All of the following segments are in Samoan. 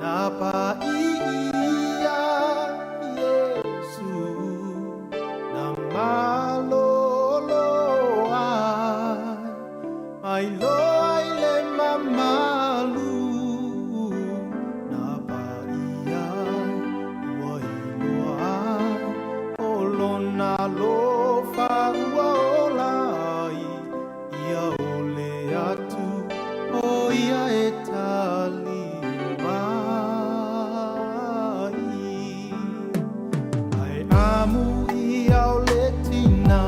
Na paʻi ʻia Iesū na malolo ai, Mai loa i le mamalu. Na paʻi ai ua iloa ai, ʻO lona alofa ua ola ai, Ia ʻole atu ʻo ia e tali mai. Ae amu ʻia o le tina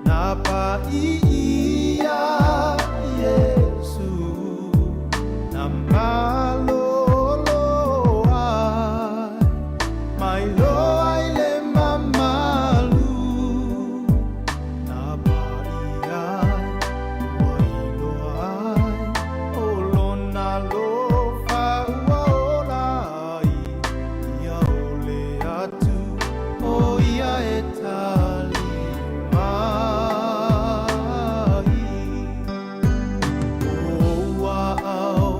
na paʻi ʻia Iesū na malolo ai, Mai loa i le mamalu. Na paʻi ai ua iloa ai, ʻO lona alofa ua ola ai, Ia ʻole atu ʻo ia e tali mai. ʻO ua ao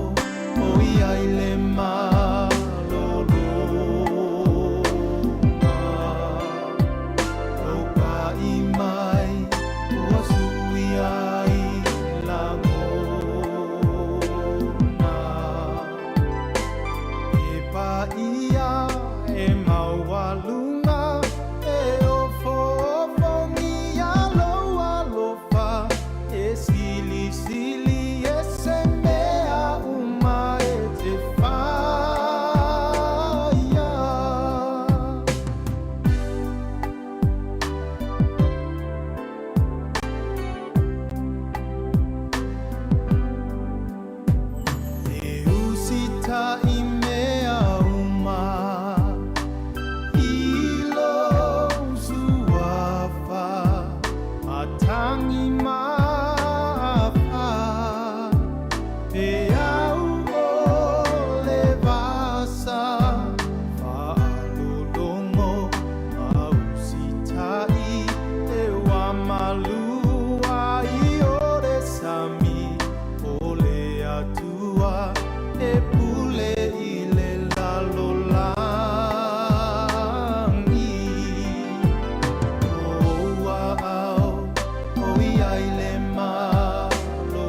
ʻoiai le malologa, Lou paʻi mai ua suia ai lagona. E paia e maualuga e ofoofongia lou alofa e silisili ese mea uma e te whaia. E usitaʻi mea uma i lou suafa matagi ma afa peau o le vasa faalologo ma usitaʻi e ua malu ai o le sami o le Atua e pule i le lalolagi. ʻO ua ao ʻoiai le malologa,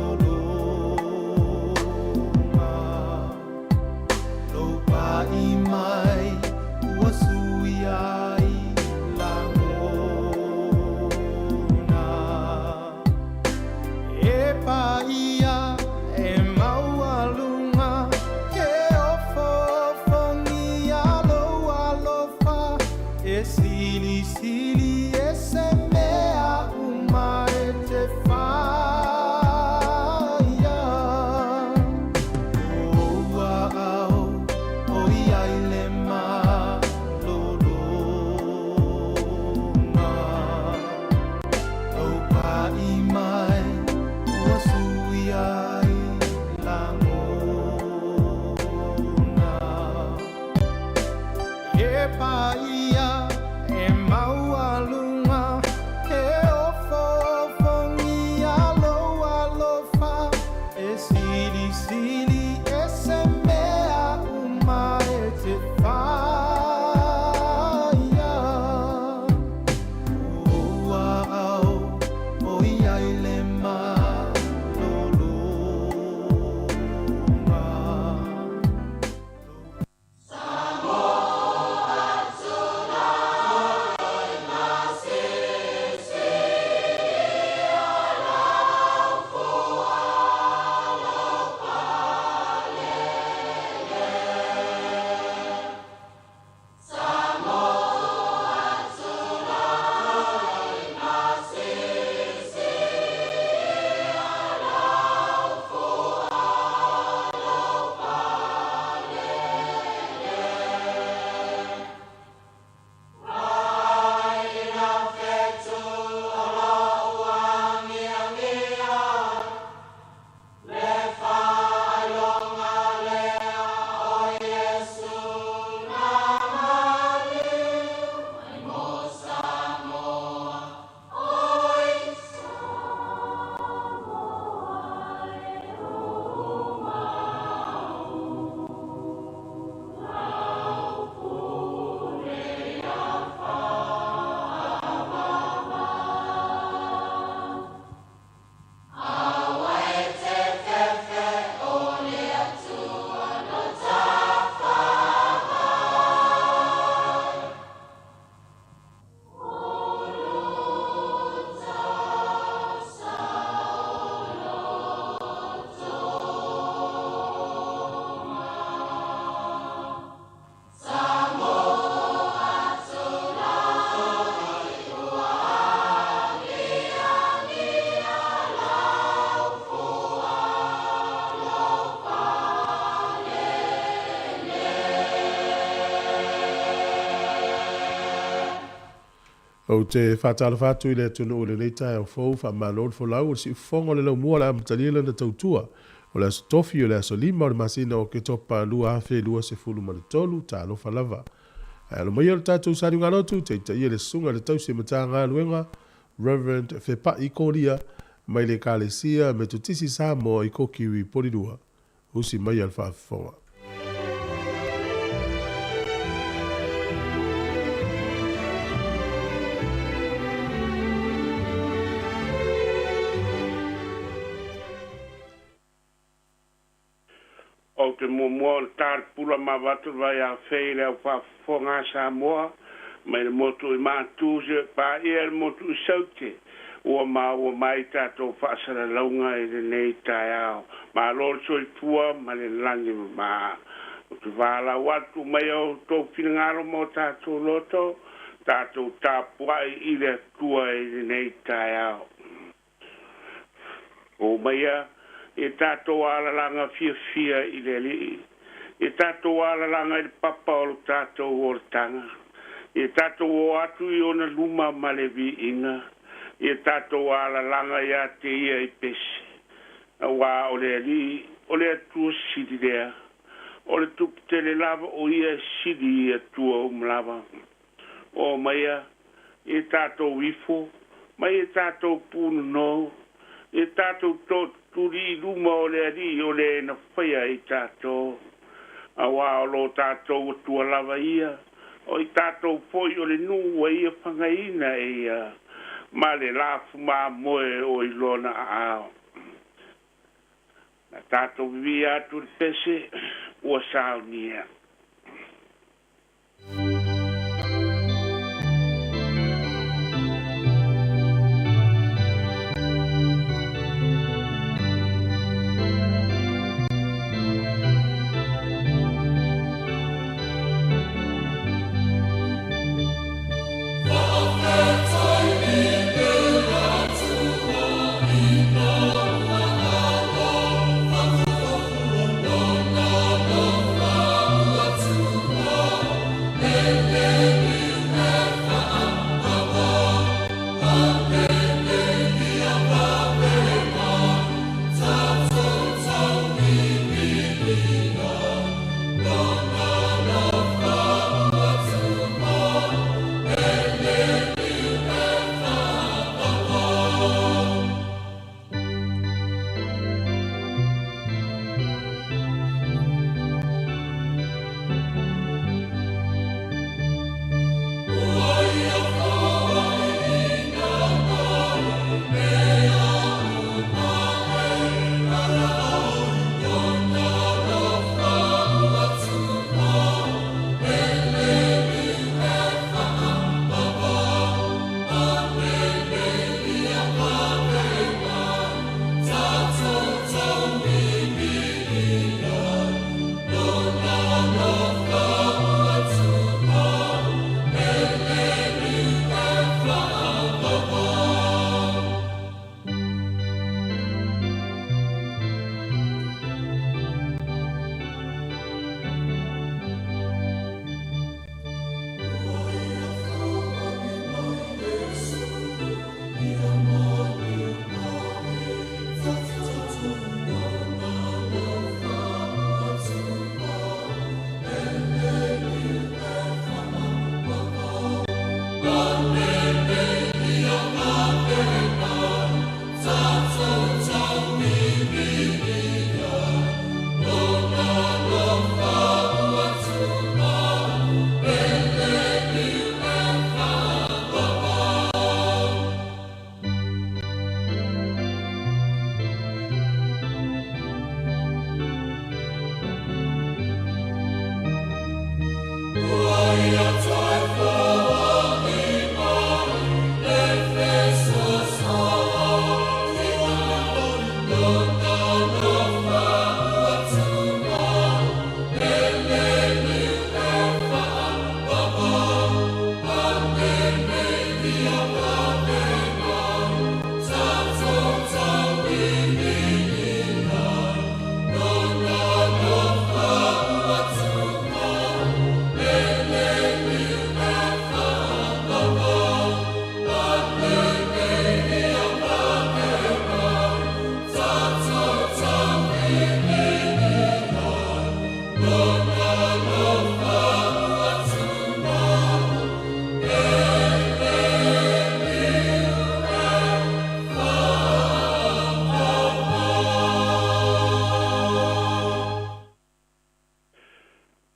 Lou paʻi mai ua suia ai lagona. E paia e maualuga Ou te faatalofa atu i le atunuu i lenei taeao fou, faamalo le folau, o le siufofoga o le laumua o le a amatalia lana tautua. O le Aso Tofi, o le aso 5 o le masina o Oketopa 2023, talofa lava. Ae alo maia lo tatou saliugalotu, taitaia le susuga i le tausi Matagaluega, Reverend Fepai Kolia, mai le Ekalesia Metotisi Samoa i Kokiwi, Polilua. Usi maia le faafofoga. Ou te muamua ona ta le pula ma avatu le vaiafei i le au faafofoga a Samoa mai le motu i Matu seia paia le motu i Saute ua maua mai tatou faasalalauga i lenei taeao. Malo le soifua ma le lagi mama. Ou te valaau atu mai o outou finagalo ma o tatou loto, tatou tapuai i le Atua i lenei taeao. O maia ia tatou alalaga fiafia i le Alii, ia tatou alalaga i le papa o lo tatou olataga, ia tatou o atu i ona luma ma le viiga, ia tatou alalaga ia te ia i pese. Auā o le Alii, o le Atua sili lea, o le Tupu tele lava o ia e sili i Atua uma lava. O maia ia tatou ifo, mai ia tatou punonou, ia tatou tootutuli i luma o le Alii o le na faia i tatou. Auā o lo tatou Atua lava ia, o i tatou foi o le nuu ua ia fagaina e ia, ma le lafumamoe o i lona aao. Na tatou vivia atu le pese ua saunia.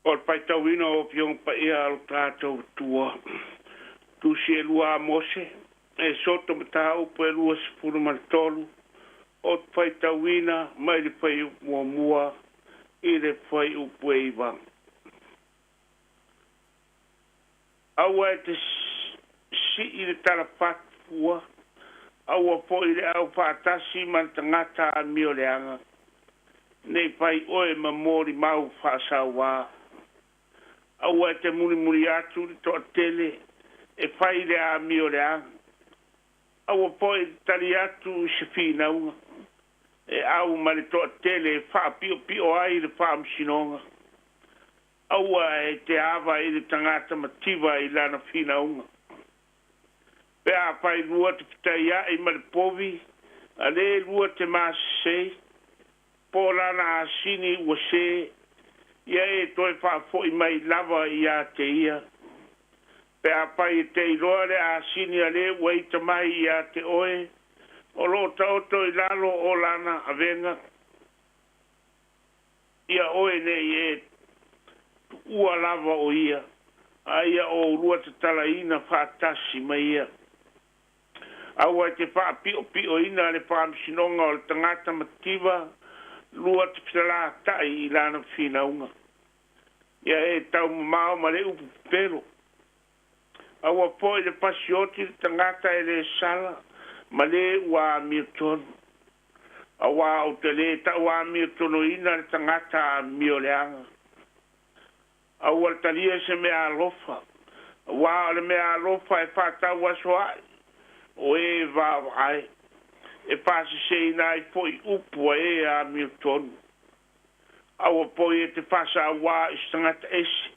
O le faitauina o Afioga Paia a lo tatou Atua, Tusi e lua a Mose, Esoto mataupu e 23, o te faitauina mai le fuaiupu muamua i le fuaiupu e 9. Aua e te sii le talafatu fua, aua foi le au faatasi ma le tagata amioleaga, nei fai oe ma molimau faasauā. Aua e te mulimuli atu le toatele e fai le amioleaga, aua foi le tali atu i se finauga e au ma le toatele e faapiopio ai le faamasinoga. Aua e te ava i le tagata mativa i lana finauga. Pe afai lua te fetaiai ma le povi, a le lua te masesei, po o lana asini ua se, ia e toe faafoi mai lava ia te ia. Pe afai e te iloa le asini a le ua ita mai ia te oe, o lo o taoto i lalo o lana avega, ia oe nei e tuua lava o ia, a ia oulua tatalaina faatasi ma ia. Aua e te faapiopioina le faamasinoga o le tagata mativa, lua te fetalataʻi i lana finauga. Ia e taumamao ma le upu pepelo. Aua foi le pasioti le tagata e le sala, ma le ua amiotonu. Auā ou te lē tauamiotonuina le tagata amioleaga. Aua le talia se mea alofa, auā o le mea alofa e faatauasoaʻi o e vaavaai, e faaseseina ai foi upu a e amiotonu. Aua foi e te faasauā i se tagata ese,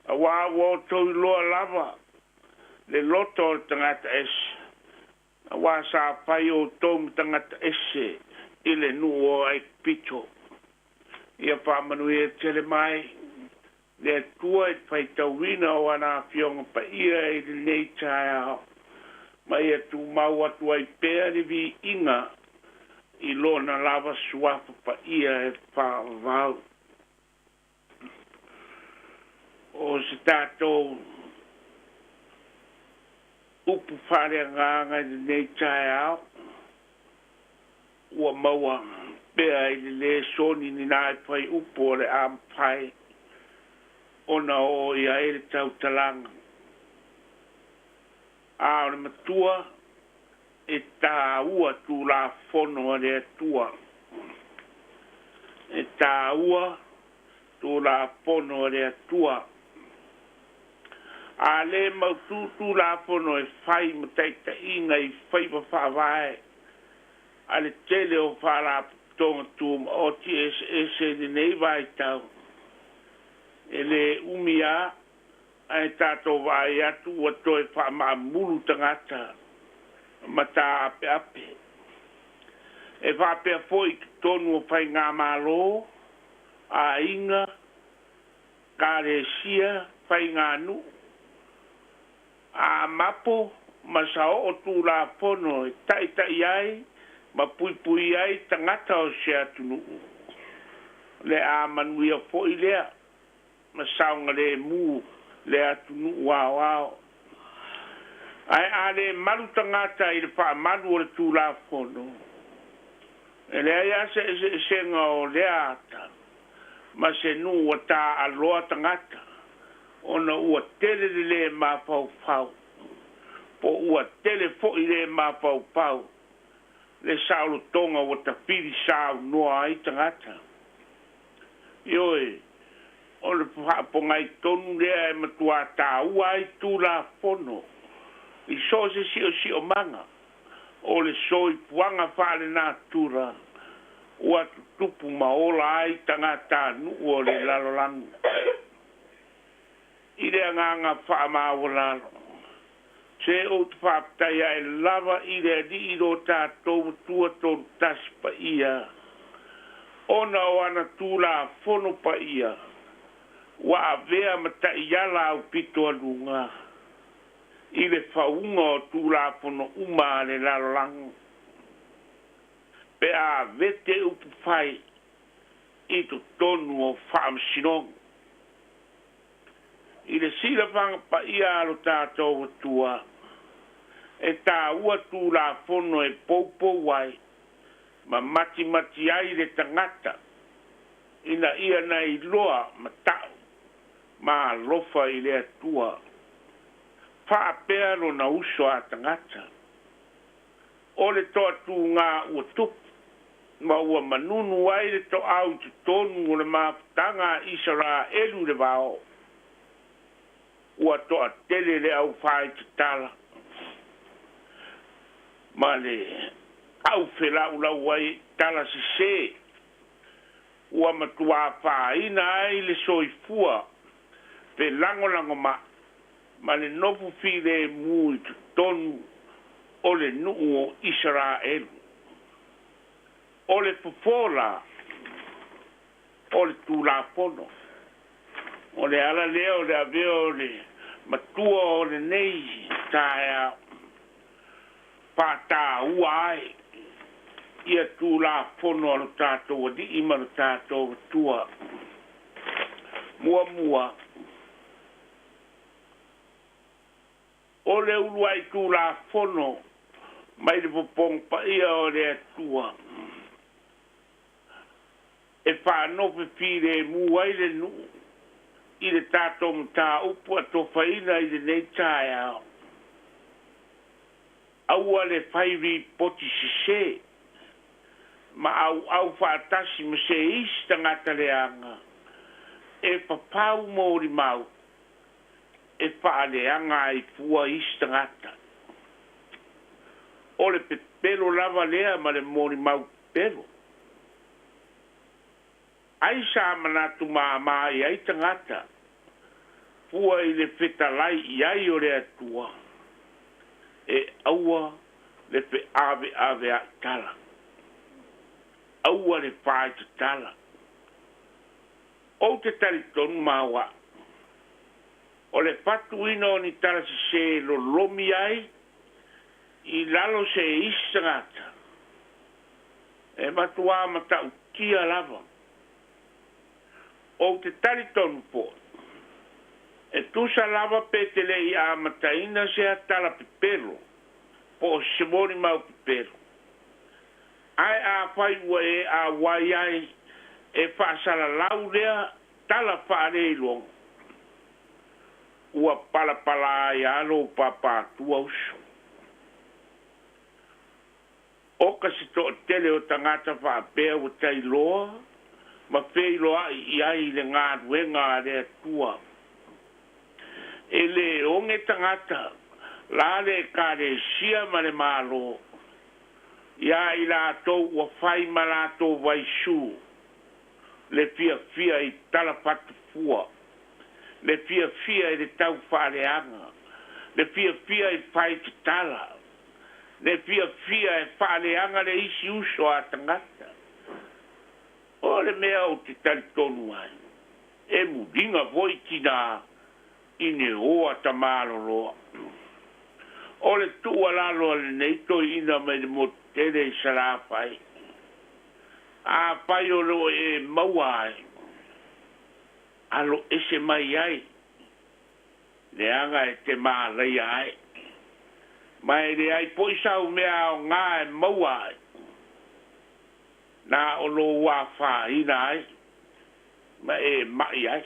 auā ua outou iloa lava le loto o le tagata ese, auā sa fai outou ma tagata ese i le nuu o Aikupito. Ia faamanuia tele mai le Atua i le faitauina o ana Afioga Paia i lenei taeao, ma ia tumau atu ai pea le viiga i Lona lava suafa paia e faavavau. O se tatou upu faaleagaga i lenei taeao, ua maua pea i le lē soni ni nai fuaiupu o le a mafai ona oo i ai le tautalaga. A o le matua e tāua Tulafono a le Atua. E tāua Tulafono a le Atua. A lē mautū Tulafono e fai ma taitaiga i faiva faavae a le tele o Faalapotopotoga Tumaoti eseese i lenei vaitau, e lē umi a ae tatou vaai atu ua toe faamaamulu tagata ma taapeape. E faapea foi i totonu o faigamalo, aiga, kalesia, faiganuu, a mapo ma saoo Tulafono e taʻitaʻi ai ma puipui ai tagata o se atunuu. Le a manuia foi lea ma saogalēmū le atunuu aoao. Ae a lē malu tagata i le faamalu o le Tulafono, e leai lava se eseesega o lea ata ma se nuu ua taaaloa tagata ona ua tele le lē mafaufau, po ua tele foi lē mafaufau le saolotoga ua tafili saunoa ai tagata. Ioe, o le faapogai tonu lea e matuā tāua ai Tulafono i so o se siosiomaga o le soifuaga faalenatura ua tutupu ma ola ai tagatanuu o le lalolagi. I le agaga faamaualalo, se ou te faafetai ae lava i le Alii lo tatou Atua Tolutasi Paia, ona o ana Tulafono paia ua avea ma taiala aupito aluga i le fauga o Tulafono uma a le lalolagi, pe a vete upu fai I totonu o faamasinoga. I le silafaga paia a lo tatou Atua, e tāua Tulafono e poupou ai ma matimati ai le tagata ina ia na iloa ma ta'u ma alofa i le Atua faapea lona uso a tagata. O le toatūgā ua tupu ma ua manunu ai le toau i totonu o le mafutaga a Isaraelu i le vao, ua toatele le aufaitatala ma le aufelaulau ai i tala sesē ua matuā fāina ai le soifua felagolagomai ma le nofo filemu i totonu o le nuu o Isaraelu. O le fofo la o le Tulafono, o le ala lea o le avea o le matua o lenei taeao faataua ai ia Tulafono a lo tatou Alii ma lo tatou Atua. Muamua, o le uluai Tulafono mai le fofoga paia o le Atua e faanofe filemu ai le nuu i le tatou mataupu atofaina i lenei taeao. Aua le fai ripoti sesē ma auau faatasi ma se isi tagata leaga e papau molimau e faaleaga ai fua isi tagata. O le pepelo lava lea ma le molimau pepelo. Ai sa manatu māmā i ai tagata fua i le fetalai i ai o le Atua e aua le feaveavea'i tala, aua le faaitatala. Ou te talitonu ma au, o le fatuina o ni tala sesē lolomi ai i lalo se isi tagata e matuā matautia lava. Ou te talitonu fo'i, e tusa lava pe te le i amataina se atala pepelo po o se molimau pepelo, ae afai ua e auai ai e faasalalau lea tala faaleiloga, ua palapala ai lava lou papaatua uso. Oka se toatele o tagata faapea ua tailoa ma feiloai i ai le galuega a le Atua. E lē oge tagata la le Ekalesia ma le Malo iā i latou ua fai ma latou vaisū le fiafia i tala fatufua, le fiafia i le taufaaleaga, le fiafia i faitatala, le fiafia e faaleaga le isi uso a tagata. O le mea ou te talitonu ai, e muliga foi tinā i ne oa tamaloloa. O le tuualalo a lenei toeaina mai le motu tele i Salafai, afai o lo o e maua ai, alo ese mai ai, leaga e te malaia ai, ma e leai foi sau mea aoga e maua ai, na o lou afaina ai ma e ma'i ai.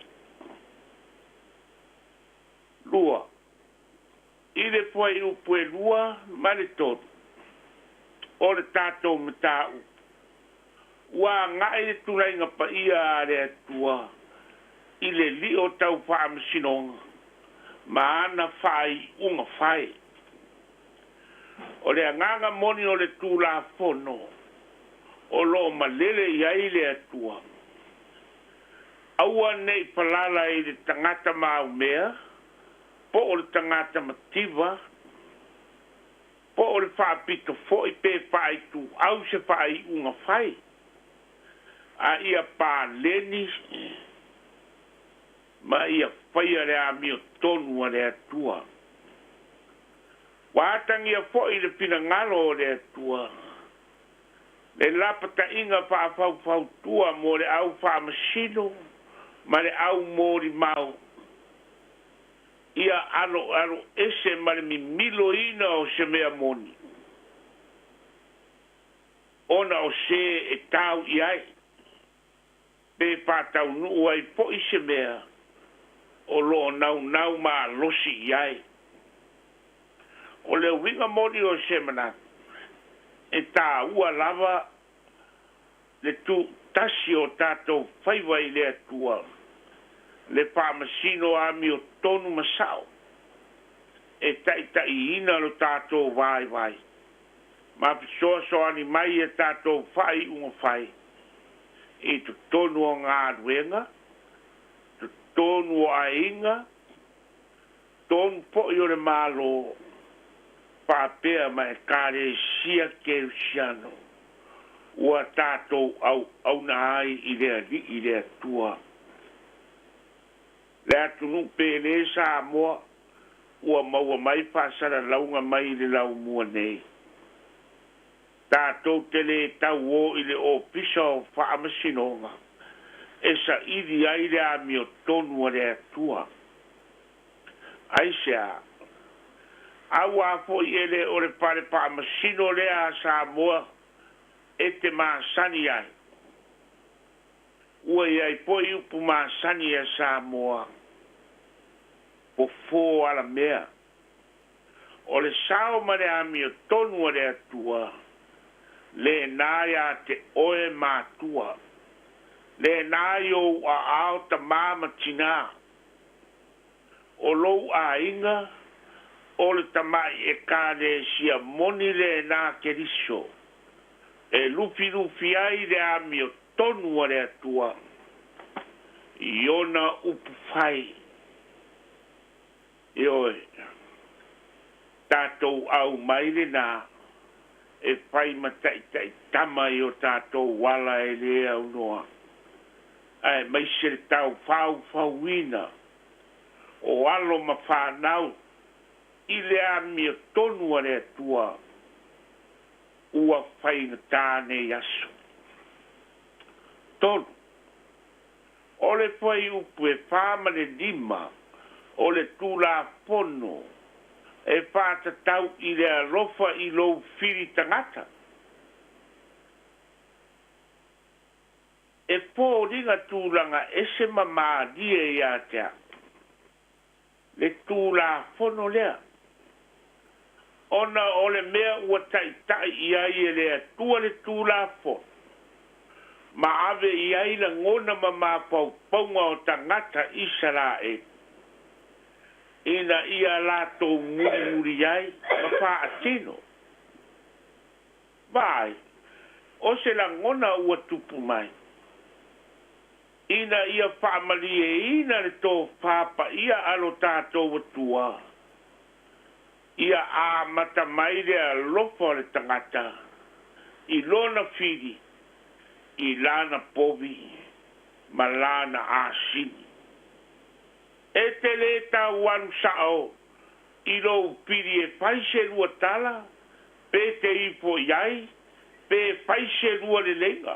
2. I le fuaiupu e 2 ma le 3 o le tatou mataupu, ua agai le tulaiga paia a le Atua i le lio tau faamasinoga ma ana faaiuga fai. O le agaga moni o le Tulafono o lo o malele i ai le Atua, aua ne i palala i le tagata maumea, po o le tagata mativa, po o le faapito foi pe faaituau se faaiuga fai, a ia paleni ma ia faia le amiotonu a le Atua. Ua atagia foi le finagalo o le Atua. Le lapata'iga fa'afaufautua mo le au fa'amasino ma le au molimau ia aloalo ese ma le mimiloina o se mea moni ona o sē e tau i ai pe fa'ataunu'u ai fo'i se mea o lo'o naunau malosi i ai. O le uiga moni o se manatu e tāua lava le tu'utasi o tatou faiva i le Atua, le fa'amasino amiotonu ma sa'o e ta'ita'iina lo tatou vaivai ma fesoasoani mai e tatou fa'ai'uga fai i totonu o galuega, totonu o aiga, tonu po'i o le Mālō fa'apea ma Ekalesia Kerisiano ua tatou au'auna ai i le Ali'i le Atua. Le atunuu pelē Samoa ua maua mai fa'asalalauga mai i le laumua nei. Tatou te lē tauō i le Ofisa o Fa'amasinoga e sa'ili ai le amiotonu a le Atua. Aisea? Auā fo'i e lē o le fale fa'amasino lea a Samoa e te masani ai. Ua i ai fo'i upu masani a Samoa, fofō alamea. O le sao ma le amiotonu a le Atua, lēnā iā te oe matua, lēnā i ou aao tamā ma tinā, o lou aiga, o le tama'i Ekalesia moni lēnā Keriso, e lufilufi ai le amiotonu a le Atua i ona upu fai. Ioe, tatou au mai lenā e fai ma ta'ita'i tama i o tatou ala e lē aunoa, aemaise le taufaufauina o alo ma fanau i le amiotonu a le Atua ua faigatā nei aso. 3. O le fuaiupu e 4 ma le 5 o le Tulafono e fa'atatau i le alofa i lou fili tagata. E foliga tulaga ese ma mālie iā te a'u le Tulafono lea, ona o le mea ua ta'ita'i i ai e le Atua le Tulafono ma ave i ai lagona ma mafaufauga o tagata Isaraelu ina ia latou mulimuli ai ma fa'atino. Vaai, o se lagona ua tupu mai, ina ia fa'amalieina le tofā paia a lo tatou Atua, ia amata mai le alofa o le tagata i lona fili, i lana povi ma lana asini. E te lē tau alu sa'o i lou pili e fai se lua tala, pe te ifo i ai, pe fai se lua leleiga.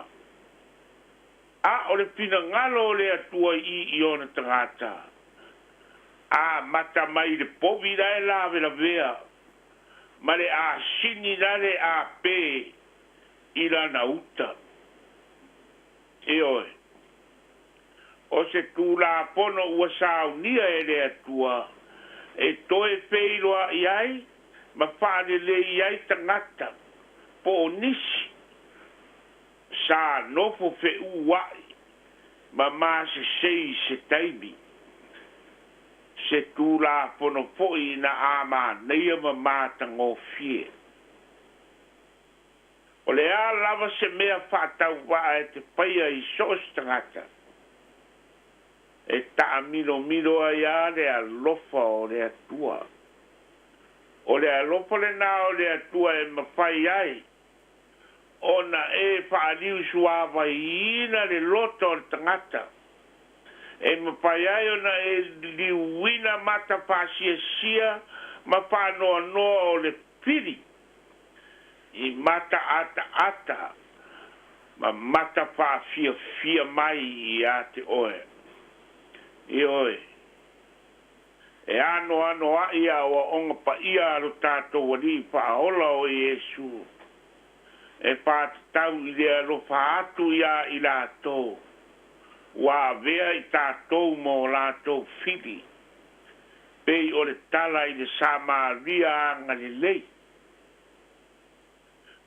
A o le finagalo o le Atua i i ona tagata, amata mai le povi la e lavelavea ma le asini la le apē i lana uta. Ioe, o se Tulafono ua saunia e le Atua e toe feiloa'i ai ma fa'alelei ai tagata po o nisi sa nofo fe'ua'i ma masesei i se taimi, se Tulafono fo'i na amanaia ma matagofie. O le a lava se mea fa'atauva'a e te faia i so o se tagata, e ta'amilomilo ai a le alofa o le Atua. O le alofa lenā o le Atua e mafai ai ona e fa'aliusuāvaiina le loto o le tagata, e mafai ai ona e liuina mata fa'asiasia ma fa'anoanoa o le fili i mata ata'ata ma matafaafiafia mai iā te oe. Ioe, e anoanoaʻi aʻoaʻoga paia a lo tatou Alii Faaola o Iesu e faatatau i le alofa atu iā i latou ua avea i tatou ma o latou fili, pei o le tala i le Samaria agalelei.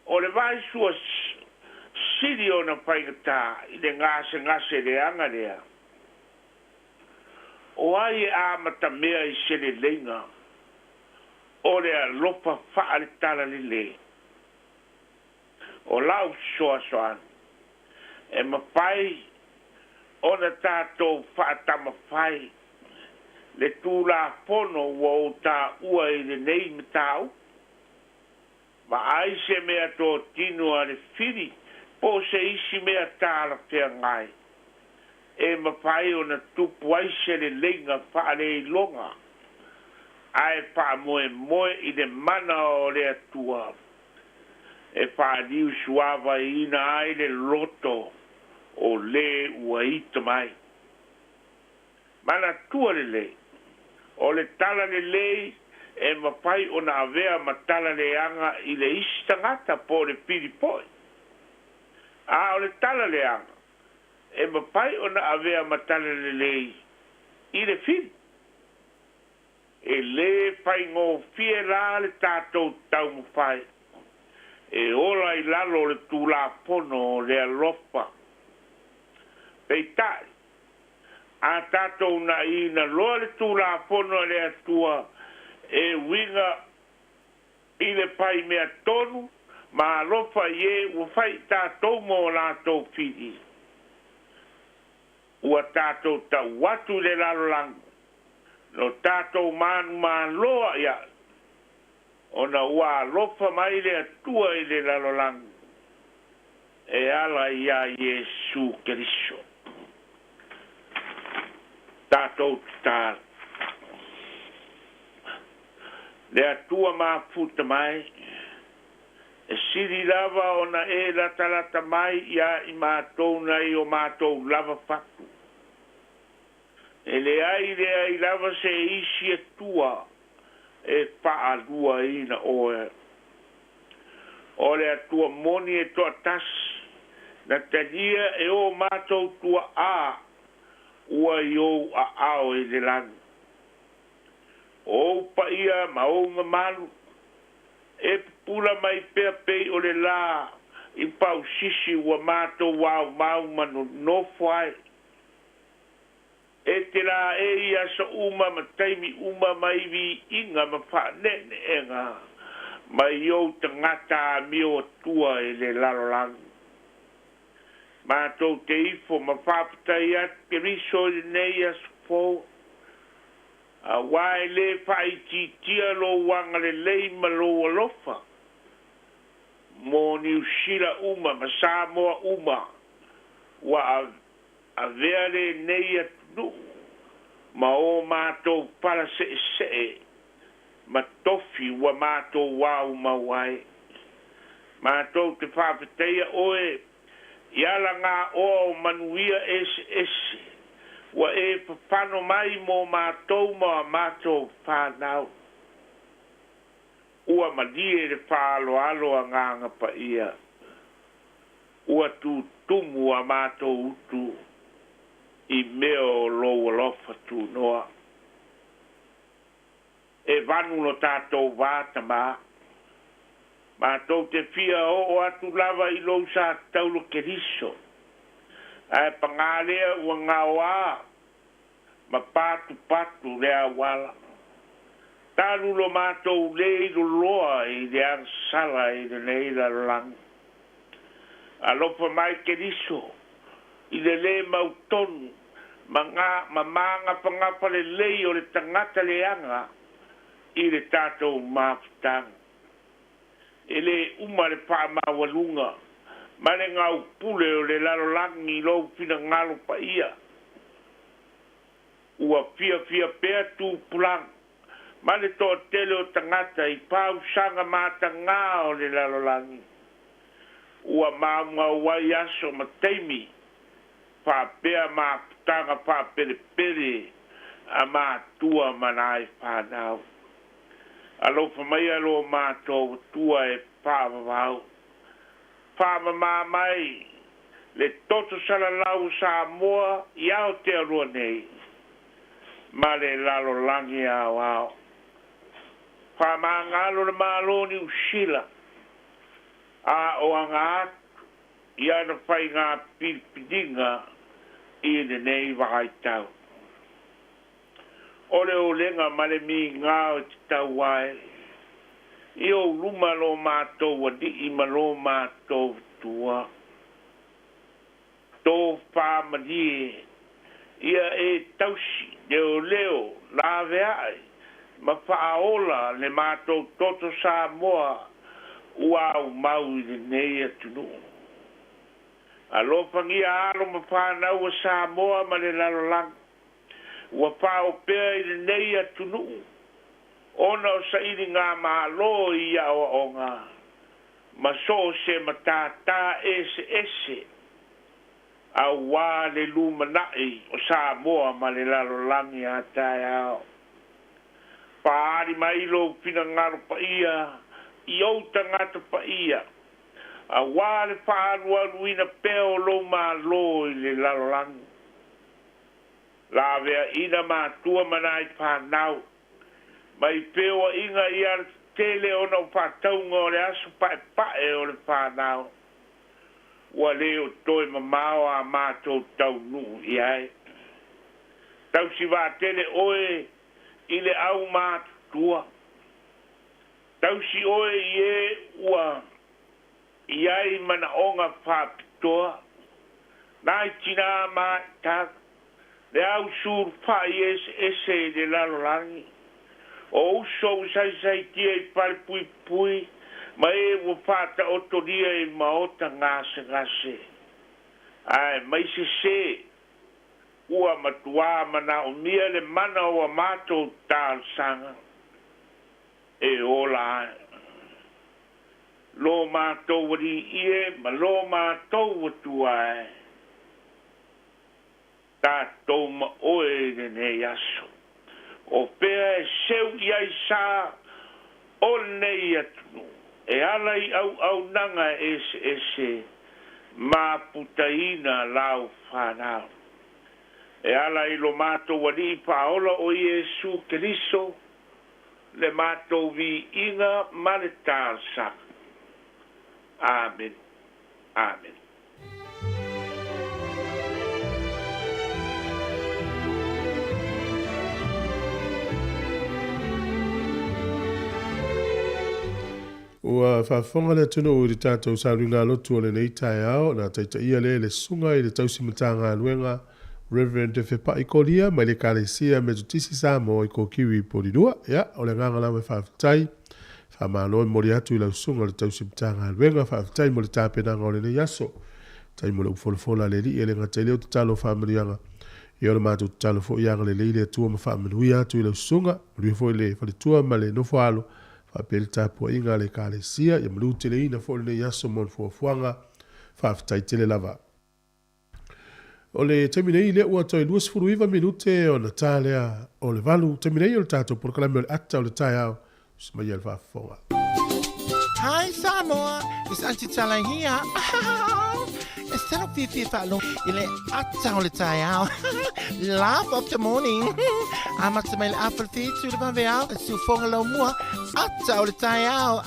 O le vaisua sili ona faigatā i le gasegase leaga lea, o ai e amatamea i se leleiga o le alofa faale-talalelei? O lau fesoasoani, e mafai ona tatou faatamafai le Tulafono ua ou taua i lenei mataupu. Vaai se meatotino a le fili po o se isi mea talafeagai e mafai ona tupu ai se leleiga faaleiloga ae faamoemoe i le mana o le Atua e faaliusuavaiina ai le loto o lē ua ita mai. Manatua lelei, o le tala lelei e mafai ona avea ma tala leaga i le isi tagata po o le fili foi. A o le tala leaga e mafai ona avea ma tala lelei i le fili. E lē faigofie la le tatou taumafai e ola i lalo o le Tulafono o le alofa. Peitai, a tatou uunaina loa le Tulafono a le Atua e uiga i le faimea tonu ma alofa i e ua fai i tatou ma o latou fili, ua tatou tau atu i le lalolagi no tatou manumalo aʻiaʻi, ona ua alofa mai le Atua i le lalolagi e ala iā Iesu Keriso. Tatou tatalo. Le Atua mafuta mai, e sili lava ona e latalata mai iā i matou nai o matou lava fatu. E leai leai lava se isi Atua e faaluaina oe. O le Atua moni e toatasi, na talia e o matou tuaā ua i ou aao i le lagi. O ou paia ma ou mamalu, e pupula mai pea pei o le lā i pausisi ua matou aumau ma nonofo ai. E te laei i aso uma ma taimi uma mai viiga ma faaneeneega mai ou tagata amio atua i le lalolagi. Matou te ifo ma faafetai atu Keriso i lenei aso fou, auā e lē faaitiitia lou agalelei ma lou alofa mo Niusila uma ma Samoa uma ua avea lenei atunuu ma o matou fala seesee ma tofi ua matou aumau ai. Matou te faafetaia oe i alagaoa o manuia eseese ua e fafano mai mo matou ma a matou fanau. Ua malie le faaaloalo Agaga Paia, ua tutumu a matou utu i mea o lou alofa tunoa. E vanu lo tatou va, Tamā. Matou te fia oo atu lava i lou sa taulo Keriso, ae pagā lea ua gaoā ma patupatu le auala. Talu lo matou lē iloloa i le agasala i lenei lalolagi. Alofa mai Keriso i le lē mautonu ma ma magafagafa lelei o le tagata leaga i le tatou mafutaga. E lē uma le faamaualuga ma le gaupule o le lalolagi i lou finagalo paia. Ua fiafia pea tupulaga ma le toatele o tagata i fausaga matagā o le lalolagi. Ua maumau ai aso ma taimi faapea mafutaga faapelepele a matua ma nai fanau. Alofa maia lo matou Atua e faavavau. Faamamā mai le toto salalau o Samoa i Aotearoa nei ma le lalolagi aoao. Faamagalo le Malo o Niu Sila a o aga atu i ana faiga pilipiliga i lenei vaitau. O le olega ma le migao e tatau ai i ou luma lo matou alii ma lo matou Atua. Tofamalie ia e tausi leoleo laveai ma faaola le matou toto Samoa ua aumau i lenei atunuu. Alofagia alo ma fanau a Samoa ma le lalolagi ua faaopea i lenei atunuu ona o sailiga malo i aoaoga ma so o se matātā eseese auā le lumanai o Samoa ma le lalolagi a taeao. Faaali mai lou finagalo paia i ou tagata paia auā le faaalualuina pea o lou Malo i le lalolagi. Laveaina matua ma nai fanau mai feoaiga i alatetele ona o faatauga o le aso paepae o le fanau ua lē o toe mamao a matou taunuu i ai. Tausi vaatele oe i le aumatutua. Tausi oe i e ua i ai manaoga faapitoa nai tinā maitau le au sulufai eseese i le lalolagi o uso ua saisaitia i falepuipui ma e ua faataotolia i maota gasegase aemaise se ua matuā manaomia le mana o a matou talosaga e ola ai. Lo matou Alii e ma lo matou Atua e, tatou ma oe i lenei aso. O fea e seu i ai sa o lenei atunuu e ala i auaunaga eseese mafutaina lau fanau. E ala i lo matou Alii Faaola o Iesu Keriso le matou viiga ma le talosaga. Amene. Amene. Ua faafofoga le atunuu i le tatou sauniga lotu o lenei taeao, na taitaia lea e le Susuga i le Tausi Matagaluega Rev. Fepai Kolia mai le Ekalesia Metotisi Samoa i Kokiwi i Porirua. Ia, o le agaga lava e faafetai, faamalo e momoli atu i lau Susuga i le Tausi Matagaluega, faafetai mo le tapenaga o lenei aso. Faafetai mo le upu folafola a le Alii, e le gata i lea o tatalo o faamanuiaga, ia o le matou tatalo foi ia agalelei le Atua ma faamanuia atu i lau Susuga, manuia foi le faletua ma le nofoaalo, faapea le tapuaiga a le Ekalesia, ia maluteleina foi lenei aso mo le fuafuaga. Faafetai tele lava. O le taimi nei, lea ua toe 29 minute ona ta lea o le 8. Taimi nei o le tatou polokalame o le ata o le taeao, usi mai le faafofoga. Hi Samoa, it's Auntie Tala here. E talo fiafia faalogo i le ata o le taeao. Laugh of the morning. Amata mai le afa le 7 i le vaveao, e siufoga lau mua, ata o le taeao.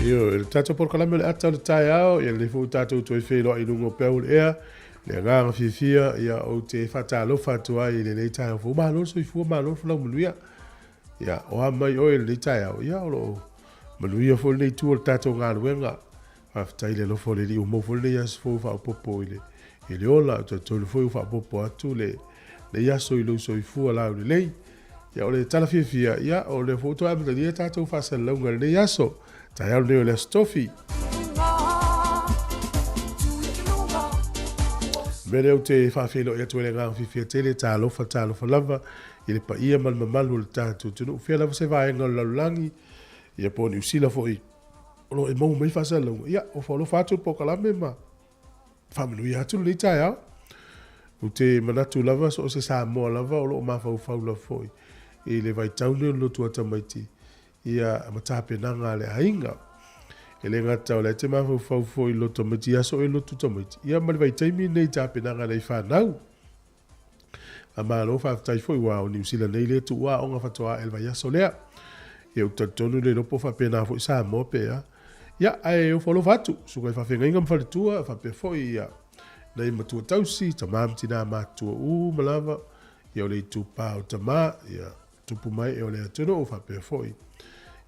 Ioe, le tatou polokalame o le ata o le taeao, ia lenei foi ua tatou toe feiloai i luga o peau o le ea, le agaga fiafia, ia ou te faatalofa atu ai i lenei taeao fou. Malo le soifua, malo le folau manuia. Ia, o a mai oe i lenei taeao, ia o lo o manuia foi lenei itu o le tatou galuega. Faafetai i le alofa o le Alii ua maua foi lenei aso fou faaopoopo i le, i le ola. Ou te talitonu foi ua faaopoopo atu le, lenei aso i lou soifua laulelei. Ia, o le tala fiafia, ia, o lea foi ua toe amatalia tatou faasalalauga i lenei aso. Taeao lenei o le Aso Tofi. Mea lea ou te faafeiloai atu ai le agaga fiafia tele, talofa, talofa lava i le paia ma le mamalu o le tatou atunuu. Fea lava se vaega o le lalolagi, ia po o Niu Sila foi, o lo o e maua mai faasalalauga, ia, ofo alofa atu le polokalame ma faamanuia atu lenei taeao. Ou te manatu lava so o se Samoa lava o lo o mafaufau lava foi i le vaitau lenei o le lotu a tamaiti, ia ma tapenaga a le aiga. E le gata o lea e te mafaufau foi i le lotu tamaiti, ia aso e lotu tamaiti, ia ma le vaitaimi lenei i tapenaga a nai fanau. Faamalo faafetai foi ua o Niu Sila nei lea tuua aoga faatoa ae le vaiaso lea. Ia ou te talitonu le iloa po o faapena foi Samoa pe a. Ia ae ofo alofa atu, susuga i faafeagaiga ma faletua faapea foi ia nai matua tausi, tama ma tina matutua uma lava, ia o le itupa o tama, ia tupu mai e o le atunuu faapea foi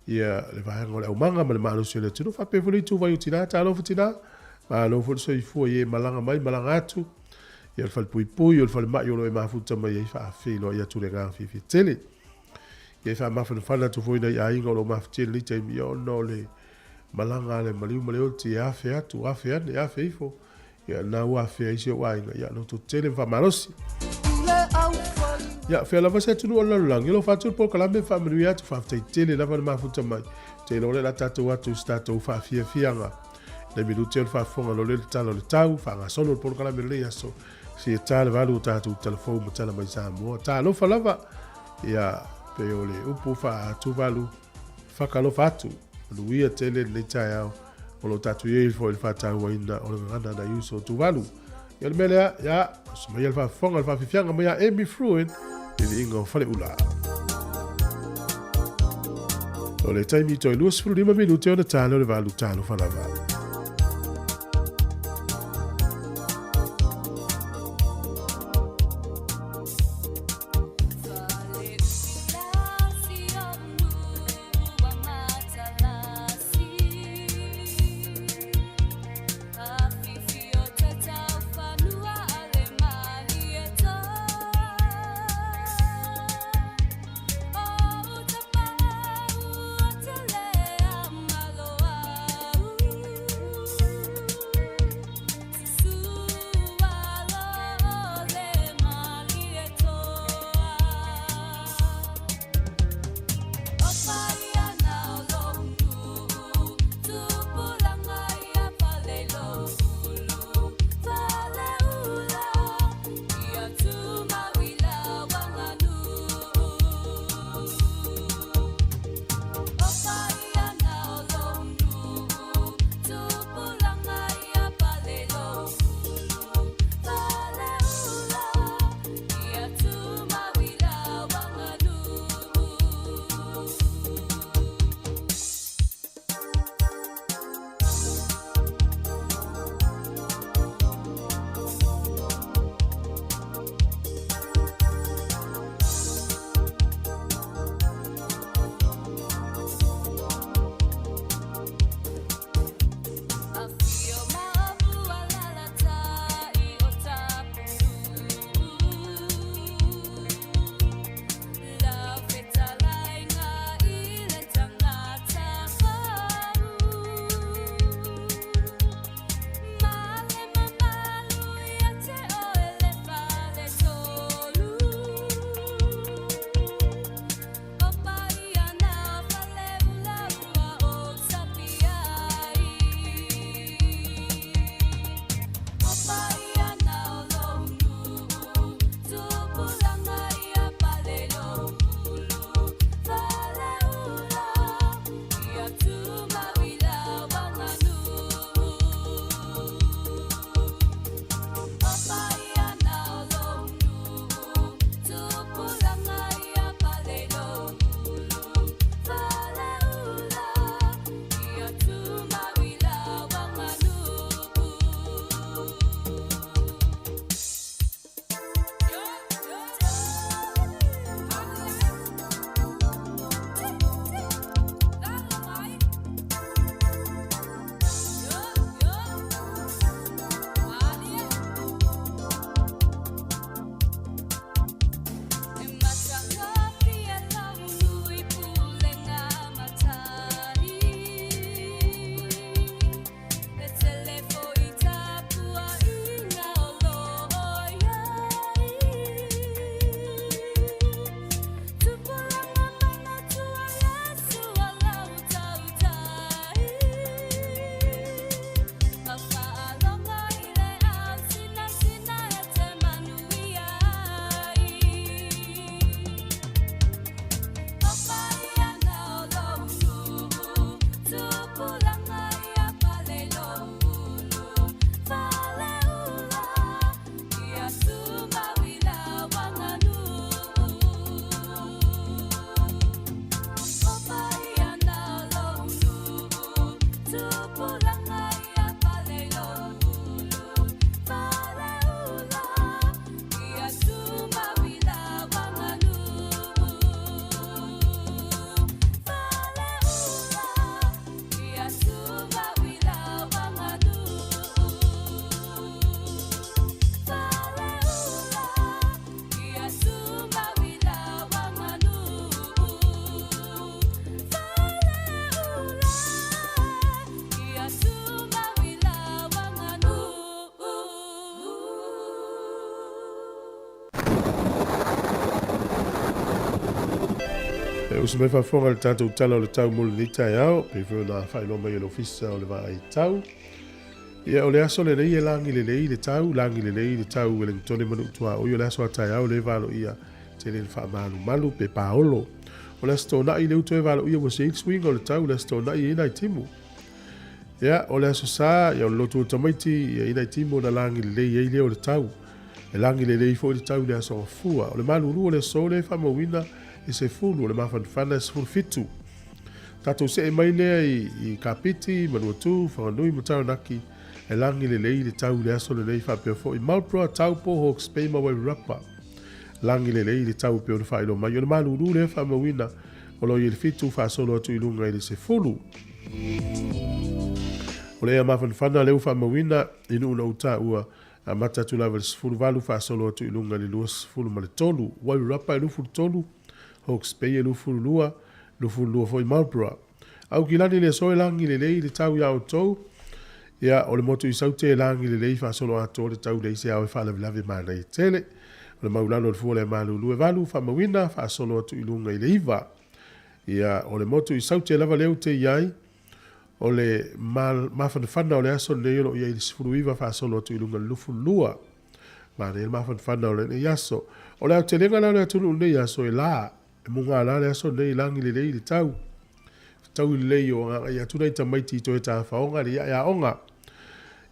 ia le vaega o le aumaga ma le malosi o le atunuu faapea foi le ituvai o tina. Talofa tina, malo foi le soifua i e malaga mai malaga atu, ia o le falepuipui o le falemai o lo o e mafuta mai ai faafeiloai atu le agaga fiafia tele. Ia e faamafanafana atu foi nai aiga o lo o mafatia i lenei taimi ia ona o le malaga a le maliu ma le oti e afe atu, afe ane, afe ifo. Ia na ua afea ai si ou aiga, ia loto tele ma faamalosi. Ia, fea lava se atunuu o le lalolagi, alofa atu le polokalame faamanuia atu, faafetai tele lava le mafuta mai. Te iloa o lea la tatou atu i se tatou faafiafiaga. Nei minute o le faafofoga lo le tala o le tau, faagasolo le polokalame o lenei aso. Sia ta le valu o tatou tala fou ma tala mai Samoa. Talofa lava, ia, pe o le upu faa-Tuvalu, Whakalofa atu, manuia tele lenei taeao o lo o tatou i ai foi i le faatauaina o le gagana a nai uso o Tuvalu. Ia o le mea lea, ia, oso maia le faafofoga, le faafiafiaga mai a Amy Fruin i viiga o Faleula. O le taimi toe 25 minute ona ta lea o le 8 talofa lava. Uso mai faafofoga i le tatou Tala o le Tau mo lenei taeao, pei foi ona faailoa mai e le Ofisa o le Vaai Tau. Ia, o le aso lenei e lagi lelei le tau, lagi lelei le tau Wellingtone ma Nuu-tuaoi, o le aso a taeao le valoia tele le faamalumalu pe paolo. O le aso Toonai le uto e valoia ua sei le suiga o le tau, le aso Toonai e i nai timu. Ia, o le aso Sa, ia o le lotu o tamaiti, ia i nai timu ona lagi lelei ai lea o le tau. E lagi lelei foi le tau i le aso Gafua. O le malulu o le aso lea e faamauina e 10, o le mafanafana e 17. Tatou see mai lea i Kapiti, Manuatu, Whanganui ma Taranaki, e lagi lelei le tau i le aso lenei faapea foi Marlborough, Taupo, Hawke's Bay ma Wairarapa. Lagi lelei le tau e pei ona faailoa mai. O le malulu lea e faamauina o lo o i le 7 faasolo atu i luga i le 10. O le ea mafanafana lea ua faamauina i nuu na ou taua, amata atu lava i le 18 faasolo atu i luga i le 23. Wairarapa e 23, Hawke's Bay e 22, 22 foi Marlborough. Aukilani le aso e lagi lelei le tau iā outou. Ia, o le motu i Saute e lagi lelei faasolo atoa le tau leai se ao e faalavelave manaia tele. O le maulalo o le fua o le malulu e 8, faamauina faasolo atu i luga i le 9. Ia, o le motu i Saute lava lea ou te i ai, o le mafanafana o le aso lenei o lo o i ai i le 19 faasolo atu i luga i le 22. Manaia le mafanafana o lenei aso. O le aotelega la o le atunuu i lenei aso e la. E mugala le aso lenei i lagi lelei i le tau. Fetaui lelei o agaga atu nai tamaiti i toe tafaoga le ia aoga.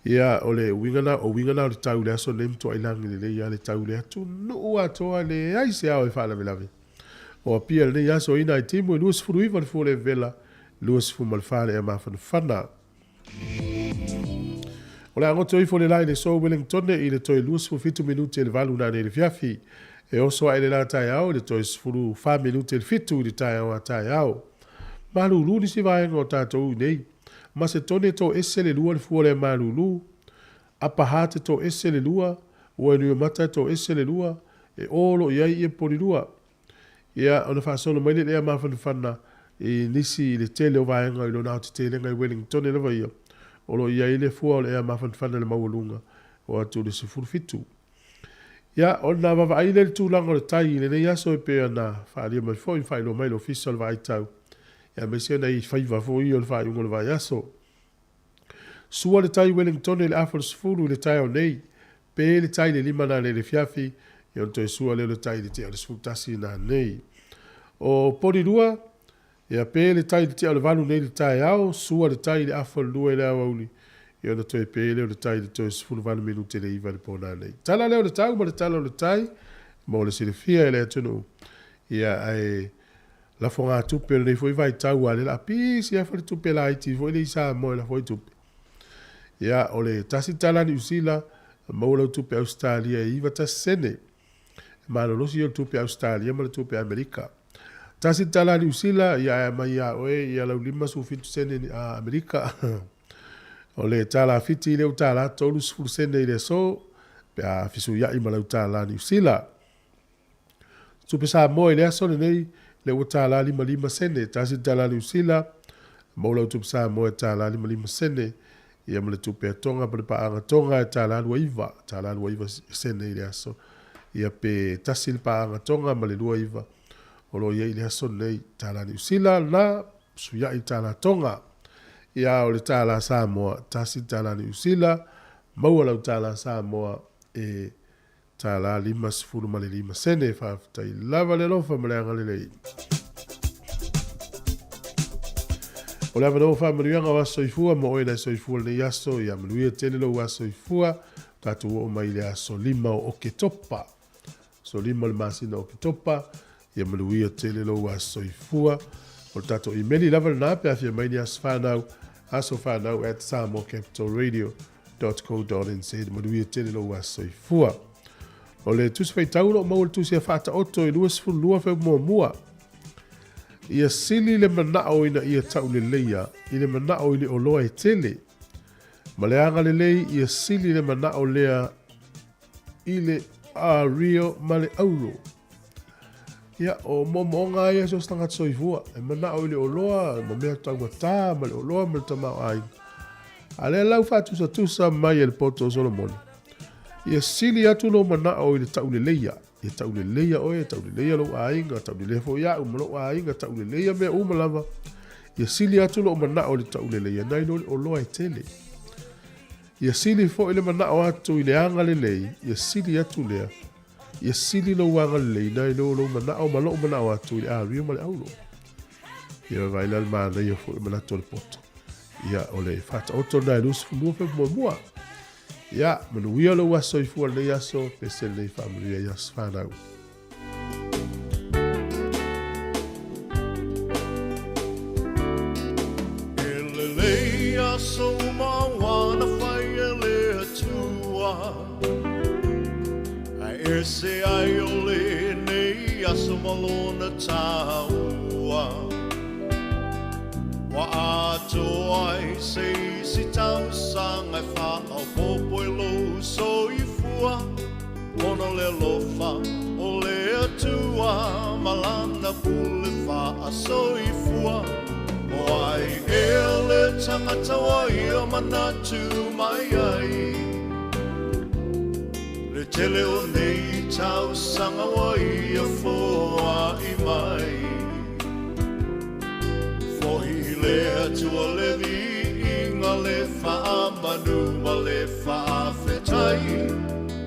Ia, o le uiga na, o uiga na o le tau i le aso lenei matuai lagi lelei lava le tau i le atunuu atoa leai se ao e faalavelave. O Apia i lenei aso i nai timu e 29 le fua le vela, 24 le ea mafanafana. O le a goto ifo le la i le so Wellingtone i le toe 27 minute le 8 nanei le fiafi. E oso ae le la taeao i le toe 14 minute le 7 i le taeao a taeao. Malulu nisi vaega o tatou i nei. Masetone to ese le lua le fua lea malulu. Apaha te to ese le lua. Ua e nui o mata e to ese le lua. E o lo i ai ia poli lua. Ia, ona faasolo mai lea i le ea mafanafana i nisi i le tele o vaega i lona aotetelega i Wellingtone lava ia, o lo o i ai le fua o le ea mafanafana i le maualuga o atu i le 17. Ia, ona vaavaai lea i le tulaga o le tai i lenei aso e pei ona faaalia mai foi ma faailoa mai le Ofisa o le Vaai Tau, ia aemaise nai faiva foi ia o le faaiuga o le vaiaso. Sua le tai i Wellingtone i le afa o le 10 i le taeao nei, Pe le tai le 5 nanei le fiafi, ia ona toe sua lea o le tai i le tea o le 11 nanei. O Polilua, ia pe le tai i le tea o le 8 nei le taeao, sua le tai i le afa o le 2 i le aoauli, ia ona toe pe lea o le tai i le toe 18 minute le 9 i le po nanei. Tala lea o le tau ma le tala o le tai mo le silafia e le atunuu. Ia ae lafogatupe o lenei foi vaitau a lea o le a pisi lava faletupe laiti foi lea i Samoa e lafo ai tupe. Ia, o le tasi tala Niu Sila, maua lau tupe Ausetalia e 91 sene. E malolosi ia o le tupe Ausetalia ma le tupe Amerika. Tasi tala Niu Sila, ia ae aumai ia oe ia lau 57 sene a Amerika. O le tala Fiti lea ua tala 30 sene i le aso, pe a fesuiai ma lau tala Niu Sila. Tupe Samoa i le aso lenei, lea ua tala 55 sene, tasi le tala Niu Sila, maua lau tupe Samoa e tala 55 sene, ia ma le tupe a Tonga ma le paaga Tonga e tala 29, tala 29 sene i le aso, ia pe tasi le paaga Tonga ma le 29 o lo o i ai i le aso lenei, tala Niu Sila lena, suiai le tala Tonga, ia o le tala Samoa, tasi le tala Niu Sila, maua lau tala Samoa e Tala 55 sene. Faafetai lava le alofa ma le agalelei. O le avanoa faamanuiaga o aso soifua mo oe nai soifua lenei aso, ia manuia tele lou aso soifua. Tatou oo mai i le aso 5 o Oketopa. Aso 5 o le masina o Oketopa, ia manuia tele lou aso soifua. O le tatou imeli lava lena pe a fia mai ni aso whanau, asofanau@samoacapitalradio.com .co.nz Manuia tele lou aso soifua. O le tusi faitau o lo o maua le tusi a Faataoto e 22 Feb muamua. Ia sili le manao ina ia tauleleia i le manao i le oloa e tele. Ma le agalelei ia sili le manao lea i le ario ma le auro. Ia, o moomooga ia so o se tagata soifua, e manao i le oloa ma mea taugata ma le oloa ma le tamaoaiga. A lea la ua faatusatusa mai e le poto o Solomona, ia sili atu lou manao i le tauleleia. Ia tauleleia oe, tauleleia lou aiga, tauleleia foi au ma lou aiga, tauleleia mea uma lava. Ia sili atu lou manao i le tauleleia nai lo le oloa e tele. Ia sili foi le manao atu i le agalelei, ia sili atu lea. Ia sili lou agalelei nai lo lou manao ma lou manao atu i le ario ma le auro. Ia vaai la le manaia foi o manatu o le poto. Ia o le faataoto lena e 22 pepa muamua. Ia, manuia lou aso soifua i lenei aso, pese lenei faamanuia i aso fanau. E lelei aso uma ua na fai e le Atua, Ae ese ai o lenei aso ma lona taua. Ua atoa ai se isi tausaga e faaopoopo i lou soifua, ona o le alofa o le Atua ma Lana pule faasoifua. O ai ea le tagata ua ia manatu mai ai? Le tele o nei tausaga ua ia foai mai. Fohi i le Atua le viiga, le faamanu ma le faafetai,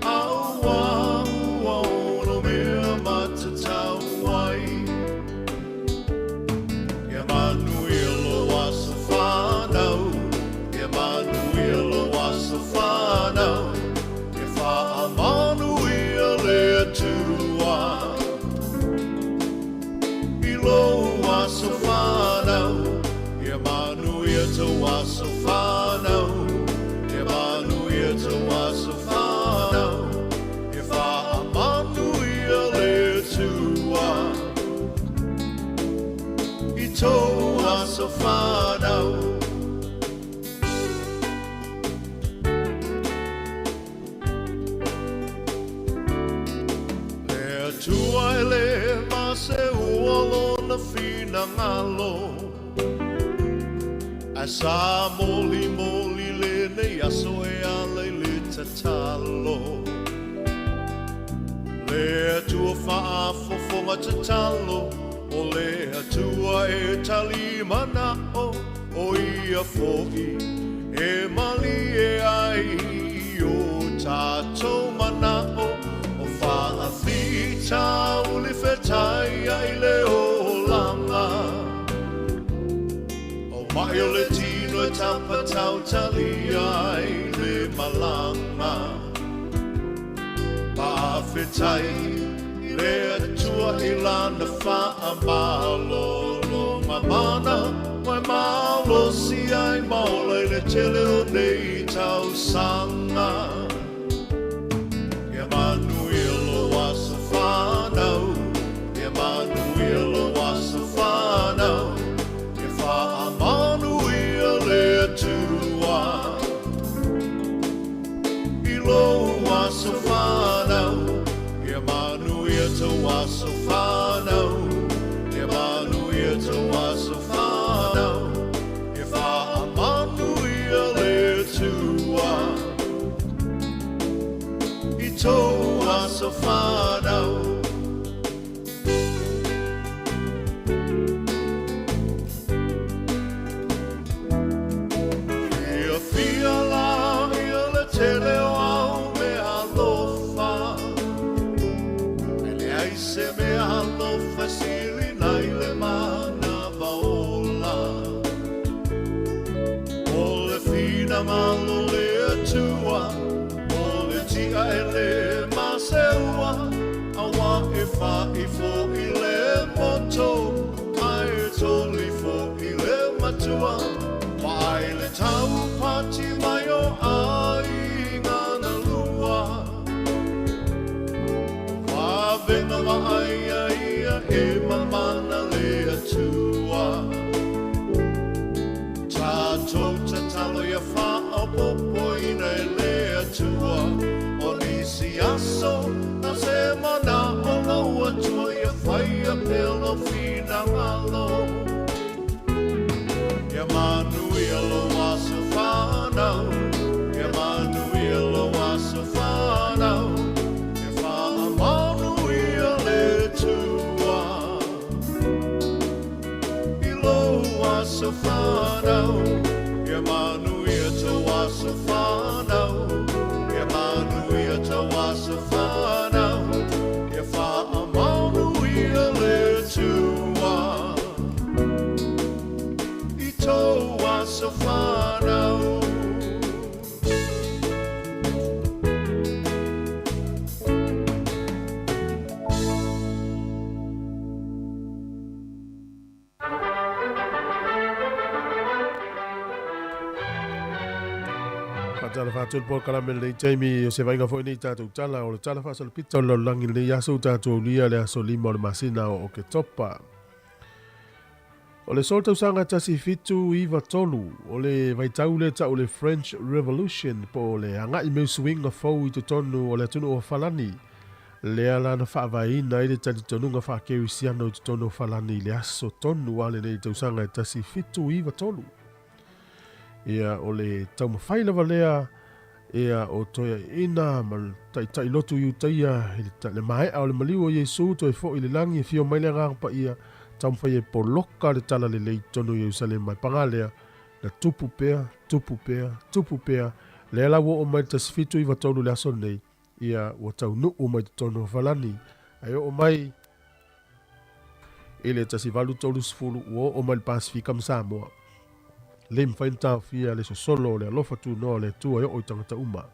auā ua ono mea matatau ai. Ia manuia lou aso fanau, ia manuia lou aso fanau, ia faamanuia le Atua i lou aso fanau, ia manuia tou aso fanau, ia manuia tou aso fanau, ia faamanuia le Atua i tou aso fanau. Le Atua e le maseua lona finagalo, Ae sa molimoli lenei aso e ala i le tatalo. Le Atua faafofoga tatalo, o le Atua e tali manao, o ia foi e malie ai i o tatou manao, o faafitauli fetai ai le olaga. O maʻi o le tino e tapatautalia ai le malaga. Faafetai i le Atua i Lana faamalologa mana, ua e malosi ai ma ola i le tele o nei tausaga. Ia manuia lou aso fanau, ia manuia lou aso fanau, ia faamanuia le Atua i lou aso fanau, ia manuia tou aso fanau, ia manuia tou aso fanau, ia faamanuia le Atua i tou aso fanau. Fiafia la ia le tele o au mea alofa, Ae leai se mea alofa e sili nai le manava ola. O le finagalo o le Atua, o le tia e le maseua, Auā e fa'i fo'i le moto, ae toli fo'i le matua, Vaai le taupati mai o aiga na lua. Vavega vaaia ia e mamana le Atua. Tatou tatalo ia faaopoopoina e le Atua o nisi aso na se manao lou Atua ia faia pea lou finagalo. Ia manuia lou aso fanau, ia manuia lou aso fanau, ia faamanuia. aso fanau, Ia manuia tou aso fanau, Ia manuia tou aso fanau, Ia faamanuia le Atua i tou aso fanau. Faatalofa atu le polokalame lenei taimi o se vaaiga foi nei tatou tala o le tala faasolopita o le lalolagi lenei aso ua tatou aulia le aso 5 o le masina o Oketopa. O le solo tausaga 1793 o le vaitau lea tau le French Revolution po o le agai me suiga fou i totonu o le atunuu o Falani, lea la na faavaeina ai le talitonuga faakerisiano i totonu o Falani i le aso tonu a lenei tausaga e 1793. Ia, o le taumafai lava lea ia o toeaiina ma le taitai lotu Iutaia i le maea o le maliu o Iesu toe foi i le lagi e fio mai le Agaga Paia, taumafai e poloka le talalelei i totonu o Ierusalema. E paga lea, na tupu pea, tupu pea, tupu pea, lea la ua oo mai le 1793 i le aso lenei, ia ua taunuu mai totonu o Falani. Ae oo mai i le 1830 ua oo mai le Pasefika ma Samoa. Le mafai ona taofia le sosolo o le alofa tunoa o le Atua e oo i tagata uma.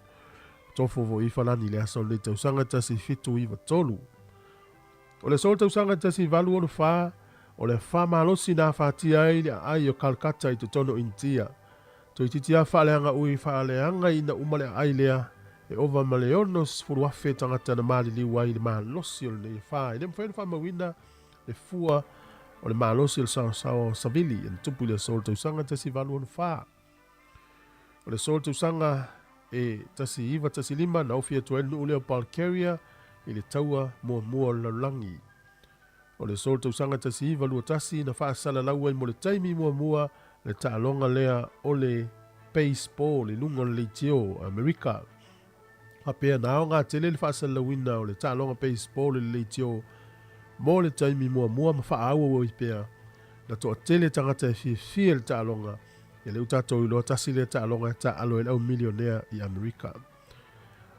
Tofo foi i Falani i le aso o lenei tausaga 1793. O le aso o le tausaga 1864, o le afa malosi na afatia ai le aai o Calcutta i totonu o Initia. Toeitiiti lava faaleagaui faaleagaina uma le aai lea, e ova ma le 60,000 tagata na maliliu ai i le malosi o lenei afa. E le mafai ona faamauina le fua o le malosi o le saosaoa o Savili e na tupu i le aso o le tausaga 1864. O le aso o le tausaga e 1915 na ofi atu ai le nuu lea o Bulgaria i le taua muamua o le lalolagi. O le aso o le tausaga 1921 na faasalalau ai mo le taimi muamua le taaloga lea o le baseball i luga o le leitio o Amerika. Faapea na aoga tele le faasalalauina o le taaloga baseball i le leitio mo le taimi muamua ma faaauau ai pea na toatele tagata e fiafia i le taaloga. Ia lea ua tatou iloa tasi lea taaloga e taaalo ai le au milionea i Amerika.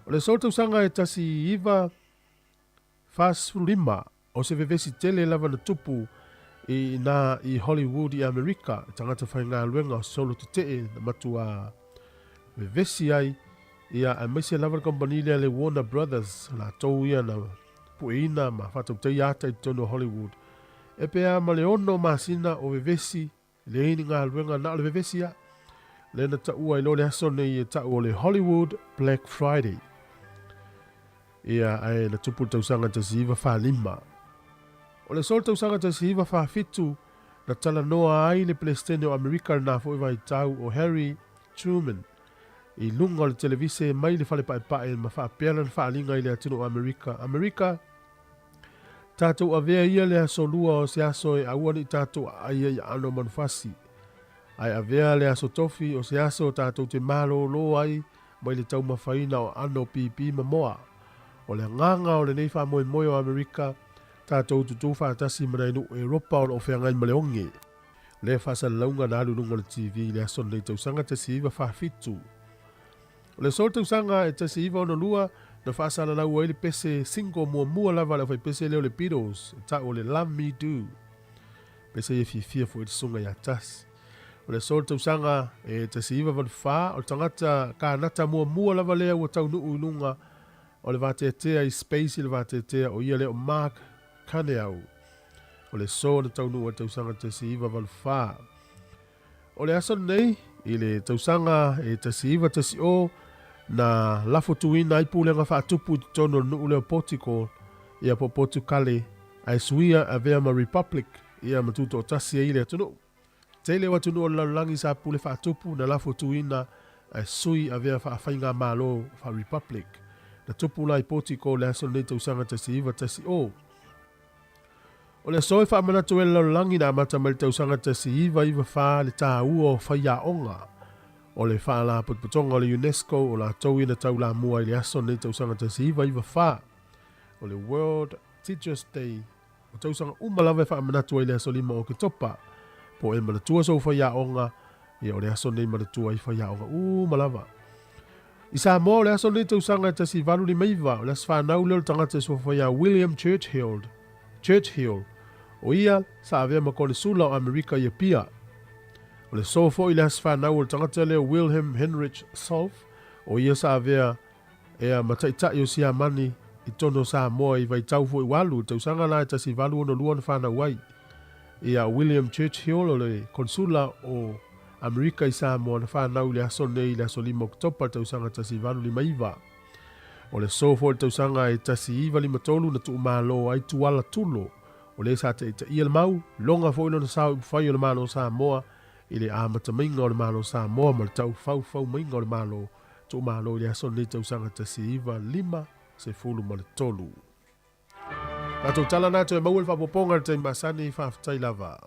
O le aso o le tausaga e 1945, O se vevesi tele lava na tupu i ina i Hollywood i Amerika, i tagata faigaluega o solo tetee na matua vevesi ai, ia aemaise lava le kamupani lea le Warner Brothers, latou ia na pueina ma faatautaia ata i totonu o Hollywood. E pe a ma le ono masina o vevesi, leai ni galuega na o le vevesi a. Lea na taua ai loa le aso nei e tau o le Hollywood Black Friday. Ia, ae na tupu le tausaga 1945. O le aso o le tausaga 1947, na talanoa ai le Peresetene o Amerika i lena foi vaitau o Harry Truman i luga o le televise mai le fale paepae ma faapea lana faaaliga i le atunuu o Amerika, Amerika, tatou avea ia le aso lua o se aso e aua ne i tatou aai ai i aano o manufasi, ae avea le aso tofi o se aso tatou te malōlō ai mai le taumafaina o aano pīpī ma moa. O le agaga o lenei faamoemoe o Amerika, tatou tutū faatasi ma nai nuu Eropa o lo o feagai ma le oge. Lea faasalalauga na alu i luga o le TV i le aso lenei tausaga 1947. O le aso o le tausaga e 1962 na faasalalau ai le pese single muamua lava a le aufaipese lea o le Beatles e tau o le Love Me Do. Pese ia fiafia foi le susuga ia Tasi. O le aso o le tausaga e 1984, o le tagata Kanata muamua lava lea ua taunuu i luga o le vateatea i space i le vateatea o ia lea o Mark Kaneau. O le aso na taunuu ai le tausaga 1984. O le aso lenei, i le tausaga e 1910, na lafo tuina ai pulega faatupu i totonu o le nuu lea o Portugal, ia po o Potukale, ae suia avea ma Republic, ia ma tutoatasi ai le atunuu. Tele o atunuu o le lalolagi sa pule faatupu na lafo tuina ae sui avea faafaigamalo faa-Republic. Na tupu la i Portugal le aso lenei tausaga 1910. O le aso e faamanatu ai le lalolagi na amata mai le tausaga 1994 le tāua o faiaoga o le Faalapotopotoga o le UNESCO o latou ia na taulamua i le aso lenei tausaga 1994 o le World Teachers Day. O tausaga uma lava e faamanatu ai le aso 5 o Oketopa. Po o e manatua sou faiaoga, ia o le aso lenei e manatua ai faiaoga uma lava. I Samoa o le aso lenei tausaga e 1859, o le aso fanau lea o le tagata e suafa ia William Churchill, Churchill, o ia sa avea ma Konesula o Amerika i Apia. O le aso foi le aso fanau o le tagata lea o Wilhelm Heinrich Solf, o ia sa avea ea ma taitai o Siamani i totonu o Samoa i vaitau foi ua alu, i le tausaga la e 1862 na fanau ai. Ia William Churchill o le Konsula o Amerika i Samoa na fanau i le aso nei i le aso 5 Oketopa i le tausaga 1859. O le aso foi i le tausaga e 1953 na tuumalo ai Tuala Tulo, o le sa taitaia le mau, loga foi lona sao i upufai o le Malo o Samoa i le amatamaiga o le Malo o Samoa ma le tau faufau maiga o le Malo tuumalo i le aso nei tausaga 1953. Matou tala na toe maua le faaopoopoga i le taimi masani, faafetai lava.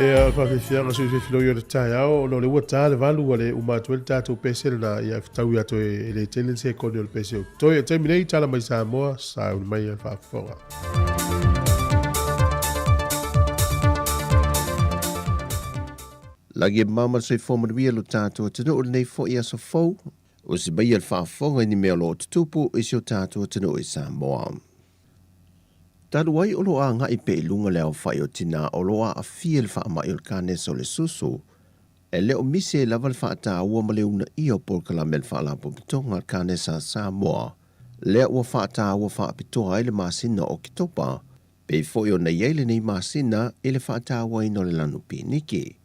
Ia, o le faafiafiaga sui usufono o le taeao, ona o lea ua ta le 8 ua le uma atu ai le tatou pese lena, ia fetaui atu e le tele ni sekone o le pese o totoe. O le taimi nei, tala mai Samoa, sauni mai le faafofoga. Lagi e mama le soifua manuia lo tatou atunuu i lenei foi aso fou, usi maia le faafofoga i ni mea o lo o tutupu i si o tatou atunuu i Samoa. Talu ai o lo o agai pea i luga le aofai o tinā o lo o aafia i le faamai o le kanesa o le susu, e le o misi ai lava le faataua ma le uunaia o polokalame a le Faalapotopotoga a le Kanesa a Samoa, lea ua faataua faapitoa ai le masina o Oketopa, pei foi ona i ai lenei masina i le faatauaina o le lanu piniki.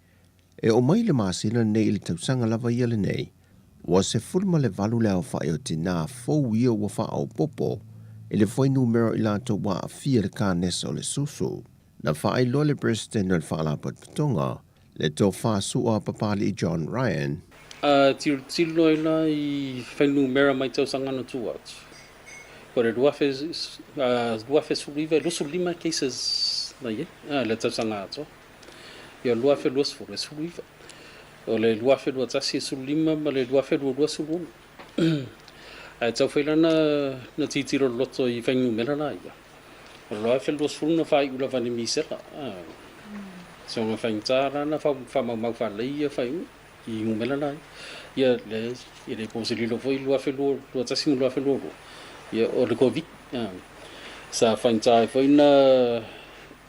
E oo mai le masina lenei i le tausaga lava ia lenei, ua 18 le aofai o tinā fou ia ua faaopoopo i le fuainumera o i latou ua aafia i le kanesa o le susu. Na faailoa le Peresetene o le Faalapotopotoga, le Tofa Su'a Papali'i John Ryan, A tilotilo ai la i fuainumera mai tausaga na tua atu, ko le 2019 e 25 cases na i ai le tausaga atoa. Ia 2020 e 19, o le 2021 e 15 ma le 2022 16. Ae taufai la na tilotilo loloto i fuainumera la ia. O le 2020 na faaiu lava ni misela. Soga faigata la na faamaumau faalelei ia faaiuga i numera la ia. Le e le po se lilo foi 2021 ma 2022 ia o le Covid sa faigata ai foi na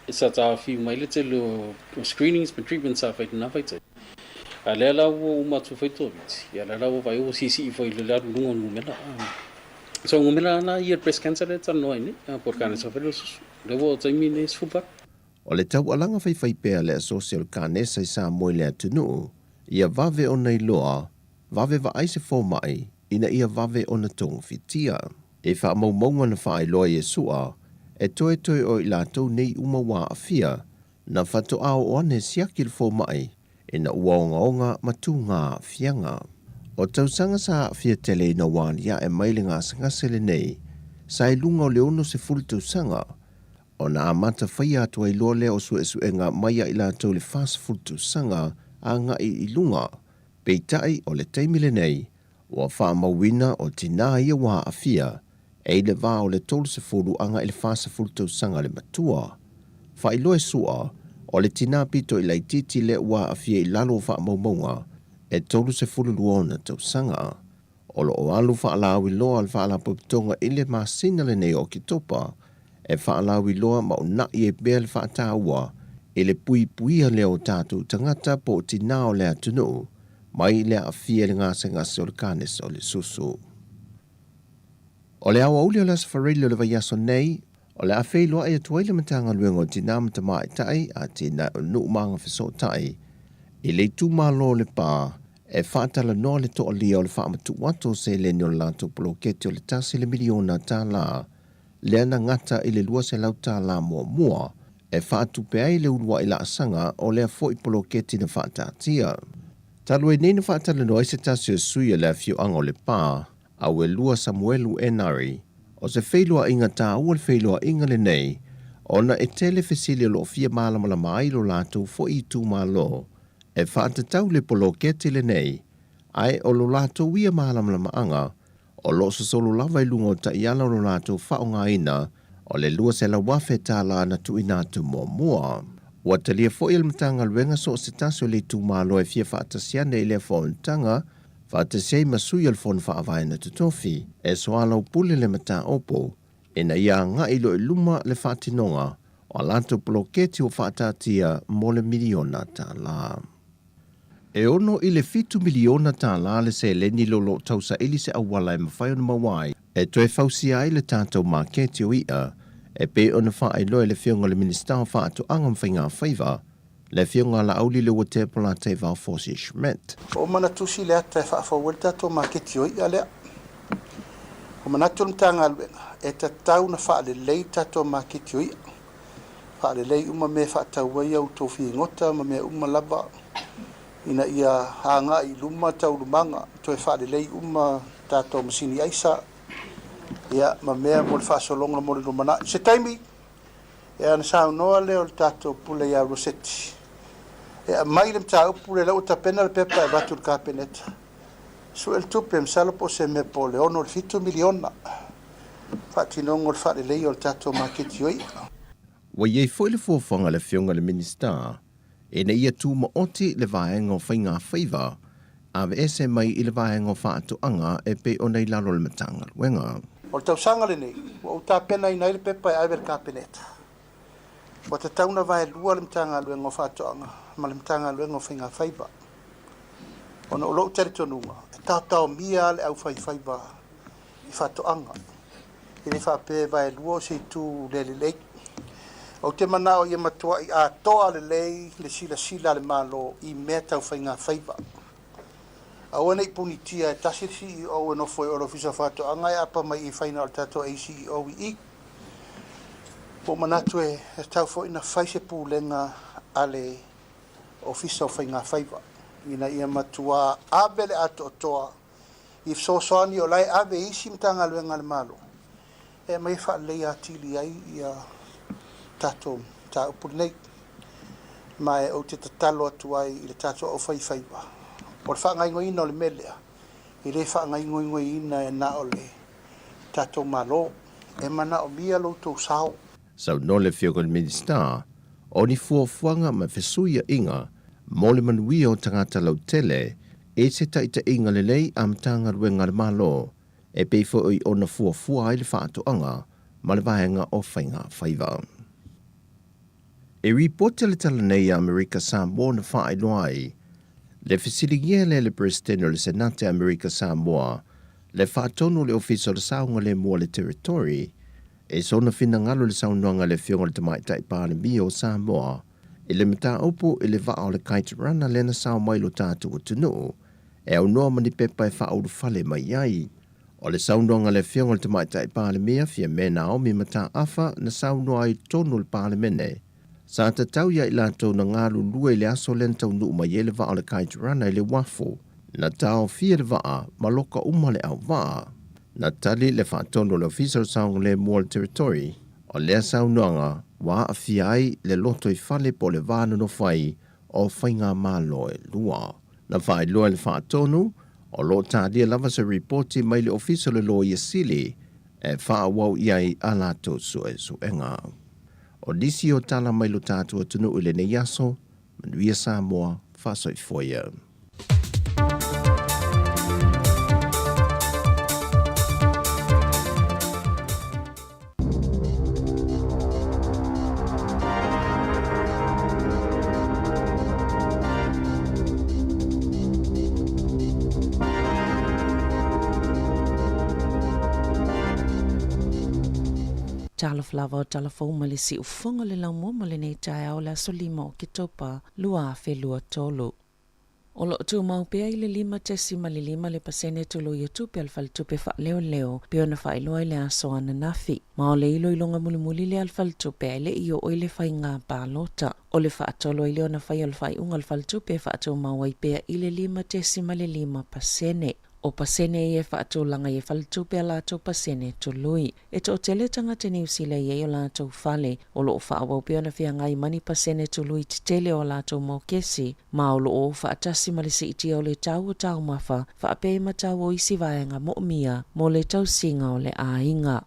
sa taofi mai le tele o screenings ma treatments sa fai lena vaitaimi. A lea la ua uma atu foi Covid, ia lea la ua vaai ua siisii foi le alu i luga o numera. So numera la ia breast cancer lea e talanoa ai nei, po o le kanesa foi lea o le susu. Lea ua oo taimi nei 18. O le taualaga faifaipea a le Asosi o le Kanesa i Samoa i le atunuu, ia vave ona iloa, vave vaai se fomai ina ia vave ona togafitia. I faamaumauga na faailoa i Iesu'a, e toetoe o i latou nei uma ua aafia, na faatoa oo ane siaki le fomai ina ua ogaoga ma tūgā aafiaga. O tausaga sa aafia tele ina ua aliae mai le gasegase lenei, sa i luga o le 60 tausaga, ona amata faia atu ai loa lea o suesuega mai ia i latou i le 40 tausaga agai i luga. Peitai, o le taimi lenei, ua faamauina o tinā ia ua aafia, e i le va o le 30 agai i le 40 tausaga le matua. Faailoa e Su'a, o le tinā pito i laitiiti lea ua aafia i lalo o faamaumauga, e 32 ona tausaga. O lo o alu faalauiloa le Faalapotopotoga i le masina lenei o Oketopa e faalauiloa ma una'i ai pea le faataua i le puipuia lea o tatou tagata po o tinā o le atunuu mai le aafia i le gasegase o le kanesa o le susu. O le aoauli o le Aso Faraile o le vaiaso nei, o le a feiloai atu ai le Matagaluega o Tinā ma Tamaitai, Atinae o Nuu ma Agafesootai i le itumalo o Lepa e faatalanoa le toalia o le faamatuu atu o seleni o le latou poloketi o le tasi le miliona tālā lea na gata i le $200 muamua e faatupe ai le uluai laasaga o lea foi poloketi na faataatia. Talu ai nei na faatalanoa ai se tasi o sui o le afioaga o Lepa, Auelua Samuelu Enari, o se feiloaiga taua le feiloaiga lenei ona e tele fesili o lo o fia malamalama ai lo latou foi itumalo e faatatau le poloketi lenei, ae o lo latou ia malamalamaaga o lo o sosolo lava i luga o taiala o lo latou faaaogaina o le $200,000 na tuuina atu muamua. Ua talia foi e le Matagaluega so o se tasi o le itumalo e fia faatasi ane i lea fonotaga, faatasi ai ma sui o le Fono Faavae na totofi e soalaupule le mataupu ina ia agai loa i luma le faatinoga o a latou poloketi ua faataatia mo le miliona tālā. E 6 i le 7 miliona tālā le seleni lo lo o tausaili se auala e mafai ona maua ai e toe fausia ai le tatou maketi o i'a e pei ona faailoa e le Afioga i le Minisita o Faatoaga ma Faigafaiva, le Afioga a Laauli Leuatea Polataivao Fosi Schmidt. Ua uma ona tusi le ata e faafou ai le tatou maketi o i'a lea. Ua manatu le Matagaluega, e tatau ona faalelei le tatou maketi o i'a. Faalelei uma mea e faatau ai a outou figota ma mea uma lava ina ia agai i luma taualumaga, toe faalelei uma tatou masini aisa ia ma mea mo le faasologa mo le lumanai. Se taimi, ia ona saunoa lea o le tatou pule ia Roseti. E aumai le mataupu lea, la ua tapena le pepa e avatu i le Kapeneta, sue le tupe, masalo po o se mea po o le 6 i le 7 miliona, faatinoga o le faaleleia o le tatou maketi o i'a. Ua i ai foi le fuafuaga a le Afioga i le Minisita ina ia tumaoti le vaega o faigafaiva aveese mai i le vaega o faatoaga e pei ona i lalo o le Matagaluega. O le tausaga lenei, ua ou tapenaina ai le pepa e ave i le Kapeneta. Ua tatau ona vaelua le Matagaluega o Faatoaga ma le Matagaluega o Faigafaiva, ona o lou talitonuga, e taotaomia lava le aufaifaiva i faatoaga. E le faapea e vaelua o se itu le lelei. Ou te manao ia matuai atoa lelei le silasila a le Malo i mea tau faigafaiva. Aua ne i punitia e tasi le CEO e nofo ai o le Ofisa o Faatoaga e apa mai i faina o le tatou ACEO i i. Ua ou manatu e tatau foi ona fai se pulega a le Ofisa o Faigafaiva ina ia matua ave le atoatoa i fesoasoani o la e ave i isi Matagaluega a le Malo e aumai e faaleleia atili ai ia tatou mataupu lenei. Ma e ou te tatalo atu ai i le tatou aufaifaiva, o le faagaoioiina o le mea lea, e le faagaoioiina e na o le tatou Malo, e manaomia lo outou sao. Saunoa le Afioga i le Minisita, o ni fuafuaga ma fesuiaiga mo le manuia o tagata lautele i se taitaiga lelei a Matagaluega a le Malo e pei foi ona fuafua ai le faatoaga ma le vaega o faiga faiva. E ripoti le tala nei a Amerika Samoa na faailoa ai le fesiligia lea e le Peresetene o le Senate a Amerika Samoa le faatonu o le Ofisa o le Saogalemu o le Territory e sona finagalo i le saunoaga a le Afioga i le Tamaitai Palemia o Samoa i le mataupu i le vaa o le Kite Runner lea na sao mai i lo tatou atunuu e aunoa ma ni pepa e faaulufale mai ai. O le saunoaga a le Afioga i le Tamaitai Palemia, Fiame Naomi Mataafa, na saunoa ai i totonu o le Palemene, sa tatau ia i latou na galulue i le aso lea na taunuu mai ai le vaa o le Kite Runner i le uafu. Na taofia le vaa ma loka uma le auvaa. Na tali le faatonu o le Ofisa o le Saogalemu o le Territory, o lea saunoaga ua aafia ai le lotoifale po o le va nonofo ai o faigamalo e lua. Na faailoa e le faatonu, o lo o talia lava se ripoti mai le Ofisa o le Loia Sili e faaauau i ai a latou suesuega. O nisi o tala mai lo tatou atunuu i lenei aso, manuia Samoa, faasoifua ia. Talofa lava o tala fou mai le siufofoga o le laumua mo lenei taeao o le aso 5 o Oketopa 2023. O lo o tumau pea i le 5.5 le pasene tului o tupe a le Faletupe Faaleoleo pei ona faailoa i le aso ananafi. Ma o le iloiloga mulimuli lea a le Faletupe ae le i oo i le faiga palota. O le faatolu ai lea ona fai o le faaiuga a le Faletupe e faatumau ai pea i le 5.5 pasene. O pasene ia e faatulaga ai e Faletupe a latou pasene tului. E toatele tagata Niu Sila i ai o latou fale, o lo o faaauau pea ona feagai ma ni pasene tului tetele o a latou mokesi, ma o lo o o faatasi ma le siitia o le tau o taumafa faapea i matau o isi vaega moomia mo le tausiga o le aiga.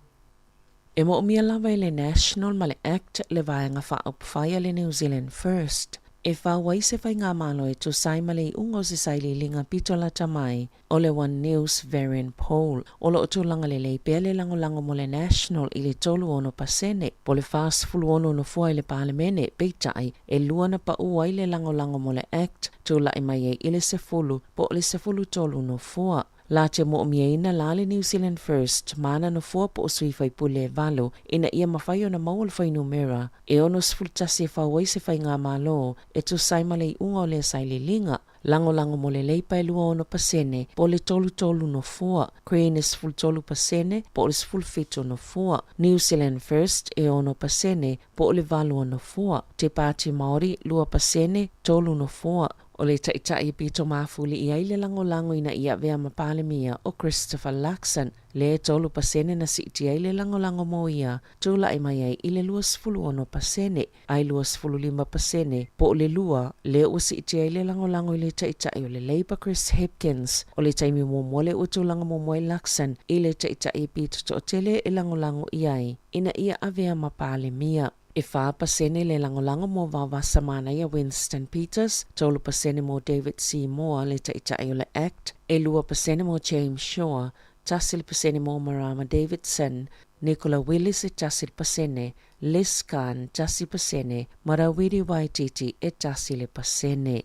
E moomia lava e le National ma le Act le vaega faaupufai a le New Zealand First e fau ai se faigamalo e tusa ai ma le iuga o se sailiiliga pito lata mai o le One News Variant Poll. O lo o tulaga lelei pea le lagolago mo le National i le 36%, po o le 46 nofoa i le Palemene, peitai, e lua na pau ai le lagolago mo le Act, tulai mai ai i le 10 po o le 13 nofoa. La te moomiaina la le New Zealand First ma ana nofoa po o sui faipule e valu ina ia mafai ona maua le fuainumera e 61 e fau ai se faigamalo e tusa ai ma le iuga o lea sailiiliga. Lagolago mo le Leipa e 26% po o le 33 nofoa, Green e 13% po o le 17 nofoa, New Zealand First e 6% po o le 8 nofoa, Te Pāti Māori 2%, 3 nofoa. O le taitai e pito mafuli i ai le lagolago ina ia avea ma Palemia o Christopher Luxon, lea e 3% na siitia ai le lagolago mo ia, tulai mai ai i le 26%, ae 25% po o le lua lea ua siitia ai le lagolago i le taitai o le Labour Chris Hipkins. O le taimi muamua lea ua tulaga muamua ai Luxon i le taitai e pito toatele e lagolago i ai ina ia avea ma Palemia. E 4% le lagolago mo Vaovasa Manaia Winston Peters, 3% mo David Seymour le taitai o le act, e 2% mo James Shaw, 1% mo Marama Davidson, Nicola Willis e 1%, Liz Khan 1% ma Rawiri Waititi e 1%.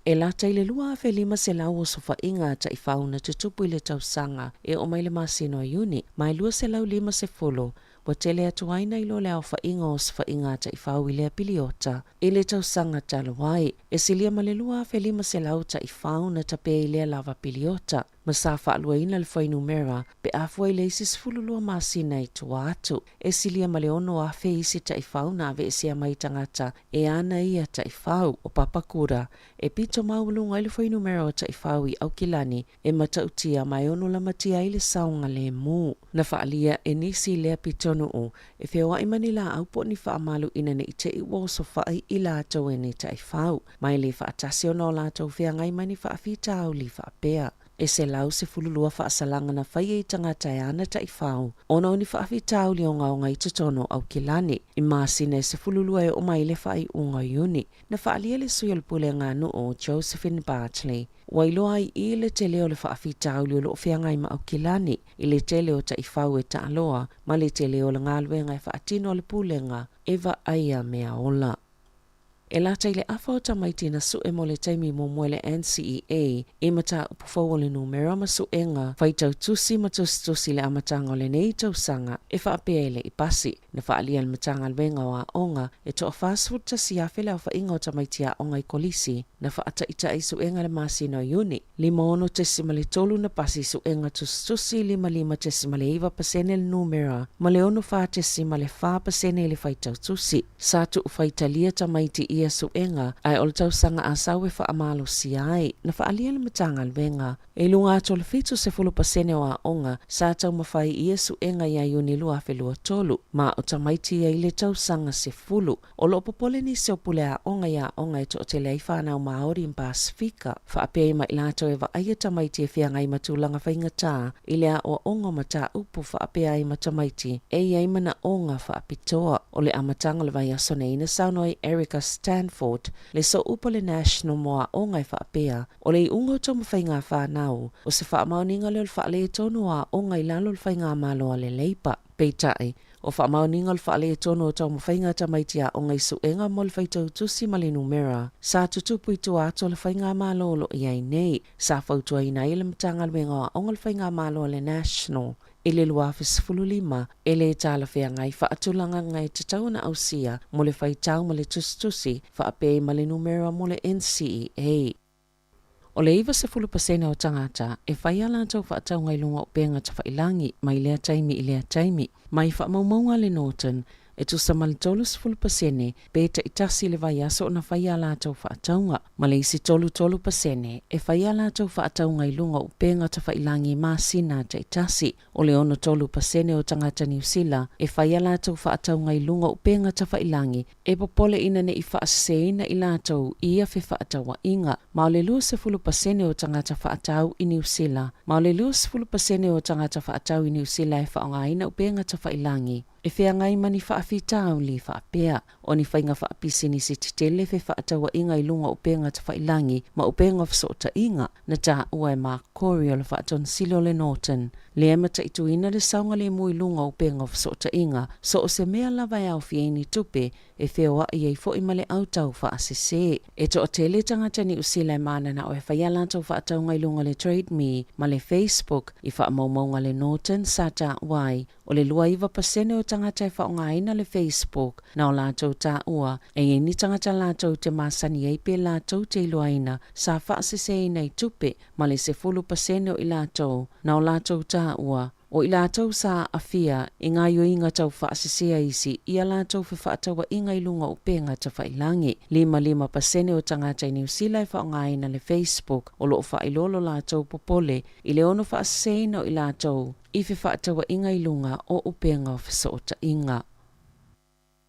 E lata i le 2,500 osofaiga a taifau na tutupu i le tausaga e oo mai le masina o Iuni, ma e 250 ua tele atu ai nai lo le aofaiga o osofaiga a taifau i lea piliota i le tausaga talu ai. E silia ma le 2,500 taifau na tapē i lea lava piliota, ma sa faaluaina le fuainumera pe a fua i le isi 12 masina i tua atu. E silia ma le 6,000 isi taifau na aveesea mai tagata e ana ia taifau. O Papakura, e pito maualuga ai le fuainumera o taifau i Aukilani e matautia ma e ono lamatia ai le saogalemu. Na faaalia e nisi i lea pitonuu e feoai ma ni laau po o ni faamalu ina ne i te i ua osofai i latou e ni taifau, ma e le faatasi ona o latou feagai ma ni faafitauli faapea. E 112 faasalaga na faia i tagata e ana taifau ona o ni faafitauli ogaoga i totonu o Aukilani i masina e 12 e oo mai i le faaiuga o Iuni. Na faaalia le sui o le Pulega a Nuu, Josephine Bartley, ua iloa ai i le tele o le faafitauli o lo o feagai ma Aukilani i le tele o taifau e taaloa ma le tele o le galuega e faatino a le Pulega e vaaia meaola. E lata i le afa o tamaiti na sue mo le taimi muamua i le NCEA i mataupu fou o le numera ma suega faitau tusi ma tusitusi i le amataga o lenei tausaga e faapea e le i pasi. Na faaalia e le Matagaluega o Aoga e toa 41,000 le aofaiga o tamaiti aoga i kolisi na faataitai suega i le masina o Iuni. 56.3 na pasi suega tusitusi, 55.9 pasene le numera ma le 64.4 pasene i le faitau tusi. Sa tuu faitalia tamaiti i ia suega, ae o le tausaga a sau e faamalosia ai, na faaalia le Matagaluega. E i luga atu o le 70 pasene o aoga sa taumafai i ia suega ia Iuni 2023, ma o tamaiti ia i le tausaga 10. O lo o popole nisi o pule aoga i aoga e toatele ai fanau Māori ma Pasifika, faapea ai ma i latou e vaaia tamaiti e feagai ma tulaga faigata i le aoaoga o mataupu faapea ai ma tamaiti e i ai manaoga faapitoa. O le amataga o le vaiaso nei na saunoa ai Erica Stanford, le sooupu o le National mo Aoga e faapea, o le iuga o taumafaiga a fanau, o se faamaoniga lea o le faaletonu o aoga i lalo o le faigamalo a le Labour. Peitai, o faamaoniga o le faaletonu o taumafaiga a tamaiti aoga i suega mo le faitau tusi ma le numera sa tutupu i tua atu o le faigamalo o lo o i ai nei, sa fautuaina ai e le Matagaluega o Aoga le Faigamalo a le National i le 2015 e le talafeagai faatulagaga e tatau ona ausia mo le faitau ma le tusitusi faapea ai ma le numera mo le NCEA. O le 90% o tagata e fai a latou faatauga i luga o upega tafailangi mai lea taimi i lea taimi. Mai faamaumauga a le Norton, e tusa ma le 30% pe taitasi i le vaiaso ona fai a latou faatauga, ma le isi 33% e fai a latou faatauga i luga o upega tafailangi masina taitasi. O le 63% o tagata Niu Sila e fai a latou faatauga i luga o upega tafailangi e popole ina ne i faaseseina i latou i ia fefaatauaiga, ma o le 20% o tagata faatau i Niu Sila, ma o le 20% o tagata faatau i Niu Sila e faaaogaina upega tafailangi e feagai ma ni faafitauli faapea, o ni faiga faapisinisi tetele fefaatauaiga i luga o upega tafailangi ma upega o fesootaiga, na taua e Mark Corey o le Faatonisili o le Norton. Lea e mataituina le saogalemu i luga o upega o fesootaiga, so o se mea lava e aofia ai ni tupe, e feoai ai foi ma le autau faasese. E toatele tagata Niu Sila e mananao e fai a latou faatauga i luga o le Trade Me ma le Facebook i faamaumauga a le Norton sa taua ai o le 29% o tagata e faaaogaina le Facebook na o latou taua e i ai ni tagata latou te masani ai pe latou te iloaina sa faaseseina i tupe ma le 10% o i latou na o latou taua. O i latou sa aafia i gaoioiga tau faasese a isi i a latou fefaatauaiga i luga o upega tafailangi. 55% o tagata i Niu Sila e faaaogaina le Facebook o lo o faailoa lo latou popole i le ono faaseseina o i latou i fefaatauaiga i luga o upega o fesootaiga.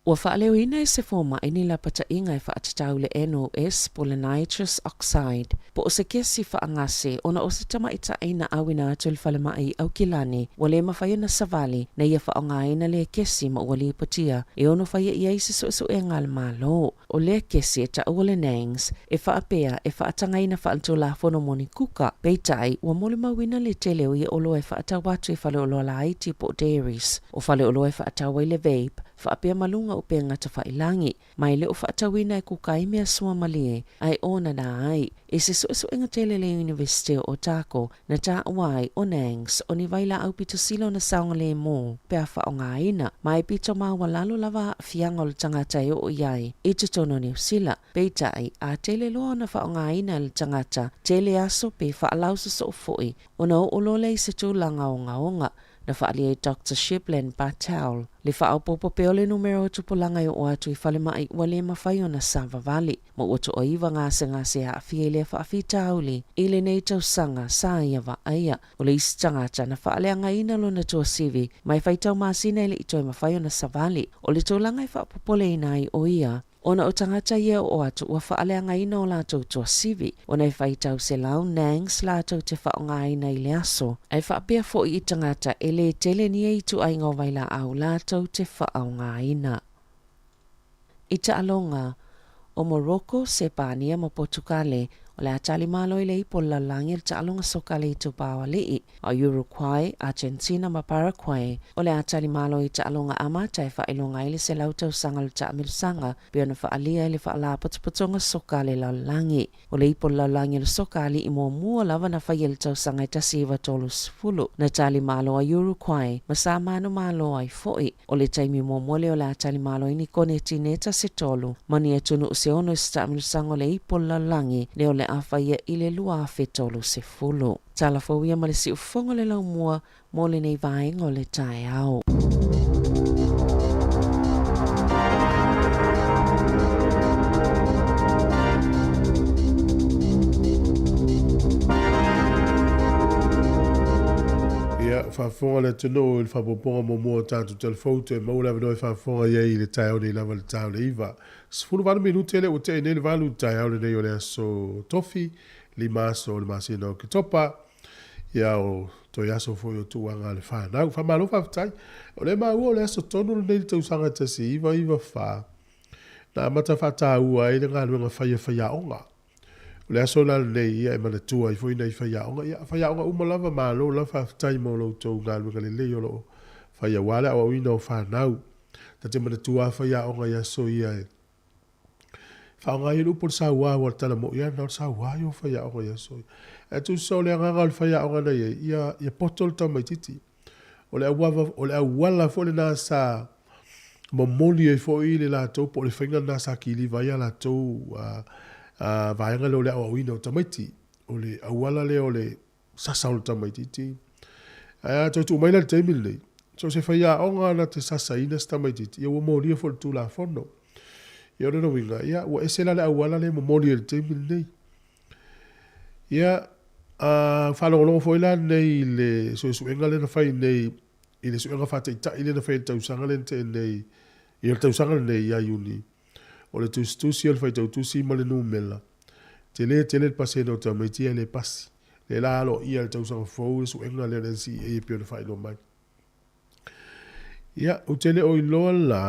Ua faaleoina e se fomai ni lapataiga e faatatau i le NOS po o le nitrous oxide, po o se kesi faagase ona o se tamaitai na auina atu i le falemai i Aukilani ua le mafai ona savali na ia faaaogaina lea kesi ma ua lipotia e ono faia i ai se suesuega a le Malo. O lea kesi e taua le Nangs e faapea e faatagaina faaletulafono mo ni kuka, peitai ua molimauina le tele o ia oloa e faatau atu i faleoloa laiti po o dairies. O faleoloa e faatau ai le vape faapea ma luga o upega tafailangi, ma e le o faatauina e kuka ai mea suamalie ae onana ai. I se suesuega tele a le Iunivesite o Otago na taua ai o Nangs o ni vailaau pito sili ona saogalemu pe a faaaogaina, ma e pito maualalo lava aafiaga o le tagata e oo i ai i totonu o Niu Sila. Peitai, a tele loa ona faaaogaina e le tagata, tele aso pe faalausosoo foi ona oo loa lea i se tulaga ogaoga. Na faaalia e Doctor Sheblen Patel le faaopoopo pea o le numera o tupulaga e oo atu i falemai ua le mafai ona savavali, ma ua toaiva gasegase e aafia i lea faafitauli i lenei tausaga sa ia vaaia. O le isi tagata na faaleagaina lona tuasivi ma e faitau masina e le i toe mafai ona savali. O le tulaga e faapopoleina ai o ia, Ona o tagata ia e oo atu ua faaleagaina o latou tuasivi, ona e faitau selau nangs latou te faaaogaina i le aso, ae faapea foi i tagata e le tele ni ituaiga o vailaau latou te faaaogaina. I taaloga, o Morocco, Sepania ma Potukale o le a tali malo i le ipu o le lalolagi o le taaloga soka a le itupa o alii. A Uruguay, Argentina ma Paraguay, o le a tali malo i taaloga amata e faailoga ai le 100 tausaga o le taamilosaga pei ona faaalia i le Faalapotopotoga Soka a le Lalolagi. O le ipu o le lalolagi o le soka alii muamua lava na faia i le tausaga e 1930, na tali malo ai Uruguay ma sa manumalo ai foi. O le taimi muamua lea o le a tali malo ai ni konetineta se tolu ma ni atunuu se ono i se taamilosaga o le ipu o le lalolagi lea o le a faia i le 2030. Tala fou ia ma le siufofoga o le laumua mo lenei vaega o le taeao. Ia, faafofoga le atunuu i le faaopoopoga muamua o tatou talafou, toe maua le avanoa e faafofoga i ai i le taeao nei lava i le ta o le 9. 18 minute lea ua tea nei le 8 i le taeao lenei o le aso Tofi, 5 aso o le masina o Oketopa, ia o toe aso foi o tuuaga a le fanau. Faamalo faafetai. O lea e maua o le aso tonu lenei i le tausaga 1994 na amata faataua ai le galuega fai a faiaoga. O le aso la lenei ia e manatua ai foi nai faiaoga. Ia faiaoga uma lava malo lava faafetai mo lo outou galuega lelei o lo o fai aua le aoaoina o fanau. Ta te manatua lava faiaoga i aso ia e Faaaoga ai le upu o le saua aua o le tala moni lava lena o le saua ia o faiaoga i aso ia. Ae tusa o le agaga o le faiaoga na i ai, ia, ia poto le tamaitiiti. O le auava, o le auala foi lena sa momoli ai foi le latou po o le faiga lena sa kiliva ai a latou a, a, vaega lea o le aoaoina o tamaiti. O le auala lea o le sasa o le tamaitiiti. Ae a toe tuu mai la i le taimi lenei, so o se faiaoga na te sasaina se tamaitiiti, ia ua molia foi i le Tulafono. Ia o lona uiga, ia ua ese la le auala lea e momoli ai i le taimi lenei. Ia, a faalogologo foi la lenei i le suesuega lea na fai nei i le suega faataitai lea na fai i le tausaga lea na tea nei, ia le tausaga lenei ia Iuni, o le tusitusi o le faitautusi ma le numera, tele tele le pasene o tamaiti ia e le pasi. Lea la aloaia i le tausaga fou le suega lea a le NCEA e pei ona faailoa mai. Ia, ou te le o iloa la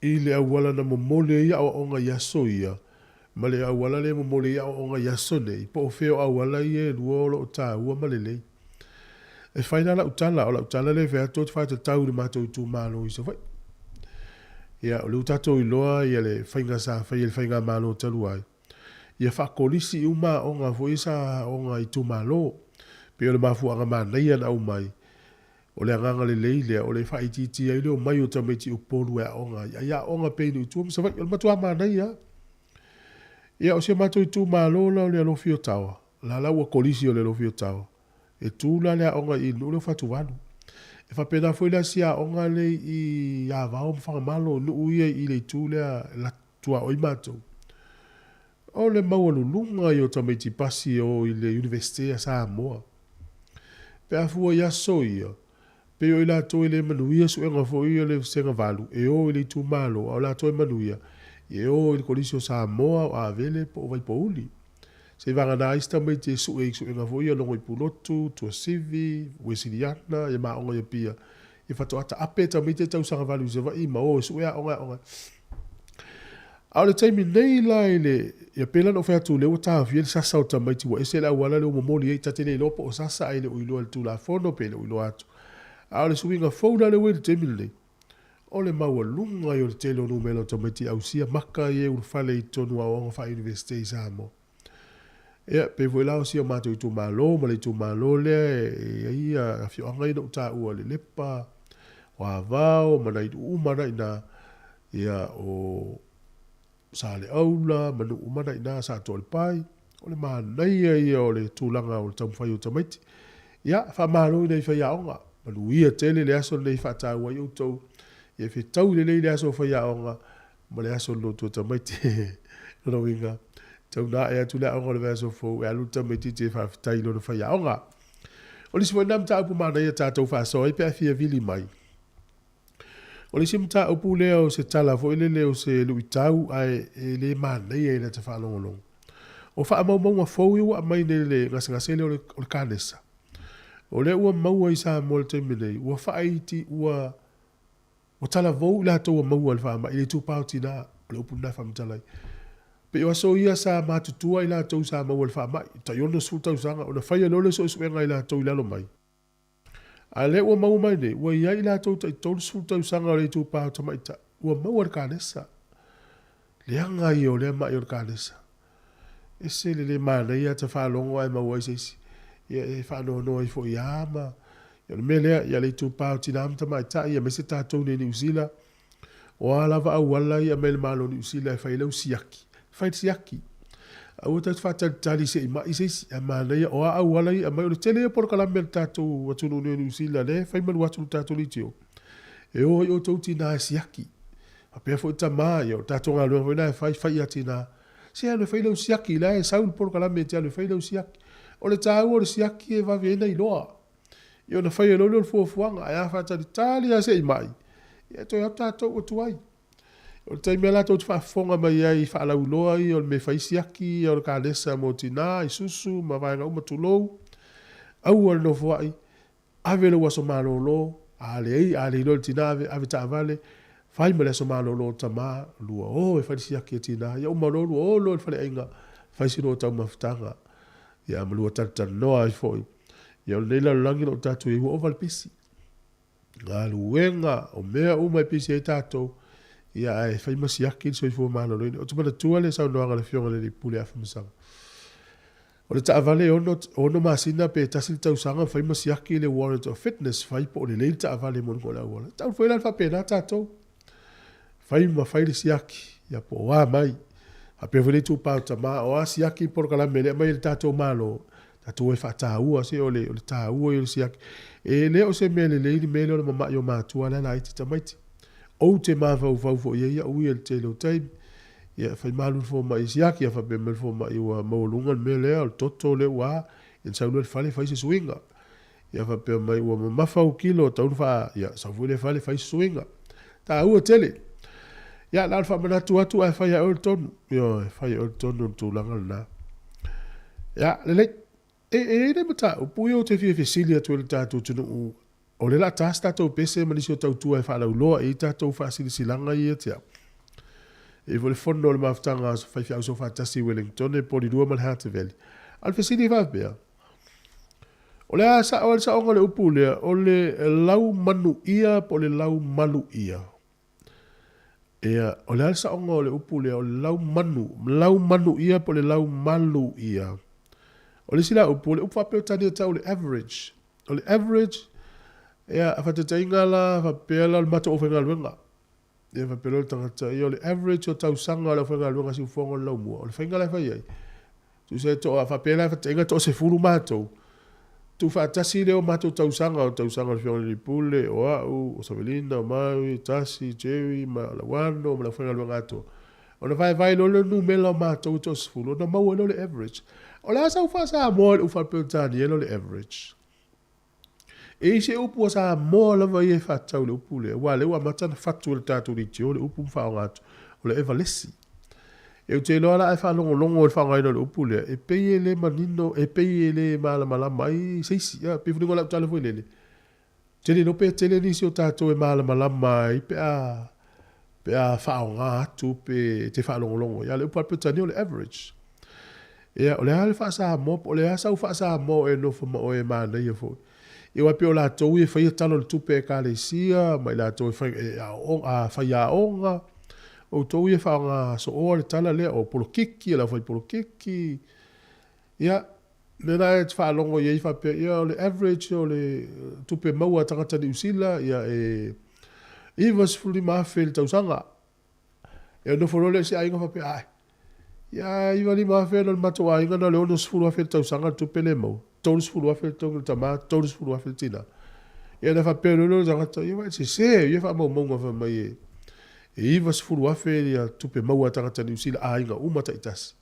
i le auala na momoli ai aoaoga i aso ia ma le auala lea e momoli ai aoaoga i aso nei, po o fea o auala ia e lua o lo o taua ma lelei. E fai la lau tala, o lau tala lea e fai atu ou te faatatau i le matou itumalo i Savaii. Ia, o lea ua tatou iloa ia le faiga sa faia e le faigamalo talu ai, ia faakolisi uma aoga foi ia sa aoga i itumalo. Pei o le mafuaaga manaia na aumai, o le agaga lelei lea o le faaitiitia ai le omai o tamaiti i Upolu e aoga ai, a ia aoga pea i nuu i tua ma Savaii. O le matua manaia lava. Ia, o si o matou itumalo la o le Alofi o Tawa, la la ua kolisi o le Alofi o Tawa. E tu la le aoga i le nuu lea o Fatuvalu. E faapena foi la si aoga lea i Avao ma Fagamalo, o nuu ia i le itu lea e tuaoi matou. O le maualuluga ia o tamaiti pasi e o i le Iunivesite a Samoa. Pe a fua i aso ia, pei o i latou e le manuia suega foi ia o le Vasega 8 e o i le itumalo, a o latou e manuia, e o i le Kolisi o Samoa, o Avele po o Vaipouli. Seivagana ai si tamaiti e sue i suega foi ia logo i Pulotu, Tuasivi, Uesiliana, ia ma aoga i Apia, ia faatoa taape tamaiti ia tausaga 8 i Savaii ma o e sue aoga e aoga ai. A o le taimi nei la i le, ia pei la ona ou fai atu o lea ua taofia le sasa o tamaiti ua ese le auala lea ua momoli ai, ta te le iloa po o sasa ae le o iloa e le Tulafono pe le o iloa atu. A o le suiga fou la lea ua i le taimi lenei, o le maualuga ia o le tele o numera o tamaiti e ausia maka ia e ulufale i totonu o aoaoga faa-Iunivesite i Samoa. Ia, pei foi la o si o matou itumalo ma le itumalo lea e i ai ia afioaga ia na ou taua, Lelepa, o Avao ma nai nuu uma na i ina, ia, o Saleaula ma nuu uma na i ina, Satoalepai. O le manaia ia o le tulaga o le taumafai o tamaiti. Ia, faamalo i nai faiaoga. Manuia tele le aso lenei e faataua ai outou. Ia fetaui lelei le aso o faiaoga ma le aso o le lotu a tamaiti. Lona uiga, tau na ae atu le aoga o le vaiaso fou e alu le tamaitiiti e faafetai i lona faiaoga. O le isi foi lena mataupu manaia tatou faasoa ai pe a fia vili mai. O le isi mataupu lea o se tala foi lele o se luitau ae e le manaia i lata faalogologo. O faamaumauga fou ia ua aumai nei i le gasegase lea o le kanesa, o lea ua maua i Samoa i le taimi nei, ua faaiti, ua Ua talavou i latou ua maua i le faamai i le itupa o tina, o le upu lena e faamatala ai. Pei o aso ia sa matutua i latou sa maua i le faamai, tai 60 tausaga, ona faia loa lea o suesuega a i latou i lalo mai. A o lea ua maua mai nei, ua i ai i latou tai 30 tausaga o le itupa o tamaitai ua maua i le kanesa. Leaga ia o lea ma'i o le kanesa. Ese le le manaia ata faalogo ae maua ai se isi ia e faanoanoa ifo i a ma ia o le mea lea ia le itupa o tina ma tamaitai aemaise tatou nei i Niu Sila o a lava auala ia aumai e le Malo o Niu Sila e fai ai lau siaki fai le siaki aua tatou te faatalitali se i ma'i se isi ae manaia o a auala ia aumai o le tele ia o polokalame a le tatou atunuu nei o Niu Sila lea e fai malu atu le tatou leitio e o ai outou tina e siaki faapea foi tama ia o le tatou galuega foi lena e fai fai ia tina Se alu e fai lau siaki, la e sau le polokalame e te alu e fai lau siaki. O le taua o le siaki e vave ai ona iloa. Ia ona faia loa lea o le fuafuaga, ae a faatalitali lava se i mai, ia e toe atu tatou ua tuai. O le taimi lava la tou te faafofoga mai ai i faalauiloa ia o le mea e fai siaki ia o le kanesa mo tina, i susu ma vaega uma, tulou, aua le nofoai, Ave lou aso malolo, a leai, a le iloa e le tina, ave, ave taavale, fai ma le aso malolo o tama, lua o e fai le siaki a tina, ia uma loa lua o loa i le faleaiga, fai si lua taumafataga, ia ma lua talatalanoa ai foi. Ia o lenei lalolagi o lo o tatou i ai, ua ova le pisi. Galuega, o mea uma e pisi ai tatou, ia ae fai ma siaki le soifua maloloina. Ou te manatua le saunoaga a le Afioga i le Alii Pule ia Afamasaga. O le taavale e ono masina pe tasi le tausaga fai ma siaki le warrant of fitness fai po o lelei le taavale mo luga o le auala. E tau foi la le faapena tatou. Fai ma fai le siaki, ia po o a mai. Faapea foi le itupa o tama, o a siaki polokalame lea aumai e le tatou Malo, tatou o e faataua se o le, o le taua ia o le siaki. E le o se mea lelei le mea lea o le mamai o matua la e laiti tamaiti. Ou te mafaufau foi i ai au ia i le tele o taimi. Ia, fai malu le fomai e siaki, a faapea mai le fomai ua maualuga le mea lea, o le toto lea ua a, ia ona sau lea i le fale fai se suiga. Ia faapea mai ua mamafa ou kilo, tatau ona faa, ia sau foi lea i le fale fai se suiga. Taua tele. Ia, na o le faamanatu atu ae fai lava e oe le tonu. Ioe, fai e oe le tonu o le tulaga lena. Ia, lelei. E i ai le mataupu ia ou te fia fesili atu ai i le tatou atunuu, o lea o le a ta se tatou pese ma nisi o tautua e faalauiloa i ai tatou faasilasilaga ia ia te au. E i ai foi le fono o le mafutaga a faifeau soofaatasi i Wellingtone, Polilua ma le Hateveli. A o le fesili e faapea, o le a sao ai le saoga o le upu lea, o le laumanuia po o le laumaluia? Ia, o le a le saoga o le upu lea, o le laumanu, laumanuia po o le laumaluia. O le isi la upu, o le upu faa-Peretania tau o le average. O le average, ia, a faataitaiga la, faapea la o le matou aufaigaluega. Ia, faapea loa le tagata, ia o le average o tausaga o le aufaigaluega siufofoga o le laumua, o le faiga la e fai ai, tusa e toa, faapea la faataitaiga e toa-10 matou. Tuufaatasi lea o matou tausaga, o tausaga o le Afioga i le Alii Pule, o au, o Savelina, o Maui, Tasi, Jerry ma Lauano ma le aufaigaluega atoa, ona vaevae loa lea o le numera o matou e toasefulu ona maua ai lea o le average. O le a sau faa-Samoa i le upu faa-Peretania lea o le average? E i ai se upu a Samoa lava ia e faatatau i le upu lea, aua o lea ua amata ona fatu e le tatou leitio le upu ma faaaoga atu, o le evalesi. Ou te iloa la a e faalogologo i le faaaogaina o le upu lea, e pei e le manino, e pei e le malamalama ai se isi. Ia, pei foi o lau tala foi lele, ou te le iloa pe tele nisi o tatou e malamalama ai pe a, pe a faaaoga atu pe te faalogologo. Ia, o le upu faa-Peretania o le average. Ia, o le a le faa-Samoa, po o le a sau faa-Samoa o e nofo ma oe e manaia foi. Ia aua e pei o latou ia e faia tala o le tupe a Ekalesia ma i latou e fai, e aooga, a faiaoga, outou ia e faaaoga sooa le tala lea, o polokiki, o le aufai polokiki. Ia, lea la e te faalogo i ai faapea, ia o le average o le tupe maua a tagata Niu Sila, ia e $95,000 i le tausaga. Ia nofo loa lea i se aiga faapea, ae, ia 95 afe na o le matou aiga na o le 60 afe i le tausaga le tupe lea e maua, 30 afe le totogi o le tama, 30 afe le tina. Ia ona faapea loa lea o le tagata, ia vaai sese ia faamaumauga fai mai e 90 afe ia tupe maua a tagata Niu Sila aiga uma taitasi.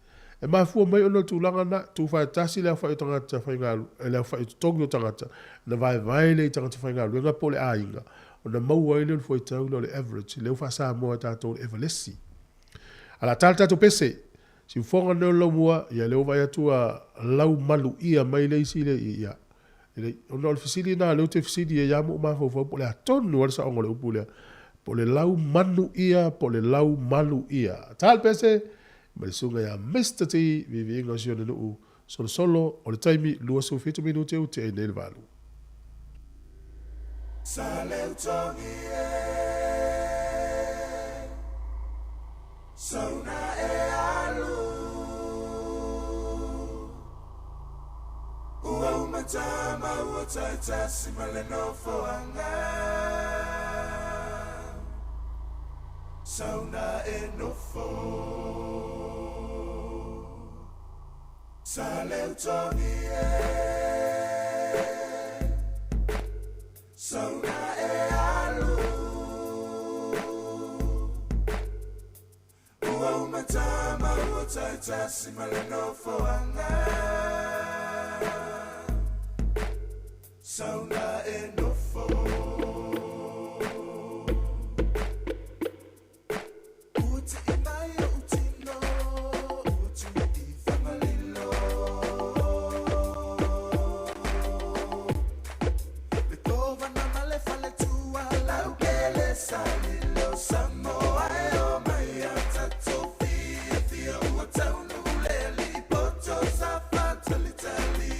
E mafua mai ona o le tulaga lena, tuufaatasi le aofai o tagata faigaluega, le aofai o totogi o tagata, ona vaevae lea i tagata faigaluega po o le aiga, ona maua ai lea o le fuaitau lea o le average, lea ua faa-Samoa e tatou o le evalesi. A o le a ta le tatou pese, siufofoga lenei o le laumua, ia lea ua vaai atu ua laumaluia mai le isi lea i, ia, lelei. Ona o le fesili lena o lea ou te fesili ai lava ma ou mafaufau po o le a tonu lava le saoga o le upu lea, po o le laumanuia po o le laumaluia. Ta le pese ma le susuga ia Mister T, viiviiga o si ona nuu solosolo, o le taimi 27 minute ua tea ai nei le valu. Saleutogi e, sauna e alu. Ua uma tama ua taitasi ma le nofoaga. Sauna e nofo. Saleutogi e, sauna e alu. Ua uma tama ua taitasi ma le nofoaga. Sauna e nofo. Ua tii mai ou tino, ua tui i Fagalilo. Le tovana ma le faletua, laukele salilo. Samoa e o mai a tatou fiafia, ua taunuu le alii poto sa faatalitali.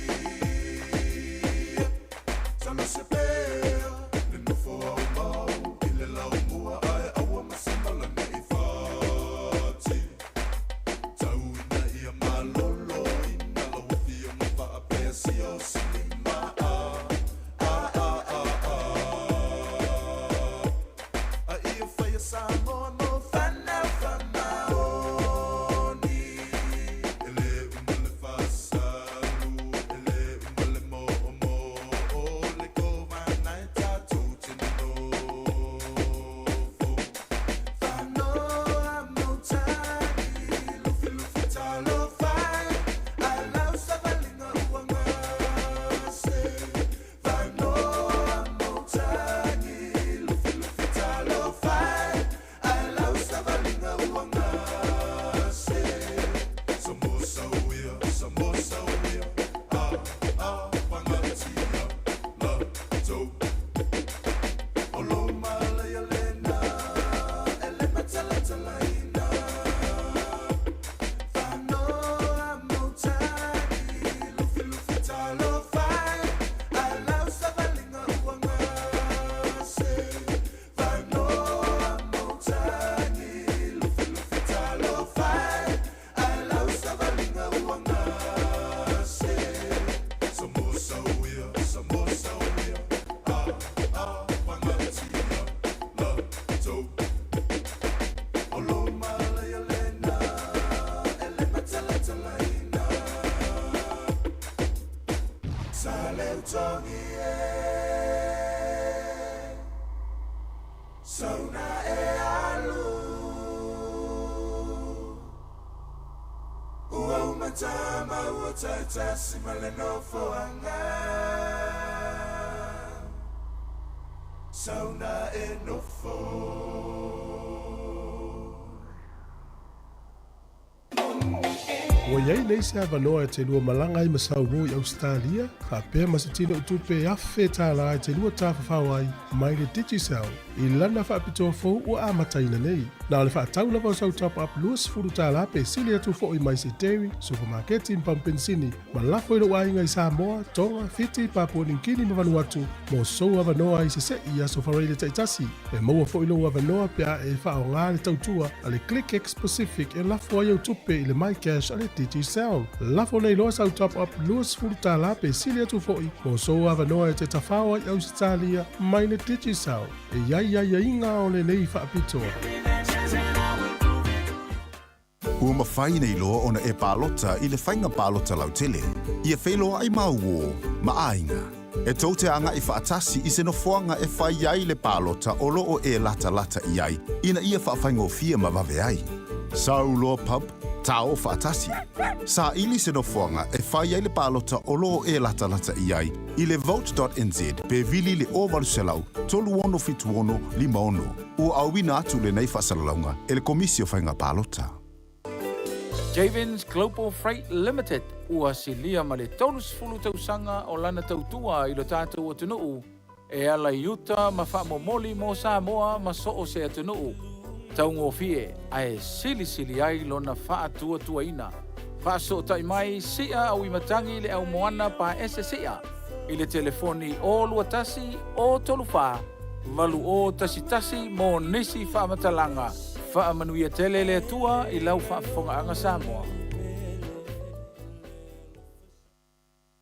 Ua i ai nei se avanoa e telua malaga ai ma Saumou i Ausetalia, faapea ma se tinoitupe e $1,000 e telua tafafao ai mai le Digicel i lana faapitoa fou ua amataina nei. Na o le faatau lava o sau top-up $20 pe sili atu foi mai se dairy, supamaketi ma pamu penisini ma lafo i lou aiga i Samoa, Tonga, Fiti, Papua Niu Kini ma Vanuatu mo sou avanoa i sese'i i aso faraile taitasi. E maua foi lou avanoa pe a e faaaoga le tautua a le ClickX Pacific e lafo ai au tupe i le MyCash a le Digicel. Lafo nei loa sau top-up $20 pe sili atu foi mo sou avanoa e te tafao ai Ausetalia mai le Digicel. E i ai aiaiga o lenei faapitoa. Ua mafai nei loa ona e palota i le faiga palota lautele, ia feiloai ma uō ma aiga. E tou te agai faatasi i se nofoaga e fai ai le palota o lo o e latalata i ai ina ia faafaigofie ma vave ai. Sau loa pub, tao faatasi. Saili se nofoaga e fai ai le palota o lo o e latalata i ai i le vote.nz pe vili i le 0800 3676 56. Ua auina atu lenei faasalalauga e le Komisi o Faiga Palota. Javens Global Freight Limited ua silia ma le 30 tausaga o lana tautua i lo tatou atunuu e ala i uta ma faamomoli mo Samoa ma so o se atunuu taugofie ae silisili ai lona faatuatuaina. Faasootai mai Sia Auimatagi le au moana paese Sia i le telefoni 021 034 8011 mo nisi faamatalaga. Faamanuia tele le Atua i lau faafofogaaga Samoa.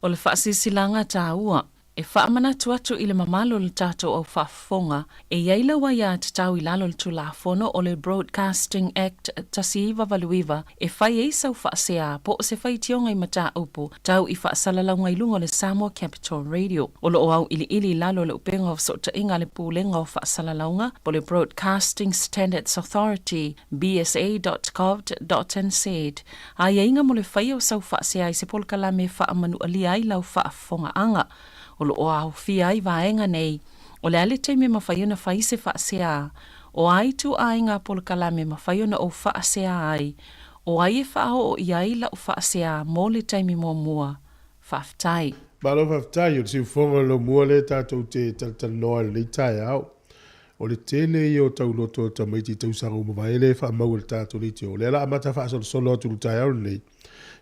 O le faasilasilaga taua, e faamanatu atu i le mamalu o le tatou au faafofoga, e i ai lau aiatatau i lalo o le Tulafono o le Broadcasting Act 1989 e fai ai sau faasea po o se faitioga i mataupu tau i faasalalauga i luga o le Samoa Capital Radio. O lo o auiliili i lalo o le upega o fesootaiga a le Pulega o Faasalalauga po o le Broadcasting Standards Authority, bsa.govt.nz, aiaiga mo le faia o sau faasea i se polokalame e faamanualia ai lau faafofogaaga. O lo o aofia ai vaega nei, o le a le taimi e mafai ona fai se faasea, o a ituaiga polokalame e mafai ona ou faasea ai, o ai e faaoo i ai lau faasea mo le taimi muamua. Faafetai. Malo faafetai, o le siufofoga o le laumua lea tatou te talatalanoa i lenei taeao. O le tele ia o tauloto o tamaiti i tausaga ua mavae lea e faamau e le tatou leitio. O lea la amata faasolosolo atu i le taeao lenei,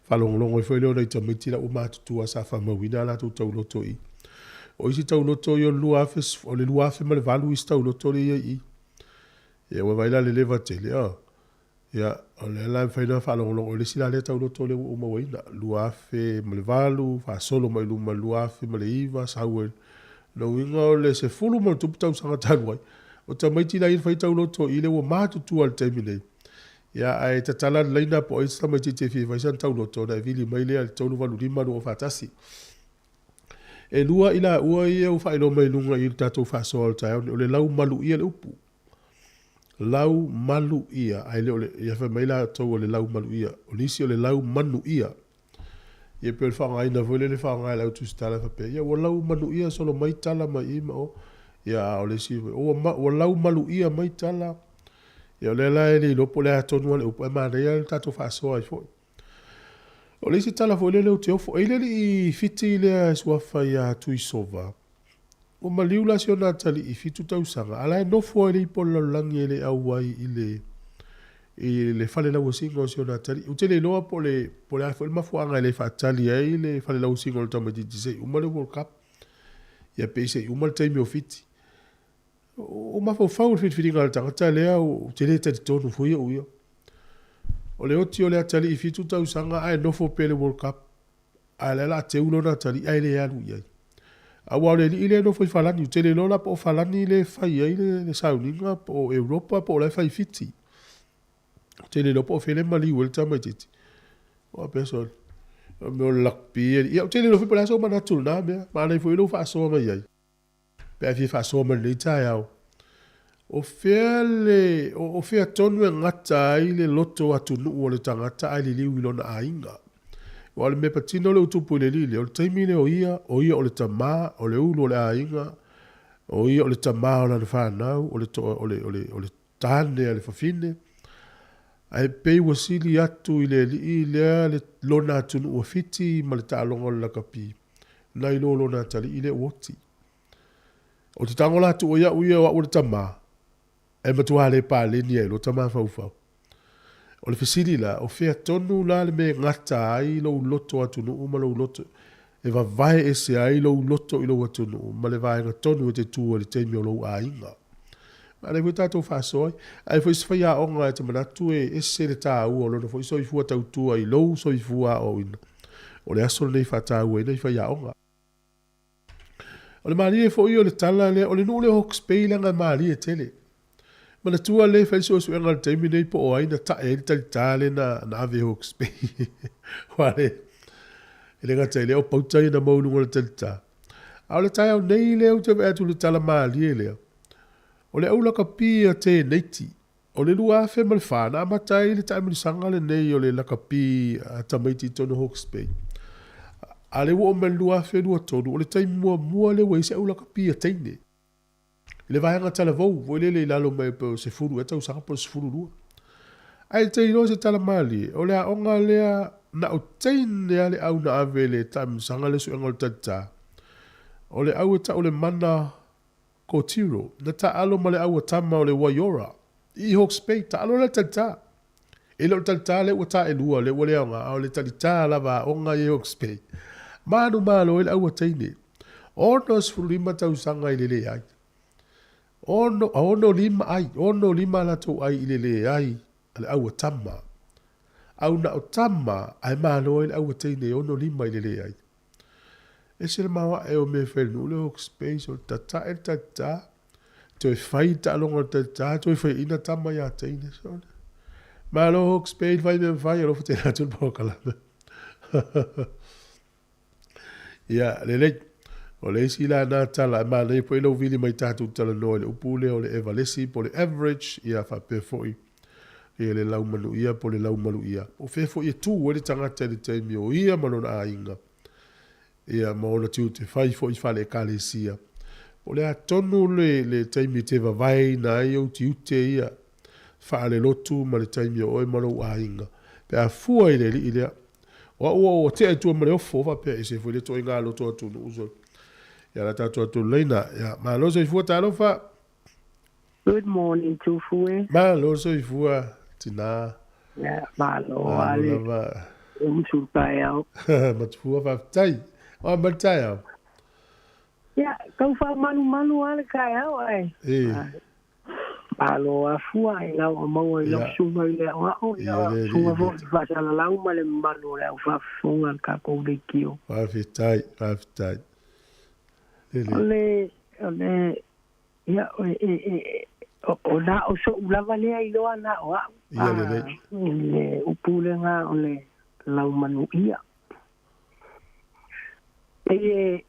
faalogologo ai foi lea o nai tamaiti la ua matutua sa faamauina a latou tauloto i. O isi tauloto ia o le 2000, o le 2008 isi tauloto lea e i ai i. Ia ua vaai la le leva tele, oh. Ia, o lea la e mafai ona faalogologo i le isi la lea tauloto lea ua ou mauaina, 2008, faasolo mai luma i le 2009, sau ai. Lona uiga o le 10+ tausaga talu ai, o tamaiti la ia na fai tauloto i i lea ua matutua i le taimi nei. Ia, ae tatala le laina po o ai se tamaitiiti e fia fai sana tauloto ona e vili mai lea i le 385 241. E lua i laua ia ua faailoa mai i luga i le tatou faasoa o le taeao nei, o le lau maluia le upu. Lau malu ia, ae le o le, ia fai mai latou o le lau malu ia, o nisi o le lau manu ia. Ia pei o le faaaogaina foi lea le faaaoga e le au Tusitala faapea, ia ua lau manu ia solo mai tala mai i ma o. Ia a o le isi, ua, ma, ua lau malu ia mai tala. Ia o lea la e le iloa po o le a tonu lava le upu, ae manaia le tatou faasoa ai foi. O le isi tala foi lea ou te ofo, e i le alii Fiti lea e suafa ia Tuisova, Ua maliu la si ona atalii i 7 tausaga, a la e nofo ai le ipo o le lalolagi e le auai i le i le fale lauasiga o si ona atalii. Ou te le iloa po o le po o le a foi le mafuaaga e le faatali ai le fale lauasiga o le tamaitiiti se i uma le World Cup, ia pe i se i uma le taimi o Fiti. O mafaufau i le filifiliga a le tagata lea, ou te le talitonu foi au ia. O le oti o le atalii i 7 tausaga ae nofo pea i le World Cup. A o lea o le a teu lona atalii ae le alu i ai. Aua o le alii lea e nofo i Falani, ou te le iloa la po o Falani lea e fai ai le sauniga po o Europa po o la e fai i Fiti. Ou te le iloa po o fea lea e maliu ai le tamaitiiti. Ua faapea sole, o mea o le lakupī ia ou te le iloa foi po o le a sou manatu i lena mea. Manaia foi lou faasoa mai ai. Pe a fia faasoa mai lenei taeao, o fea le, o fea tonu e gata ai le loto atunuu o le tagata ae liliu i lona aiga? Aua o le mea patino lea ua tupu i le alii lea, o le taimi lea o ia, o ia o le tama, o le ulu o le aiga, o ia o le tama o lana fanau, o le toa, o le, o le, o le tane a le fafine, ae pei ua sili atu i le alii lea le lona atunuu a Fiti ma le taaloga o le lakapi, nai lo lona atalii lea ua oti. Ou te tago la atu o ia'u ia o a'u o le tama, e matua le paleni ai loa ta mafaufau. O le fesili la, o fea tonu la le mea e gata ai lou loto atunuu ma lou loto, e vavae ese ai lou loto i lou atunuu ma le vaega tonu e te tu ai i le taimi o lou aiga? A lea foi tatou faasoa ai. Ai foi se faiaoga e te manatu e ese le taua o lona foi soifua tautua i lou soifua aoaoina. O le aso lenei e faatauaina i faiaoga. O le malie foi o le tala lea, o le nuu lea o Hawke's Bay leaga e malie tele. Manatua lea e fai suesuega i le taimi nei po o ai na tae ai le talita lea na, na ave i Hawke's Bay. Aua le, e le gata i lea o pauta ia na maua i luga o le talita. A o le taeao nei lea ou te vaai atu i le tala malie lea, o le au lakapi a tēneiti, O le 2004 na amata ai le taamilosaga lenei o le lakapi a tamaiti i totonu o Hawke's Bay. A lea ua oo mai le 2023, o le taimi muamua lea ua i ai se au lakapi a teine. I le vaega talavou foi lele i lalo mai pe o 10 ea tausaga po o le 12. Ae te iloa se tala malie, o le aoga lea na o teine lava le au na ave i le taamilosaga lea suega o le talita. O le au e tau le mana Ko Tiro, na taalo ma le au a tama o le Waiora, i Hawke's Bay, taalo lea talitā. E le o le talitā lea ua taelua, lea ua le aoga, a o le talitā lava aoga i Hawke's Bay. Manumalo ai le au a teine. 65 tausaga i le leai. Ono, a ono lima ai, ono lima a latou ai i le leai a le au a tama. Au na o tama, ae malo ai le au a teine e ono lima i le leai. Ese le maoae o mea e fai i le nuu lea o Hawke's Bay, so tatae le tatā, toe fai le taaloga o le tatā, toe faiaina tama ia teine. So, malo Hawke's Bay, fai mea mafai, alofa tele atu le polokalame. Ia, lelei. O le isi la na tala, e manaia foi lou vili mai tatou talanoa i le upu lea o le evalesi po o le average, ia faapea foi ia le laumanuia po o le laumaluia. Po o fea foi e tu ai le tagata i le taimi o ia ma lona aiga, ia ma ona tiute fai foi faale-ekalesia. Po o le a tonu le, le taimi e te vavaeina ai ou tiute ia faale-lotu ma le taimi o oe ma lou aiga. Pe a fua i le alii lea, o au ua tea i tua ma le ofo, faapea ese foi le ituaiga loto atunuu. So, ia la tatou atu leina. Ia, malo soifua talofa. Good morning Tufue. Malo soifua tina. Yeah, malo ale. Lava. E musu taeao. Matufua faafetai. O ma le taeao. Ia, kau faamalumalu lava le taeao ae. E. Malo afua i lau o maua i lau susuga i le aoao, ia susuga foi i faasalalau ma le mamalu o le au faafofoga a le tatou leitio. Faafetai, faafetai. Lele. O le, o le, Ia, e, e, e, o, o na o so'u lava lea iloa na o a'u. Ia lelei. Le upu lega o le laumanuia. E e,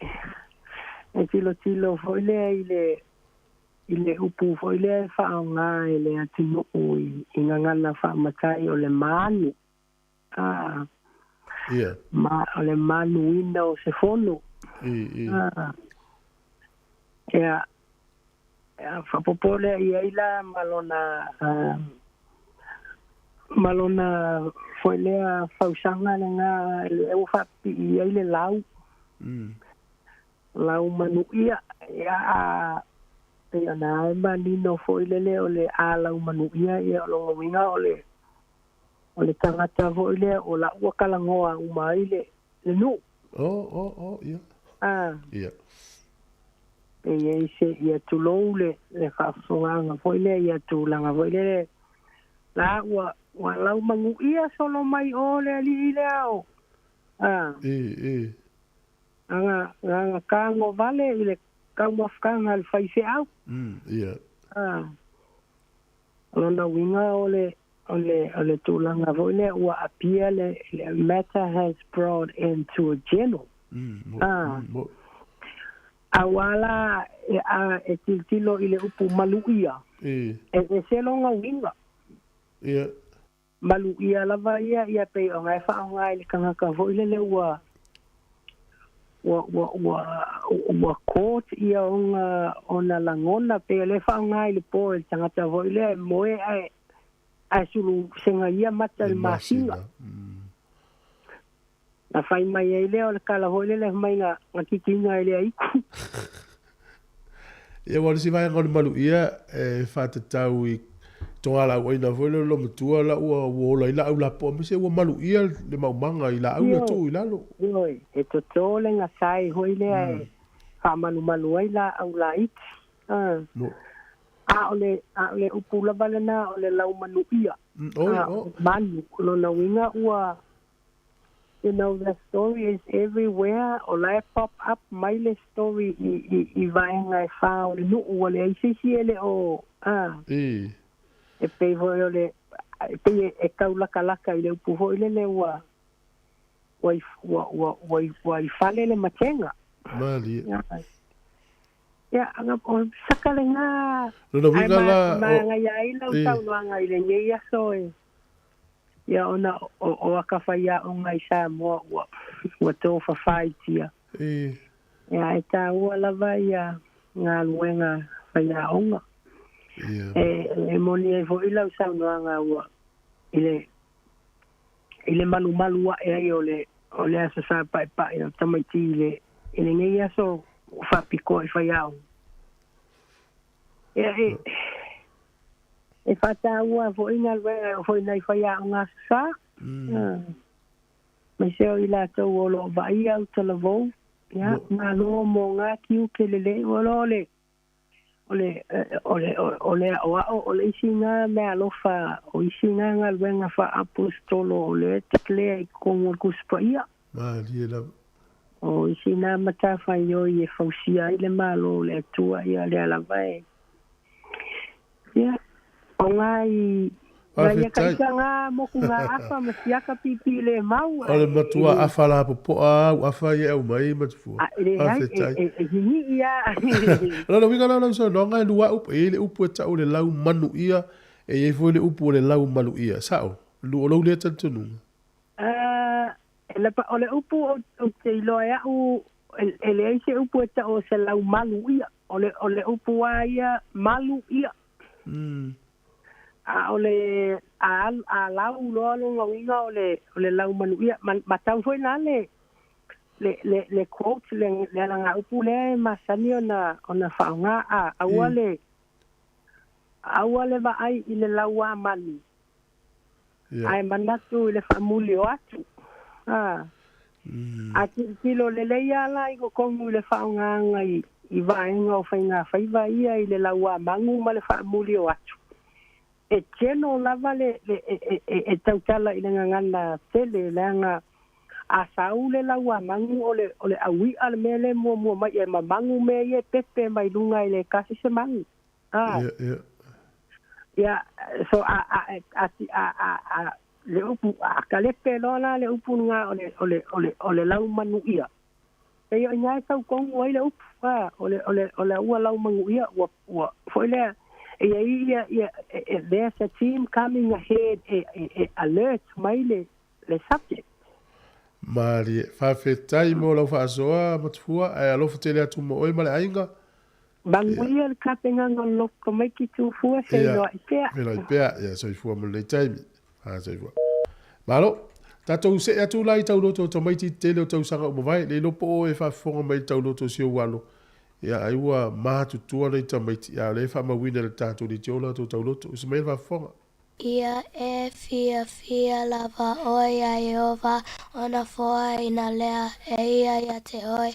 e tilotilo foi lea i le i le upu foi lea e faaaoga e le atunuu i, i gagana faamatai o le manu. A, Ia. Ma o le manuina o se fono. I, i. A, ia, ia faaopoopo lea i ai la ma lona uh, ma lona foi lea fausaga lena lea ua faapipii ai le lau. Lau manuia, ia a pei ona e manino foi lele o le a lau manuia ia o lona uiga o le o le tagata foi lea o la ua talanoa uma ai le le nuu. Oh, oh, oh, ia. A. Ia. Pe i ai se, ia tulou le, le faafofogaaga foi lea, ia tulaga foi lele, la ua, ua laumanuia solo mai o le alii lea o, a. E, e. Aga, aga tago vale i le taumafataga a le faifeau. Ia. A. O lona uiga o le, o le, o le tulaga foi lea ua appear le, le matter has brought into a general. A. Aua la e, a, e tilotilo i le upu maluia, E. e ese lona uiga. Ia. Maluia lava ia ia pei ona e faaaoga i le tagata foi lele ua ua ua ua ua caught ia ona ona lagona pei o le faaaoga i le po e le tagata foi lea e moe ae ae sulu sega ia mata i le masina. Na fai mai ai lea o le kala foi lele mai na na kikiga i le aiku. Ia ua le isi vaega o le maluia e faatatau i togalauaina foi lea o le matua la ua ua ola ai laau lapoa aemaise ua maluia le maumaga i laau na tuu i lalo. Ioe, e toto le gasai foi lea e faamalumalu ai laau laiti. A o le a o le upu lava lena o le laumanuia. Oi, o. Manu, o lona uiga ua you know the story is everywhere o la e pop up mai le story i i i vaega e whā o le nuu ua leai se isi e le o a e pei foi o le e pei e tau lakalaka i le upu foi lele ua ua ua ua ua ua i fale le matega. Malie. Ia, aga o saka lena Lona ae uiga ma la o magaia ai lau saunoaga i lenei aso e ia ona o o aka faiaoga i Samoa ua ua tofafaitia. Ia e taua lava ia galuega faiaoga. E e moni ai foi lau saunoaga ua i le i le malumalu ae ai o le o le aso Sa paepae o tamaiti i le i lenei aso faapitoa i faiaoga. Ia e e faataua foi galuega e oo foi nai faiaoga aso Sa. Aemaise o i latou o loo vaaia autalavou. Ia malo mo gā tiute lelei ua loa o le o le o le o le aoao o le isi gā meaalofa o isi gā galuega faaaposetolo o lea e declare i totonu o le Tusi Paia. Malie lava. O isi na matafaioi e fausia ai le Malo o le Atua ia lea lava e ia o ngai nai aka Faafetai. ita ngā moku ngā afa ma siaka pipi le mau O le matua afa lapopoa au afa ia e aumai Matufua. A e leai e Faafetai. e e hini'i a. O lona uiga la o lau saunoaga e lua upu, e i ai le upu e tau o le lau manuia, e i ai foi le upu o le lau maluia. Sao? O lou lea talitonuga. E lapa o le upu ou te iloa e a'u e leai se upu e ta'u o se lau malu ia. O le o le upu a ia malu ia. A o le a a lau loa lona uiga o le o le lau manuia ma matau foi la le le le le quote le le alagaupu lea e masani ona ona faaaoga a aua le aua le vaai i le lauamanu ae manatu i le faamuli o atu. A a tilotilo lelei lava la i totonu i le faaaogaga i i vaega o faigafaiva ia i le lauamanu ma le faamuli o atu. E general lava le le e e e tautala i le gagana tele leaga a sau le lauamanu o le o le aui'a le mea lea e muamua mai e mamanu mea ia e pepe mai luga e le tasi se manu. A ia so a a a a a a le upu a kalepe loa la le upu lena o le o le o le o le laumanuia. Pei o i ina e tau tonu ai le upu a o le o le o le ua laumanuia ua ua foi lea e iai ia ia there's a team coming ahead e e alert mai le le subject. Malie. Faafetai mo lau faasoa Matufua ae alofa tele atu mo oe ma le aiga. Manuia le tapenaga o le loto tamaiti Tufua feiloai pea. Feiloai pea. Ia soifua mo lenei taimi. A soifua. Malo. Tatou see atu la i tauloto o tamaiti tele o tausaga ua mavae, le iloa po o e faafofoga mai i tauloto o si ou alo. Ia ai ua matutua nai tamaiti, a o lea e faamauina e le tatou leitio latou tauloto. Usi mai le faafofoga. Ia e fiafia lava ʻoe iā Iēhova, ona foaiina lea e ia iā te ʻoe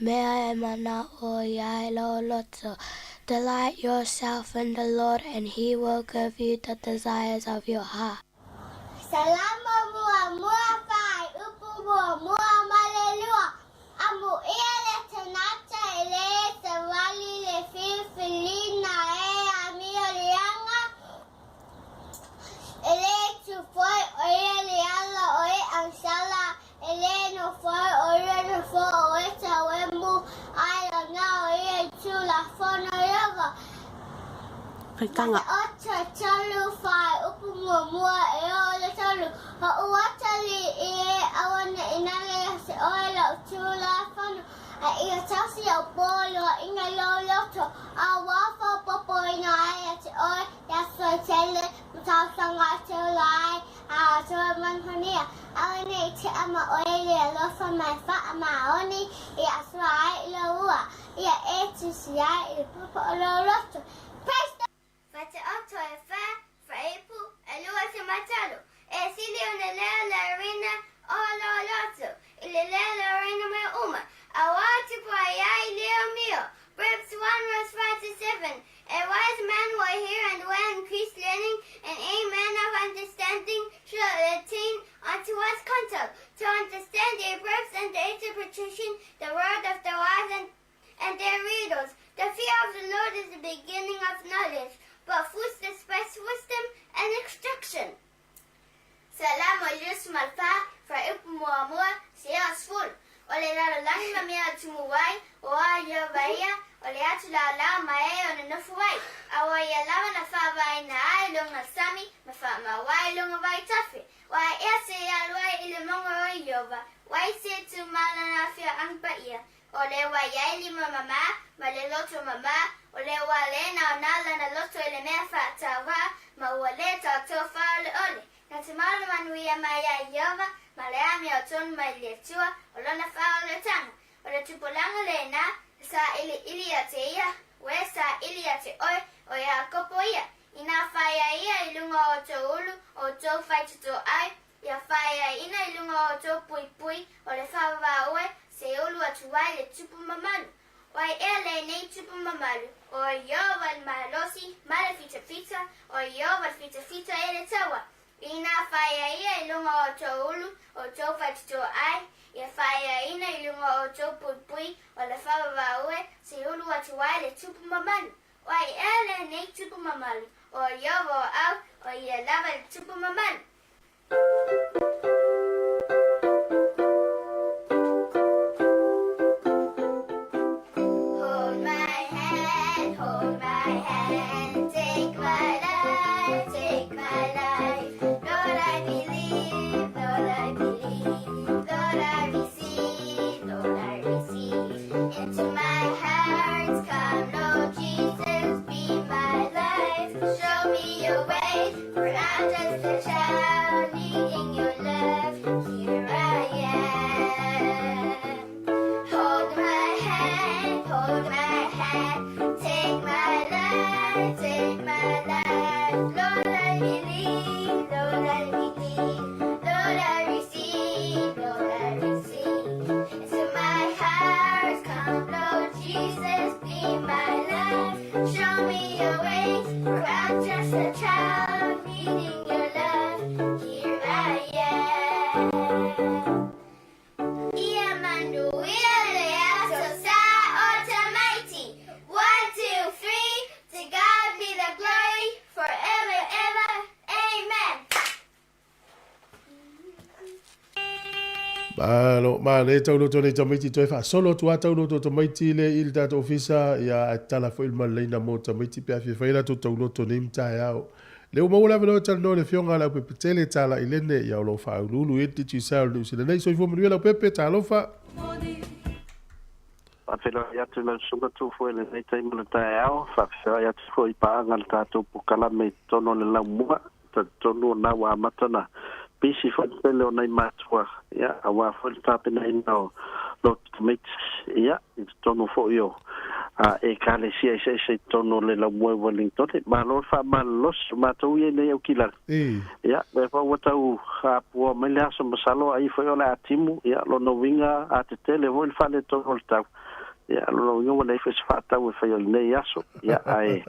mea e manaʻo ia ai lou loto. Delight yourself in the Lord, and he will give you the desires of your heart. Salamo muamua faaiupu muamua ma le lua. Amuia le tagata e lē savali le filifiliga e amioleaga, e lē tu foi ʻo ia i le ala o e ʻausala, e lē nofo ai ʻo ia i le nofoa o e tauemu, a e laga ʻo ia i Tulafono a Ieova. Faitaga. Mataoto e tolu faaiupu muamua e oo i le tolu, Hoʻu atalii e, auaneʻi nale ia te oe lou Tulafono, a ia tausi ou poloaiga i lou loto, a ua faaopoopoina ai ia te oe i aso e tele ma tausaga e te ola ai, a atoa manuia. Auaneʻi tea ma oe le alofa ma e faamaoni e asoa ai i lou ua, ia e tusi ai i le papa o lou loto. Praise the Faataoto e fa, fuaiupu, e 23. E sili ona leo le arena o lou loto i le leo le arena mea uma, a ua tupu ai ai leo mio. Proverbs 1 verse 5 to 7. A wise man will hear and will increase learning, and a man of understanding shall attain unto wise counsel. To understand the proverbs and the interpretation, the word of the wise and, and their riddles. The fear of the Lord is the beginning of knowledge, but fools despise wisdom and instruction. Salamo 24, fuaiupu muamua, seia sefulu. O le lalolagi ma mea o tumu ai, o a Ieova ia, o le atu laolao ma e o nonofo ai. A ua ia lava na faavaeina ai i luga o le sami, ma faamau ai i luga o vaitafe. Ua ea se e alu ai i le mauga o Ieova, o ai se e tu ma lana afioaga paia. O le ua i ai lima mamā, ma le loto mamā, o le ua lē naonao lana loto i le mea faatauvaa, ma ua lē taoto faaoleole. Na te malu manuia mai ia Ieova, ma le amiotonu mai le Atua, o lona faaoletaga. O le tupulaga lena, e sailiili ia te ia, ua e saili ia te oe, o Iakopo ia. Inā whāia ia i lunga o outou ulu, o outou faitotoa ai, ia whāiaina i lunga o outou puipui, o le whaawawā oe, se ulu atu ai le tupu mamalu. O ai ea lenei tupu mamalu? O Ieova le malosi ma le fitafita, o Ieova le fitafita e le taua. Inā whāia ia i lunga o outou ulu, o outou faitotoa ai, ia whāiaina i lunga o outou puipui, o le whaawawā oe, se ulu atu ai le tupu mamalu. O ai ea lenei tupu mamalu? O Ieova o au, o ia lava le tupu mamalu. Hold my hand, hold my hand, take my life, take my life. Lord, I believe, Lord, I believe, Lord, I receive, Lord, I receive. Into my heart, come, Lord Jesus, be my life. Show me your way, for I'm just a child needing your love. Here I am. Hold my hand, hold my hand, take my life, take my life. Lord, I believe, Lord, I believe, Lord, I receive, Lord, I receive. Into my heart, come, Lord Jesus, be my life. Show me your ways, for I'm just a child needing your love. Here I am. Ia manuia le aso sa o tamaiti. One, two, three, to God be the glory forever, ever, amen. Malo, manaia tauloto nei tamaiti toe faasolo atu a tauloto tamaiti le i le tatou ofisa ia ae tatala foi le maleleina mo tamaiti pe a fia fai latou tauloto nei ma taeao. Lea ua maua le avanoa e talanoa i le afioga a Leaupepe Tele Tala Ilene ia o lo o faauluulu i Digicel Niu Sila nei. Soifua manuia Leaupepe, talofa. Faafeiloai atu i lau susuga Tufue i lenei taimi o le taeao, faafeiloai atu foi i paaga le tatou pokalame i totonu o le laumua, talitonu o na ua amata ona pisi foi le tele o nai matua, ia, aua foi le tapenaina o lotu tamaiti, ia, i totonu foi o Ekalesia eseese i totonu o le laumua i Wellington. Malo le faamalolosi, o matou ia nei Aukilani. Ia, lea foi ua tau apua mai le aso masalo ai foi o le a timu, ia, lona uiga a tetele foi le faaletonu o le tau, ia, lona uiga ua leai foi se faatau e faia o lenei aso, ia, ae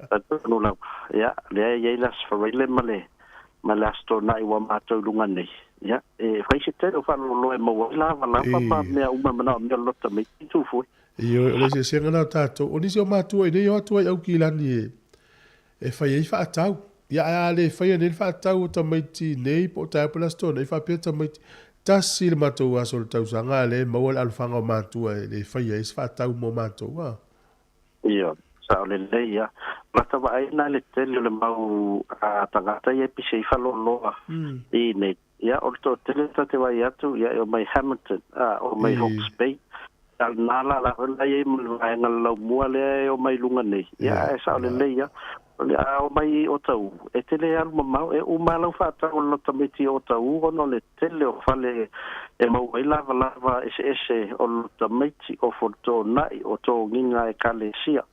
talitonu lava, ia, lea e i ai le Aso Faraile ma le ma le Aso Toonai ua matou i luga nei, ia, e fai se tele o faaloloa e maua ai lava lava ma mea uma e manaomia o le loto tamaiti, Tufue. Ioe, o le eseesega lena o tatou. O nisi o matua i nei o atu ai Aukilani e, e fai ai faatau. Ia, ae a le faia nei le faatau o tamaiti nei po o taeao po o le Aso Toonai, faapea tamaiti, tasi le matou aso o le tausaga a lea e maua le alofaga o matua e le faia ai se faatau mo matou, a. Ioe. Sao lelei lava. O lata vaai lena i le tele o le mau tagata ia e pisi ai faleoloa i inei. Ia, o le toatele ta te vaai atu, ia e omai Hamilton, a, omai Hawke's Bay. A o lena la la foi la i ai ma le vaega o le laumua lea e omai i luga nei. Ia, ae sao lelei lava. O le a omai i Otahuhu, e te le alu mamao, e uma lava lau faatau o le tamaiti i Otahuhu ona o le tele o fale e maua ai lavalava eseese o le tamaiti, o fotona'i, o togiga a ekalesia.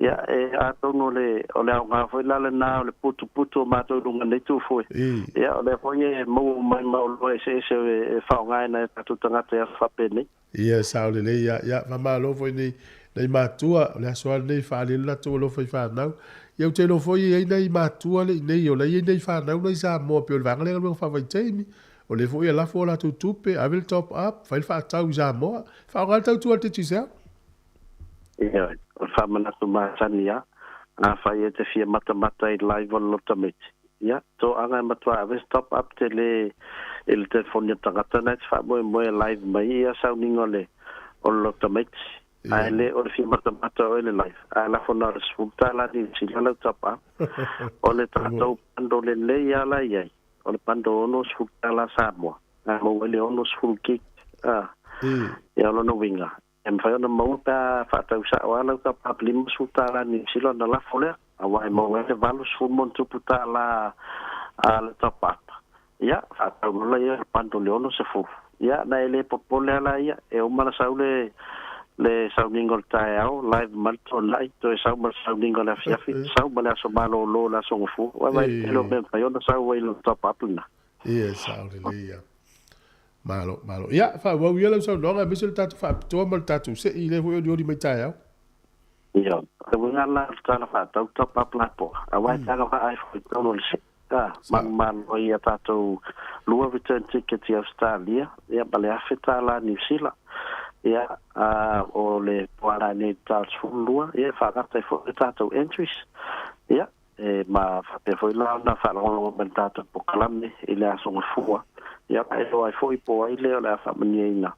Ia, e atonu o le, o le aoga foi la lena o le putuputu o matou i luga nei Tufue. Ia, o lea foi e maua uma ai ma oloa eseese e faaaogaina e tatou tagata i aso faapenei. Ia, sao lelei ia. Ia, faamalo foi nei, nei matua, o le aso lava lenei e faaali ai le latou alofa i fanau. Ia, ou te iloa foi e i ai nai matua le i nei, o la e i ai nai fanau la i Samoa, pei o le vaega lea galuega faavaitaimi, o lea foi e lafo a latou tupe, ave le top up, fai le faatau i Samoa, faaaoga le tautua a le Digicel. Ioe, o le faamanatu masani lava, afai e te fia matamata i live o le lotamiti, ia, toaga e matua ave se top up tele i le telefoni a le tagata na e te faamoemoe e live mai ia sauniga o le o le lotamiti. Ae le o le fia matamata oe i le live, ae lafo na o le $10 Niu Sila lau top up. O le tatou bundle lelei lava la i ai, o le bundle $60 Samoa, ae maua ai le 60 gig, a, ia o lona uiga, E mafai ona maua pe a faatau sao lava lau top-up $50 Niu Sila ona lafo lea, aua e maua ai le $80+ a le top-up. Ia, faatau loa laia o le bundle i le 60. Ia, na e le popole lava la ia, e uma ona sau le le sauniga o le taeao, live mai le toanai, toe sau ma le sauniga o le afiafi, sau ma le aso malolo o le aso Gafua. Vaai i le tele o mea e mafai ona sau ai i lau top-up lena. Ia, sao lelei ia. Malo, malo. Ia, faaauau ia lau saunoaga aemaise o le tatou faapitoa ma le tatou sei i lea foi olioli mai taeao. Ia, o le uiga la o le tala faatatau top up lapoa, aua e tagavaa ai foi i totonu o le sei, a, manumalo ai ia tatou lua return ticket i Ausetalia, ia ma le $1,000 Niu Sila. Ia, a, o le po a nei le 12, ia e faagata ai foi le tatou entries. Ia, E ma faapea foi la ona faalogologo mai i le tatou polokalame i le Aso Gafua, ia ma e iloa ai foi po o ai lea o le a faamanuiaina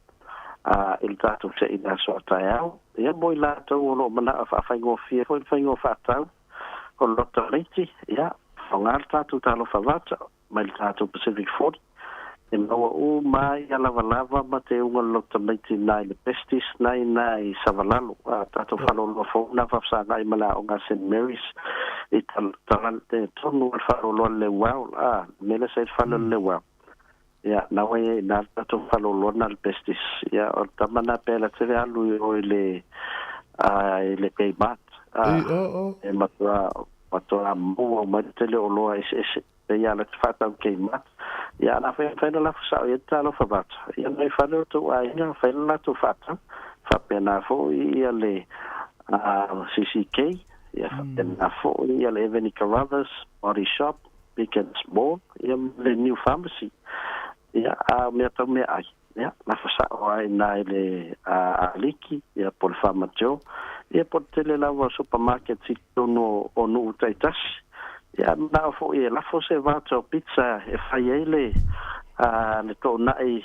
i le tatou se i le aso a taeao. Ia mo i latou o lo o manao e faafaigofie foi le faiga o faatau o le Loto Leiti, ia, faaaoga le tatou Talofa Voucher mai le tatou Pacific 40, e maua uma ai ia lavalava ma teuga o le loto tamaiti na i le Besties na i na i Savalalo, a tatou faleoloa fou na faafesagai ma le aoga a Saint Mary's i Talale tonu o le faleoloa le Leuao, a le mea lea sa i le fale o le Leuao. Ia, na ua i ai i na le tatou faleoloa na le Besties. Ia, o le tama na pe la tele alu i o i le a i le Kmart, a e matua matua maua uma ai le tele o oloa eseese. Pei a la te whaatau kei mat. Ia ana whai whai na lafu sao ia te talofa vata. Ia nei whare o tō aiga, whai na latou whaatau. Whapea nā fo i ia le CCK, ia whapea nā fo i ia le Evany Carruthers, Body Shop, Big and Small, ia le New Pharmacy. Ia a mea tau mea ai. Ia, lafo sa'o ai na i le Aliki, ia po o le Farmer Joe, ia po o le tele lava o supermarkets i totonu o nuu taitasi. Ia, a mana'o foi e lafo se voucher o pizza e fai ai le le toonai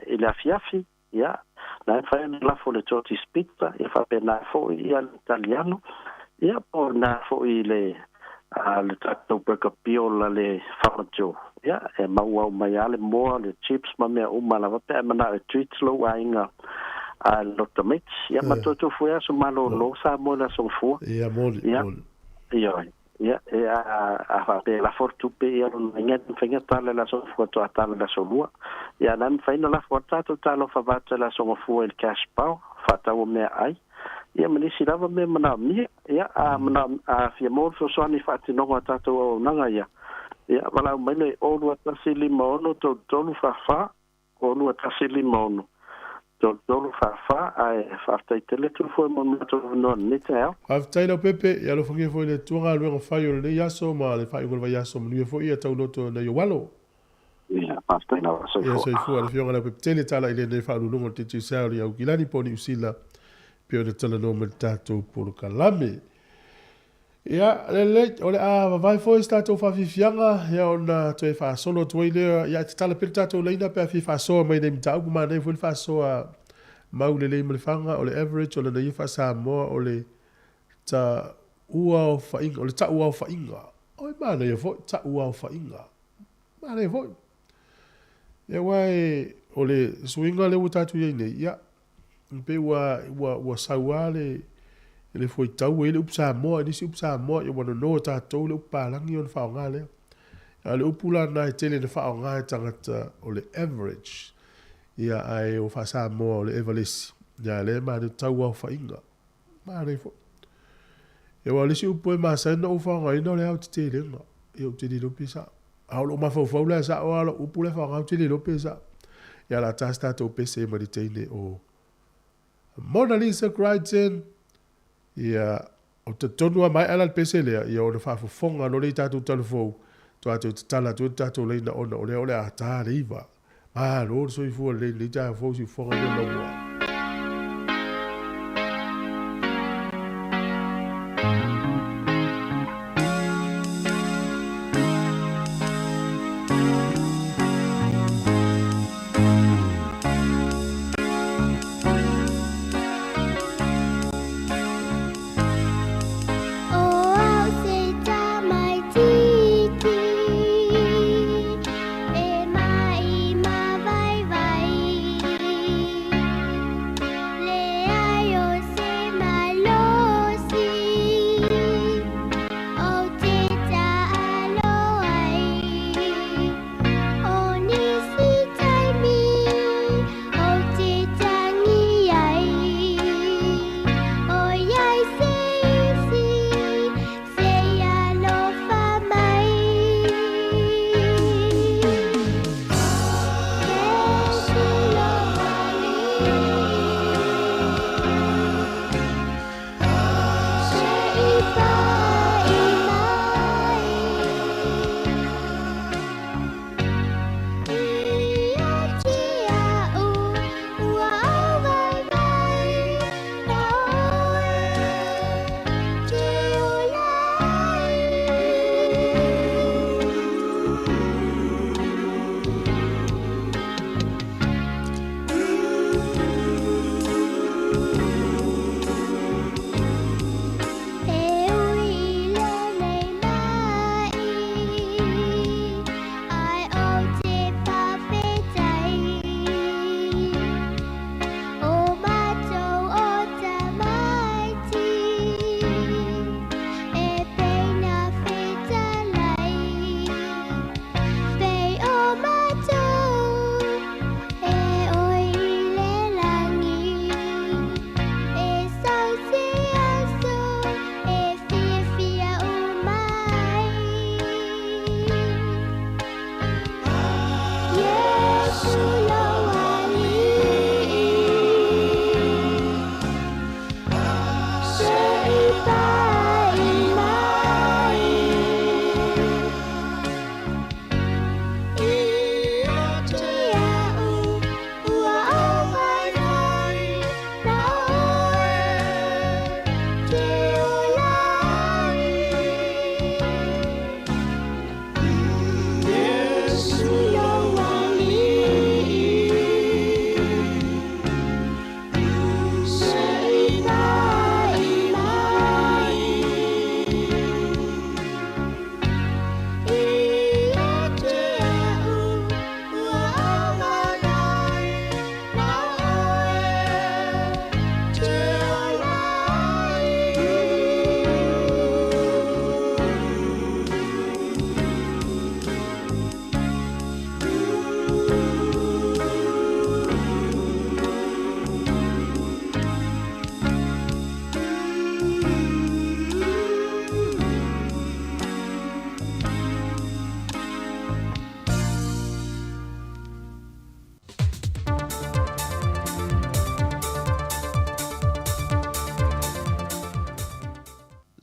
i le afiafi, ia, na e mafai ona lafo le Georgie's Pizza, ia faapena foi ia le Italiano, ia po o na foi le a le tatou burger peel a le Farmer Joe, ia, e maua uma ai lava le moa, le chips ma mea uma lava pe a e manao e treat lou aiga a le loto mates. Ia, ma toe tofu ai aso malolo Samoa i le aso Gafua. Ia, moli, Ia, moli. ioe. Ia, e a, a faapea e lafo le tupe, ia lona uiga e mafai ona tala i le aso Gafua faatoa tala i le aso Lua. Ia, na e mafai ona lafo atu tatou talofa vata i le aso Gafua i le cash power, faatau o meaai. Ia ma nisi lava mea manaomia. Ia, a manao, a fia maua le fesoasoani i faatinoga o tatou auaunaga ia, ia, valaau mai le 0 2 1 5 6 3 3 4 4, 0 2 1 5 6 3 3 4 4, ae faafetai tele atu foi mo le matou avanoa i lenei taeao. Faafetai Leaupepe, ia alofagia foi le Atua galuega fai o lenei aso ma le faaiuga o le vaiaso, manuia foi ia tauloto nai ou alo. Ia, faafetai lava, Ia soifua. soifua le Afioga Leaupepe Tele tala i lenei Faauluuluga o le Digicel i Aukilani po o Niu Sila pei ona talanoa mai le tatou polokalame. Ia, lelei, o le a vavae foi se tatou faafiafiaga, ia ona toe faasolo atu ai lea, ia e tatala pea le tatou laina pe a fia faasoa mai nei mataupu, manaia foi le faasoa mau lelei ma le faga, o le average o lana ia faa-Samoa o le. Tauaofaiga, o le tauaofaiga. Oi, manaia foi, tauaofaiga. Manaia foi. Ia aua e, o le suiga lea ua tatou i ai nei, ia, e pei ua, ua, ua sau lava le, le fuaitau ua i ai le upu Samoa, i nisi upu Samoa, ia ua nono e tatou le upu palagi ona faaaoga lea. A o le upu la lena e tele ina faaaoga e tagata o le average, ia ae o faa-Samoa o le Evalesi, ia lea e manaia, tauaofaiga. Manaia foi. Ia aua o le isi upu e masani ona ou faaaogaina o le aotetelega. Ia ou te le iloa pe sao. A o lou mafaufau la e sao lava lau upu la e faaaoga ou te le iloa pe sao. Ia o le a ta se tatou pese ma le teine o Mona Lisa Crichton. Ia, ou te talitonu a maea la le pese lea, ia ona faafofoga loa lea i tatou talafou, faatoa toe tatala atu ai le tatou laina ona o lea o le a ta le 9. Malo le soifua lelei i lenei taeao fou siufofoga i le laumua. O au se tamaititi e mai ma vaivai, leai o se malosi ou te taalo ai. O nisi taimi ou te tangi ai, ʻOiai se isi se i alofa mai. Iesu lou Alii, se i pai mai. Ia te a'u ua ou vaivai, na ʻoe te ola ai. E ui i lenei maʻi, ae ou te faafetai, o matou o tamaiti e pei na fetalai, pei o matou e oi i le lagi, e sau se aso e fiafia uma ai. Iesu lou Alii, se i pai mai. Ia te a'u ua ou vaivai, na ʻoe te ola ai. Iesu lou Alii, se i pai mai. Ia te a'u ua ou vaivai, na ʻoe te ola ai.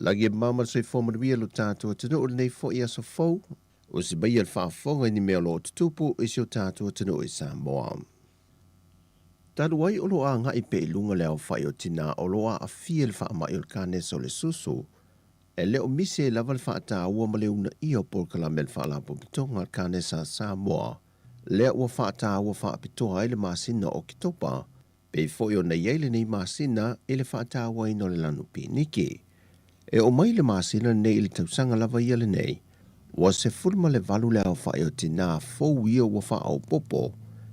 Lagi e mama le soifua manuia lo tatou atunuu i lenei foi aso fou, o se maia le faafofoga i ni mea o lo o tutupu i si o tatou atunuu i Samoa. Talu ai o lo o agai pea i luga le aofai o tinā o lo o aafia i le faamai o le kanesa o le susu, e le o misi ai lava le faataua ma le uunaia o polokalame a le Faalapotopotoga a le Kanesa a Samoa, lea ua faataua faapitoa ai le masina o Oketopa, pei foi ona i ai lenei masina i le faatauaina o le lanu piniki. E oo mai i le masina lenei i le tausaga lava ia lenei, ua 18 le aofai o tinā fou ia ua faaopoopo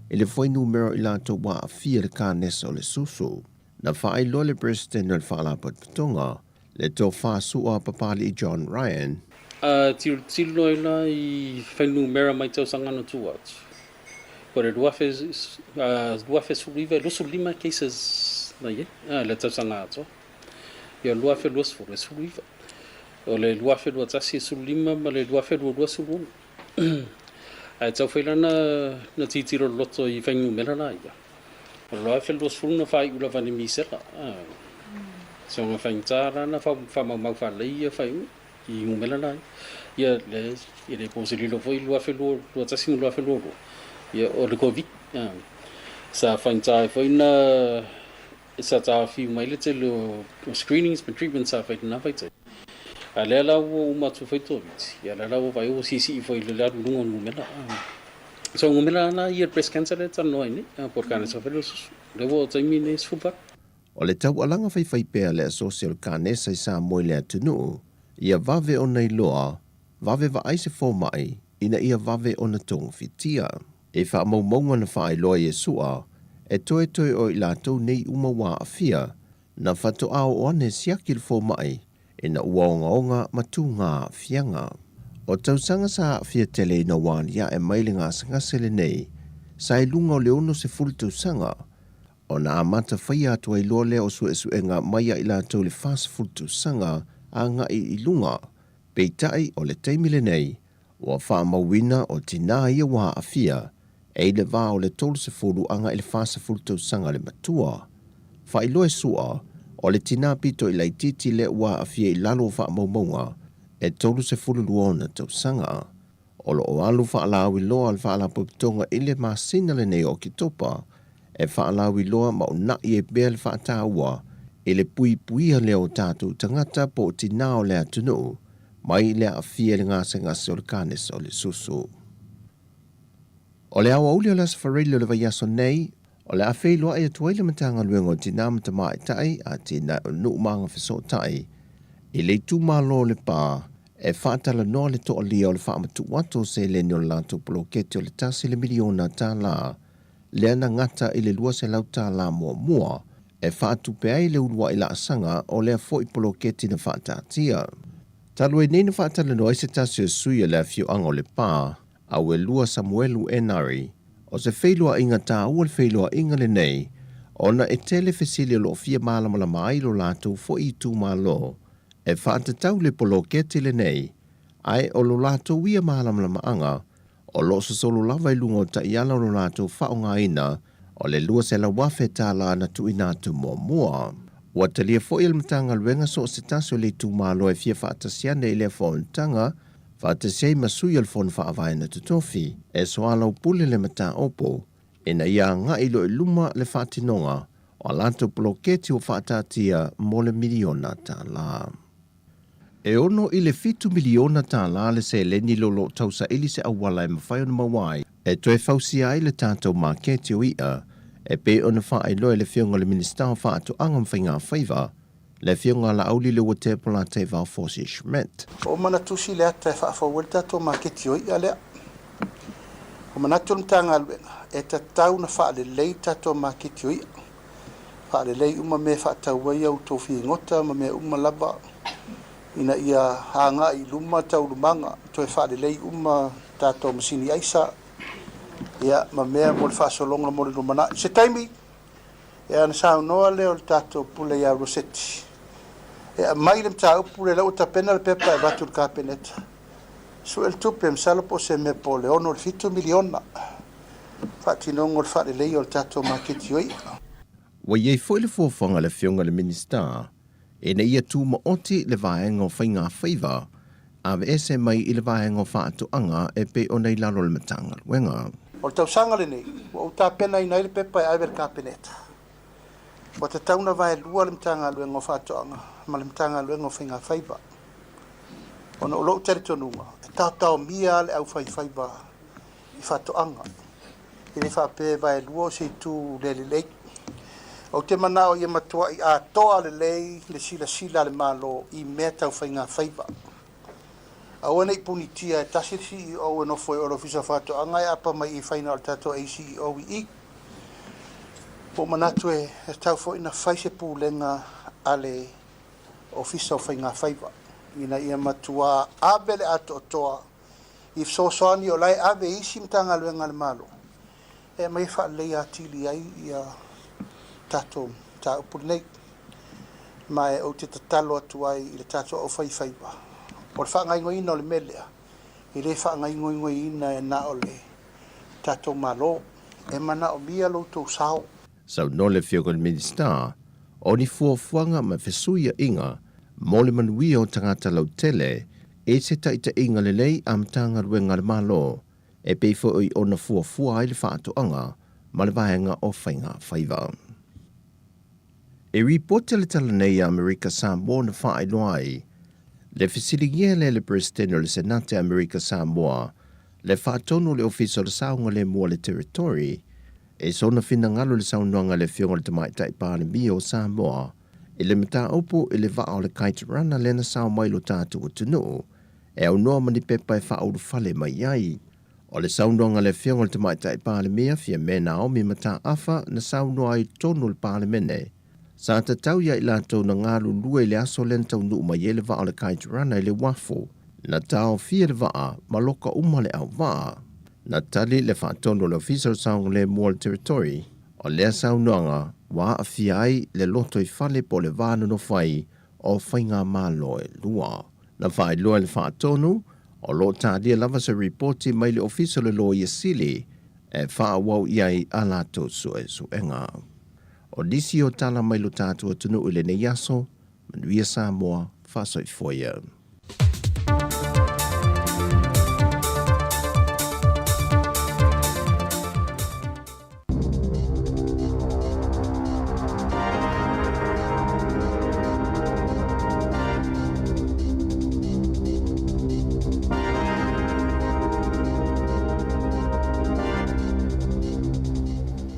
i le fuainumera o i latou ua aafia i le kanesa o le susu. Na faailoa le Peresetene o le Faalapotopotoga, le Tofa Su'a Papali'i John Ryan, A tilotilo ai la i fuainumera mai tausaga na tua atu, o le 2019 e 25 cases na i ai le tausaga atoa. Ia 2020 e 19, o le 2021 e 15 ma le 2022 16. Ae taufai la na tilotilo loloto i fuainumera la ia. O le 2020 na faaiu lava i le misela. Soga faigata la na faamaumau faalelei ia faaiuga i numera la ia. Ia le e le po se lilo foi 2021 ma 2022 ia o le Covid. Sa faigata ai foi na sa taofi mai le tele o screenings ma treatments sa fai i lena vaitaimi. A lea la ua uma atu foi Covid, ia lea la ua vaai ua siisii foi i le alu i luga o numera. So o numera la ia breast cancer lea e talanoa ai nei, po o le kanesa foi lea o le susu. Lea ua oo i le taimi lenei e 18. O le taualaga faifaipea a le Asosi o le Kanesa i Samoa i le atunuu, ia vave ona iloa, vave vaai se fomai ina ia vave ona togafitia. I faamaumauga na faailoa i Iesu'a, e toetoe o i latou nei uma ua aafia, na faatoa oo ane siaki le fomai ina ua ogaoga ma tūgā aafiaga. O tausaga sa aafia tele ina ua aliae mai le gasegase lenei, sa i luga o le 60 tausaga, ona amata faia atu ai loa lea o suesuega mai ia i latou i le 40 tausaga agai i luga. Peitai, o le taimi lenei, Ua faamauina o tinā ia ua aafia, e i le va o le 30 agai i le 40 tausaga le matua. Faailoa e Su'a, o le tinā pito i laitiiti lea ua aafia i lalo o faamaumauga, e 32 ona tausaga. O lo o alu faalauiloa le Faalapotopotoga i le masina lenei o Oketopa e faalauiloa ma una'i ai pea le faataua i le puipuia lea o tatou tagata po o tinā o le atunuu mai le aafia i le gasegase o le kanesa o le susu. O le aoauli o le Aso Faraile o le vaiaso nei, o le a feiloai atu ai le Matagaluega o Tinā ma Tamaitai, Atinae o Nuu ma Agafesootai i le itumalo o Lepa e faatalanoa le toalia o le faamatuu atu o seleni o le latou poloketi o le tasi le miliona tālā lea na gata i le $200 muamua e faatupe ai le uluai laasaga o lea foi poloketi na faataatia. Talu ai nei na faatalanoa ai se tasi o sui o le afioaga o Lepa, Auelua Samuelu Enari, o se feiloaiga taua le feiloaiga lenei ona e tele fesili o lo o fia malamalama ai lo latou foi itumalo e faatatau le poloketi lenei, ae o lo latou ia malamalamaaga O lo o sosolo lava i luga o taiala o lo latou faaaogaina o le $200,000 na tuuina atu muamua. Ua talia foi e le Matagaluega so o se tasi o le itumalo e fia faatasi ane i lea fonotaga, faatasi ai ma sui o le Fono Faavae na totofi e soalaupule le mataupu ina ia agai loa i luma le faatinoga o a latou poloketi ua faataatia mo le miliona tala. E ono i le $7 miliona le seleni lo lo o tausaili se auala e mafai ona maua ai e toe fausia ai le tatou maketi o i'a e pei ona faailoa e le Afioga i le Minisita o Faatoaga ma Faigafaiva, le Afioga a Laauli Leuatea Polataivao Fosi Schmidt. Ua uma ona tusi le ata e faafou ai le tatou maketi o i'a lea. Ua manatu le Matagaluega e tatau ona faalelei le tatou maketi o i'a. Faalelei uma mea e faatau ai a outou figota ma mea uma lava ina ia agai i luma taualumaga, toe faalelei uma tatou masini aisa ia ma mea mo le faasologa mo le lumanai. Se taimi ia ona saunoa lea o le tatou pule ia Roseti e aumai le mataupu lea, la ua tapena le pepa e avatu i le Kapeneta, sue le tupe, masalo po o se mea po o le 6 i le 7 miliona. Faatinoga o le faaleleia o le tatou maketi o i'a. Ua i ai foi le fuafuaga a le Afioga i le Minisita ina ia tumaoti le vaega o faigafaiva aveese mai i le vaega o faatoaga e pei ona i lalo o le Matagaluega. O le tausaga lenei, ua ou tapenaina ai le pepa e ave i le Kapeneta. Ua tatau ona vaelua le Matagaluega o Faatoaga ma le Matagaluega o Faigafaiva, ona o lou talitonuga, e taotaomia lava le aufaifaiva i faatoaga. E le faapea e vaelua o se itu le lelei. Ou te manao ia matuaʻi atoa lelei le silasila a le Malo i mea tau faigafaiva. Aua ne i punitia e tasi le CEO e nofo ai o le Ofisa o Faatoaga e aapa mai i fai na o le tatou ACEO i i. Ua ou manatu e tatau foi ona fai se pulega a le Ofisa o Faigafaiva ina ia matuā ave le atoatoa i fesoasoani o la e ave i isi Matagaluega a le Malo e aumai e faaleleia atili ai ia tatou mataupu lenei. Ma e ou te tatalo atu ai i le tatou aufaifaiva, o le faagaoioiina o le mea lea, e le faagaoioiina e na o le tatou Malo, e manaomia lo outou sao. Saunoa le Afioga i le Minisita, o ni fuafuaga ma fesuiaiga mo le manuia o tagata lautele i se taitaiga lelei a Matagaluega a le Malo e pei foi ona fuafua ai le faatoaga ma le vaega o faiga faiva. E ripoti le tala nei a Amerika Samoa na faailoa ai le fesiligia lea e le Peresetene o le Senate a Amerika Samoa le faatonu o le Ofisa o le Saogalemu a le Territory e sona finagalo i le saunoaga a le Afioga i le Tamaitai Palemia o Samoa i le mataupu i le vaa o le Kite Runner lea na sao mai i lo tatou atunuu e aunoa ma ni pepa e faaulufale mai ai. O le saunoaga a le Afioga i le Tamaitai Palemia, Fiame Naomi Mataafa, na saunoa ai i totonu o le Palemene, sa tatau ia i latou na galulue i le aso lea na taunuu mai ai le vaa o le Kite Runner i le uafu. Na taofia le vaa ma loka uma le auvaa. Na tali le faatonu o le Ofisa o le Saogalemu o le Territory, o lea saunoaga ua aafia ai le lotoifale po o le va nonofo ai o faigamalo e lua. Na faailoa e le Faatonu, o lo o talia lava se ripoti mai le Ofisa o le Loia Sili e faaauau i ai a latou suesuega. O nisi o tala mai lo tatou atunuu i lenei aso, manuia Samoa, faasoifua ia.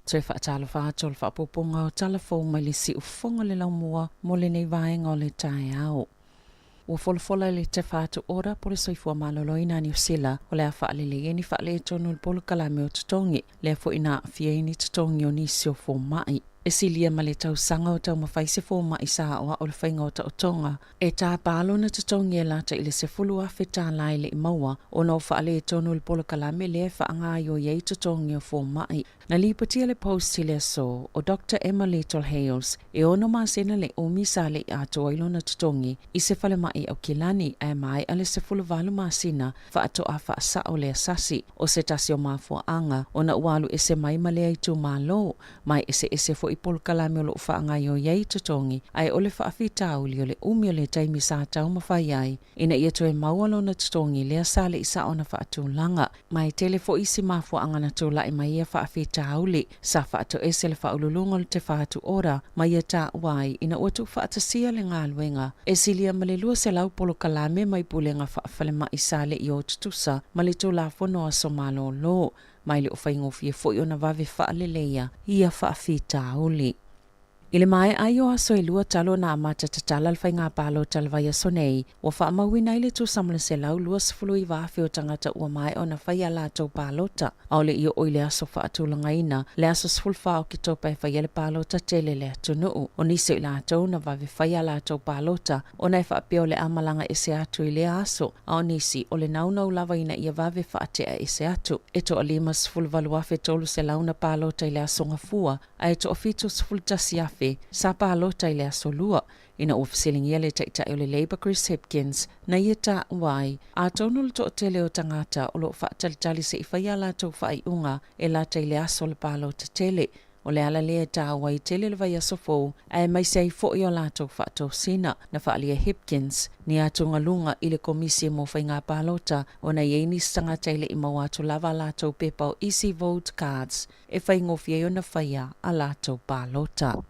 Toe faatalofa atu o le faaopoopoga o tala fou mai le siufofoga o le laumua mo lenei vaega o le taeao. Ua folafola i le Te Whatu Ora po o le Soifua Maloloina a Niu Sila o le a faalelei ai ni faaletonu i le polokalame o totogi, lea foi na aafia ai ni totogi o nisi o fomai. E silia ma le tausaga o taumafai se fomai sa aoao le faiga o taotoga e tapa lona totogi e lata i le $10,000 e le i maua ona o faaletonu i le polokalame lea e faagaoioi ai totogi o fomai. Na lipotia le Post i le aso o Doctor Emma Little Hales e ono masina le umi sa le i atoa ai lona totogi i se falemai Aukilani ae maea le 18 masina faatoa faasao le asasi o se tasi o mafuaaga ona ua alu ese mai ma lea itumalo ma e eseese foi polokalame o loo faagaoioi ai totogi ae o le faafitauli o le umi o le taimi sa taumafai ai ina ia toe maua lona totogi lea sa le i sao na faatulaga. Ma e tele foi isi mafuaaga na tulai mai ia faafitauli sa faatoese le faauluuluga o le Te Whatu Ora ma ia taua ai ina ua tuufaatasia le galuega e silia ma le 200 polokalame mai pulega faafalemai sa le i o tutusa ma le Tulafono Aso Malolo ma e le o faigofie foi ona vave faaleleia ia faafitauli. I le maea ai o aso e lua talu ona amata tatala le faiga palota i le vaiaso nei, ua faamauina ai le tusa ma le 129,000 o tagata ua maea ona fai a latou palota. ʻAʻole i oo i le aso faatulagaina, le aso 14 o Oketopa e fai ai le palota tele i le atunuu. O nisi o i latou na vave fai a latou palota ona e faapea o le a malaga ese atu i lea aso, a o nisi, o le naunau lava ina ia vave faatea ese atu. E toa 58,300 na palota i le aso Gafua, ae toa 71,000 sa palota i le aso Lua, ina ua fesiligia le Taitai o le Labour Chris Hipkins na ia taua ai, atonu le toatele o tagata o lo o faatalitali se i fai a latou faaiuga e lata i le aso o le palota tele. O le ala lea e taua ai tele le vaiaso fou aemaise ai foi o latou faatosina. Na faaalia e Hipkins ni atugaluga i le Komisi mo Faiga Palota ona e i ai nisi tagata e le i maua atu lava a latou pepa o Easy Vote Cards e faigofie ai ona faia a latou palota.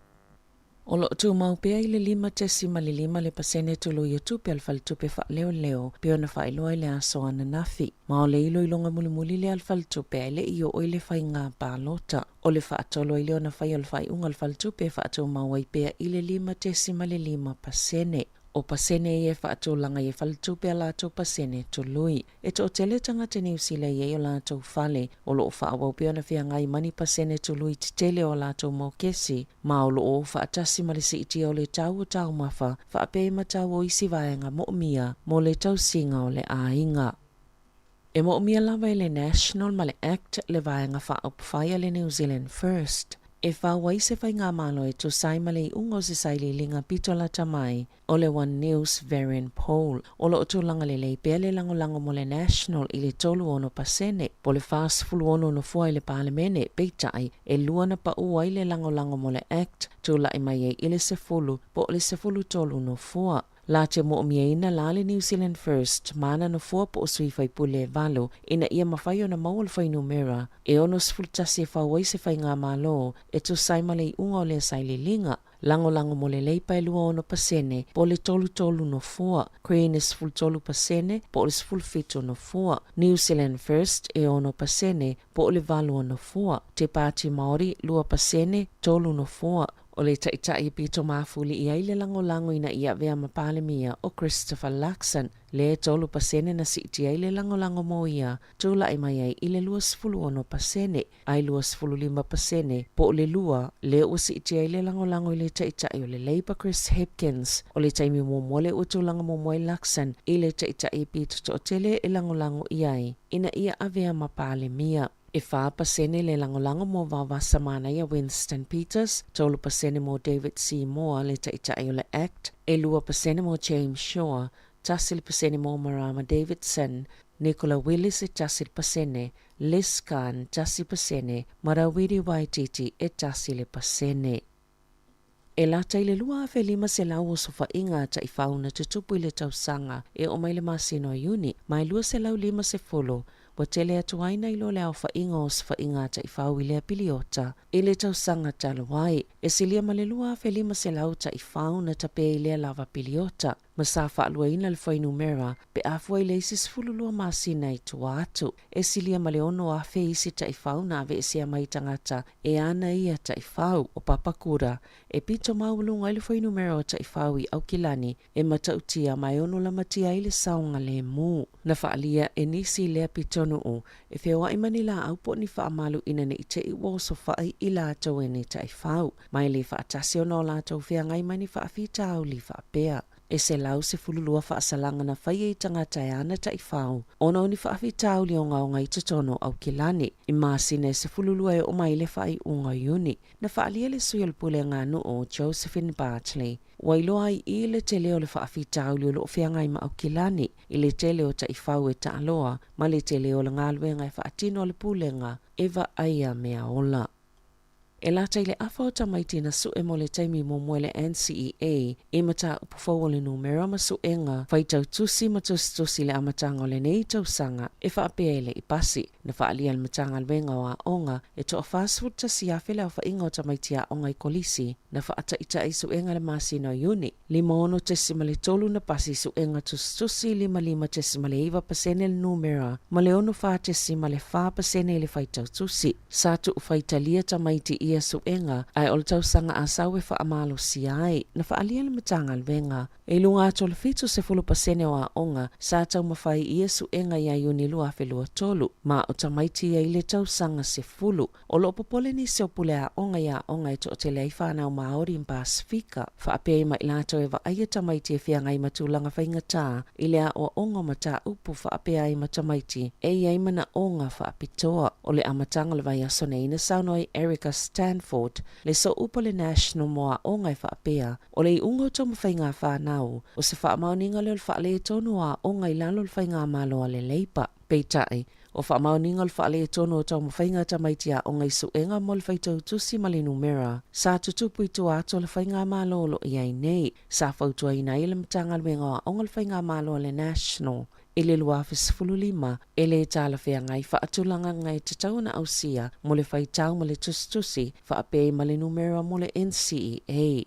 O lo o tumau pea i le 5.5 le pasene tului o tupe a le Faletupe Faaleoleo pei ona faailoa i le aso ananafi. Ma o le iloiloga mulimuli lea a le Faletupe ae le i oo i le faiga palota. O le faatolu ai lea ona fai o le faaiuga a le Faletupe e faatumau ai pea i le 5.5%. O pasene ia e faatulaga ai e Faletupe a latou pasene tului. E toatele tagata Niu Sila e i ai o latou fale, o lo o faaauau pea ona feagai ma ni pasene tului tetele o a latou mokesi, ma o lo o o faatasi ma le siitia o le tau o taumafa faapea ai ma tau o isi vaega moomia mo le tausiga o le aiga. E moomia lava e le National ma le Act le vaega faaupufai a le New Zealand First e fau ai se faigamalo e tusa ai ma le iuga o se sailiiliga pito lata mai o le One News Varian Poll. O lo o tulaga lelei pea le lagolago mo le National i le 36% po o le 46 nofoa i le Palemene, peitai, e lua na pau ai le lagolago mo le Act, tulai mai ai i le 10 po o le 13 nofoa. La te moomiaina la le New Zealand First ma ana nofoa po o sui faipule e valu ina ia mafai ona maua le fuainumera e 61 e fau ai se faigamalo e tusa ai ma le iuga o lea sailiiliga. Lagolago mo le Leipa e 26% po o le 33 nofoa, Green e 13% po o le 17 nofoa, New Zealand First e 6% po o le 8 nofoa, Te Pāti Māori 2%, 3 nofoa. O le taitai e pito mafuli i ai le lagolago ina ia avea ma Palemia o Christopher Luxon, lea e 3% na siitia ai le lagolago mo ia, tulai mai ai i le 26%. Ae 25% po o le lua lea ua siitia ai le lagolago i le Taitai o le Labour Chris Hipkins. O le taimi muamua lea ua tulaga muamua ai Luxon i le Taitai e pito toatele e lagolago i ai ina ia avea ma Palemia. E 4% le lagolago mo Vaovasa Manaia Winston Peters, 3% mo David Seymour le Taitai o le Act, e 2% mo James Shaw, 1% mo Marama Davidson, Nicola Willis e 1%, Liz Khan, 1%, ma Rawiri Waititi e 1%. E lata i le 2,500 osofaiga a taifau na tutupu i le tausaga e oo mai le masina o Iuni, ma e 250 ua tele atu ai nai lo le aofaiga o osofaiga a taifau i lea piliota i le tausaga talu ai. E silia ma le 2,500 taifau na tapē i lea lava piliota. Ma sa faaluaina le fuainumera pe a fua i le isi 12 masina i tua atu. E silia ma le 6,000 isi taifau na aveesea mai i tagata e ana ia taifau. O Papakura, e pito maualuga ai le fuainumera o taifau i Aukilani e matautia ma e ono lamatia ai le saogalemu. Na faaalia e nisi i lea pitonuu e feoai ma ni laau po o ni faamalu ina ne i te i ua osofai i latou e ni taifau. Ma e le faatasi ona o latou feagai ma ni faafitauli faapea. E 112 faasalaga na faia i tagata e ana taifau ona o ni faafitauli ogaoga i totonu o Aukilani. I masina e 12 e oo mai i le faaiuga o Iuni, na faaalia le sui o le Pulega a Nuu, Josephine Bartley, ua iloa ai i le tele o le faafitauli o lo o feagai ma Aukilani i le tele o taifau e taaloa ma le tele o le galuega e faatino a le Pulega e vaaia meaola. E lata i le afa o tamaiti na sue mo le taimi muamua i le NCEA i mataupu fou o le numera ma suega faitau tusi ma tusitusi i le amataga o lenei tausaga e faapea e le i pasi. Na faaalia e le Matagaluega o Aoga e toa 41,000 le aofaiga o tamaiti aoga i kolisi na faataitai suega i le masina o Iuni. 56.3 na pasi suega tusitusi, 55.9 pasene le numera ma le 64.4 pasene i le faitau tusi. Sa tuu faitalia tamaiti i ia suega, ae o le tausaga a sau e faamalosia ai. Na faaalia le Matagaluega e i luga atu o le 70 pasene o aoga sa taumafai i ia suega ia Iuni 2023, ma o tamaiti ia i le tausaga 10. O lo o popole nisi o pule aoga i aoga e toatele ai whanau Māori ma Pasifika. Faapea ai ma i latou e vaaia tamaiti e feagai ma tulaga faigata i le aoaoga o mataupu faapea ai ma tamaiti e i ai manaoga faapitoa. O le amataga o le vaiaso nei na saunoa ai Erica Stanford, le sooupu o le National mo Aoga e faapea, o le iuga o taumafaiga a whanau, o se faamaoniga lea o le faaletonu o aoga i lalo o le faigamalo a le Labour. Peitai, o faamaoniga o le faaletonu o taumafaiga a tamaiti aoga i suega mo le faitau tusi ma le numera sa tutupu i tua atu o le faigamalo o lo o i ai nei. Sa fautuaina ai e le Matagaluega o Aoga le Faigamalo a le National i le 2015 e le talafeagai faatulagaga e tatau ona ausia mo le faitau ma le tusitusi faapea ai ma le numera mo le NCEA.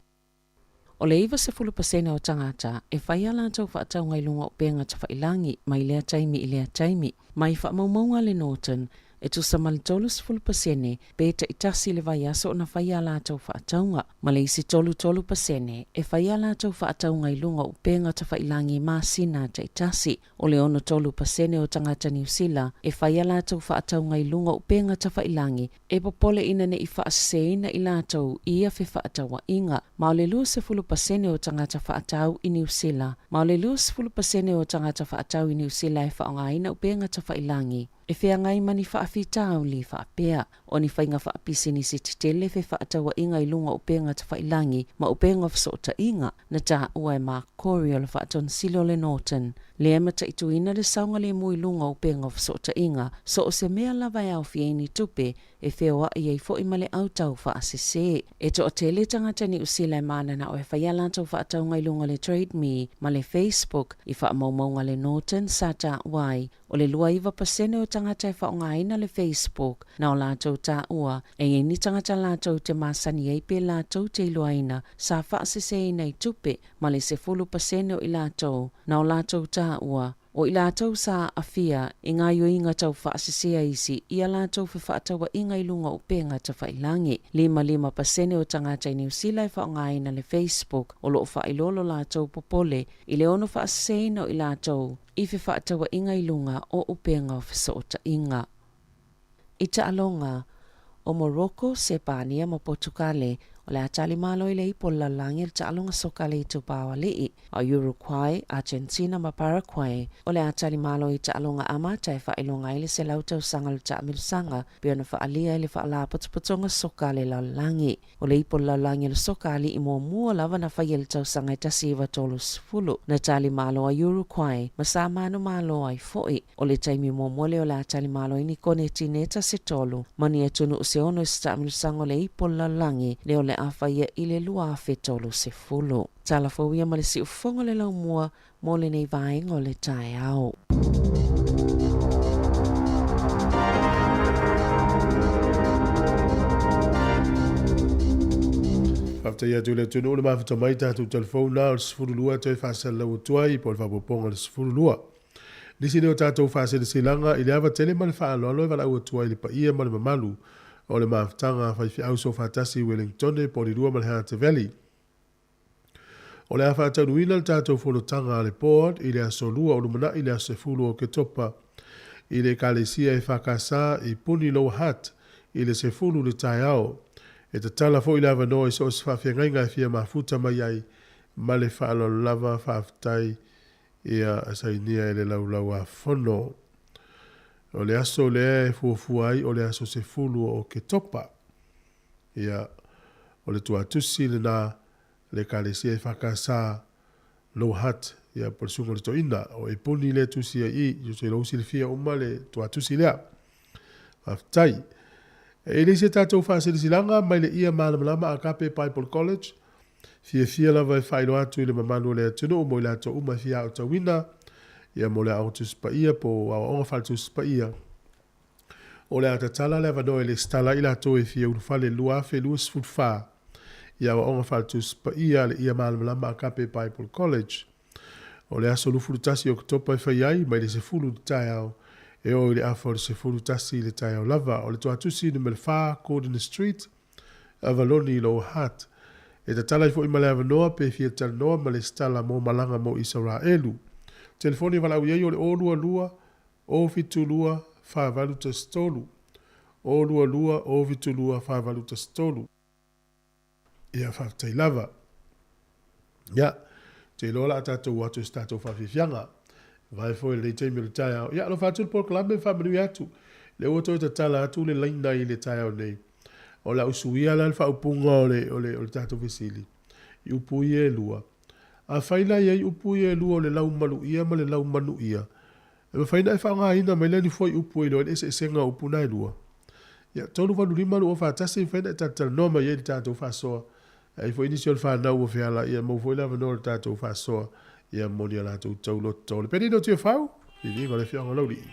O le 90% o tagata e fai a latou faatauga i luga o upega tafailagi mai lea taimi i lea taimi. Mai faamaumauga a le Norton, e tusa ma le 30% pe taitasi i le vaiaso ona fai a latou faatauga, ma le isi 33% e fai a latou faatauga i luga o upega tafailagi masina taitasi. O le 63% o tagata Niu Sila e fai a latou faatauga i luga o upega tafailagi e popole ina ne i faaseseina i latou i ia fefaatauaiga, ma o le 20% o tagata faatau i Niu Sila, ma o le 20% o tagata faatau i Niu Sila e faaaogaina upega tafailagi e feagai ma ni faafitauli faapea. O ni faiga faapisinisi tetele fefaatauaiga i luga o upega tafailagi ma upega o fesootaiga, na taua e Mark Corey o le Faatonisili o le Norton, lea e mataituina le saogalemu i luga o upega o fesootaiga, so o se mea lava e aofia ai ni tupe e feoai ai foi ma le autau faasese. E toatele tagata Niu Sila e mananao e fai a latou faatauga i luga o le Trade Me ma le Facebook i faamaumauga a le Norton sa taua ai O le 29% o tagata e faaaogaina le Facebook na o latou taua e i ai ni tagata latou te masani ai pe latou te iloaina sa faaseseina i tupe ma le 10% o i latou na o latou taua o i latou sa aafia i gaoioiga tau faasese a isi i a latou fefaatauaiga i luga o upega tafailagi. 55% o tagata i Niu Sila e faaaogaina le Facebook o lo o faailoa lo latou popole i le ono faaseseina o i latou i fefaatauaiga i luga o upega o fesootaiga. I taaloga, o Morocco, Sepania ma Potukale o le a tali malo i le ipu o le lalolagi o le taaloga soka a le itupa o alii, a o Uruguay, Argentina ma Paraguay o le a tali malo i taaloga amata e faailoga ai le 100 tausaga o le taamilosaga pei ona faaalia i le Faalapotopotoga Soka a le Lalolagi. O le ipu o le lalolagi o le soka aliʻi muamua lava na faia i le tausaga e 1930, na tali malo ai Urukuae ma sa manumalo ai foi. O le taimi muamua lea o le a tali malo ai ni konetineta se tolu ma ni atunuu se ono i se taamilosaga o le ipu o le lalolagi lea o le a faia i le 2030. Tala fou ia ma le siufofoga o le laumua mo lenei vaega o le taeao. Faafetai atu i le atunuu le mafuta mai tatou telefona o le 12 toe faasalalau atu ai po o le faaopoopoga o le 12. Nisi nei o tatou faaseleselaga i le ava tele ma le faaaloalo e valaau atu ai i le paia ma le mamalu o le mafutaga a faifeau soofaatasi i Wellingtone, Porirua ma le Hutt Valley. O le a faataunuuina le tatou fonotaga a le Board i le aso Lua o lumanai le aso 10 o Oketopa i le Ekalesia EFKS i Puni Lower Hutt i le 10 i le taeao. E tatala foi le avanoa i so o se faafeagaiga e fia mafuta mai ai ma le faaaloalo lava. Faafetai ia sainia e le Laulau-a-Fono. O le aso lea e fuafua ai o le aso 10 o Oketopa. Ia, o le tuatusi lena le Ekalesia EFKS Lower Hutt, ia, po o le Susuga o le Toeaina o Epuni lea e tusi ai i i, seiloga ua silafia uma le tuatusi lea. Faafetai. E i ai se tatou faasilasilaga mai le Ia Malamalama Agape Bible College, fiafia lava e faailoa atu i le mamalu o le atunuu mo i latou uma e fia aotauina, ia, mo le Aoga Tusi Paia po o Aoaoga Faale-Tusi Paia. O le a tatala le avanoa e lesitala ai i latou e fia ulufale 2024 i aoaoga faale-Tusi Paia a le Ia Malamalama Agape Bible College. O le aso 21 Oketopa e fai ai, mai le 10 i le taeao e oo i le afa o le 11 i le taeao lava. O le toatusi numera 4 Gordon Street, Avaloni i Lower Hutt. E tatala ai foi ma le avanoa pe fia talanoa ma lesitala mo malaga mo Isaraelu. Telefoni e valaau i ai o le 022 O 72 48 13. O 22 O 72 48 13. Ia, faafetai lava. Ia, te iloa la a tatou o atu i se tatou faafiafiaga. Vae foi lenei taimi o le taeao. Ia, alofa atu le polokalame ma faamanuia atu. Lea ua toe tatala atu le laina i le taeao nei. O le a usuia la le faaupuga o le, o le, o le tatou fesili i upu ia e lua. Afai la e i ai upu ia e lua o le laumaluia ma le laumanuia, E mafai ona e faaaogaina mai lea ni fuaiupu e iloa ai le eseesega o upu na e lua. Ia, 385 241 e mafai ona e talatalanoa mai ai i le tatou faasoa. E ai foi nisi o le fanau ua feala, ia maua foi le avanoa o le tatou faasoa, ia mo ni a latou tauloto. Le Penina o Tiafau, viviga o le afioaga o Laulii.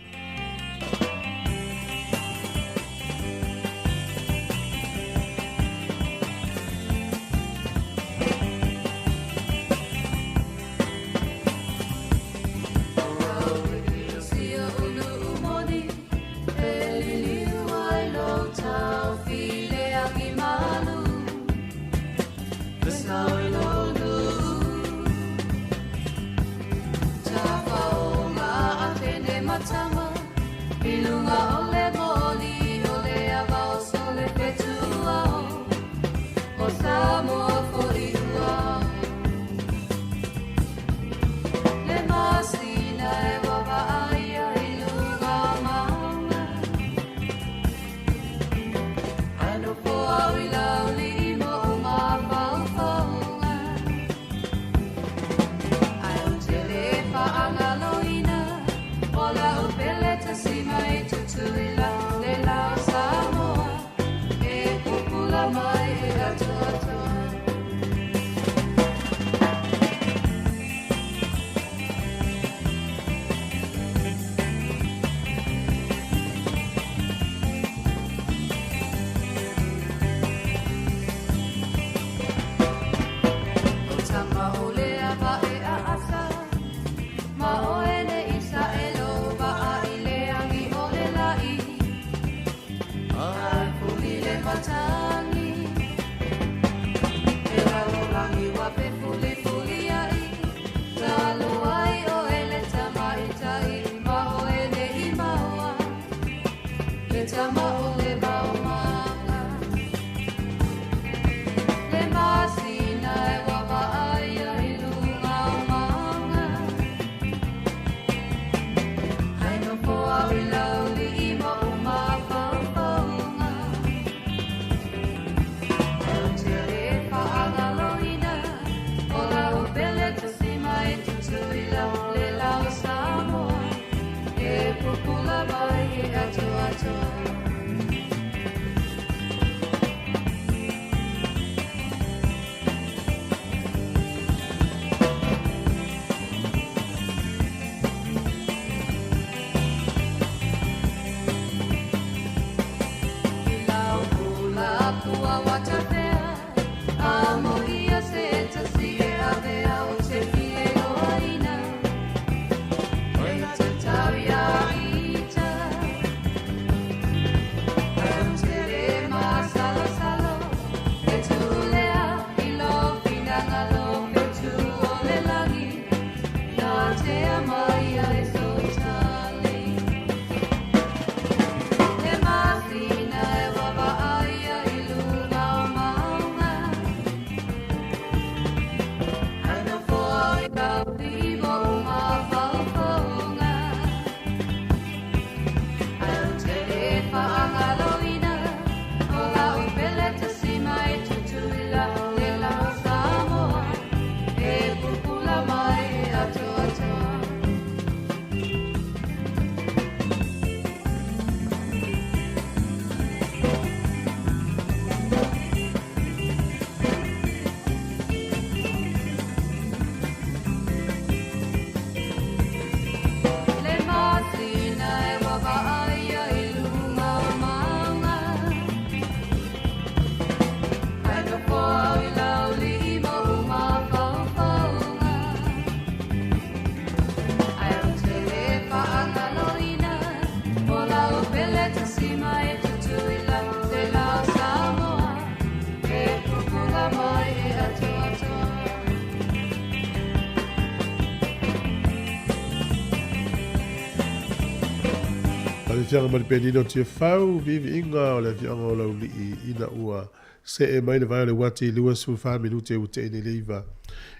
afioaga mai le Penina o Tiafau, viiviiga o le afioaga o Laulii ina ua see mai le vae o le uati i 24 minute ua te'i nei le iva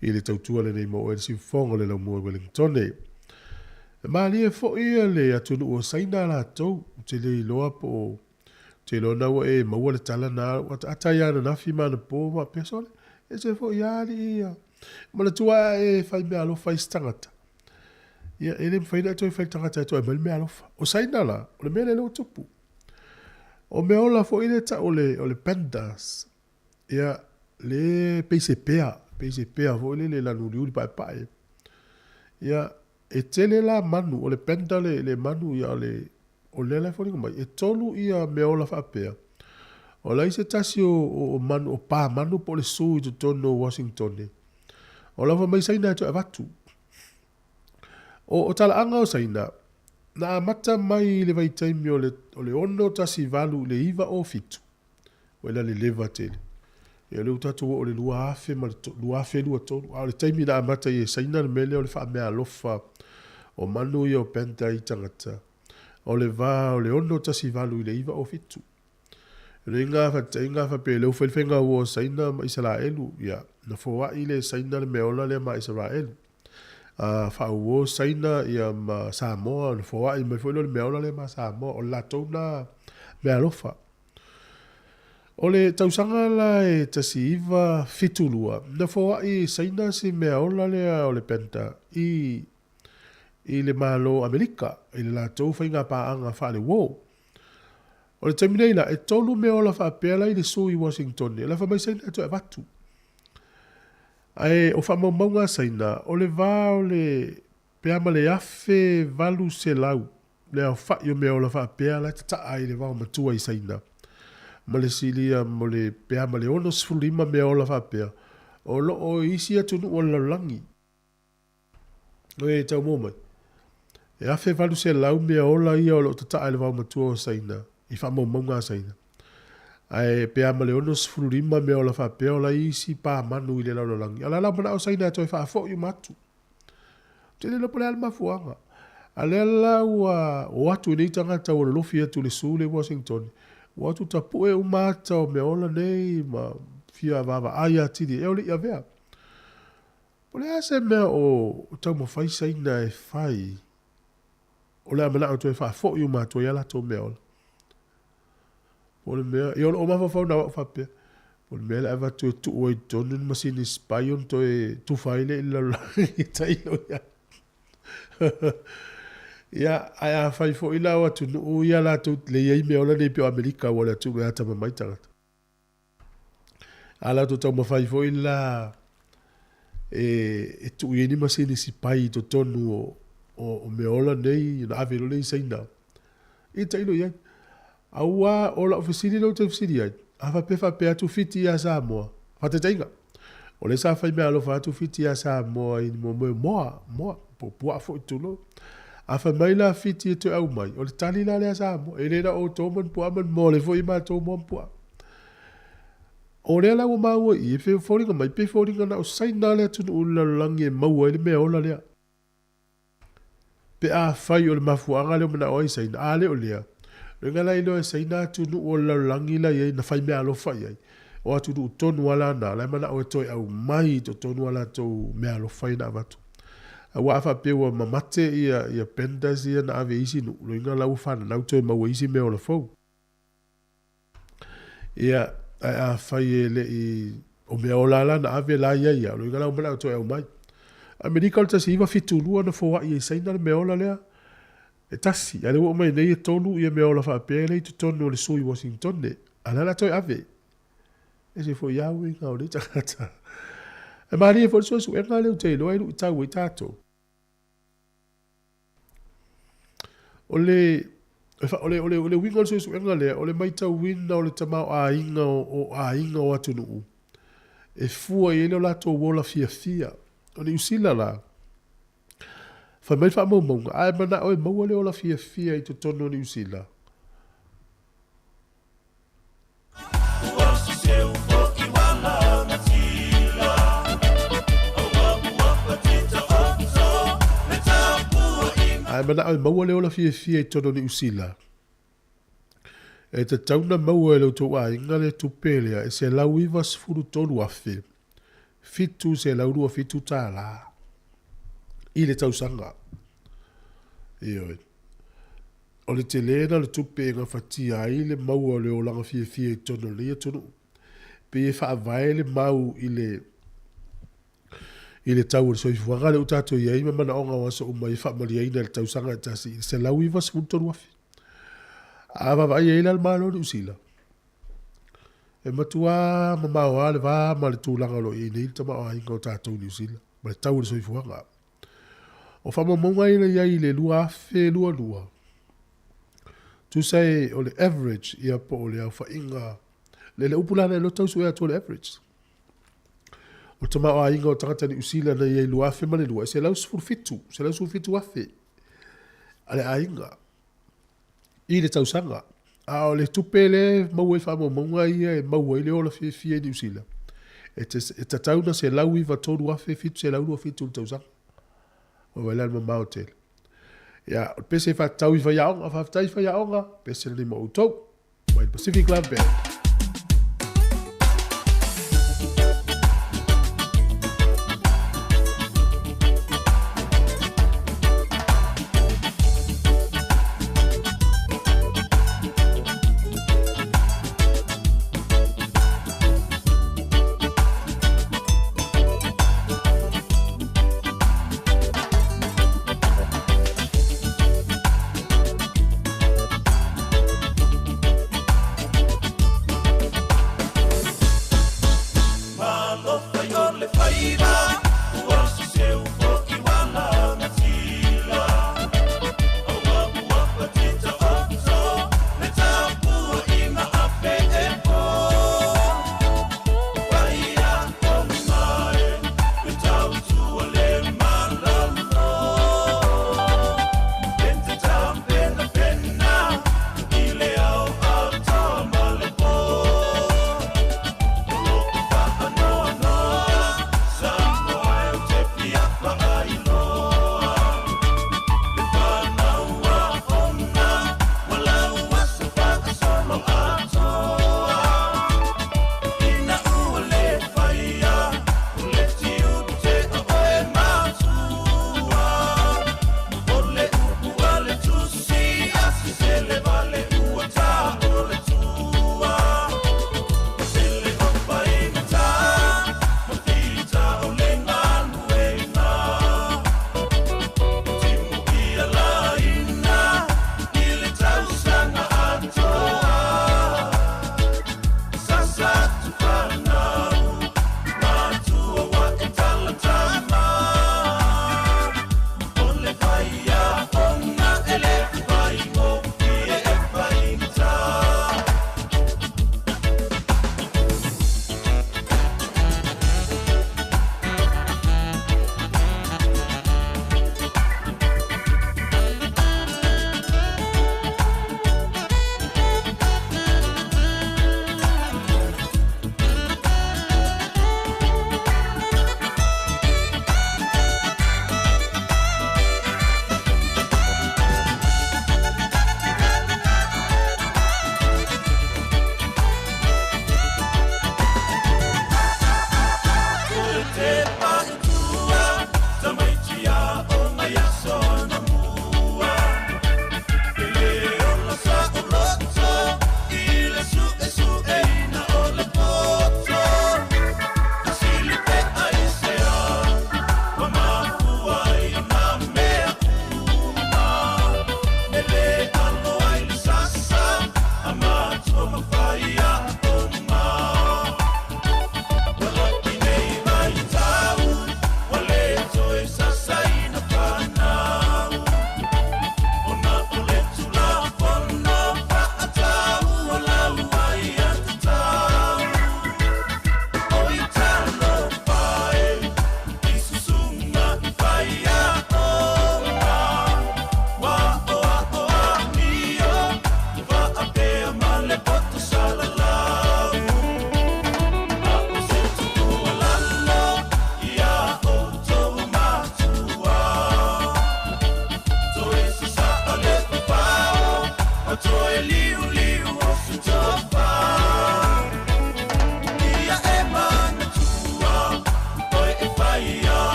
i le tautua lenei mo oe le siufofoga o le laumua i Wellingtone. E malie foi le atunuu o Saina latou, ou te le iloa po o te iloa na ua e maua le tala na ua ataata ai ananafi ma anapo ma faapea, sole, ese foi ia alii ia. Manatua a e fai meaalofa i se tagata, ia e le mafai ona e toe fai i le tagata e toe aumai le meaalofa. O Saina la, o le mea lea lea ua tupu. O meaola foi lea e tau o le, o le pandas, ia, le pei se pea, pei se pea foi lele e lanu uliuli paepae. Ia, e tele la manu, o le panda le, le manu, ia, o le, o lea la e foliga mai, e tolu ia meaola faapea. O la i se tasi o, o, o manu, o pā manu po o le zoo i totonu o Washington. O la fai mai Saina e toe avatu. O, o talaaga o Saina, na amata mai i le vaitaimi o le, o le 618 i le 907, ua ila leleva tele. Ia o lea ua tatou oo i le 2000 ma le 2023, a o le taimi na amata ai e Saina le mea lea o le faameaalofa o manu ia o panda i tagata, o le va o le 618 i le 907. O le iga faataitaiga faapea lea ua fai le faiga ua o Saina ma Isaraelu, ia, na foai le Saina le meaola lea ma Isaraelu. A faauo Saina ia ma Samoa, ona foai mai foi lea o le meaola lea ma Samoa, o le latou na meaalofa. O le tausaga la e 1972, na foai e Saina si meaola lea o le panda i i le Malo o Amerika i le latou faiga paaga faale-uo. O le taimi nei la, e tolu meaola faapea la i le Su i Washingtone, la fai mai Saina e toe avatu. Ae o faamaumauga a Saina, o le va o le pe a ma le 1800 le aofa'i o meaola faapea la e tata'a ai i le vao matua i Saina, ma le silia mo le pe a ma le 65 meaola faapea o lo o i isi atunuu o le lalolagi. E tau mua mai, e 1800 meaola ia o lo o tata'a i le vao matua o Saina, i faamaumauga a Saina. Ae pe a ma le 65 meaola faapea o la i isi pā manu i le lalolagi, a o le a la mana'o Saina e toe faafo'i uma atu. Ou te le iloa po o le a le mafuaaga. A lea la ua o atu i nei tagata ua lolofi atu i le Su lea i Washington, ua o atu tapu'e uma ata o meaola nei ma fia vaavaai atili ea o le i avea. Po o le a se mea o taumafai Saina e fai o le a mana'o toe faafo'i uma atu ai a latou meaola. Po o le mea, ia o lou mafaufau na o au faapea, po o le mea le avatu e tuu ai i totonu ni masini spy ona toe tufa ai lea i le lalolagi e tailo i ai. Ia, ae afai foi la o atunuu ia latou te le i ai meaola nei pei o Amerika aua o le atunuu e atamamai tagata. A latou taumafai foi la e, e tuu i ai ni masini sipai i totonu o, o, o meaola nei ona ave loa lea i Saina. Ia tailo i ai. Aua o lau fesili lea ou te fesili ai, a faapea faapea atu Fiti ia Samoa, faataitaiga, o lea sa fai meaalofa atu Fiti ia Samoa i mo mea moa, moa, po o puaa foi tulou. A fai mai la Fiti e toe aumai, o le tali la lea a Samoa, e le na o outou ma ni puaa ma ni moa, o lea foi e matou moa ma puaa. O lea la ua maua i i, e foliga mai, pei foliga na o Saina le atunuu i le lalolagi e maua ai le meaola lea. Pe afai o le mafuaaga lea o manao ai Saina, a le o lea, loiga la iloa e Saina atunuu o le lalolagi la i ai na fai meaalofa i ai, o atunuu tonu a la na, la e manao e toe aumai i totonu a latou meaalofa ia na avatu. Aua a faapea ua mamate ia, ia pandas ia na ave i isi nuu, loiga la ua fananau toe maua i isi meaola fou. Ia, ae afai e le i, o mea ola la na ave la ia ia, loiga la ua manao e toe aumai. Amerika o le 1972 na foai ai Saina le mea ola lea, e tasi, a o lea ua oo mai nei e tolu ia mea ola faapea lea i totonu o le sui Washingtone, a o lea o le a toe ave. E ese foi lava uiga o nei tagata. E malie foi le suesuega lea ou te iloa e luitau ai tatou. O le, o le, o le, o le uiga o le suesuega lea, o le maitauina o le tamaoaiga o, o aiga o atunuu, e fua i ai lo latou ola fiafia. O Niu Sila la, fai mai le faamaumauga, a e manao e maua le ola fiafia i totonu o Niu Sila, A e manao e maua le ola fiafia i totonu o Niu Sila. E tatau ona maua e lo outou aiga le tupe lea e $193,727 i le tausaga. Ioe. O le tele lena o le tupe e gafatia ai le maua o le olaga fiafia i totonu o lenei atunuu. Pei e faavae le mau i le i le tau o le soifuaga lea ua tatou i ai ma manaoga o aso uma e faamalieina i le tausaga e tasi i le $193,000. A vaavaai i ai la le Malo o Niu Sila, e matuā mamao lava le va ma le tulaga o lo o i ai nei le tamaoaiga o tatou i Niu Sila ma le tau o le soifuaga. O faamaumauga ia na i ai i le 2022, tusa e o le average ia po o le aofaiga, le upu la lea o lea ou te tau sue atu o le average. O le tamaoaiga o tagata Niu Sila na i ai i le 2002, e 117, 117,000 a le aiga i le tausaga. A o le tupe lea e maua i faamaumauga ia e maua ai le ola fiafia i Niu Sila, e, te, e tatau na $193,727 i le tausaga. Ua vaai la le mamao tele. Ia, o le pese e faatatau i faiaoga, faafetai faiaoga, pese lenei mo outou. Mai le Pacific Love Band.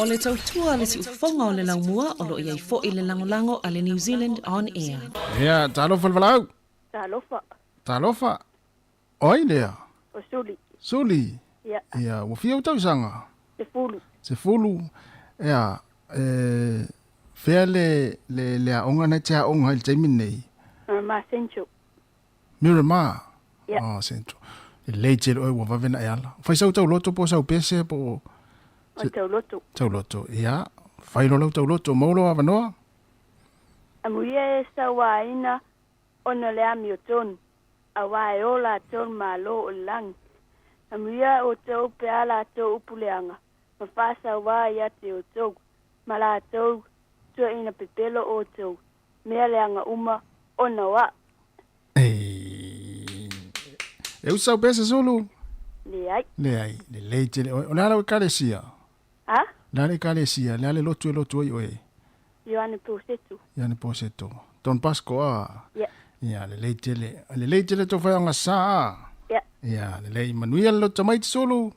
O le tautua a le siufofoga o le laumua o lo o i ai foi le lagolago a le New Zealand On Air. Ia, talofa le valaau. Talofa. Talofa. O ai lea? O Suli. Suli? Ia. Ia, ua fia ou tausaga? 10. 10. Ia, e, fea le, le, le aoga na e te aoga ai i le taimi lenei? Miramar Central. Miramar? Ia. Oh, Central. Lelei tele oe ua vave na e ala. Fai sau tauloto po o sau pese po o... O tauloto. Tauloto, ia. Fai loa lau tauloto, maua lou avanoa. Amuia e sauaina ona le amiotonu, auā e ō latou le Malo o le lagi. Amuia outou pe a latou upu leaga, ma faasauā ia te outou, ma latou tuaina pepelo outou, mea leaga uma ona o a'u. E usa sau pese Sulu? Leai. Leai, lelei tele oe. O le a lau ekalesia? A? O le a le ekalesia, le a le lotu e lotu ai oe? Ioane Poseto. Ioane Poseto. Don Bosco a? Ia. Ia, lelei tele. Lelei tele tō whai sa a? Ia. Ia, lelei. Manuia le lotu tamaiti Sulu?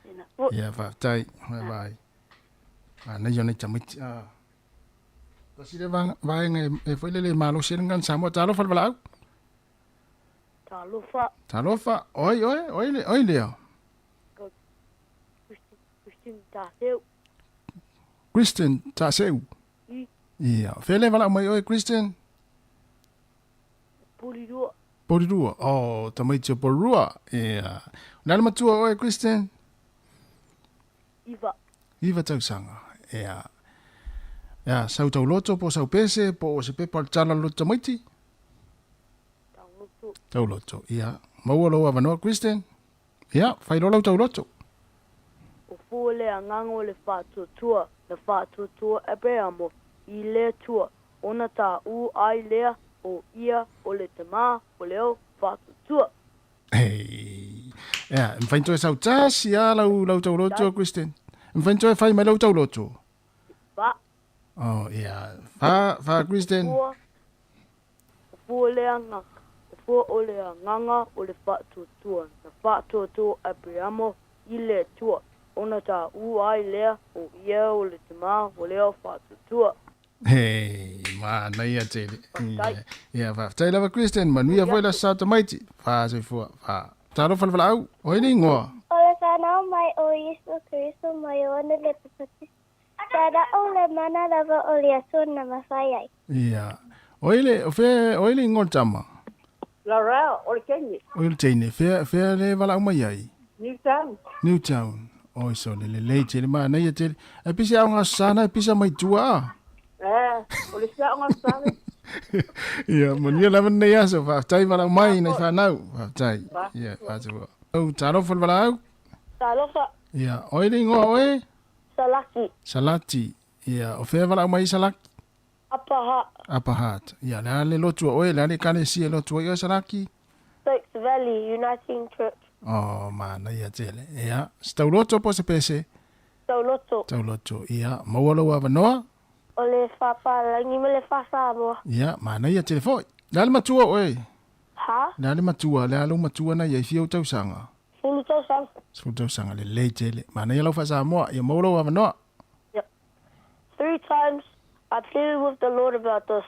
Tēnā foʻi. Ia, faafetai. Bye bye. Manaia o nei tamaiti a. Tasi le vaega e foi lele e malosi ai le gagana Samoa. Talofa le valaau. Talofa. Talofa. Oi, oi, oi, oi lea. Christian Taseu. Christian Taseu. I. Ia. Fea le valaau mai oe, Christian? Porirua. Porirua. Oh, tamaiti o Porirua. Ia. O le a le matua oe, Christian? Iva. Iva tausaga. Ia. Ia, sau tauloto po o sau pese po o se pepa o le tala o le loto tamaiti? Tauloto. Tauloto. Ia. Maua lou avanoa, Christian? Ia, fai loa lau tauloto. O fua le agaga o le faatuatua, na faatuatua Aperamo i le Atua, ona taʻu ai lea o ia o le Tamā o le ao faatuatua. Hei. Ea, e mafai ona toe sau tasi lava lau, lau tauloto, Christian. E mafai ona toe fai mai lau tauloto. Fa. Oh, ia. Fa, fa, Christian. Fua, o fua le agaga, o fua o le agaga o le faatuatua, na faatuatua Aperamo i le Atua, ona taʻu ai lea o ia o le Tamā o le ao faatuatua. Hei, manaia tele. Faafetai. Ia, faafetai lava Christian, manuia foi le aso sa tamaiti. Fa soifua, fa. Talofa le valaau, o ai le ingoa? O le fanau mai o Iesu Keriso ma Ioane le Pepatisa, sa o le mana lava o le Atua na mafai ai. Ia, o ai le, o fea, o ai le ingoa o le tama? Laurel, o le teine. O le teine, fea, fea le valaau mai ai? Newtown. Newtown. Oi sole, lelei tele, manaia tele. Ae pisa aoga aso sa na e pisa mai tua a? Eh, o le isi aoga aso sa le. Ia, manuia lava lenei aso, faafetai valaau mai nai fanau. Faafetai. Ia, faatoa. Au, talofa le valaau. Talofa. Ia, o ai le ingoa oe? Salaki. Salati. Ia, o fea valaau mai ai Salaki? Upper Hutt. Upper Hutt. Ia, le a le lotu a oe, le a le ekalesia e lotu ai oe Salaki? Stokes Valley Uniting Church. Oh, manaia tele. Ia, se tauloto po o se pese? Tauloto. Tauloto. Ia, maua lou avanoa? O le Faa-Palangi ma le Faa-Samoa. Ia, manaia tele foi. Le a le matua oe? Ha? Le a le matua, le a lou matua na iai fia ou tausaga? 10 tausaga. 10 tausaga, lelei tele. Manaia lau Faa-Samoa, ia maua lou avanoa. Ia. Three times I pleaded with the Lord about this,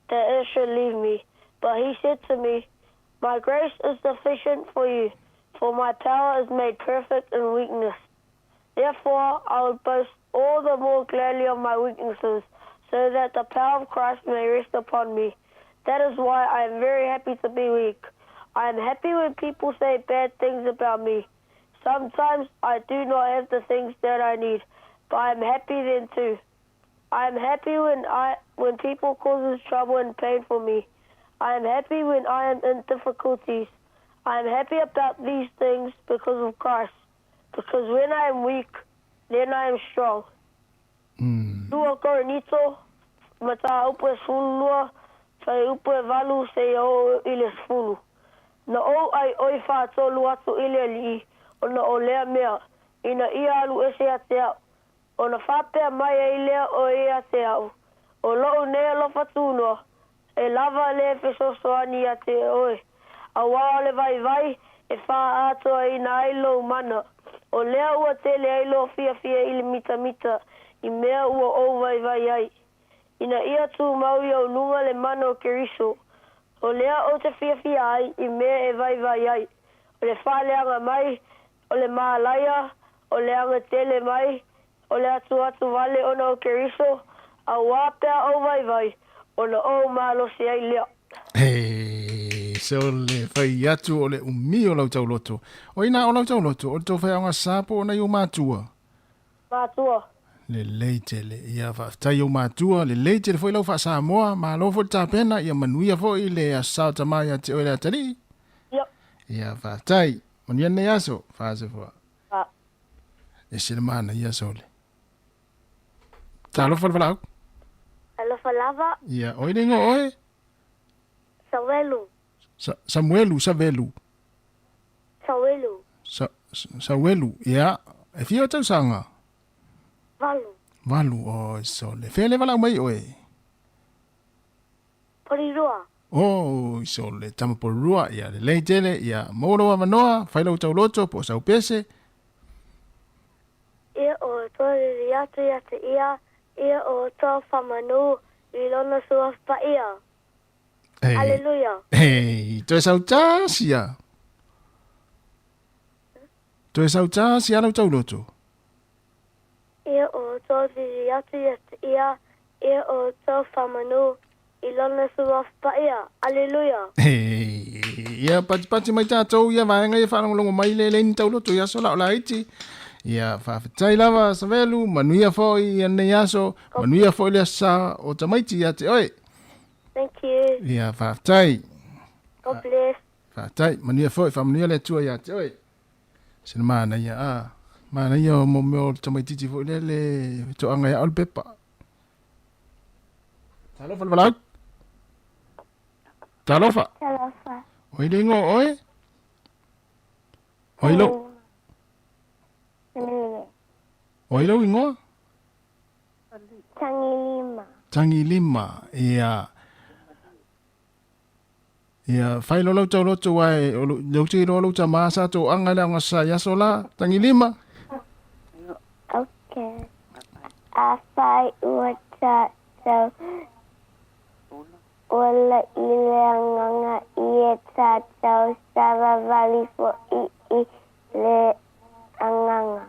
that it should leave me. But he said to me, My grace is sufficient for you, for my power is made perfect in weakness. Therefore, I will boast all the more gladly of my weaknesses, so that the power of Christ may rest upon me. That is why I am very happy to be weak. I am happy when people say bad things about me. Sometimes I do not have the things that I need, but I am happy then too. I am happy when I when people causes trouble and pain for me. I am happy when I am in difficulties. I am happy about these things because of Christ. Because when I am weak, then I am strong. Lua Korinito, mataupu e 12, fuaiupu e 8 seia oo i le 10. Na ou ai oi faatolu atu i le Alii, ona o lea mea, ina ia alu ese ia te a'u, ona faapea mai ai lea o ia ia te a'u, O loʻu nei alofa tunoa, e lava le fesoasoani ia te oe, auā o le vaivai e faaatoaina ai lou mana, o lea ua tele ai lou fiafia i le mitamita i mea ua ou vaivai ai, ina ia tumau i ou luga le mana o Keriso. O lea ou te fiafia ai i mea e vaivai ai, o le faaleaga mai, o le mālaia, o le agatele mai, o le atuatu wale ona o Keriso, auā pe a ou vaivai, ona ou malosi ai lea. Hei, se o le fai atu o le umi o lau tauloto. O ina o lau tauloto, o le tou faiaoga sa po o nai ou matua? Matua. Lelei tele. Ia faafetai i ou matua, lelei tele foi lau faa-Samoa, malo foi le tapena, ia manuia foi le Aso Sa o Tama ia te oe le atalii. Ia. Ia faafetai. Manuia lenei aso. Faasofoa. Fa. Ese le manaia sole. Talofa le valaau. Alofa lava. Ia, oi le ingoa oe? Sawelu. Sa, Samuelu, Savelu. Sawelu. Sa, Sawelu, ia. E fia o tausaga? Valu. Valu, oi sole. Fea le valaau mai oe? Porirua. Oi sole, tama porirua, ia lelei tele, ia maua lou avanoa, fai lau tauloto po o sau pese. Ia o toa riri atu ia te ia, ia o toa whamanu i lona suafa paia. Hey. Aleluia. Hey, toe sau tasi ia. Toe sau tasi ia lau tauloto. Ia o toa riri atu ia te ia, ia o toa whamanu i lona suafa paia. Aleluia. Hey, ia patipati mai tātou ia vaega ia faalogologo mai le leni tauloto i aso la o laiti. Ia faafetai lava Savelu, manuia foi ia nei aso, manuia foi le aso sa o tamaiti ia te oe. Thank you. Ia faafetai. God bless. Faafetai, manuia foi, faamanuia le Atua ia te oe. Sina manaia, a, manaia o mo mea o le tamaitiiti foi lea le toaga ia au le pepa. Talofa le valaau. Talofa. Talofa. Oi le ingoa oe? Oi lou. Oi lou ingoa? Tangilima. Tangilima, ia. Ia, fai lo lau tauloto wae, o lou te iloa lou tama sa toaga le aoga sa i aso la, Tangilima. Okay. Afai ua tatou ola i le agaga i e tatou savavali fo'i i le agaga.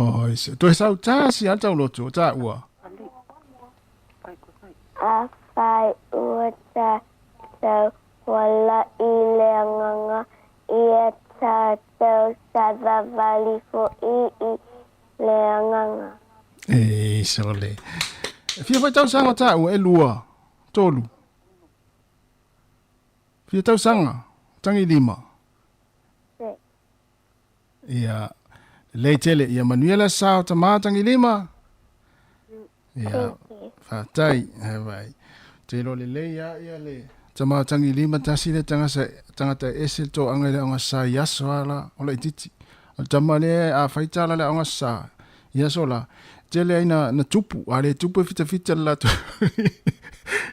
Oi, se toe sau tasi a tauloto o tāua. Afai ua tatou ola i le agaga i e tatou savavali fo'i i le agaga. E, sole. E fia foi tausaga o tāua, e lua, tolu. Fia tausaga, tangi lima. Ia, lelei tele, ia manuia le aso sa o tama tangilima. Ia, faafetai, vai. Te iloa lelei lava ia le tama o tangilima tasi le tagasa, tagata e ese le toaga i le aoga sa i aso lava la o laitiiti. O le tama lea a fai tala le aoga sa i aso la, tele ai na, na tupu, a le tupu e fitafita le latou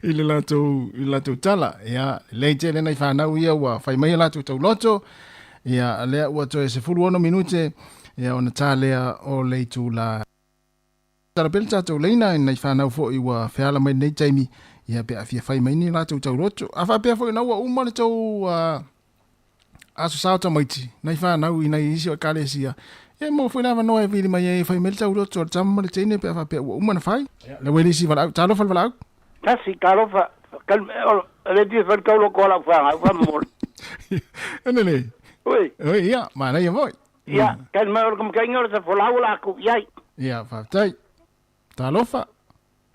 i le latou, i le latou tala. Ia, lelei tele nai fanau ia ua fai mai a latou tauloto. Ia, lea ua toe 16 minute, ia ona ta lea o le itula. Tala pea le tatou leina i nai fanau foi ua feala mai lenei taimi, ia pe a fia fai mai ni latou tauloto. A faapea foi na ua uma le tou uh, aso sao tamaiti, nai fanau i nai isi o ekalesia, ia maua foi le avanoa e vili mai ai e fai mai le tauloto a le tama ma le teine pe a faapea ua uma na fai. Ia, le ua le isi valaau. Talofa le valaau. Tasi, talofa, le fia fai le tauloko a lau fanau faamolemole. Ene le. Oi. Oi, ia, manaia foi. Ia, tali mai o le kamataina o le tafolau o la atu i ai. Ia, faafetai. Talofa.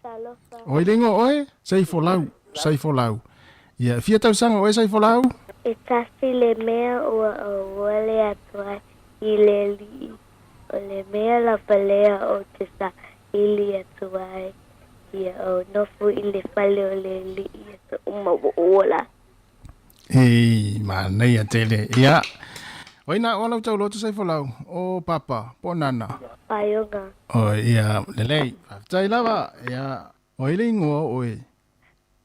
Talofa. Oi le ingoa oe? Saifolau, Saifolau. Ia, e fia tausaga oe Saifolau? E tasi le mea ua ou ole atu ai i le alii, o le mea lava lea ou te saili atu ai, ia ou nofo i le fale o le alii i aso uma ua ou ola. Ei, manaia tele. Ia. Oi na o lau tauloto Saifolau, o Papa, po o Nana? Paioga. Oi, ia, lelei. Faafetai lava. Ia, oi le ingoa o oe?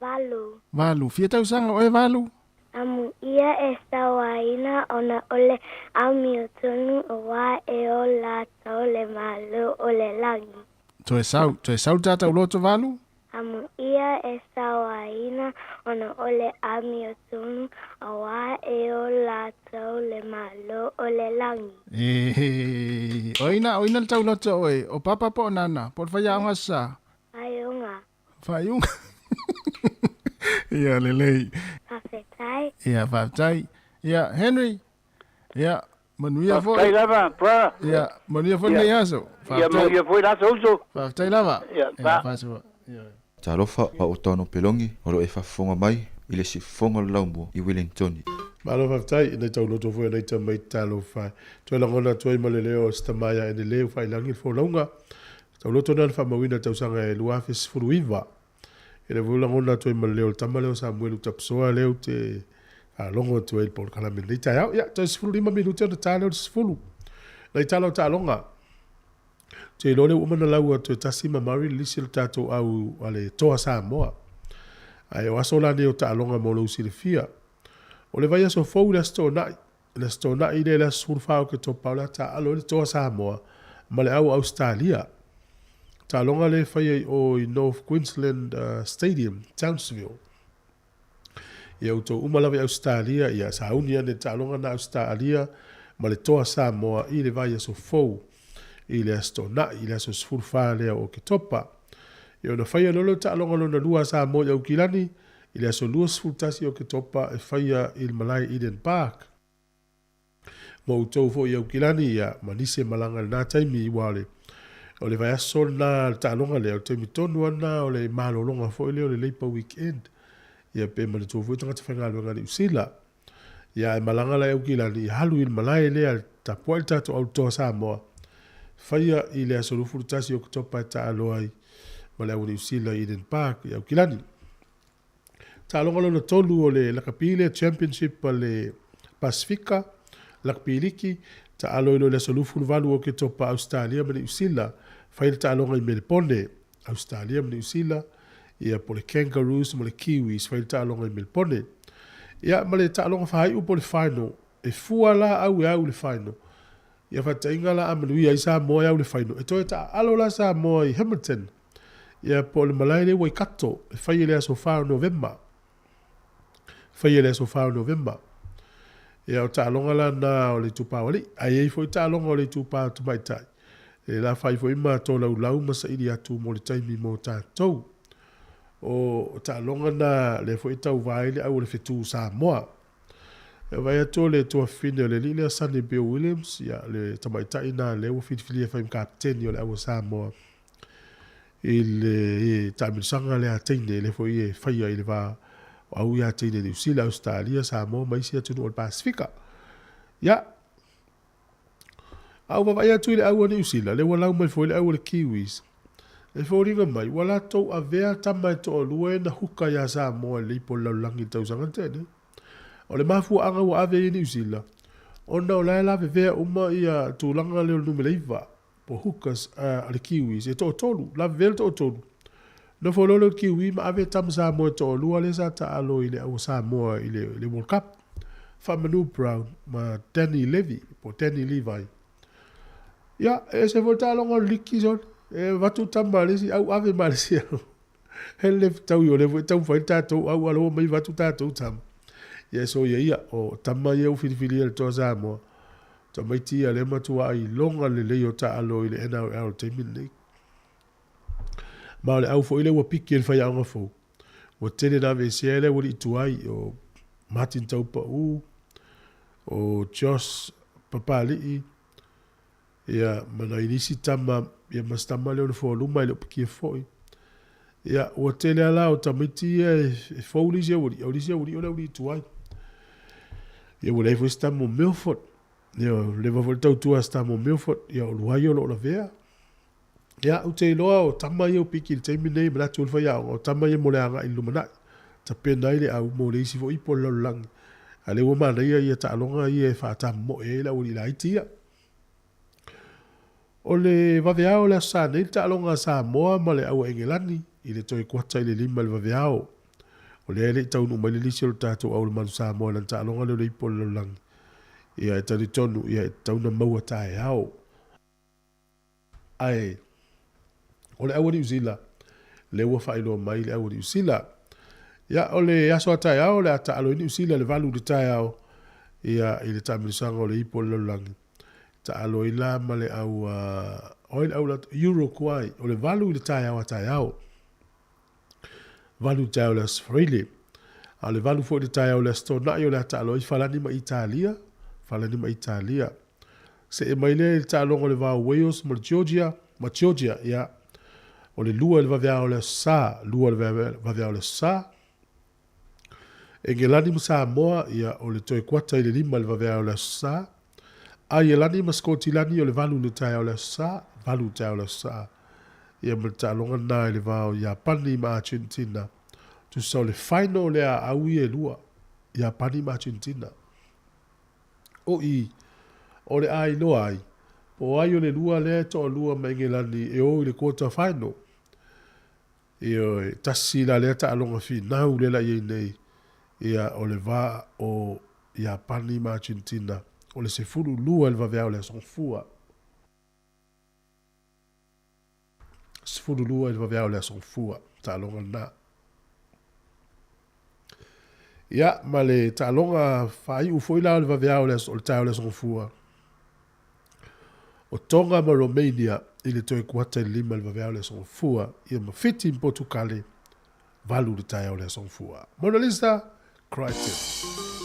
Valu. Valu. Fia tausaga oe Valu? Amuia e sauaina ona o le amiotonu auā e o latou le Malo o le lagi. Toe sau, toe sau le ta tauloto valu. Amuia e sauaina ona o le amiotonu auā e o latou le Malo o le lagi. E, o ina le tauloto oe, o Papa po o Nana, po o le faiaoga sa? Faaiuga. Faaiuga. Ia, lelei. Faafetai. Ia, faafetai. Ia, Henry. Ia, manuia foi. Faafetai lava, brother. Ia, manuia foi lenei aso. Ia, manuia foi le aso uso. Faafetai lava. Ia, fa. Faasoa. Ia. Talofa, o au o Taono Pelongi, o lo o e faafofoga mai i le siufofoga o le laumua i Welingtoni. Malo faafetai i nai tauloto foi a nai tamaiti talofa e. Toe lagona atu ai ma le leo o si tama ia Enele ua faailagi le folauga. Tauloto na na faamauina i le tausaga e 2019. E le foi lagona atu ai ma le leo o le tama lea o Samuelu Tapisoa lea ou te faalogo atu ai i le polokalame i lenei taeao. Ia, toe 15 minute ona ta lea o le 10. Nai tala o taaloga. Ou te iloa lea ua uma ona lau atu e Tasi ma Murray le lisi o le tatou au a le Toa Samoa. Ae o aso la nei o taaloga mo lou silafia. O le vaiaso fou i le Aso Toonai, le Aso Toonai lea i le aso 14 o Oketopa o le a taaalo ai le Toa Samoa ma le au o Ausetalia. Taaloga lea e faia i o i North Queensland Stadium, Townsville. Ia outou uma lava i Ausetalia, ia sauni ane i le taaloga na Ausetalia ma le Toa Samoa i le vaiaso fou i le Aso Toonai, i le aso 14 lea o Oketopa. Ia ona faia loa lea o le taaloga lona lua a Samoa i Aukilani i le aso 21 o Oketopa e faia i le malae Eden Park. Ma outou foi i Aukilani, ia, ma nisi e malaga i lena taimi, aua o le, o le vaiaso lena, le taaloga lea, o le taimi tonu lava lena o le malologa foi lea o le Labour Weekend. Ia, pe manatua foi tagata faigaluega a Niu Sila. Ia, ae malaga la i Aukilani, ia alu i le malae lea, tapuai le tatou au toa Samoa, faia i le aso 21 o Oketopa e taalo ai ma le au Niu Sila i Eden Park i Aukilani. Taaloga lona tolu o le lakapi lea Championship a le Pasifika, Lakapi Liki, taalo i lo le aso 28 o Oketopa Ausetalia ma Niu Sila, fai le taaloga i Melepone, Ausetalia ma Niu Sila, ia po le Kangaroos ma le Kiwis fai le taaloga i Melepone. Ia ma le taaloga faaiu po le final, e fua la au e au i le final. Ia faataitaiga la a manuia ai Samoa e au i le final, e toe taaalo la Samoa i Hamilton, Ia, po o le malae lea i Waikato, e fai i le aso 4 o Novema. Fai i le aso 4 o Novema. Ia, o taaloga la na o le itupa o alii. Ae i ai foi taaloga o le itupa o tamaitai. E la fai foi ma tolaulau ma saili atu mo le taimi mo tatou. O taaloga na lea foi e tauva ai le au o le fetu Samoa. E vaai atu o le tuafafine o le alii lea Sonny Bill Williams, ia, le tamaitai na lea ua filifilia e fai ma kapeteni o le au o Samoa i le taamilosaga lea a teine, lea foi e faia i le va o au ia teine Niu Sila, Ausetalia, Samoa ma isi atunuu o le Pasifika. Ia, a ou vaavaai atu i le au a Niu Sila, lea ua lau mai foi le au a le Kiwis, e foliga mai ua latou avea tama e toalua e na huka iā Samoa i le ipo o le lalolagi i le tausaga na tea nei. O le mafuaaga ua ave ai e Niu Sila, ona o la e lavevea uma ia tulaga lea o le numera iva, po hookers a le Kiwis e toatolu, lavevea le toatolu. Nofo loa lea o le Kiwi ma ave tama Samoa e toalua lea sa taalo i le au a Samoa i le, le World Cup, Faamanu Brown ma Danny Levy, po Danny Levi. Ia, e ese foi le taaloga o le liki sole. E avatu tama a le isi au ave ma le isi au. He le fetaui o lea foi e taumafai le tatou au alo ua mai avatu tatou tama. Ia e soia ia, o tama ia ua filifilia e le Toa Samoa. Tamaiti ia lea matuā iloga lelei o taalo i le NRL i le taimi lenei. Ma o le au foi lea ua piki e le faiaoga fou. Ua tele na aveesea e le aualii tuai o Martin Taupau, o Josh Papali'i, ia, ma nai nisi tama, ia ma si tama lea o le Foaluma e le o pikia foi. Ia, ua tele lava la o tamaiti ia e fou le isi aualii, a o le isi aualii o le aualii tuai. Ia, ua leai foi se tama o Milford. Ia, ua leva foi le tautua a se tama o Milford, ia, o Luai o lo o lavea. Ia, ou te iloa o tama ia ua piki i le taimi lenei, manatu o le faiaoga, o tama ia mo le agai i le lumanai. Tapena ai le au mo le isi foi ipu o le lalolagi. A o lea ua manaia ia taaloga ia e faatamomoe ai le aualii laiti ia. O le vaveao o le Aso Sa nei le taaloga a Samoa ma le au a Engelani i le toe kuata i le 5 i le vaveao. O lea e le i taunuu mai le lisi o le tatou au o le Manu Samoa i lana taaloga lea o le Ipu o le Lalolagi. Ia, e talitonu, ia, e tatau ona maua taeao. Ae, o le au a Niu Sila, lea ua faailoa mai le au a Niu Sila. Ia, o le aso a taeao, o le a taalo ai Niu Sila i le 8 i le taeao, ia, i le taamilosaga o le Ipu o le Lalolagi. Taalo ai la ma le au a, o ai le au la, Uruguay, o le 8 i le taeao a taeao. 8 i le taeao o le Aso Faraile. A o le 8 foi i le taeao o le Aso Toonai o le a taalo ai Falani ma Italia, Falani ma Italia. Se'e mai lea i le taaloga o le va o Wales ma le Georgia, ma Georgia, ia. O le 2 i le vaveao o le Aso Sa, 2 i le vaveao o le Aso Sa. Engelani ma Samoa, ia, o le toe kuata i le 5 i le vaveao o le Aso Sa. Aielani ma Sikotilani, o le 8 i le taeao o le Aso Sa, 8 i le taeao o le Aso Sa. Ia ma le taaloga lena i le va o Iapani ma Argentina. Tusa o le final lea a au ia e lua, Iapani ma Argentina. O i, o le a iloa ai, po o ai o le lua lea e toalua ma Engelani e o i le quarter final. Ioe, tasi la lea taaloga finau lea la i ai nei, ia, o le va o Iapani ma Argentina, o le 12 i le vaveao o le Aso Gafua. 12 i le vaveao o le Aso Gafua, taaloga lena. Ia, ma le taaloga faaiu foi la o le vaveao o le aso, o le taeao o le Aso Gafua, o Tonga ma Romania i le toe kuata i le 5 i le vaveao o le Aso Gafua, ia ma Fiti ma Potukale, 8 i le taeao o le Aso Gafua. Mona Lisa Crichton.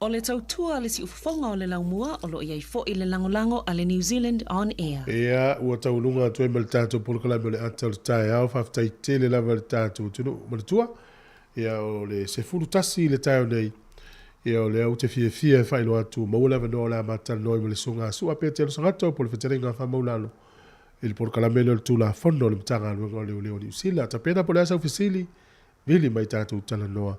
O le tautua a le siufofoga o le laumua o lo o i ai foi le lagolago a le New Zealand On Air. Ia, ua tauluga atu ai ma le tatou polokalame o le ata o le taeao. Faafetai tele lava i le tatou atunuu manatua. Ia, o le 11 i le taeao nei, ia o lea ou te fiafia e faailoa atu, maua le avanoa o le a ma talanoa ai ma le Susuga Sua Petelo Sagato po o le Fetalaiga Faamaulalo i le polokalame lea o le Tulafono a le Matagaluega o Leoleo o Niu Sila. Tapena po o le a sau fesili, vili mai tatou talanoa.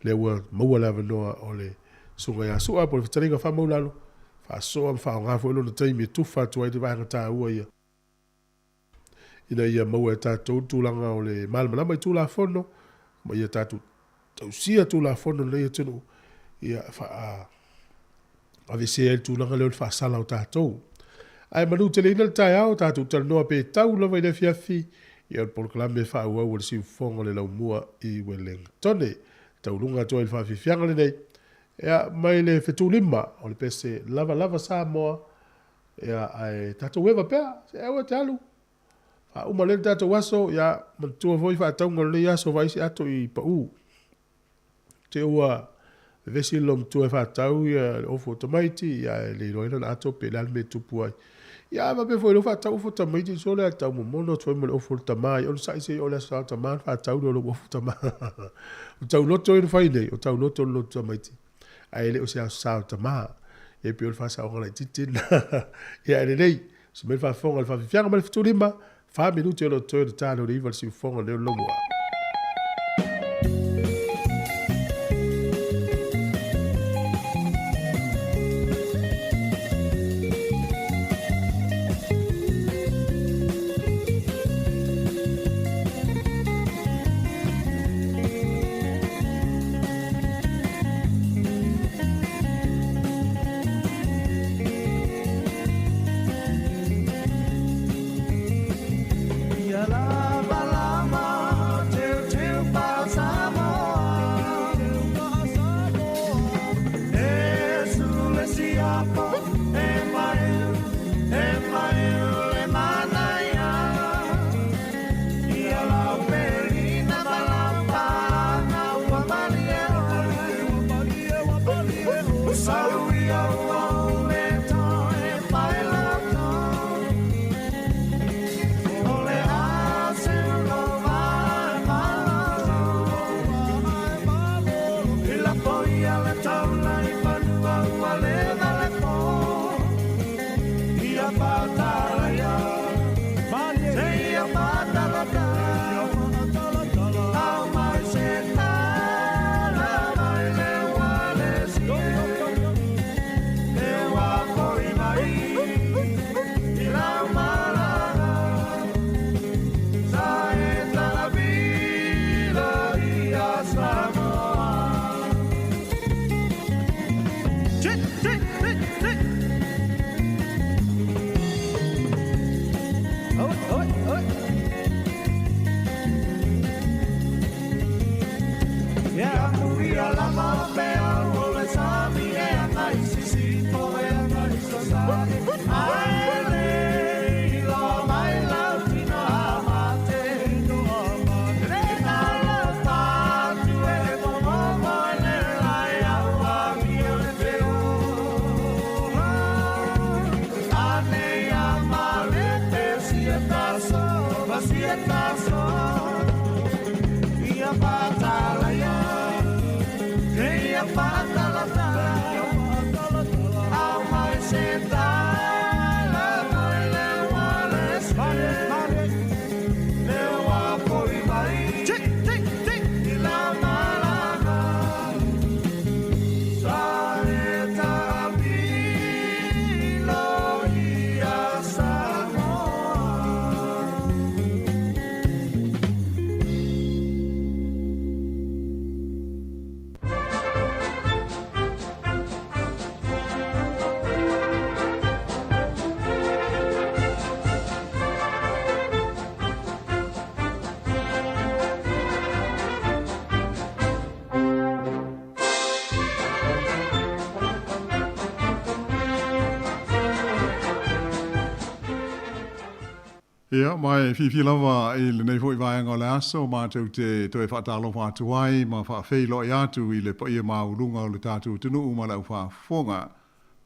Lea ua maua le avanoa o le Susuga ia Sua po o le Fetalaiga Faamaulalo, faasoa ma faaaoga foi lona taimi e tufa atu ai le vaega taua ia ina ia maua e tatou le tulaga o le malamalama i Tulafono ma ia tatou tausia Tulafono o lenei atunuu, ia faa aveesea ai le tulaga lea o le faasala o tatou. Ae manuteleina le taeao, tatou talanoa pe tau lava i le afiafi, ia o le polokalame faaauau a le siufofoga o le laumua i Welengtone. Tauluga atu ai i le faafiafiaga lenei, ia mai le fetulima o le pese lavalava Samoa, ia ae tatou eva pea, se aua e te alu. Faauma lea le tatou aso, ia manatua foi faatauga o lenei aso vaai se ato i pau. Te ua vevesi le loomatua e faatau ia le ofu o tamaiti, ia ae le iloaina le ato pe le a le mea e tupu ai. Ia a faapea foi o lea ua faatau ofu o tamaiti, sole a tau momono atu ai ma le ofu o le tama, ia onosai se i oo i le aso sa o tama ona faatau lea o lou ofu tama. O tauloto ia na fai nei, o tauloto le loto tamaiti, ae le o se aso sa o tama. Ia e pei o le faasaoga laitiiti lena. Ia ae lelei, se mai le faafofoga i le faafiafiaga ma le 75, fa minute o lo o totoe o le ta leo le 9 le siufofoga leo le lomua. Ia, ma e fiafia lava i lenei foi vaega o le aso matou te toe faatalofa atu ai ma faafeiloai atu i le paia maualuga o le tatou atunuu ma le aufaafofoga.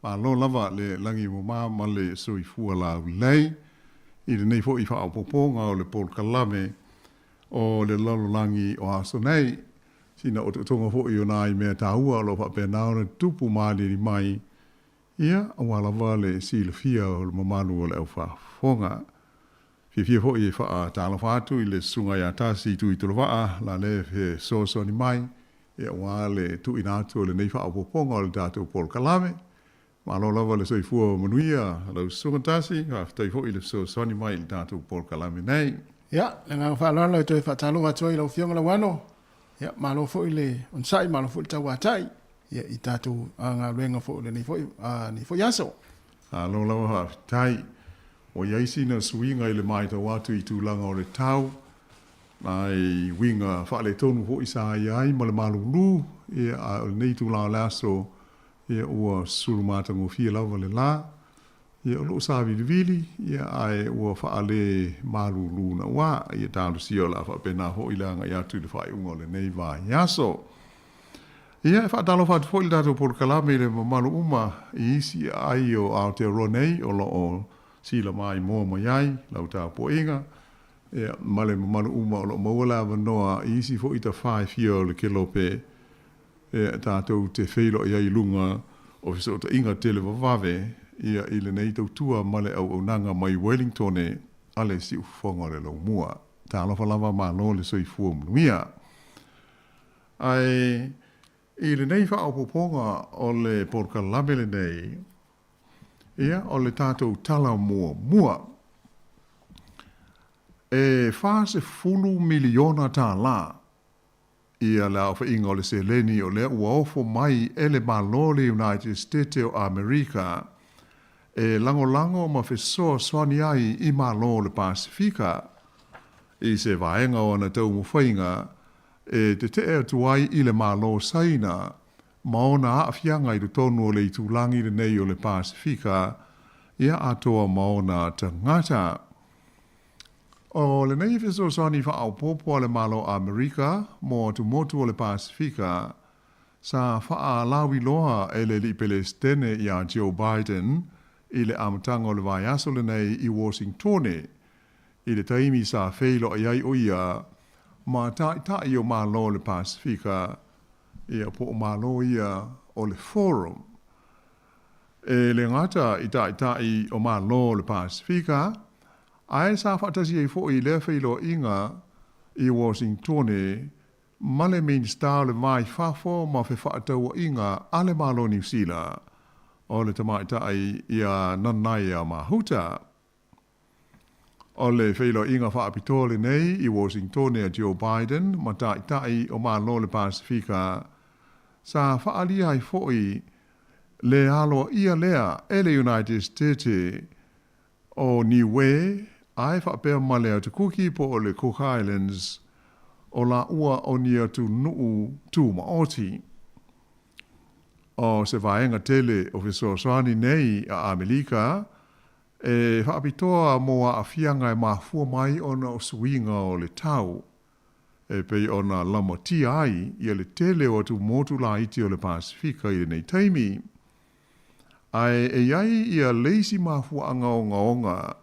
Malo lava le lagi mama ma le soifua laulelei i lenei foi faaopoopoga o le polokalame o le lalolagi o aso nei. Sina otootoga foi o nai mea taua o lo o faapena ona tutupu ma aliali mai Ia, aua lava le silafia o le mamalu o le aufaafofoga. Fiafia foi e faatalofa atu i le Susuga ia Tasi Tuitolovaa, la lea e fesoasoani mai, ia aua le tuuina atu o lenei faaopoopoga o le tatou polokalame. Malo lava le soifua manuia lau Susuga Tasi, faafetai foi i le fesoasoani mai i le tatou polokalame nei. Ia, le agaga faaaloalo e toe faatalofa atu ai i lau Afioga Lauano. Ia, malo foi le onosai, malo foi le tauatai ia, i tatou galuega foi o lenei foi, lenei foi aso. Malo lava faafetai. Ua i ai sina suiga i le matau atu i tulaga o le tau, nai uiga faaletonu foi sa i ai ma le malulu, ia, a o lenei itula o le aso, ia, ua sulu matagofie lava le la. Ia, o loo savilivili, ia, ae ua faale malulu nauā. Ia, talosia o le a faapena foi le agai atu i le faaiuga o lenei vaiaso. Ia, e faatalofa atu foi le tatou polokalame i le mamalu uma i isi aai o Aotearoa nei o lo o silamaimoa mai ai lau tapuaiga, ia, ma le mamalu uma o lo o maua le avanoa i isi foi tafā e fia o le kelope, Ia, tatou te feiloai ai i luga o fesootaiga televavave, ia, i lenei tautua ma le auaunaga mai Wellingtone a le Siufofoga o le Laumua. Talofa lava, malo le soifua manuia. Ae i lenei faaopoopoga o le polokalame lenei, ia, o le tatou tala muamua, e $40 miliona tālā Ia le aofaiga o le seleni o lea ua ofo mai e le Malo o le United Stete o Amerika e lagolago ma fesoasoani ai i Malo o le Pasefika i se vaega o ana taumafaiga e tete'e atu ai i le Malo o Saina ma ona aafiaga i totonu o le itulagi lenei o le Pasefika ia atoa ma ona tagata. O lenei fesoasoani faaopoopo a le Malo o Amerika mo atumotu o le Pasefika, sa faalauiloa e le Alii Pelesitene iā Joe Biden i le amataga o le vaiaso lenei i Washingtone, i le taimi sa feiloai ai ʻo ia ma Taitai o Malo o le Pasefika, ia po o Malo ia o le Forum. E le gata i Taitai o Malo o le Pasefika, Ae sa faatasi ai foi i lea feiloaiga i Washingtone ma le Minisita o le Va i Fafo ma Fefaatauaiga a le Malo Niu Sila, o le tamaitai ia Nanaia Mahuta. O le feiloaiga faapitoa lenei i Washingtone a Joe Biden ma Taitai o Malo o le Pasefika sa faaalia ai foi le aloaia lea e le United States o Niue, ae faapea ma le Atu Kuki po o le Cook Islands, o lāua o ni atunuu tūmaoti. O se vaega tele o fesoasoani nei a Amelika e faapitoa mo aafiaga e mafua mai ona o suiga o le tau, e pei ona lamatia ai ia le tele o atumotu laiti o le Pasefika i lenei taimi. Ae e i ai ia le isi mafuaaga ogaoga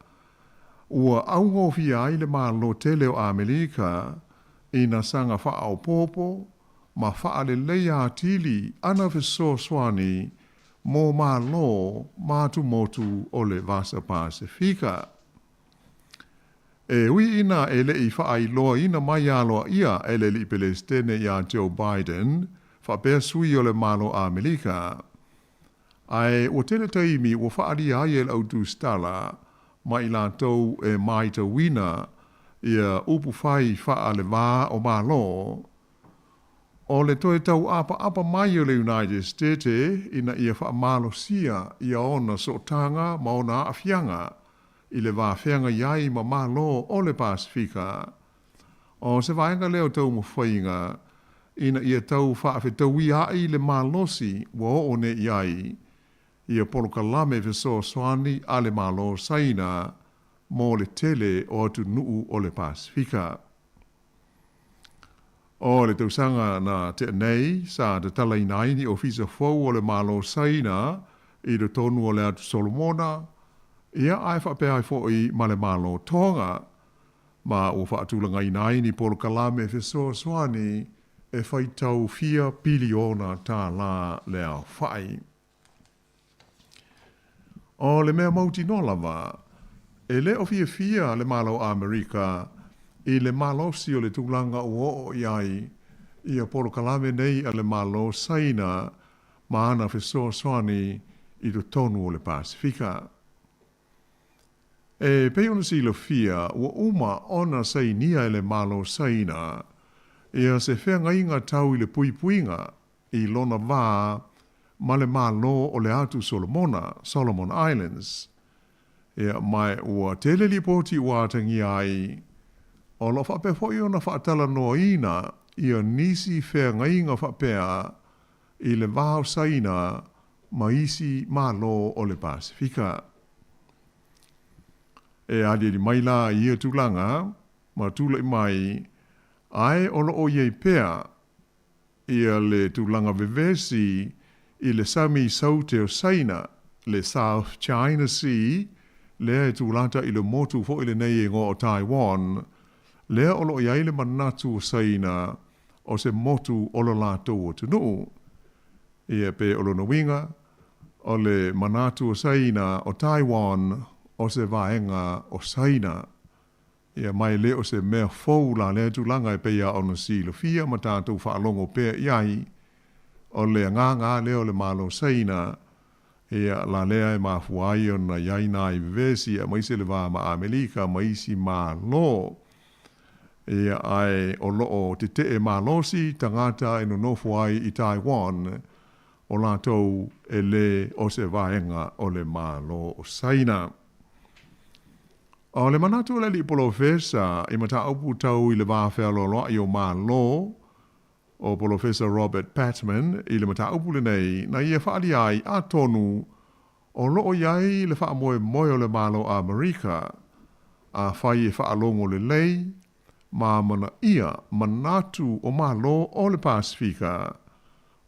ua augofie ai le Malo tele o Amelika i na saga faaopoopo ma faaleleia atili ana fesoasoani mo Malo ma atumotu o le Vasa Pasefika. E ui ina e le i faailoaina mai aloaia e le Alii Pelesitene iā Joe Biden faapea sui o le Malo Amelika, ae ua tele taimi ua faaalia ai e le au tusitala ma i latou e maitauina ia upu fai faa-le-va o Malo, o le toe tau'apaʻapa mai o le United Stete ina ia faamalosia ia ona sootaga ma ona aafiaga i le va feagai ai ma Malo o le Pasefika. O se vaega lea o taumafaiga ina ia tau faafetauia a'i le malosi ua oo nei i ai ia polokalame fesoasoani a le Malo o Saina. mo le tele o atunuu o le Pasefika. O le tausaga na tea nei, sa tatalaina ai ni ofisa fou o le Malo o Saina i totonu o le Atu Solomona, ia ae faapea ai foi ma le Malo o Tonga, ma ua faatulagaina ai ni polokalame fesoasoani e faitau fia piliona tālā le aofai. O le mea mautinoa lava, e le o fiafia le Malo o Amerika i le malosi o le tulaga ua oo i ai ia polokalame nei a le Malo o Saina ma ana fesoasoani i totonu o le Pasefika. E pei ona silafia, ua uma ona sainia e le Malo o Saina ia se feagaiga tau i le puipuiga i lona va ma le Malo o le Atu Solomona, Solomon Islands. Ia, ma ua tele lipoti ua atagia ai, o lo o faapea foi ona faatalanoaina ia nisi feagaiga faapea i le va o Saina ma isi Malo o le Pasefika. E aliali mai la i ia tulaga ma tulai mai, ae o lo o i ai pea ia le tulaga vevesi i le Sami Saute o Saina, le South China Sea, lea e tulata i le motu foi lenei e igoa o Taiwan, lea o lo o i ai le manatu o Saina o se motu o lo latou atunuu. Ia pe o lona uiga, o le manatu o Saina o Taiwan o se vaega o Saina. Ia, ma e le o se mea fou la lea tulaga e pei lava ona silafia ma tatou faalogo pea i ai, o le agaga lea o le Malo Saina, ia, la lea e mafua ai ona i ai nai vevesi aemaise le va ma Amelika ma isi Malo. Ia, ae o lo o tetee malosi tagata e nonofo ai i Taiwan, o latou e le o se vaega o le Malo o Saina. O le manatu o le Alii Polofesa i mataupu tau i le va fealoaloa'i o Malo, o Polofesa Robert Patman, i le mataupu lenei, na ia faaalia ai atonu o lo o i ai le faamoemoe o le Malo Amerika, afai e faalogo lelei ma amanaia manatu o Malo o le Pasefika,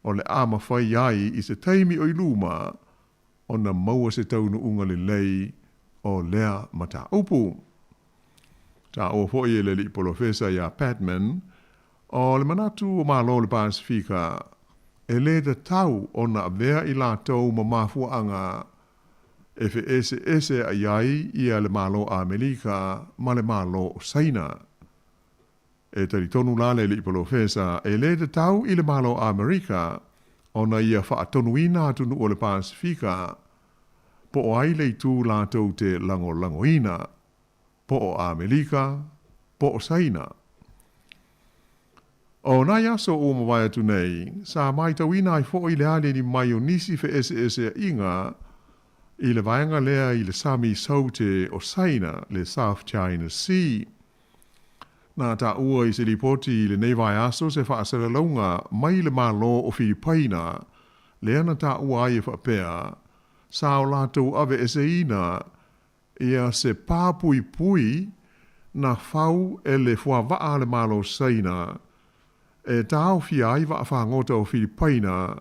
o le a mafai ai i se taimi o i luma ona maua se taunuuga lelei o lea mataupu. Taua foi e le Alii Polofesa ia Patman, o le manatu o Malo o le Pasefika, e lē tatau ona avea i latou ma mafuaaga e feeseesea'i ai ia le Malo Amelika ma le Malo o Saina. E talitonu la le Alii Polofesa, e lē tatau i le Malo Amerika ona ia faatonuina atunuu o le Pasefika po o ai le itu latou te lagolagoina, po o Amelika, po o Saina. O nai aso ua mavae atu nei, sa matauina ai foi le aliali mai o nisi feeseeseaʻiga i le vaega lea i le Sami Saute o Saina, le South China Sea. Na taua i se lipoti i lenei vaiaso se faasalalauga mai le Malo o Filipaina, lea na taua ai e faapea, sa o latou aveeseina ia se pā puipui na fau e le fuavaa a le Malo Saina e taofia ai vaafagota o Filipaina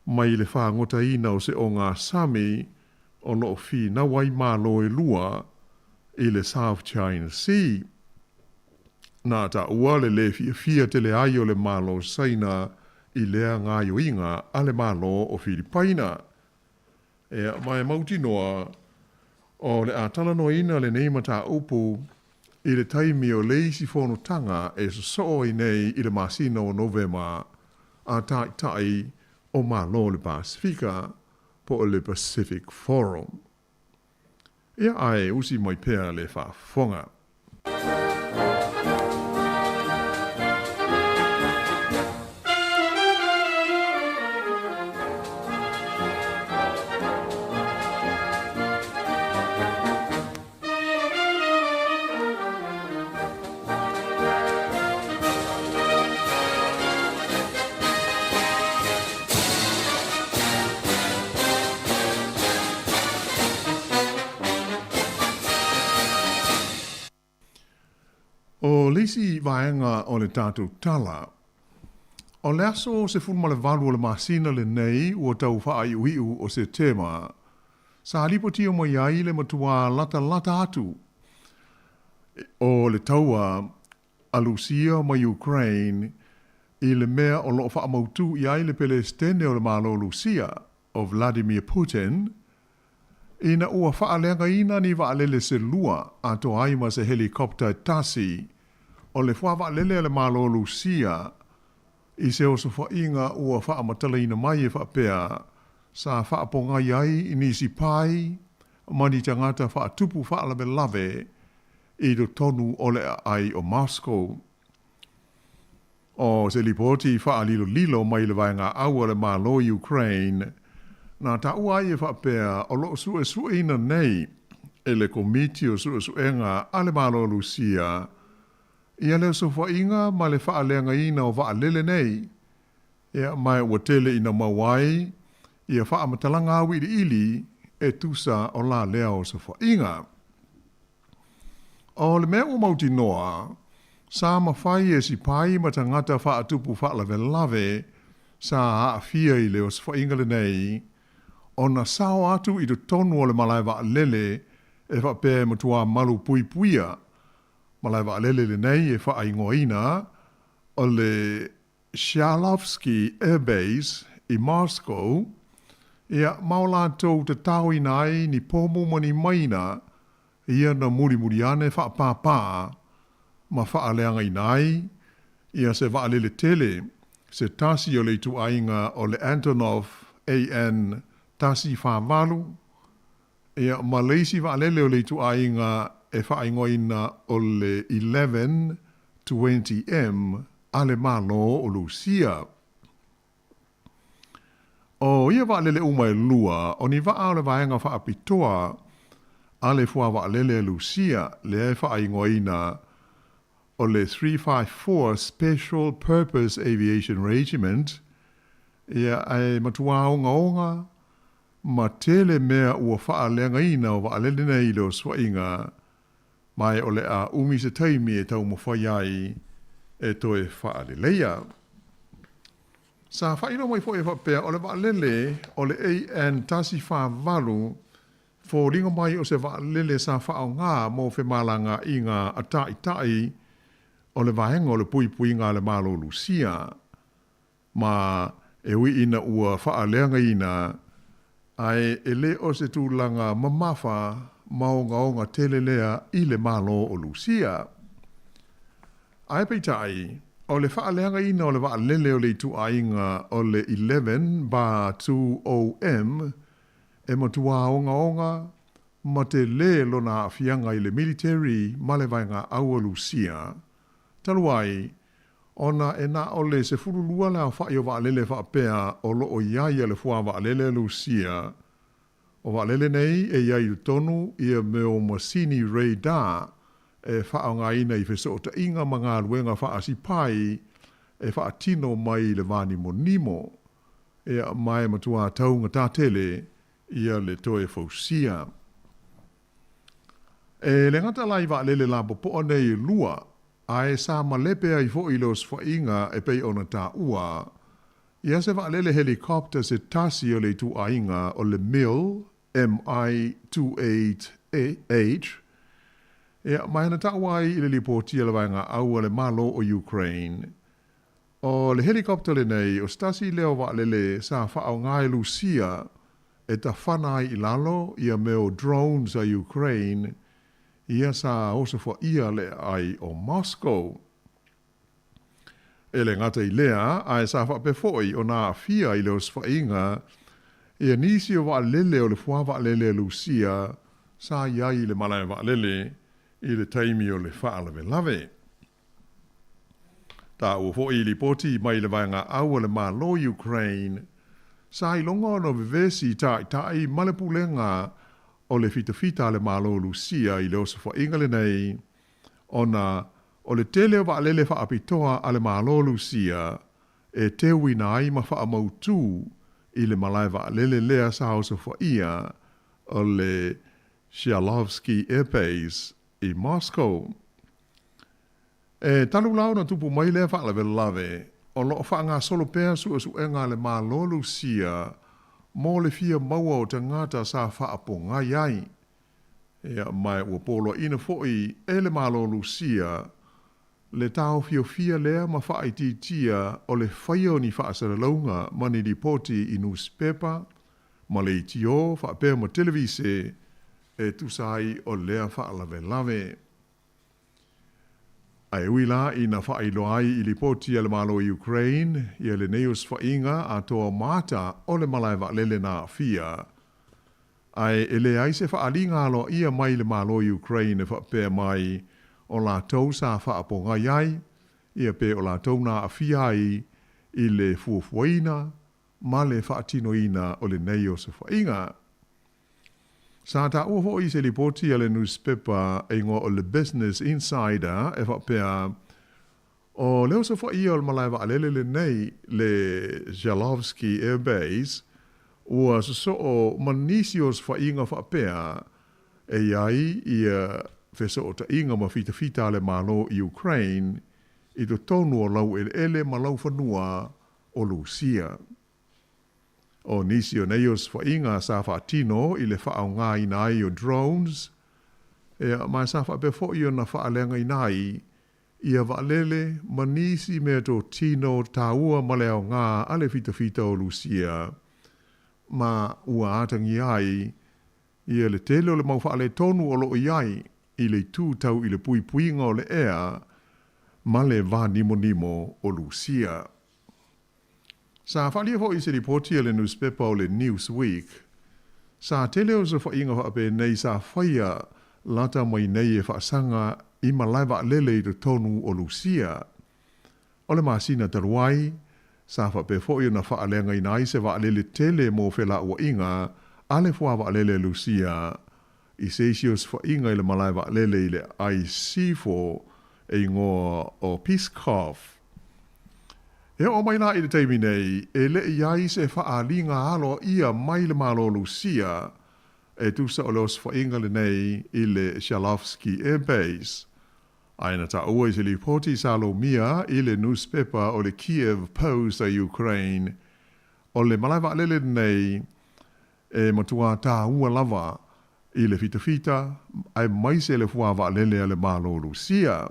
mai le fagotaina o se ogasami o lo o finau ai Malo e lua i le South China Sea. Na taua le lē fiafia tele ai o le Malo Saina i lea gaoioiga a le Malo o Filipaina. Ea, ma e mautinoa, o le a talanoaina lenei mataupu i le taimi o le isi fonotaga e sosoo ai nei i le masina o Novema a Taitai o Malo o le Pasefika po o le Pacific Forum. Ia ae usi mai pea le faafofoga. O le isi vaega o le tatou tala, o le aso 18 o le masina lenei ua tau faaiuiu o Setema, sa lipotia mai ai le matuā latalata atu o le taua a Lusia ma Ukraine i le mea o lo o faamautū i ai le Pelesitene o le Malo o Lusia, o Vladimir Putin, ina ua faaleagaina ni vaalele se lua atoa ai ma se helikopta e tasi o le fuavaalele a le Malo o Lusia i se osofaiga ua faamatalaina mai e faapea sa faapogai ai nisi pai ma ni tagata faatupu faalavelave i totonu o le aai o Moscow. O se lipoti faalilolilo mai le vaegaau a le Malo i Ukraine, na taua ai e faapea o lo o suesueina nei e le Komiti o Suesuega a le Malo o Lusia ia le osofaiga ma le faaleagaina o vaalele nei, ia ma ua tele ina maua ai ia faamatalaga auiliili e tusa o la lea osofaiga. O le mea ua mautinoa, sa mafai e sipai ma tagata faatupu faalavelave sa aafia i le osofaiga lenei ona sao atu i totonu o le malae vaalele e faapea e matuā malu puipuia malae vaalele lenei e faaigoaina o le Chkalovsky Air Base i Moscow, ia, ma o latou tataoina ai ni pomu ma ni maina ia na mulimuli ane faapāpā ma faaleagaina ai ia se vaalele tele se tasi o le ituaiga o le Antonov AN 148, ia, ma le isi vaalele o le ituaiga e faaigoaina o le 1120M a le Malo o Lusia. O ia vaalele uma e lua, o ni vaa o le vaega faapitoa a le fuavaalele a Lusia, lea e faaigoaina o le 354 Special Purpose Aviation Regiment, ia, ae matuā ogaoga ma tele mea ua faaleagaina o vaalele nei i le osofaiga, ma e o le a umi se taimi e taumafai ai e toe faaleleia. Sa faailoa mai foi e faapea o le vaalele o le AN 148 foliga mai o se vaalele sa faaaoga mo femalagaaiga a taitai o le vaega o le puipuiga a le Malo o Lusia. Ma e ui ina ua faaleagaina, ae e le o se tulaga mamafa ma ogaoga tele lea i le Malo o Lusia. Ae peitai, o le faaleagaina o le vaalele o le ituaiga o le 11 bar 20M e matuā ogaoga ma telē lona aafiaga i le militeri ma le vaegaau a Lusia. Talu ai, ona e na o le 12 le aofa'i o vaalele faapea o lo o i ai a le fuavaalele a Lusia. O vaalele nei e i ai i totonu ia mea o masini radar e faaaogaina i fesootaiga ma galuega faasipai e faatino mai i le vanimonimo, ia ma e matuā taugata tele ia le toe fausia. E le gata la i vaalele lapopoa nei e lua, ae sa malepe ai foi le osofaiga e pei ona taua, ia se vaalele helicopter se tasi o le ituaiga o le Mil Mi-28H, ia, ma na taua ai i le lipoti a le vaegaau a le Malo o Ukraine. O le helicopter lenei, o se tasi lea o vaalele sa faaaoga e Lusia e tafana ai i lalo ia mea o drones a Ukraine ia sa osofaia le aai o Moscow. E le gata i lea, ae sa faapea foi ona aafia i le osofaiga ia nisi o vaalele o le fuavaalele a Lusia sa i ai i le malae vaalele i le taimi o le faalavelave. Taua foi i lipoti mai le vaegaau a le Malo Ukraine, sa iloga ona vevesi taitai ma le pulega o le fitafita a le Malo Lusia i le osofaiga lenei, ona o le tele o vaalele faapitoa a le Malo Lusia e teuina ai ma faamautū i le malae vaalele lea sa osofaia o le Chkalovsky Air Base i Moscow. E talu la ona tupu mai lea faalavelave, o lo o faagasolo pea suesuega a le Malo Lusia mo le fia maua o tagata sa faapogai ai. Ia, ma ua poloaiina foi e le Malo Lusia le taofiofia lea ma faaitiitia o le faia o ni faasalalauga ma ni lipoti i nusipepa ma leitio faapea ma televise e tusa ai o lea faalavelave. Ae ui la ina faailoa ai i lipoti a le Malo Ukraine ia lenei osofaiga atoa ma ata o le malae vaalele na aafia, ae e leai se faaaliga aloaia mai le Malo Ukraine e faapea mai o latou sa faapogai ai ia pe o latou na aafia ai i le fuafuaina ma le faatinoina o lenei osofaiga. Sa taua foi i se lipoti a le nusipepa e igoa o le Business Insider e faapea, O le osofaia o le malae vaalele lenei, le Zhalovsky Air Base, ua sosoo ma nisi o osofaiga faapea e i ai ia fesootaiga ma fitafita a le Malo i Ukraine i totonu o laueleele ma laufanua o Lusia. O nisi o nei osofaiga sa faatino i le faaaogaina ai o drones, ea, ma sa faapea foi ona faaleagaina ai ia vaalele ma nisi meatotino taua ma le aoga a le fitafita o Lusia, ma ua atagia ai ia le tele o le mau faaletonu o lo o i ai i le itu tau i le puipuiga o le ea ma le va nimonimo o Lusia. Sa faaalia foi i se lipoti a le nusipepa o le Newsweek, sa tele osofaiga faapenei sa faia lata mai nei e faasaga i malae vaalele i totonu o Lusia. O le masina talu ai, sa faapea foi ona faaleagaina ai se vaalele tele mo felauaiga a le fuavaalele a Lusia i se isi osofaiga i le malae vaalele i le aai Sisifo e igoa o Pskov. E oo mai la i le taimi nei, e le i ai se faaaliga aloaia mai le Malo Lusia e tusa o le osofaiga lenei i le Zhalovsky Air Base. Ae na taua i se lipoti sa lomia i le nusipepa o le Kyiv Post a Ukraine, o le malae vaalele lenei e matuā tāua lava i le fitafita aemaise le fuā vaalele a le Malo Lusia.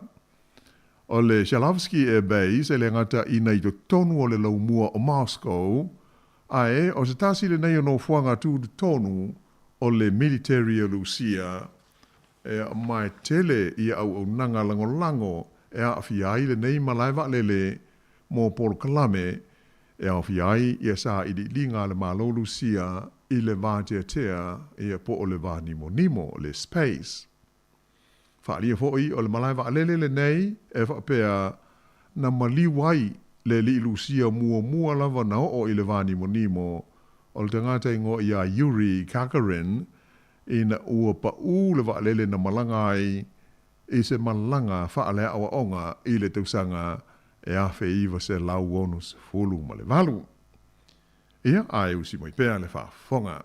O le Zhalovsky Air Base e le gata ina i totonu o le laumua o Moscow, ae o se tasi lenei o nofoaga tutotonu o le military a Lusia e mae tele ia auaunaga lagolago e aafia ai lenei malae vaalele mo polokalame e aofia ai ia sailiiliga a le Malo Lusia i le vateatea ia po o le va nimonimo, le space. Faaalia foi o le malae vaalele lenei e faapea na maliu ai le alii Lusia muamua lava na oo i le va nimonimo o le tagata igoa iā Yuri Gagarin ina ua paū le vaalele na malaga ai i se malaga faaleaoaoga i le tausaga e 1968. Ia, ae usi mai pea le faafofoga.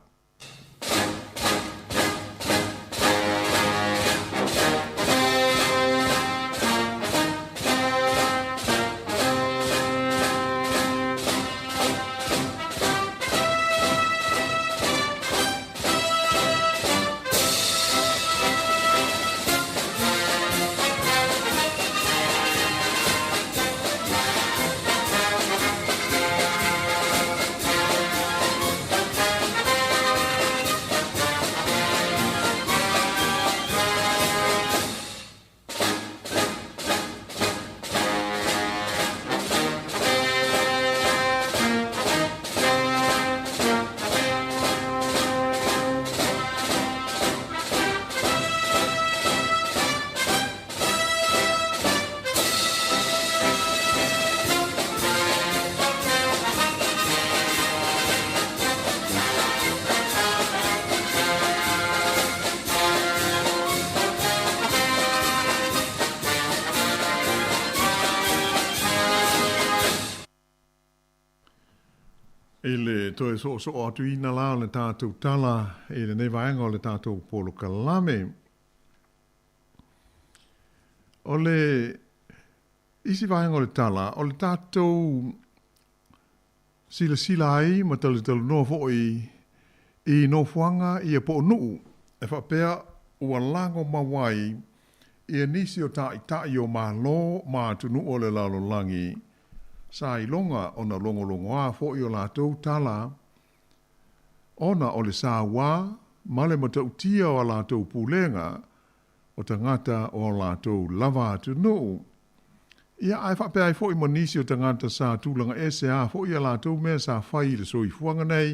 I le toe soosoo atuina la o le tatou tala i lenei vaega o le tatou polokalame. O le Isi vaega o le tala, o le tatou silasila ai ma talatalanoa foi i nofoaga ia po o nuu e faapea ua lago mau ai ia nisi o taitai o Malo ma atunuu o le lalolagi sa iloga ona logologoā foi o latou tala ona o le sauā ma le matautia o a latou pulega o tagata o a latou lava atunuu. Ia, ae faapea ai foi ma nisi o tagata sa tulaga ese a foi a latou mea sa fai i le soifuaga nei.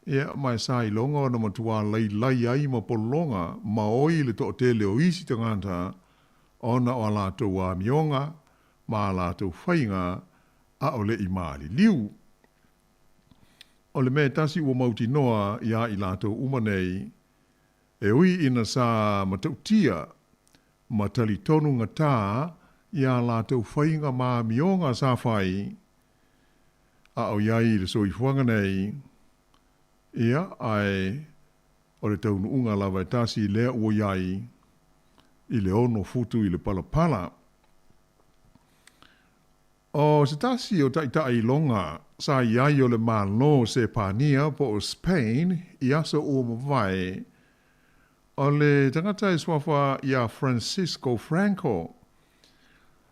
Ia, ma e sa iloga ona matuā lailai ai ma pologa ma oi le toatele o isi tagata ona o a latou amioga ma a latou faiga a o le i maliliu. O le mea e tasi ua mautinoa iā i latou uma nei, E ui ina sa matautia ma talitonu gatā i ā latou faiga ma amioga sa fai, a o i ai i le soifuaga nei, ia, ae o le taunuuga lava e tasi lea ua i ai i le ono futu i le palapala. ʻO se tasi o taitai iloga sa i ai o le Malo o Sepania po o Spain i aso ua mavae, o le tagata e suafa iā Francisco Franco.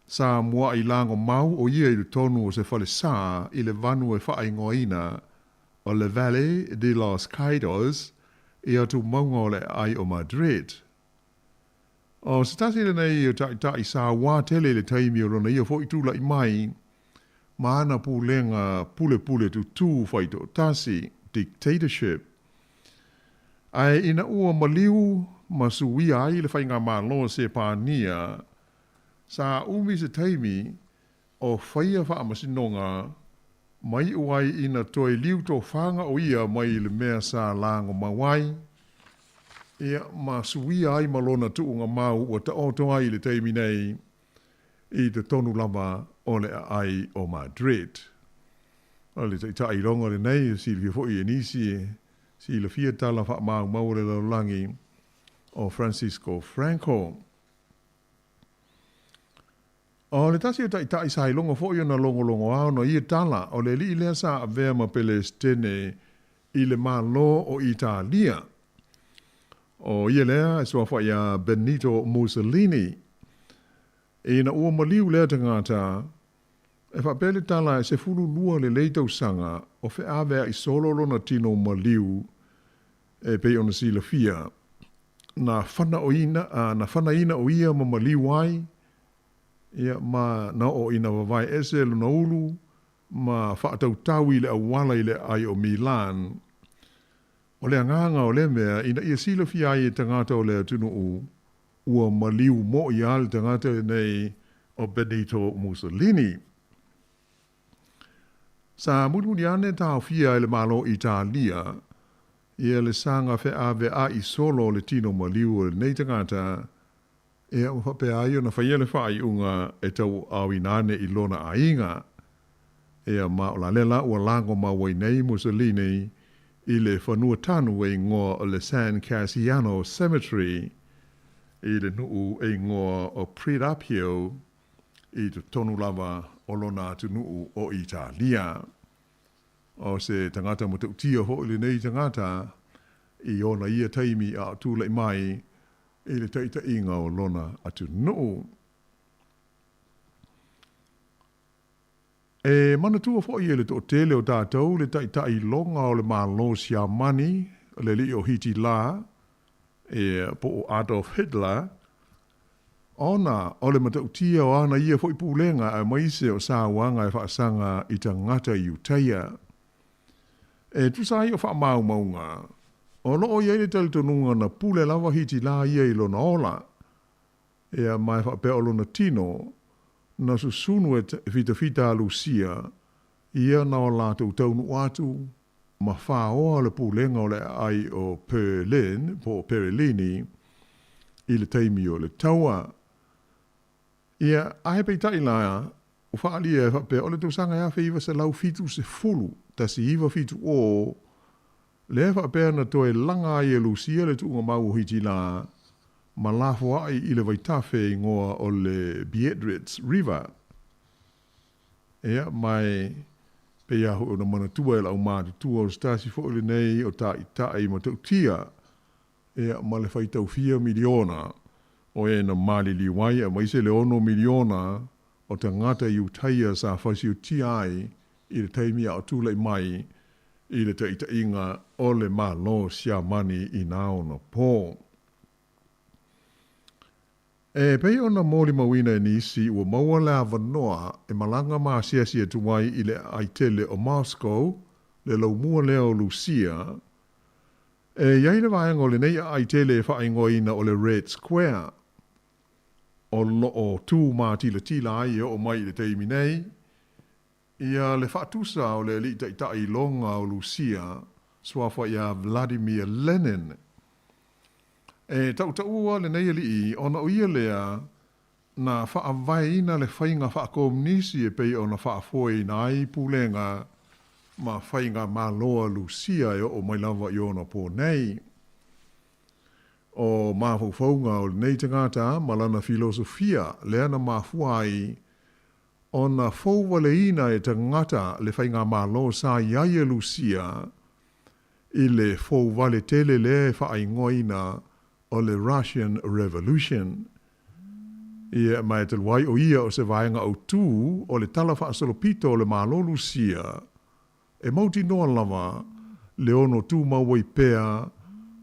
Sa muaʻi lago mau ʻo ia i totonu o se falesā i le vanu e faaigoaina o le Valle de los Caidos i atumauga o le aai o Madrid. ʻO se tasi lenei o taitai sauā tele i le taimi o lona ia foi tulaʻi mai ma ana pulega pulepule tutū faitoatasi, dictatorship. Ae ina ua maliu ma suia ai le faigamalo a Sepania, sa umi se taimi o faia faamasinoga ma iʻu ai ina toe liu tofaga ʻo ia mai le mea sa lago mau ai, ia, ma suia ai ma lona tuuga mau ua taoto ai i le taimi nei i totonu lava o le aai o Madrid. O le taitai iloga lenei, e silafia foi e nisi e silafia tala faamaumau o le lalolagi o Francisco Franco. ʻO le tasi o taitai sa iloga foi ona logologoā ona ia tala, o le aliʻi lea sa avea ma Pelesitene i le Malo o Italia. ʻO ia lea e suafa iā Benito Mussolini. Ina ua maliu lea tagata, e faapea le tala e 12 lelei tausaga o feaveaʻi solo lona tino maliu e pei ona silafia. Na fana ʻo ina, na fanaina ʻo ia ma maliu ai, ia, ma na oo ina wawae ese lona ulu ma faatautau i le auala i le aai o Milan. O le agaga o lea mea, ina ia silafia ai e tagata o le atunuu, ua maliu moʻi a le tagata lenei o Benito Mussolini. Sa mulimuli ane taofia e le Malo o Italia ia le saga feaveaʻi solo o le tino maliu o lenei tagata, ia ua faapea ai ona faia le faaiuga e tauaaoina ane i lona aiga. Ia ma o la lea la ua lago mau ai nei Mussolini i le fanua tanu e igoa o le San Cassiano Cemetery i le nuu e igoa o Predappio i totonu lava o lona atunuu o Italia. O se tagata matautia foi lenei tagata i ona ia taimi a o tulaʻi mai i le taitaiga o lona atunuu. E manatua foi e le toatele o tatou le taitai iloga o le Malo Siamani, le alii o Hitila, ia, po o Adolf Hitler, ona o le matautia o ana ia foi pulega aemaise o sauaga e faasaga i tagata Iutaia. E tusa ai o faamaumauga, o lo o i ai le talitonuga na pule lava Hitila ia i lona ola, ia, ma e faapea o lona tino, na susunu e fitafita a Lusia, ia na o latou taunuu atu ma faoa le pulega o le aai o Berlin, po o Perelini, i le taimi o le taua. Ia, ae peitai la, ua faaalia e faapea o le tausaga e 1970, 1970, lea e faapea na toe laga ai e Lusia le tuuga mau o Hitila, ma lafoaʻi i le vaitafe e igoa o le Biedrits River. Ia, ma e pei lava hoʻi ona manatua e le aumatutua o se tasi foʻi lenei o taʻitaʻi matautia, ia, ma le faitau fia miliona o e na maliliu ai, aemaise le ono miliona o tagata Iutaia sa fasiotia ai i le taimi a o tulai mai i le taʻitaʻiga o le Malo Siamani i nā ona pō. E pei ona molimauina e nisi ua maua le avanoa e malaga ma asiasi atu ai i le aai tele o Moscow, le laumua lea o Lusia, e i ai le vaega o lenei aai tele e faaigoaina o le Red Square, o lo o tū mātilatila ai e oo mai i le taimi nei, ia le faatusa o le alii taitai iloga o Lusia, suafa iā Vladimir Lenin. E tautaua lenei alii ona o ia lea na faavaeina le faiga faakomunisi e pei ona faafoeina ai pulega ma faiga malo a Lusia e oo mai lava i ona pō nei. O mafaufauga o lenei tagata ma lana filosofia lea na mafua ai ona fouvaleina e tagata le faigamalo sa i ai e Lusia i le fouvale tele lea e faaigoaina o le Russian Revolution. Ia, ma e talu ai o ia o se vaega autū o le tala faasolopito o le Malo Lusia, e mautinoa lava le ono tumau ai pea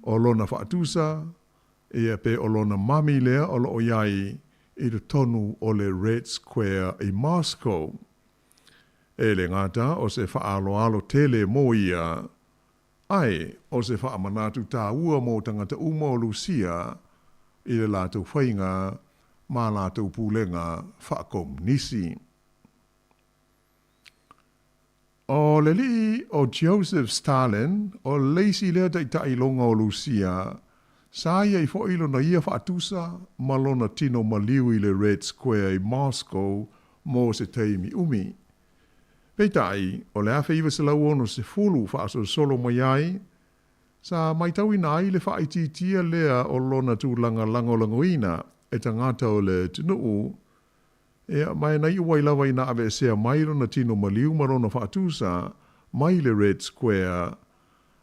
o lona faatusa, ia, pe o lona mami lea o lo o i ai i totonu o le Red Square i Moscow. E le gata o se faaaloalo tele mo ia, ae o se faamanatu tāua mo tagata uma o Lusia i le latou faiga ma latou pulega faakomunisi. O le alii o Joseph Stalin, o le isi lea taitai iloga o Lusia, sa i ai foi lona ia faatusa ma lona tino maliu i le Red Square i Moscow mo se taimi umi. Peitai, o le 1960 faasolosolo mai ai, sa matauina ai le faaitiitia lea o lona tulaga lagolagoina e tagata o le atunuu, Ia, ma e na iu ai lava ina aveesea mai lona tino maliu ma lona faatusa mai le Red Square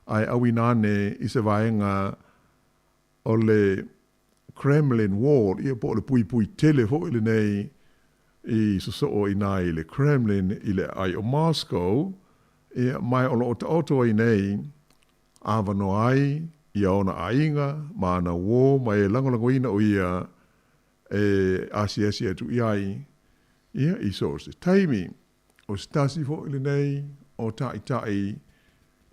ae auina ane i se vaega o le Kremlin Wall, ia po o le puipui tele foi lenei i sosoo i ina i le Kremlin i le aai o Moscow, ia, ma o lo o taoto ai nei avanoa ai ia ona aiga ma ana uō ma e lagolagoina o ia e asiasi atu i ai ia i so o se taimi. O se tasi foʻi lenei o taʻitaʻi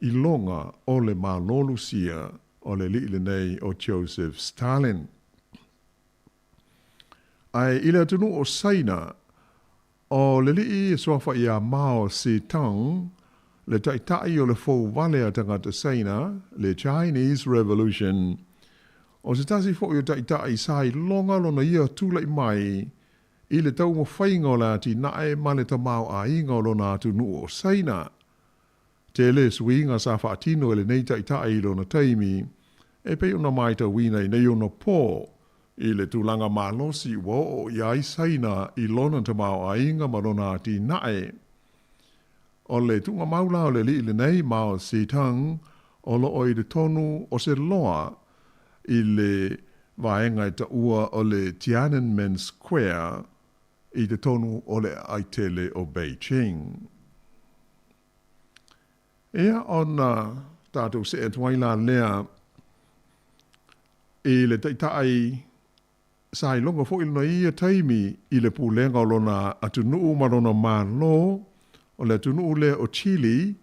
iloga o le Malo Lusia o le alii lenei o Joseph Stalin. Ae i le atunuu o Saina, o le alii e suafa iā Mao Tse-tung, le taʻitaʻi o le fouvale a tagata Saina, le Chinese Revolution, o se tasi foʻi o taʻitaʻi sa iloga lona ia tulaʻi mai i le taumafaiga o le atinae ma le tamaoaiga o lona atunuu o Saina. Tele suiga sa faatino e lenei taʻitaʻi i lona taimi, e pei ona matauina i nei ona pō i le tulaga malosi ua oo i ai Saina i lona tamaoaiga ma lona atinae. O le tuugamau la o le alii lenei, Mao Tse-tung, o lo o i totonu o se loa i le vaega e taua o le Tiananmen Square i totonu o le aai tele o Beijing. Ia, ona tatou see atu ai la lea i le taʻitaʻi sa iloga foʻi lona ia taimi i le pulega o lona atunuu ma lona Malo, o le atunuu lea o Chile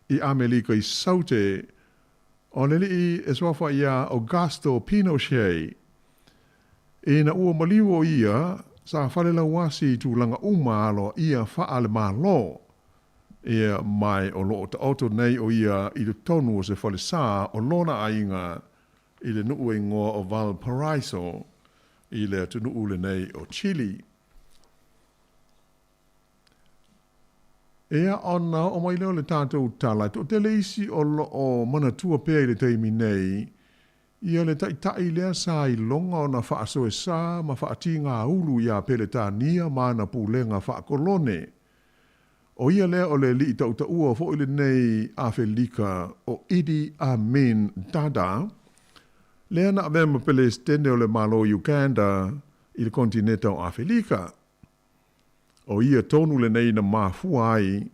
i ʻAmelika i Saute, o le alii e suafa iā Augusto Pinochet. Ina ua maliu o ia, sa falelauasi i tulaga uma aloaia faale-Malo, ia mae o lo o taoto nei o ia i totonu o se falesā o lona aiga i le nuu e igoa o Valparaiso i le atunuu lenei o Chile. Ia, ona oo mai lea o le tatou tala, e toatele isi o lo o manatua pea i le taimi nei Ia le taʻitaʻi lea sa iloga ona faasoesā ma faatigāulu iā Peletania ma ana pulega faakolone. ʻO ia lea o le aliʻi tautaua foʻi lenei Afelika ʻo Idi Amin Dada, lea na avea ma Pelesitene o le Malo o Uganda i le kontineta o Afelika. ʻO ia tonu lenei na mafua ai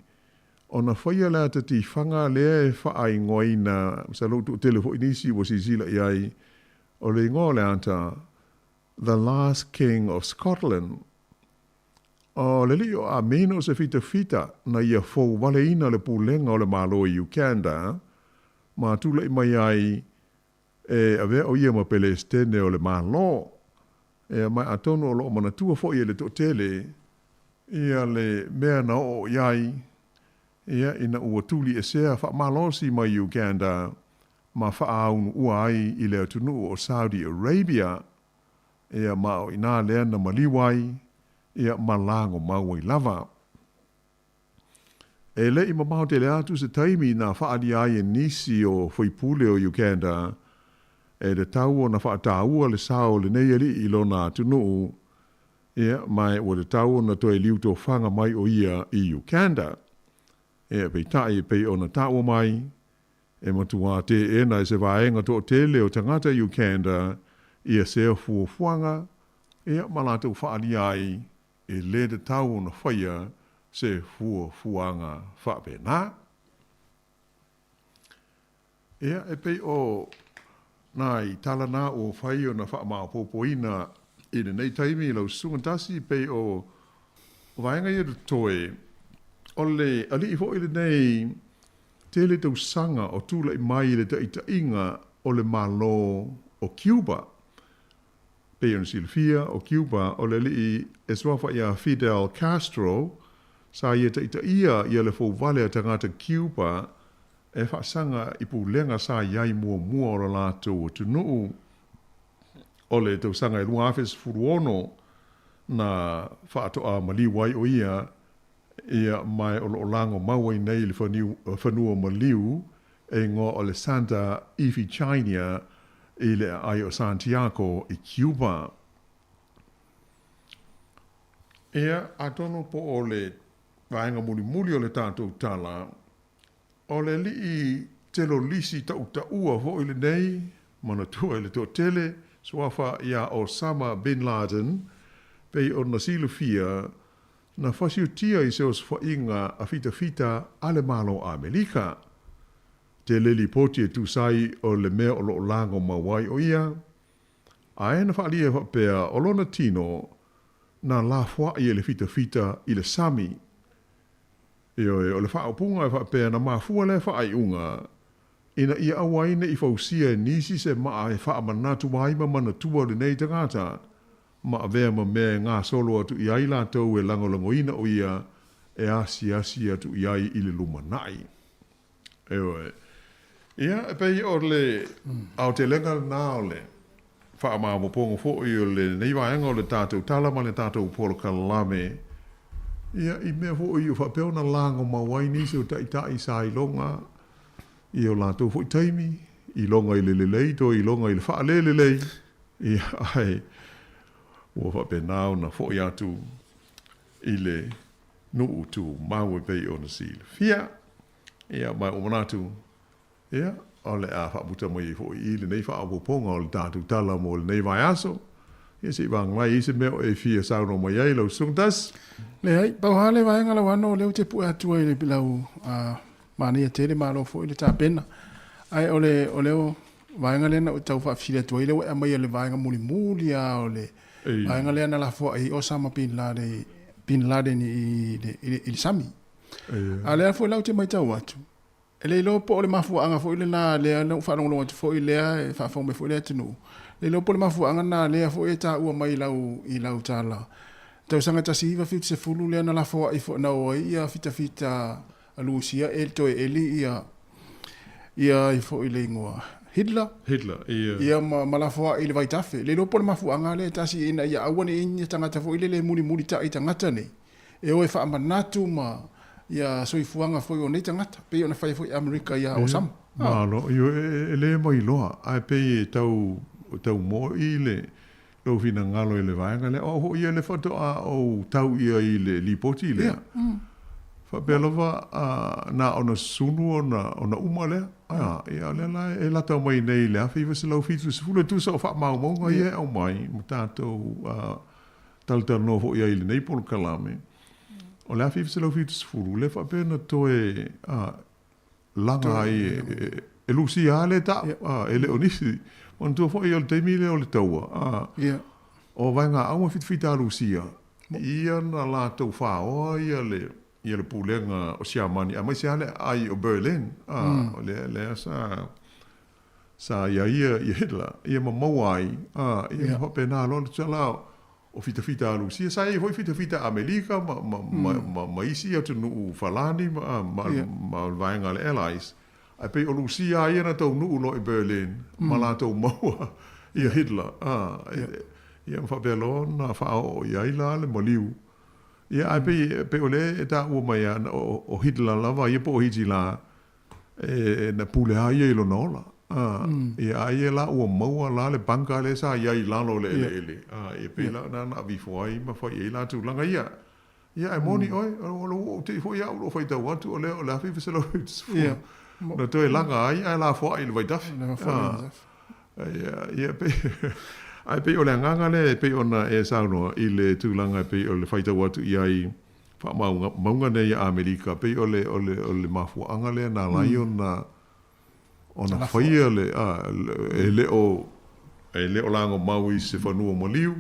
ona faia le ata tifaga lea e faaigoaina, masalo ua toatele foi nisi ua silasila i ai, o le igoa o le ata The Last King of Scotland. ʻO le aliʻi ʻo Amin o se fitafita na ia fou waleina le pulega o le Malo i Uganda ma tulaʻi mai ai e avea ʻo ia ma Pelesitene o le Malo. Ea mai atonu o loʻo manatua foʻi e le toʻatele ia le mea na oʻo i ai ia ina ua tuli esea faamalosi mai Uganda ma faaaunu-ua ai i le atunuu o Saudi Arabia, ia ma o inā lea na maliu ai ia ma lago mau ai lava. E le i mamao tele atu se taimi na faaalia ai e nisi o faipule o Uganda e tatau ona faataua le sao o lenei aliʻi i lona atunuu, ia, ma ua tatau ona toe liutofaga mai ʻo ia i Uganda. Ia, peitai, e pei ona taua mai, e matuā teʻena e se vaega toʻatele o tagata i Uganda ia sea fuafuaga, ia, ma latou faaalia ai e lē tatau ona faia se fuafuaga faapena. Ia, e pei o nai tala na ua fai ona faamaopoopoina i lenei taimi i lau susuga tasi, pei o vaega ia totoe, o le aliʻi foi lenei tele tausaga o tulaʻi mai i le taʻitaʻiga o le Malo o Cuba. Pei ona silafia, ʻo Cuba, o le aliʻi e suafa iā Fidel Castro, sa ia taʻitaʻia ia le fouvale a tagata Cuba e faasaga i pulega sa i ai muamua o lo latou atunuu. O le tausaga e 2016 na faatoa maliu ai ʻo ia, ia mae o loo lago mau ai nei i le fanua maliu e igoa o le Santa Ifigenia i le aai o Santiago i Cuba. Ia, atonu po o le vaega mulimuli o le tatou tala, o le aliʻi telolisi taʻutaʻua foʻi lenei, manatua i le toatele, suafa iā Osama Bin Laden, pei ona silafia na fasiotia i se osofaiga a fitafita a le Malo o Amelika. Tele lipoti e tusa ai o le mea o loo lago mau ai ʻo ia, ae na faaalia e faapea o lona tino na lafoaʻi e le fitafita i le sami. Ioe, o le faaupuga e faapea na mafua lea faaiuga ina ia aua ai ne i fausia e nisi se maa e faamanatu ai ma manatua o lenei tagata ma avea ma mea e gasolo atu i ai latou e lagolagoina ʻo ia e asiasi atu i ai i le lumanaʻi. Ioe. Ia, e pei o le aotelega lena o le faamaopoopoga foi o lenei vaega o le tatou tala ma le tatou polokalame, ia, i mea foi o faapea ona lago mau ai nisi o taʻitaʻi sa iloga i o latou foi taimi, iloga i le lelei toe iloga i le faalelelei, ia, ae ua faapena ona foi atu i le nuu tumau e pei ona silafia. Ia, ma ua manatu, ia, o le a faamuta mai ai foi i lenei faaopoopoga o le tatou tala mo lenei vaiaso. Ia, se i vagalai ai se mea o e fia saunoa mai ai lau Susuga Tasi. Leai, pau lava le vaega lau ano o lea ou te pue atu ai i le lau manaia tele, malo foi le tapena. Ae o le, o le vaega lea na ou tau faafesili atu ai, lea ua e aumaia le vaega mulimuli lava o le vaega lea na lafoai ai Osama Bin Laden, Bin Laden i le, i le, i le sami. A lea foi la ou te matau atu, e le iloa po o le mafuaaga foi lena lea na ou faalogologo atu foi lea e faafofoga mai foi le atunuu, le iloa po o le mafuaaga lena lea foi e taua mai i lau, i lau tala. Tausaga 1970 lea na lafoai foi, na o ai ia fitafita a Lusia e toe eli ia, ia ai foi le igoa Hitler. Hitler, ia. Ia ma, ma lafoai i le vaitafe. Le iloa po o le mafuaaga lea e tasi ina ia aua ne i i ni tagata foi lele e mulimulitai i tagata nei. E o e faamanatu ma ia soifuaga foi o nei tagata, pei ona fai foi Amerika ia Osama. Malo, ioe, e le mailoa, ae pei e tau, tau mo'i le, lou finagalo i le vaega lea. O au foi ia le faatoa ou tau ia i le lipoti lea. Faapea lava, na ona sunu ona, ona uma lea. Ia, o lea la e lata mai nei i le 1970, e tusa o faamaumauga ia e aumai ma tatou talatalanoa foi ai i lenei polokalame. O le 1970, lea faapea na toe laga ai e Lusia lava lea ta'u, e le o nisi. Manatua foi o le taimi lea o le taua, o vaegaau ma fitafita a Lusia, ia na latou faoa ia le ia le pulega o Siamani, aemaise lava le aai o Berlin, o lea lea sa sa i a ia ia Hitler, ia ma maua ai, ia ma faapena loa le tusa o fitafita a Lusia, sa i ai foi fitafita a Amerika ma, ma, ma, ma, ma isi atunuu Falani ma, ma, ma le vaega a le Allies. Ae pei o Lusia ia na taunuu loa i Berlin, ma latou maua ia Hitler. Ia ma faapea loa ona faaoo i ai la le maliu. Ia, ae pei, pei o lea e taua mai lava, o Hitler lava ia po o Hitila, e na pule lava ia i lona ola. Ia, ae ia la ua maua la le bunker lea sa i ai i lalo o le eleele. Ia pei la na na aveifo ai ma fai ai la tulaga ia. Ia, ae moni oe, o lou ou te i foi au o loo faitau atu o lea o le 1970. Na toe laga ai ae lafoai i le vaitafe. Ia, ia pei, ae pei o le agaga lea e pei ona e saunoa i le tulaga e pei o le faitau atu i ai faamaumauga nei a Amerika, pei o le, o le, o le mafuaaga lea na ala ai ona, ona faia le, a, e le o, e le o lagomau i se fanua maliu,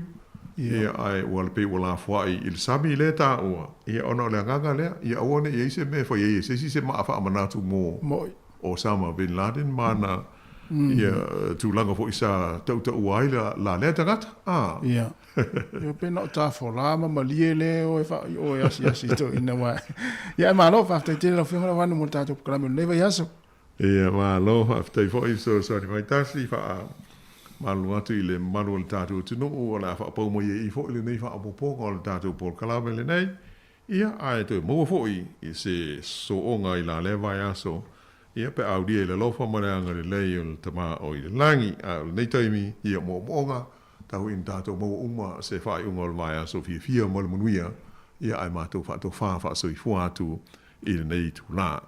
ia, ae ua pei ua lafoai i le sami lea e taua, ia, ona o le agaga lea, ia aua ne i i ai se mea e fai ai e se isi se maa faamanatu mo Osama bin Laden ma ana ia tulaga foi sa tautaua ai la lea tagata. A. Ia. Ia pe na o tafolā ma malie le o e wha o e asi asi to ina wa. Ia e malo faafetai tele lau Afioga Lavanu mo le tatou polokalame o lenei vaiaso. Ia malo faafetai foi fesoasoani mai tasi faamalulu atu i le mamalu o le tatou atunuu o le a faapau mai ai i foi lenei faaopoopoga o le tatou polokalame lenei. Ia, ae toe maua foi i se sooga i la lea vaiaso, ia, pe a aulia i le alofa ma le agalelei o le Tama o i le lagi. A o lenei taimi, ia, moomooga, tau ina tatou maua uma se faaiuga o le vaiaso fiafia ma le manuia, ia, ae matou faatofā faasoifua atu i lenei itulā.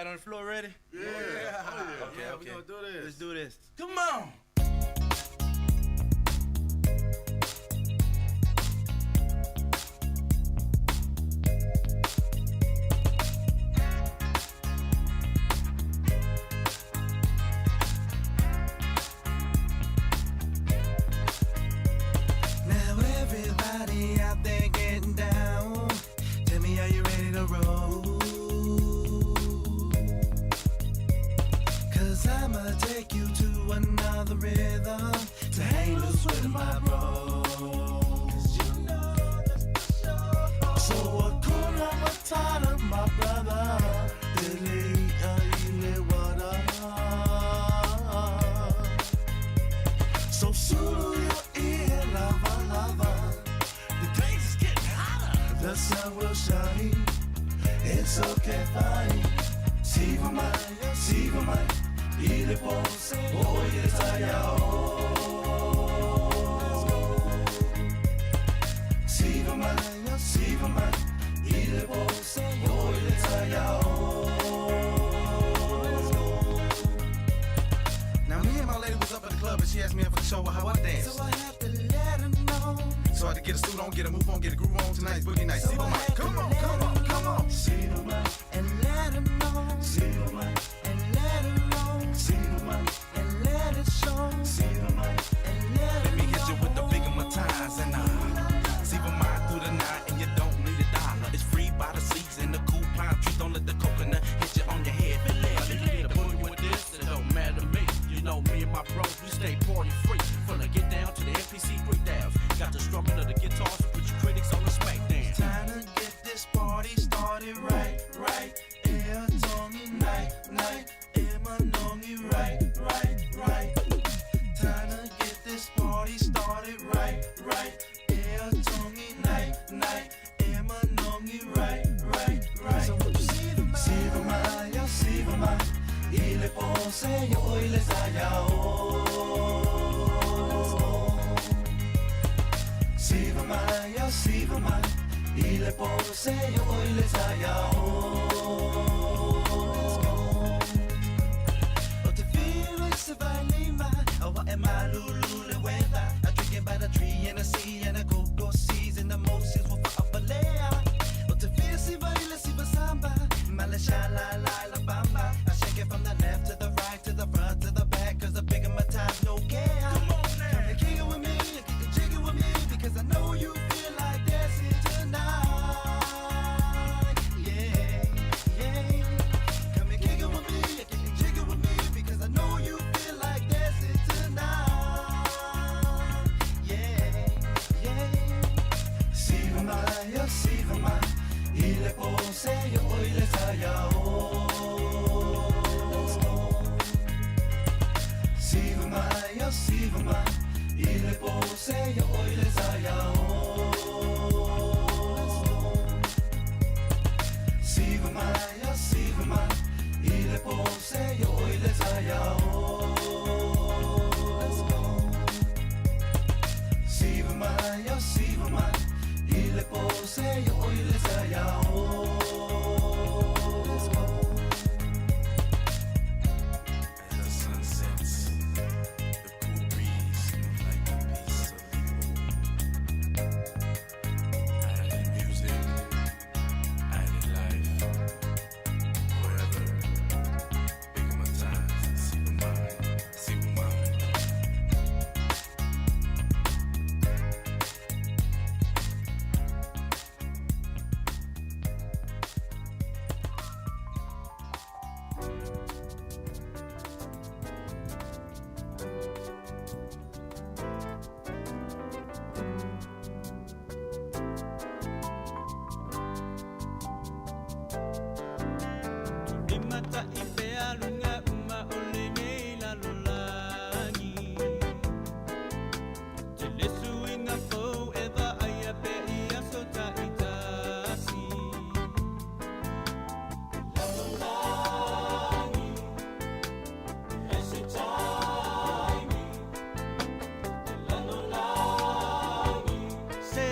Everybody on the floor ready? Yeah. Oh, yeah. Okay, Yeah, we okay. gonna do this. Let's do this. Come on. Now everybody out there getting down. Tell me, are you ready to roll? Cause I'ma take you to another rhythm to hang loose with my bros. You know that's for sure. So Hakuna Matata, my brother. Ile, ile, what up? So sulu your ear, lover, lover. The place is getting hotter. The sun will shine. It's okay, fine. Siva mai, siva mai. Ile pose, oh ile taya Siva mai, siva mai. Ile pose, oh ile taya Now me and my lady was up at the club and she asked me if I could show her how I dance. So I had to let her know. So I had to get a suit on, get a move on, get a groove on. Tonight's boogie night. So Siva I mai. had to Come on, let come on, her come on. know. Siva mai, and let her know. Siva mai, and let her know. Siva mai, and let it show. Siva mai, and let Let me hit you with the bigger my ties and Siva mai through the night and you don't need a dollar. It's free by the season, the cool pine tree. Don't let the coconut hit you on your head. If you get a boogie with this, it don't matter to me. You know me and my bros, we stay party free. From the get down to the NPC 3000. Got the strumming of the guitars to put your critics on the smackdown. It's time to get this party started right, right. Air Tony night, night. Air Manongi right, right, right. Time to get this party started right, right. Air Tony night, night. Air Manongi right, right, right. So what you see the see the my, see the my. Ile pose yo ile saya Siva mai, oh, siva mai, ile pose yo ile saya O te feel is lima, o wa e malulu le weather. I drinking by the tree and the sea and the cocoa seas and the Moses will fa'abalea. O te feel siva ile siva samba, mala sha la la la bamba. I shake it from the left to the right to the front to the back, cause the bigger my time, no care. Come on now, come and kick it with me, and kick it, jig it with me, because I know you feel like dancing tonight. Yeah, yeah. Come and kick it with me, and kick it, jig it with me, because I know you feel like dancing tonight. Yeah, yeah. Siva mai, oh, siva mai, ile pose yo ile saya Siva mai, oh, siva mai, ile pose yo ile saya Siva mai, oh, siva mai, ile pose yo ile saya Siva mai, oh, siva mai, ile pose yo ile saya As the sun sets, the cool breeze move like a piece of you. Island music, island life, forever. Bigger my times, see my mind, see my mind. Se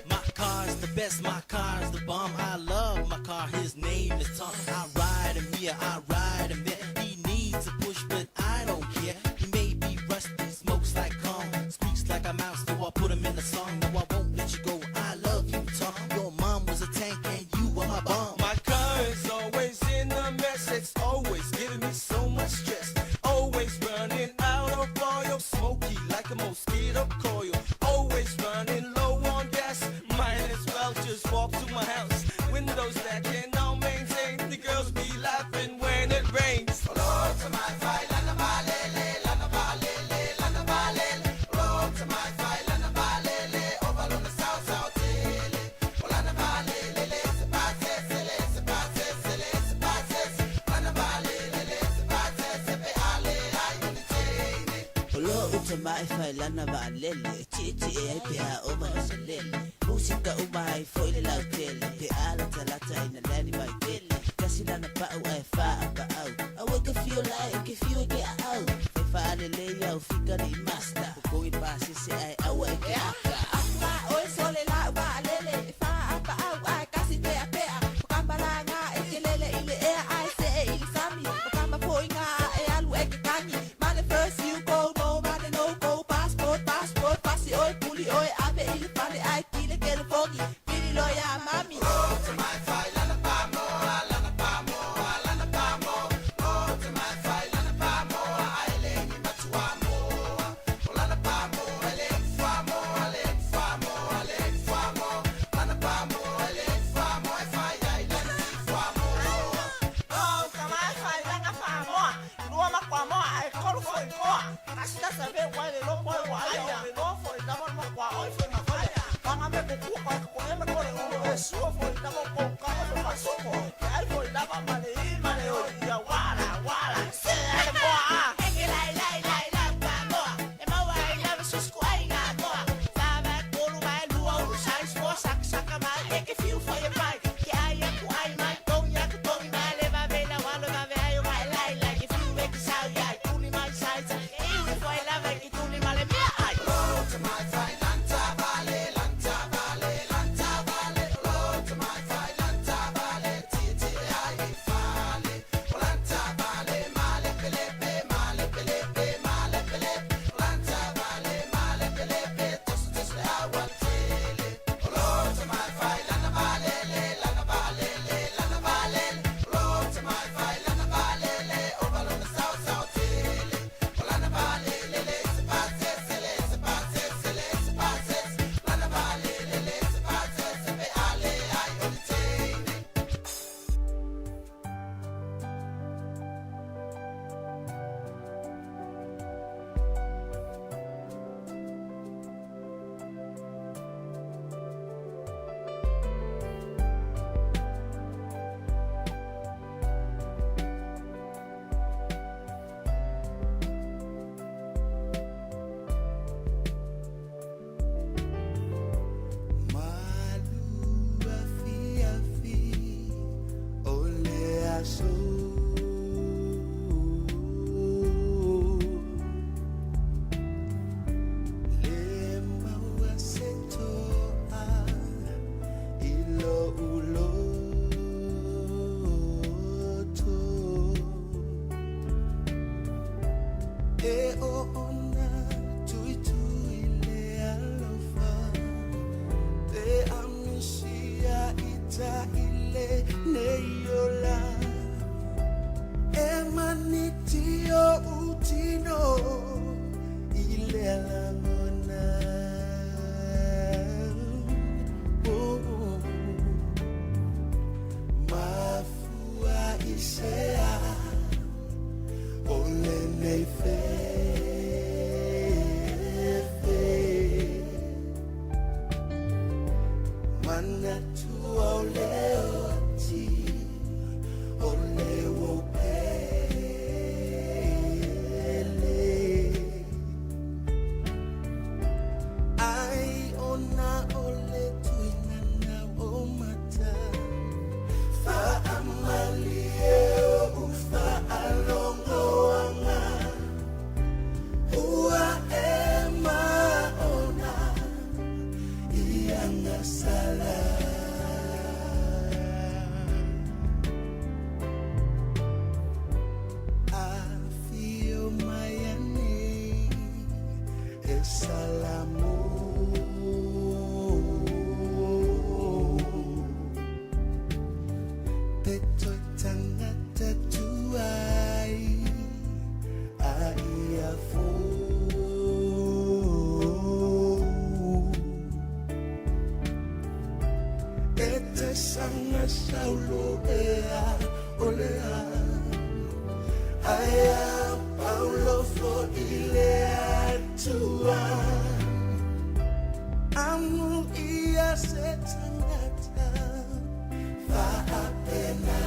My car's the best, my car's the bomb. I love my car, his name is Tom. I ride him here, I ride him there. He needs a push, but I don't care. He may be rusty, smokes like corn, squeaks like a mouse, so I put him in a song. No, I won't let you go. I love you, Tom. Your mom was a tank and you were my bomb. My car is always in a mess. It's always giving me so much stress. Always running out of oil, smoky like a mosquito coil. Always running low on gas. Might as well just walk to my house. Windows that cannot maintain. The girls be laughing when it rains. Olo uta mai fai lana va lele Ti ti e ai pe a o mai sa lele Musika o mai foi le lau tele Pe ala talata ina lani vai tele Kasi lana pa'u ai fa a pa'au Awe ke fio lai ke fio ke a au Fai fa ale le iau fika ni master Kokongi pa sese ai awa e ke aka Apa oi sole la wa lele fa apa au ai kasi pea pea Kambalanga e ke lele i le ea ai se e i le sami Kamba poinga e alu e ke kangi Mane first you go no mane no go passport passport pasi oi puli oi ave i le fale ai kile ke le fogi Pili lo ya mami Lanta ona tuitui le alofa Pe amisia ita ile nei ola E maniti o utino i le lagona Oh, oh. Mafua i sea o lenei fefe Manatua o le oti o le uo pele Ai ona o le tuinana o mata Faamalie o ufaalogoaga Ua e maona i agasala Afio mai ane e salamu Te toi tangata tuai a ia fou E te sanga saulo ea o lea Aia paulo fo i le atua Amu ia se tangata faapena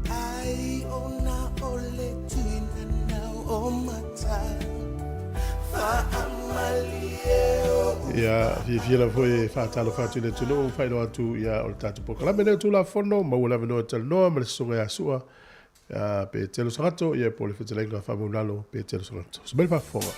Ai ona o le tuinana o mata Faamalie o Ia, fiafia lava foi e faatalofa atu i le atunuu, faailoa atu ia o le tatou polokalame lea o Tulafono, maua le avanoa e talanoa ma le Susuga ia Sua Petelo Sagato, ia po o le fetalaiga faamaulalo Petelo Sagato. Uso mai le faafofoga.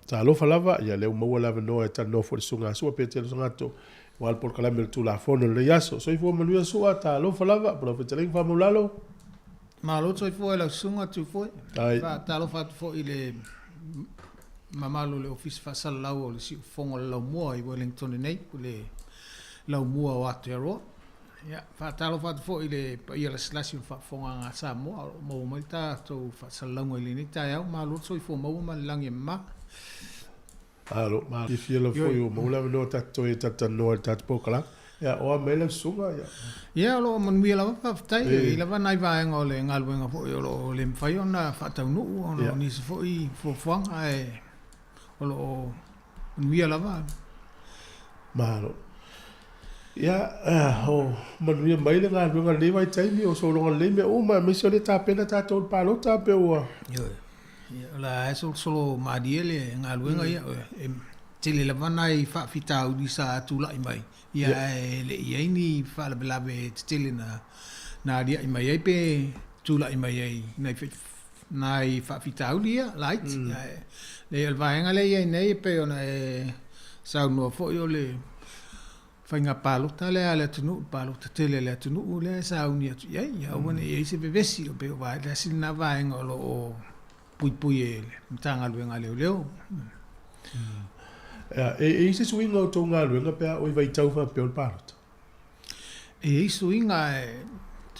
Talofa lava, ia lea ua maua le avanoa e talanoa foi le Susuga a Sua Petelo Sagato, aua le polokalame o le Tulafono i lenei aso. Soifua manuia Sua, talofa lava, po lau fetalaiga faamaulalo. Malo soifua i lau susuga Tufoe. Faatalofa atu foi i le mamalu o le Ofisa Faasalalau o le Siufofoga o le Laumua i Wellington nei, o le Laumua o Aotearoa. Ia, faatalofa atu foi i le paia lasilasi o le faafofogaaga a Samoa o lo o maua mai le tatou faasalalauga i lenei taeao. Malo le soifua maua ma le lagi e mama. Malo, malo. Fiafia lava foi ua maua le avanoa tatou toe talatalanoa i le tatou polokalame. Ia, o a mai lau susuga? Ia. Ia, o lo o manuia lava, faafetai. E i ai lava nai vaega o le galuega foi o lo o le mafai ona faataunuu ona o nisi foi fuafuaga, ae o lo o manuia lava. Malo. Ia, o manuia mai le galuega i lenei vaitaimi, o sologa lelei mea uma, aemaise o lea e tapena tatou i le palota pe ua... Ioe. Ia, o le a solosolo malie le galuega, ia, e tele lava nai faafitauli sa tulai mai, ia, ae le i i ai ni faalavelave tetele na alia'i mai ai pe tulai mai ai nai nai faafitauli ia laiti. Ae leai, o le vaega lea e i ai nei e pei ona e saunoa foi o le. Faiga palota lea a le atunuu, le palota tele a le atunuu lea e sauni atu i ai, ia aua ne i i ai se vevesi, e pei o tasi lena vaega o lo o puipui e le Matagaluega a Leoleo. E i ai se suiga o tou galuega pe a oo i vaitau faapea o le palota? E i ai suiga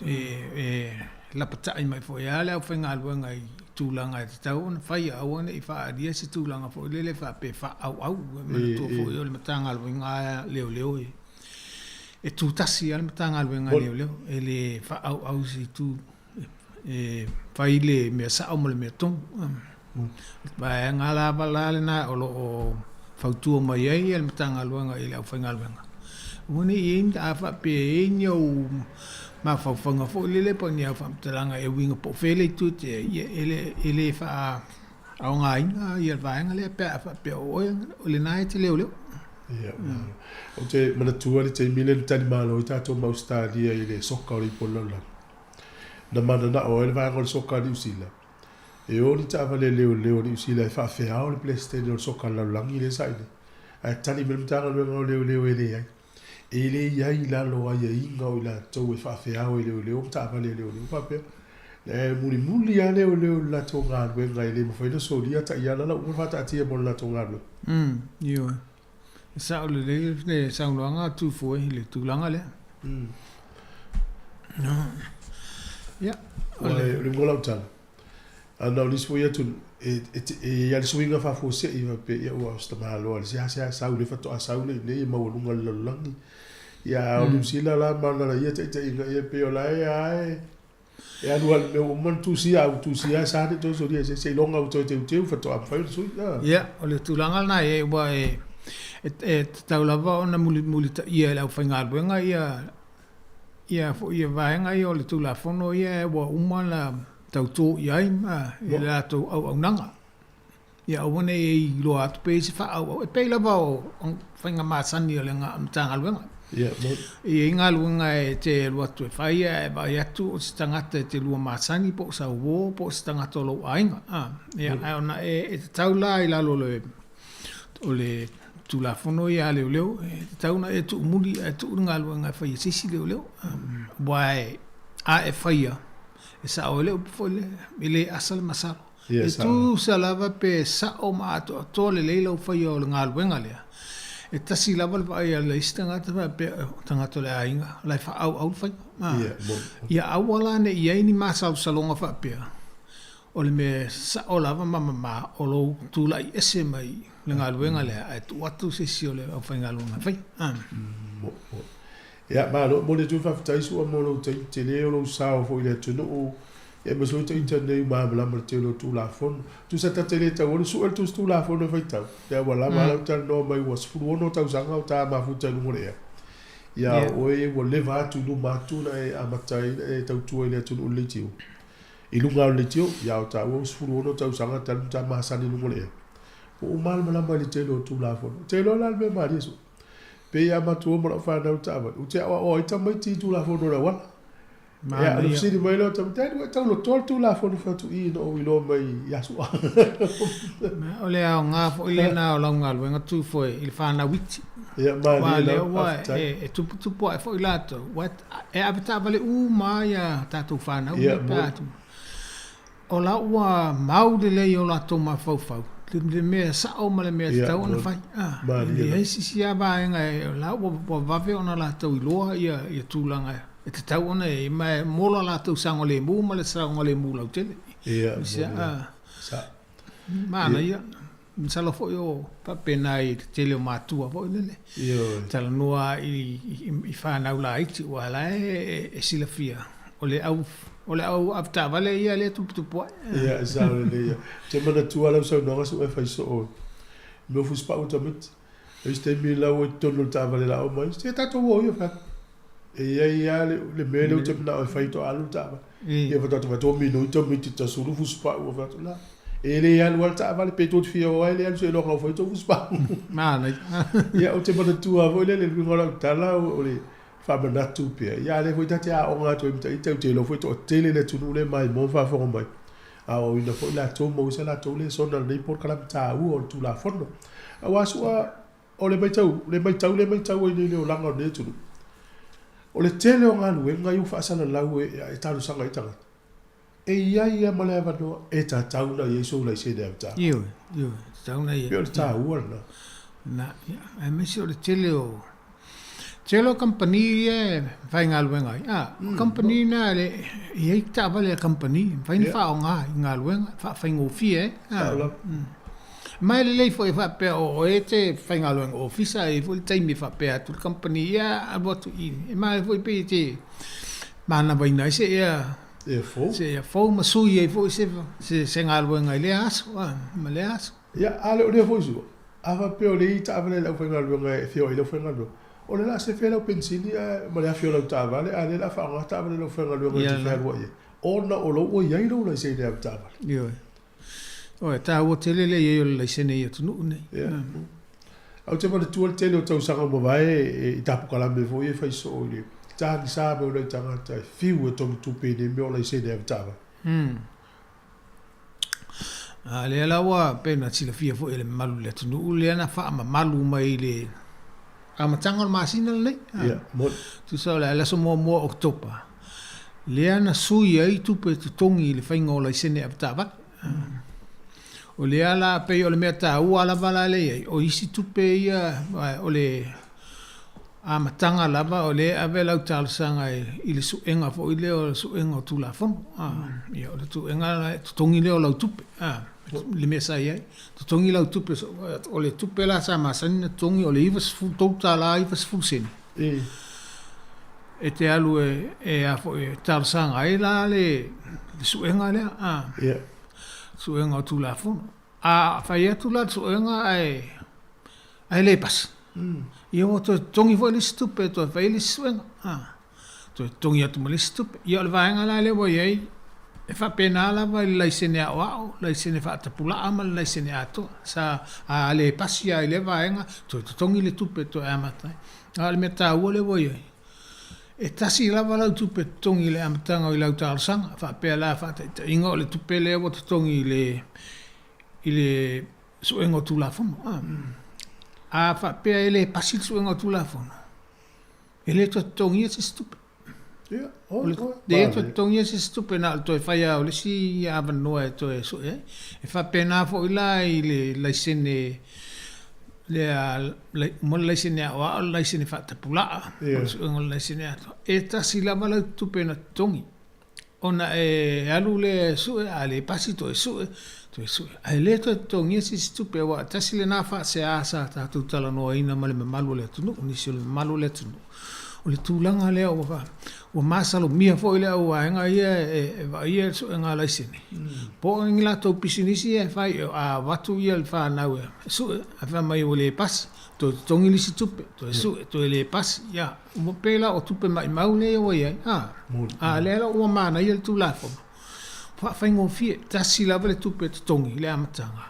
e lapatai mai foi lava le aufaigaluega i tulaga e tatau ona faia, aua ne i faaalia se tulaga foi lele faapea e faaauau. E manatua foi o le Matagaluega a Leoleo e tutasi lava le Matagaluega a Leoleo, e le faaauau i se itu e fai le mea sao ma le mea tonu. O le vaega lava la lena o lo o fautua mai ai le Matagaluega i le aufaigaluega, aua ne i i ai ni, a faapea e i ai ni ou mafaufauga foi lele po o ni au faamatalaga e uiga po o fea le itu e te i ai, ia e le faaaogaina le vaega lea pe a faapea o oe o lena e te leoleo. Ia, ou te manatua le taimi lea na talimalo ai tatou ma Ausetalia i le soka o le Ipu o le Lalolagi. Na mananao ai le vaega o le soka a Niu Sila e o ni taavale leoleo a Niu Sila e faafeao le Peresetene o le Soka a le Lalolagi lea sa i inei. Ae tali mai le Matagaluega o Leoleo e leai. E le i ai i lalo o aiaiga o i latou e faafeao e leoleo ma taavale a leoleo faapea. E mulimuli lava leoleo i le latou galuega e le mafai ona solia taiala la ua uma ona faataatia mo le latou galuega. Ioe. E sao lelei le saunoaga a Tufoe i le tulaga lea. Ia, o le uiga o lau tala, ana o nisi foi atunuu, e i ai le suiga faafuasei faapea, ia ua o se tamaloa i le seasea sau lea faatoa sau lea i inei e maualuga i le lalolagi. Ia a o Niu Sila la ma ana ia taitaiga, ia pei o la e lava e E alu alu mea ua uma ona tusia, a ua tusia lava sa le toe solia se seiloga ua toe teuteu faatoa mafai ona sui. Ia, o le tulaga lena e aua e e tatau lava ona mulimulitaia e le aufaigaluega ia ia foi ia vaega ia o le Tulafono ia ua uma ona tauto i ai ma i le latou auaunaga. Ia aua ne i iloa atu pe i ai se faaauau. E pei lava o faiga masani a le Matagaluega. E i ai galuega e te alu atu e fai ae vaai atu o se tagata e te lua masani po o sau uo po o se tagata o lou aiga. Ia, ae ona e tatau la i lalo o le Tulafono ia a leoleo, e tatau ona e tuumuli ae tuu le galuega e fai e se isi leoleo. Aua a e faia, e sao ai le upu foi lea, e le asa le masalo. E tusa lava pe sao ma atoatoa lelei lau faia o le galuega lea, e tasi lava le vaai a le isi tagata faapea, o tagata o le aiga, o la e faaauau le faiga. Ia aua la ne i i ai ni masalosaloga faapea, o le mea sao lava ma mama o lou tulai ese mai le galuega lea ae tuu atu se isi o le aufaigaluega e faia. Ia, malo. Momoli atu le faafetai Su'a mo lou taimi tele o lou sao foi i le atunuu. Ia aemaise foi ita nei ua malamalama i le tele o Tulafono. Tusa ta te le tau alu sue le Tusi Tulafono e faitau, ia ua lava lau talanoa mai ua 16 tausaga o ta mafuta i luga o le ea. Ia o oe ua leva atu i luma atu na e amata ai na e tautua i le atunuu i le leitio. I luga o le leitio, ia o taua ua 16 tausaga talu ona ta masani i luga o le ea. Ua ou malamalama i le tele o Tulafono. Ou te iloa la le mea malie Su'a. Pei a matua ma lau fanau taavale, ou te aoaoa ai tamaiti i Tulafono o le auala. Ia, ona fesili mai lea o tamaiti, Daddy, ua e taulotoa le Tulafono fai atu, Ii, na ou iloa mai ia Su'a. O le aoga foi lena o lau galuega Tufoe i le fanau iti. Ia, malie lava, faafetai. Aua o lea ua e tuputupu ae foi latou, ua e avetaavale uma lava tatou fanau nei pe a tupu. O la ua mau lelei i o latou mafaufau le mea sao ma le mea e tatau ona fai. E leai se isi lava vaega o la ua vave ona latou iloa ia tulaga e tatau ona i ai, ma e mo lo latou saogalemu ma le saogalemu lautele. Manaia. Masalo foi o faapena i le tele o matua foi lele. Talanoa i fanau laiti aua o la e silafia o le au o le au avetaavale ia lea e tuputupu ae. Ia, e sao lelei ia. Ou te manatua lau saunoaga soo e fai soo i mea o fusipau o tamaiti. O isi taimi la ua i totonu o le taavale la omai, se tatou o ia fai atu. E i ai lava le mea lea ou te manao e fai faatoa alu le taavale. Ia faatoa atu faatoa minoi tamaiti tasulu fusipau fai atu la. E le alu lava le taavale pe tou te fia o ai le alu seiloga ua fai tou fusipau. Ia ou te manatua foi lele le uiga o lau tala o le faamanatu pea. Ia a o lea foi ta te aoga atu ai ma ita, ou te iloa foi e toatele le atunuu lea e maimoa ma faafofoga mai. Aoaoina foi latou maua ai se latou lesona i lenei polokalame taua o le Tulafono. Aua Su'a. O le matau, le matau lea e matau ai nei i le olaga o lenei atunuu, o le tele o galuega ia ua faasalalau e talosaga ai tagata, e i ai lava ma le avanoa e tatau ona i ai sou laisene avetaavale. Ioe, ioe, e tatau ona i ai. E pei o le taua lena. Na, ia, aemaise o le tele o, tele o kamupani ia e faigaluega ai, a, o kamupani na e i ai taavale a kamupani, e mafai ona faaaoga i galuega, e faafaigofie ai. Sao lava. Ma e lelei foi e faapea o oe e te faigaluega ofisa, e i ai foi le taimi e faapea atu le kamupani, ia alu atu i i. E manaia foi pei e te manavaina ai se ea fou, se ea fou ma sui ai foi se, se, se galuega i lea aso, ma lea aso. Ia, a le o lea foi sua, a faapea o lea e i ai taavale a le aufaigaluega e feoai ai le aufaigaluega, o le a sefe lau penisini ae ma le afi o lau taavale, a o lea o le a faaaoga taavale a le aufaigaluega e te fealuai ai, ona o lou ua i ai lou laisene avetaavale. Ioe. Oi, e taua tele le i ai o le laisene i atunuu nei. Ia. Ou te manatua le tele o tausaga ua mavae i tapukalame foi ia e fai soo i le tagisa mai o nai tagata e fiu e togi tupe i nei mea o laisene avetaavale. A lea la ua pei ona silafia foi e le mamalu o le atunuu lea na faamamalu mai i le amataga o le masina lenei. Ia, moni. Tusa o le aso muamua o Oketopa, lea na sui ai tupe totogi i le faiga o laisene avetaavale. O lea la pei o le mea taua lava la lea e i ai, o isi tupe ia o le amataga lava o lea e ave lau talosaga i le suega foi lea o le suega o Tulafono. Ia o le suega totogi lea o lau tupe, le mea sa i ai. Totogi lau tupe, o le tupe la sa masani ona totogi o le $93.90 sene. E te alu e a foi e talosaga ai la le suega lea, a, suega o Tulafono. A fai atu la le suega ae ae le pasi, ia ua toe totogi foi le isi tupe e toe fai ai le isi suega, a, toe totogi atu ma le isi tupe. Ia o le vaega la lea ua i ai, e faapena lava i le laisene aoao, laisene faatapulaa ma le laisene atoa. Sa, a le pasi lava i lea vaega, toe totogi le tupe e toe amata ai. A o le mea taua lea ua i ai, e tasi lava lau tupe totogi i le amataga o i lau talosaga, faapea la faataitaiga o le tupe lea ua totogi i le, i le suega o Tulafono. A faapea e le pasi le suega o Tulafono, e le toe totogia se isi tupe. Ia, oi, oi. Le toe totogia se isi tupe, na o le toe fai lava o le isi avanoa e toe sue ai. E faapena foi la i le laisene lea, uma le laisene aoao, le laisene faatapulaa, o le suega o le laisene atoa. E tasi lava lau tupe na totogi. Ona e alu lea e sue, a le pasi toe sue, toe sue. Ae le toe totogia se isi tupe, aua tasi lena faasea sa tatou talanoaina ma le mamalu o le atunuu, nisi o le mamalu o le atunuu. O le tulaga lea ua, ua masalomia foi le auvaega ia e vaaia le suega laisene. Po o ni latou pisinisi ia e fai, a avatu ia le fanau e sue, ae fai mai ua le pasi, toe totogi le isi tupe, toe sue, toe le pasi, ia. Ua pei la o tupe maimau nei ua i ai, a? A lea la ua manaia le Tulafono, faafaigofie, tasi lava le tupe e totogi i le amataga.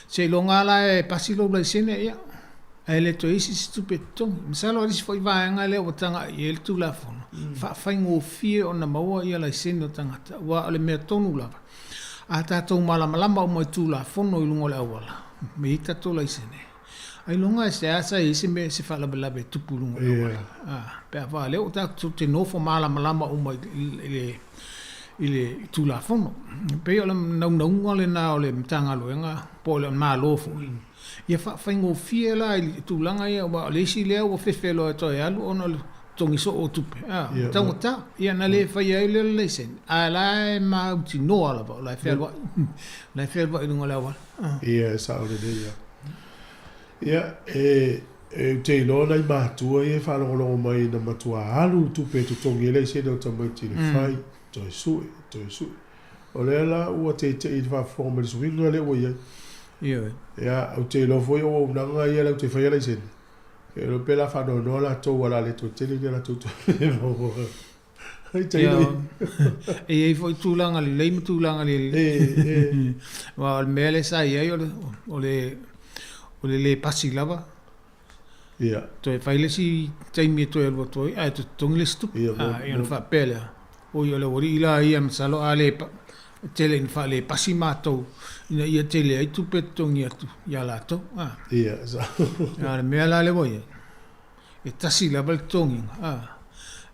Seiloga lava la e pasi lou laisene, ia, ae le toe isi se tupe e totogi. Masalo o le isi foi vaega lea ua tagai i ai le Tulafono, faafaigofie ona maua ia laisene o tagata, aua o le mea tonu lava, a tatou malamalama uma i Tulafono i luga o le auala, ma i ai tatou laisene, Ailoga e seāsea i ai se mea se faalavelave e tupu i luga o le auala. Pe a fā lea ua tatou te nofo malamalama uma i le i le Tulafono. E pei o le naunauga lena o le Matagaluega po o le Malo foi, ia faafaigofie la i tulaga ia aua o le isi lea ua fefe loa e toe alu ona o le totogi soo o tupe, a, taugata. Ia ona le faia ai lea o le laisene, a o la e mautinoa lava o la e fealuai, o la e fealuai i luga o le auala. Ia, e sao lelei lava. Ia, e, e ou te iloa nai matua ia e faalogologo mai na matua alu tupe e totogi ai laisene o tamaiti i le fai, toe sue, toe sue. O lea la ua teitei i le faafofoga mai le suiga lea ua i ai. Ioe. Ia, ou te iloa foi o auaunaga ia latou te faia laisene, e iloa pe la faanoanoa latou ua la le toe tele ni a latou tupe maua. E i ai foi tulaga lelei ma tulaga le lelei. Aua o le mea lea sa i ai o le, o le, o le le pasi lava. Ia. Toe fai le isi taimi e toe alu atu ai, ae toe totogi le isi tupe. Ia, ona faapea lea, oi o le aualii la ia masalo a le E tele ina faalepasi matou ina ia tele ai tupe e totogi atu ia latou. A. Ia, sa. A o le mea la lea ua i ai, e tasi lava le totogiga, a.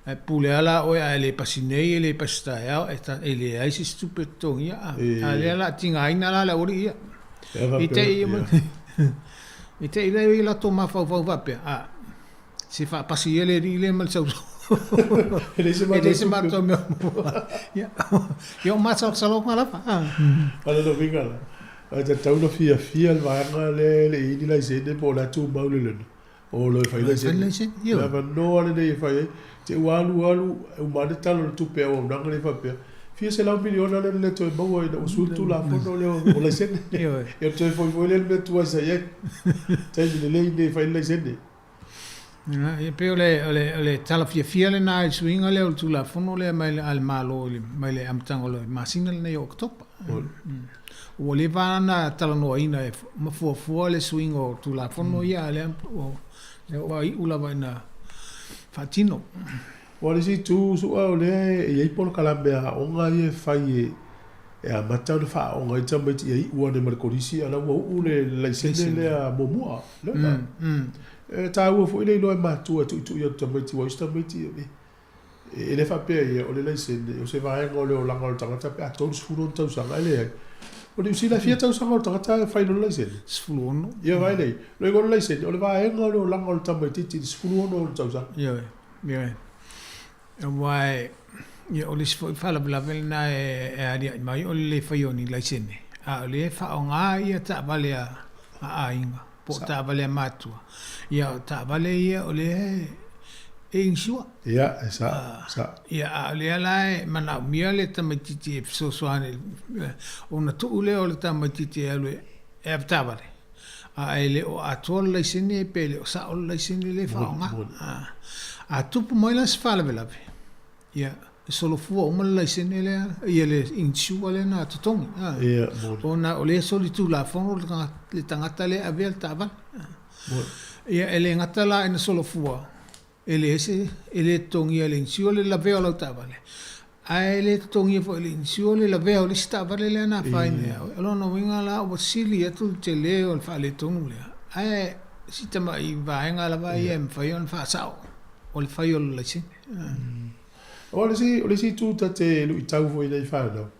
Ae pule lava la oe a e le pasi nei e le pasi taeao, e ta, e leai se isi tupe e totogia, a. A o lea o le a tigaina la le aualii ia. I te i, i te i lea i latou mafaufau faapea, a. Se faapasi ia le alii lea ma le sausau. E leai se matou mea o maua. Ia, ia o masalosaloga lava. A o lona uiga la, e tatau ona fiafia le vaega lea e le i i ai ni laisene po o la e tumau le lona, o lo e fai laisene. O le avanoa lenei e fai ai, te ua alu alu, e uma ane tala o le tupe a auaunaga lea faapea, fia selau miliona lea na le toe maua ina ua sui le Tulafono lea o laisene. Ia ona toe foi foi lea i le mea tuai sa i ai. Taimi lelei lenei e fai ai le laisene. E pei o le, o le, o le tala fiafia lena i le suiga lea o le Tulafono lea mai a le Malo i le, mai le amataga o le masina lenei o Oketopa. Ua leva ona talanoaina e ma fuafua le suiga o Tulafono ia, a o lea lea ua iu lava ina faatino. Aua o le isi itu Su'a o lea e i ai polokalame a aoga ia e fai e e amata ona faaaoga ai tamaiti ia iu ane ma le kolisi a o la ua uu le laisene lea muamua. Lea E taua foi le iloa e matua e tuitui atu tamaiti aua o isi tamaiti e le faapea ia o le laisene o se vaega o le olaga o le tagata pe a 30 ona tausaga. E leai. O Niu Sila e fia tausaga o le tagata e fai loa le laisene? 16. Ia vaai lelei. Lona uiga o le laisene o le vaega o le olaga o le tamaitiiti i le 16 ona tausaga. Ioe. Ioe. Aua ia o le isi foi faalavelave lena e aliae mai o le le faia o ni laisene, a o lea e faaaoga ia taavale a aiga po o taavale a matua. Ia o taavale ia o lea e insure. Ia, e sao, sao. Ia, a o lea la e manaomia le tamaitiiti e fesoasoani ona tuu lea o le tamaitiiti e alu e avetaavale. A e le o atoa le laisene pe le o sao le laisene lea e faaaoga. A tupu mai la se faalavelave, ia, e solofua uma le laisene lea, ia le insure lea na totogi. Ona o lea e solitulafono le tagata lea e avea le taavale. Ia, e le gata la ina solofua, E leai se, e le totogia e le insure le lavea o lau taavale, ae le totogia foi e le insure le lavea o le isi taavale lea na afaina ia oe. O lona uiga la ua sili atu le tele o le faaletonu lea, ae si tamai vaega lava ia e mafai ona faasao, o le fai o le laisene. O le isi, o le isi itu ta te luitau foi i nai fanau,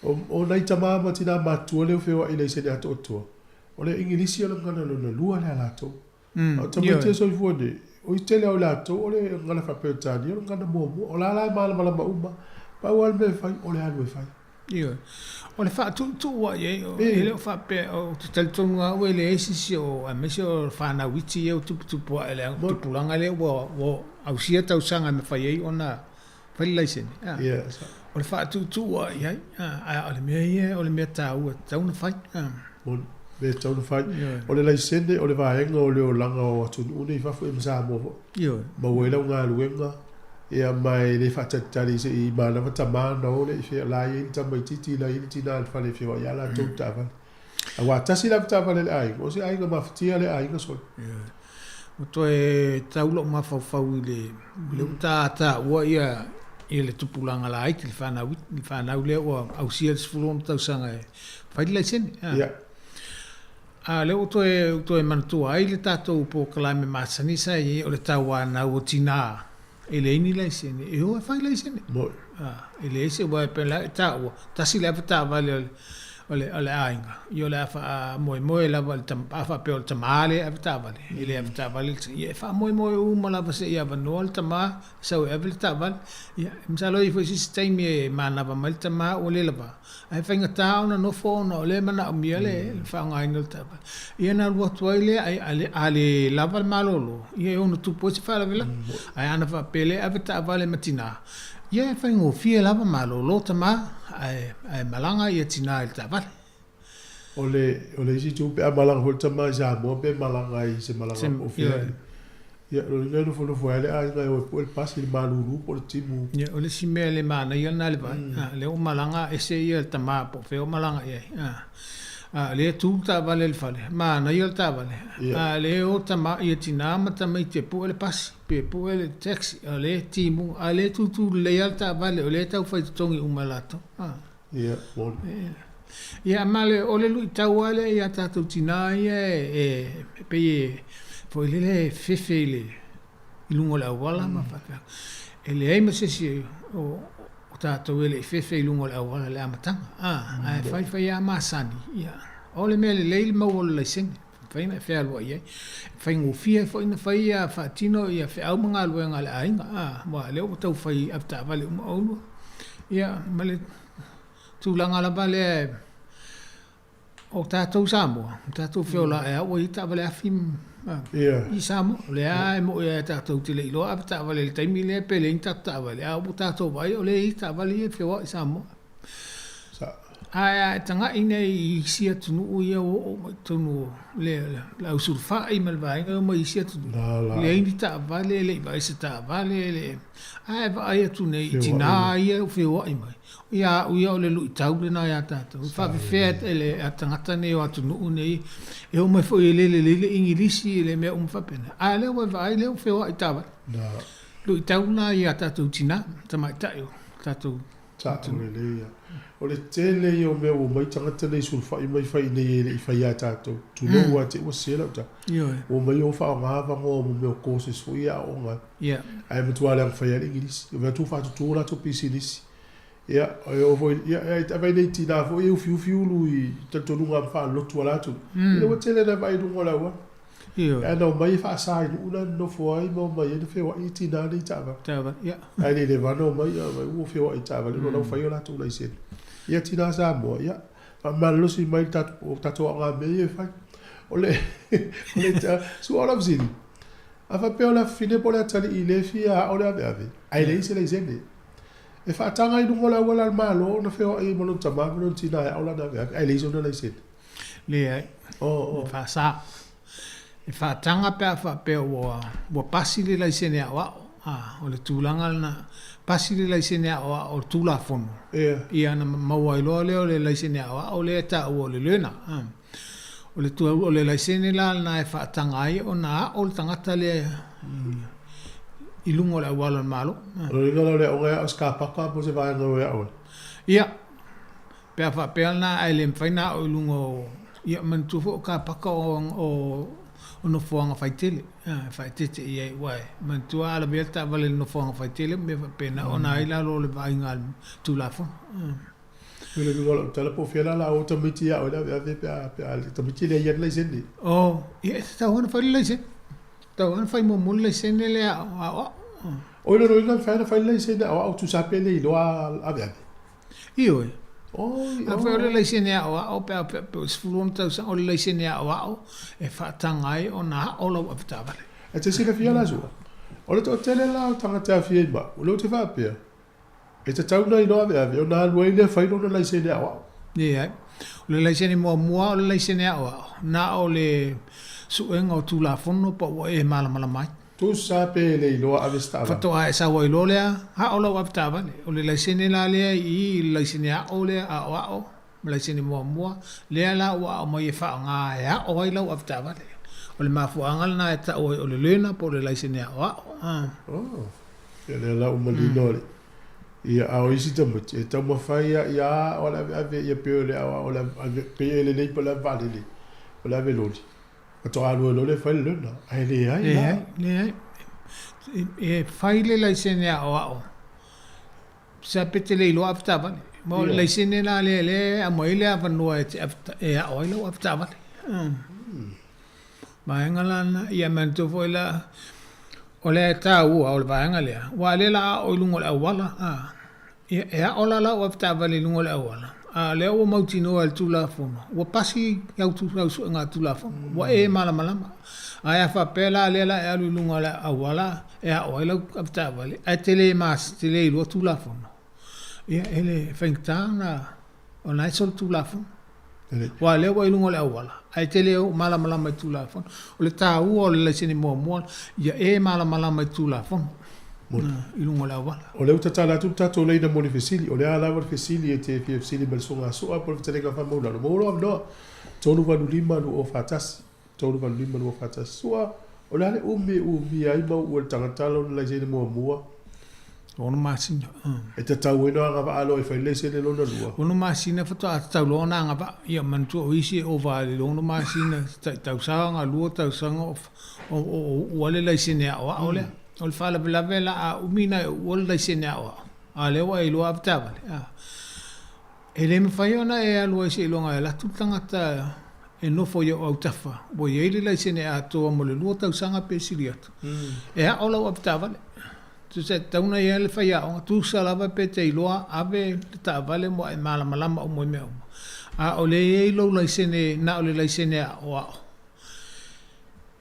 o nai tama ma tina matutua lea ua feoai i laisene atoatoa, o le Igilisi o le gagana lona lua lea a latou. A o tamaiti e soifua nei, o isi tele lava o i latou o le gagana faa-Peretania o le gagana muamua. O la la e malamalama uma, pau lava le mea e fai, o le alu e fai. Ioe. O le faatuutuu lava i ai, e le o faapea, ou te talitonu lava au e leai se isi o, aemaise o fanau iti ia ua tuputupu ae i le tupulaga lea ua ausia tausaga e mafai ai ona fai le laisene. O le faatuutuu lava i ai, a o le mea ia o le mea taua e tatau ona fai. Moni, mea e tatau ona fai. O le laisene o le vaega o le olaga o atunuu nei i fafo ia ma Samoa foi. Ioe. Maua ai lau galuega, ia ma e le faatalitali se i manava tama ona o lea i fea, la e i ai le tamaitiiti, la e i ai le tina i le fale e feoai lava latou i le taavale. Aua tasi la avetaavale a le aiga, o se aiga mafatia lea aiga sole. Ioe. Ua toe tau lou mafaufau i le, lea ua ta taua ia, ia le tupulaga laiti, le fanau, le fanau lea ua ausia le 16 tausaga e fai le laisene. A, yeah. A lea ua toe, ua toe manatua ai le tatou polokalame masani sa i ai o le tauanau o tinā e leai ni laisene, e o e fai laisene. Moni. A, e leai se, aua e pei la e taua, tasi le avetaavale o le, o le, o le aiga, ia o le a faamoemoe lava i le tama, a faapea o le tamā lea e avetaavale, e le avetaavale le, ia e faamoemoe uma lava seia avanoa le tamā e sau e ave le taavale. Ia, masalo e i ai foi se isi taimi e manava mai le tamā ua le lava, ae faigata ona nofo ona o lea e manaomia le faaaogaina o le taavale. Ia ona alu atu ai lea, ai, a le lava le malolo, ia e ono tupu ai se faalavelave. Ae ana faapea lea e ave taavale ma tinā, ia e faigofie lava malolo tamā, ae, ae malaga ia tinā i le taavale. O le, o le isi itu, pe a malaga foi le tama i Samoa pe malaga i se malaga po o fea. Ia, o lona uiga e nofonofo ai le aiga e o e pue le pasi i le malulu po o le timu. Ia, o le isi mea e le manaia lena le vaai, a, lea ua malaga ese ia le tama po o fea o malaga i ai, a, a o lea e tu le taavale i le fale, manaia le taavale, a o lea e o tama, ia tinā ma tamaiti e pue le pasi, pe pue le taxi, a o lea e timu, a o lea e tūtū lelei lava le taavale, o lea e tau fai totogi uma e latou, a. Ia, moni. Ia, ma le, o le luitau lava lea ia tatou tinā ia e, e pei e, foi lele e fefe i le, i luga o le auala ma faapea. E leai ma se isi o, o tatou e le i fefe i luga o le auala i le amataga, a, ae fai fai lava masani, ia, o le mea lelei le maua o le laisene. Mafai ona e fealuai ai. E faigofie ai foi ona fai ia faatino ia feau ma galuega a le aiga, a, aua o lea ua tau fai avetaavale uma oulua. Ia, ma le tulaga lava lea o tatou Samoa, o tatou feolaai lava ua i ai taavale afi i Samoa. O lea lava e moni lava tatou te le i iloa avetaavale i le taimi lea pe leai ni tatou taavale, a ua tatou vaai o lea e i ai taavale ia e feoai i Samoa. Ae a e tagai nei i isi atunuu ia ua oo mai i totonu o le le au sulufai ma le vaega e omai i isi atunuu, leai ni taavale, e le i vaai i se taavale, e le ae vaai atu nei i tina ia ua feoai mai, ia au ia o le luitau lena ia tatou. E faapefea e le tagata nei o atunuu nei e omai foi e le lelei le Igilisi e le mea uma faapena, a o lea ua e vaai o lea ua feoai i taavale. Luitau lena ia tatou tina, tamaitai o tatou Sao lelei ia. O le tele ia o mea ua omai tagata nei sulufai mai fai i nei e le i faia e tatou. Tulou a te ua sese lau tala. Ua omai o faaaoga avanoa mo mea o courses foi ia aoga ai. Ae matua leaga fai lava le Igilisi. E vaai atu ua faatutu latou pisinisi. Ia, e oo foi, ia, e vaai nei tina foi e ufiufi ulu i talitonuga faalotu a latou. Ia ua tele na vaai i luga o le auala. Ioe. Ae na omai e faasa i nuu la na nofo ai ma omai ai na feoai tina nei i taavale. Taavale, ia. Ae le leva na omai, ia, ua feoai i taavale ona o la ua fai o latou laisene. Ia tina Samoa, ia, faamalolosi mai le tatou, o tatou aoga mea ia e fai. O le, o le, sua o lau fesili, a faapea o le afafine po o le atalii le fia ao le aveave, ae leai se laisene, e faataga i luga o le auala a le Malo ona feoai ai ma lona tama ma lona tina e ao lana aveave, ae leai sona laisene. Leai. E faasa. E faataga pe a faapea ua, ua pasi le laisene aoao. A, o le tulaga lena. Pasi le laisene aoao o le Tulafono. Ia. Ia ona maua ai loa lea o le laisene aoao lea e taua o le learner. A. O le, o le laisene la lena e faataga ai ona ao le tagata lea i luga o le auala o le Malo. O le uiga la o le aoga e ao i se kapaka po o se vaega e ao ai? Ia. Pe a faapea lena ae le mafai ona ao i luga o, ia manatua foi o kapaka o, o, o nofoaga faitele, e faaeteete i ai, aua e manatua a lavea le taavale i le nofoaga faitele ma mea faapena, ona ai lalo o le vaaiga a le Tulafono. O le uiga o lau tala, po o fea la la o tamaiti e ao ai le aveave pe a, pe a tamaiti e leai lava le laisene. Oh, ia e tatau lava ona fai le laisene. Tatau lava ona fai muamua le laisene lea aoao. Oi lona uiga e mafai ona fai le laisene aoao tusa pe le iloa aveave. Ioe. Afai o le laisene aoao pe a pe o le 16 tausaga, o le laisene aoao e faataga ai ona ao lau avetaavale. E te silafia la Sua, o le toatele la o tagata e afia i mau, o lea ou te faapea, e tatau ona iloa aveave ona alu ai lea fai lona laisene aoao. Leai. O le laisene muamua o le laisene aoao, na o le suega o Tulafono pa ua e malamalama ai. Tusa pe le iloa ave se taavale. Faatoa e sau ai loa lea, ao lau avetaavale. O le laisene la lea i i, i le laisene ao lea, aoao, ma laisene muamua, lea la ua ao mai e faaaoga e ao ai lau avetaavale. O le mafuaaga lena e tau ai o le learner po o le laisene aoao. Oh, ia lea la ua manino le, ia, a o isi tamaiti, e taumafai lava ia ao le aveave ia pei o le aoao o le ave, pei e lelei po o le ave vaalele, po o le ave loli. Faatoa alu ai loa lea e fai le learner, ae leai la. Leai, leai. E fai le laisene aoao, sa pe te le iloa avetaavale. Ma o le laisene la lea lea e aumai ai le avanoa e te e ao ai lau avetaavale. Vaega la lena, ia manatua foi la, o le taua o le vaega lea, aua o lea la a ao i luga o le auala, Ia, e ao la lau avetaavale i luga o le auala, a o lea ua mautinoa e le Tulafono, ua pasi lau suega Tulafono, ua e malamalama. Ae a faapea la lea la e alu i luga o le auala e ao ai lau avetaavale, ae te le te le iloa Tulafono, ia, e le faigata ona ona e solitulafono. Aua o lea ua i luga o le auala, ae te le malamalama i Tulafono. O le taua o le laisene muamua, ia e malamalama i Tulafono i luga o le auala. O lea ua tatala atu le tatou laina mo ni fesili. O le a lava le fesili e te fia fesili ma le Susuga Sua po o le Fetalaiga Faamaulalo, maua lou avanoa, 385 241, 385 241. Sua, o le a le umi e umia ai ma uu e le tagata lona laisene muamua? 6 masina. E tatau ai ona agavaa loa e fai le laisene lona lua. 6 masina faatoa tatau loa ona agavaa. Ia manatua o isi e ova i le 6 masina, tai tausaga, 2 tausaga o o uua le laisene aoao lea. O le faalavelave la a umi ona e uua le laisene aoao, a o lea ua e iloa avetaavale, a. E le mafai ona e alu ai seiloga e alu atu le tagata e nofo i ou autafa ua i ai le laisene atoa mo le 2 tausaga pe sili atu, e ao lau avetaavale. Tusa e tatau ona i ai le faiaoga, tusa lava pe te iloa ave le taavale ma e malamalama uma i mea uma, a o lea e i ai lou laisene na o le laisene aoao.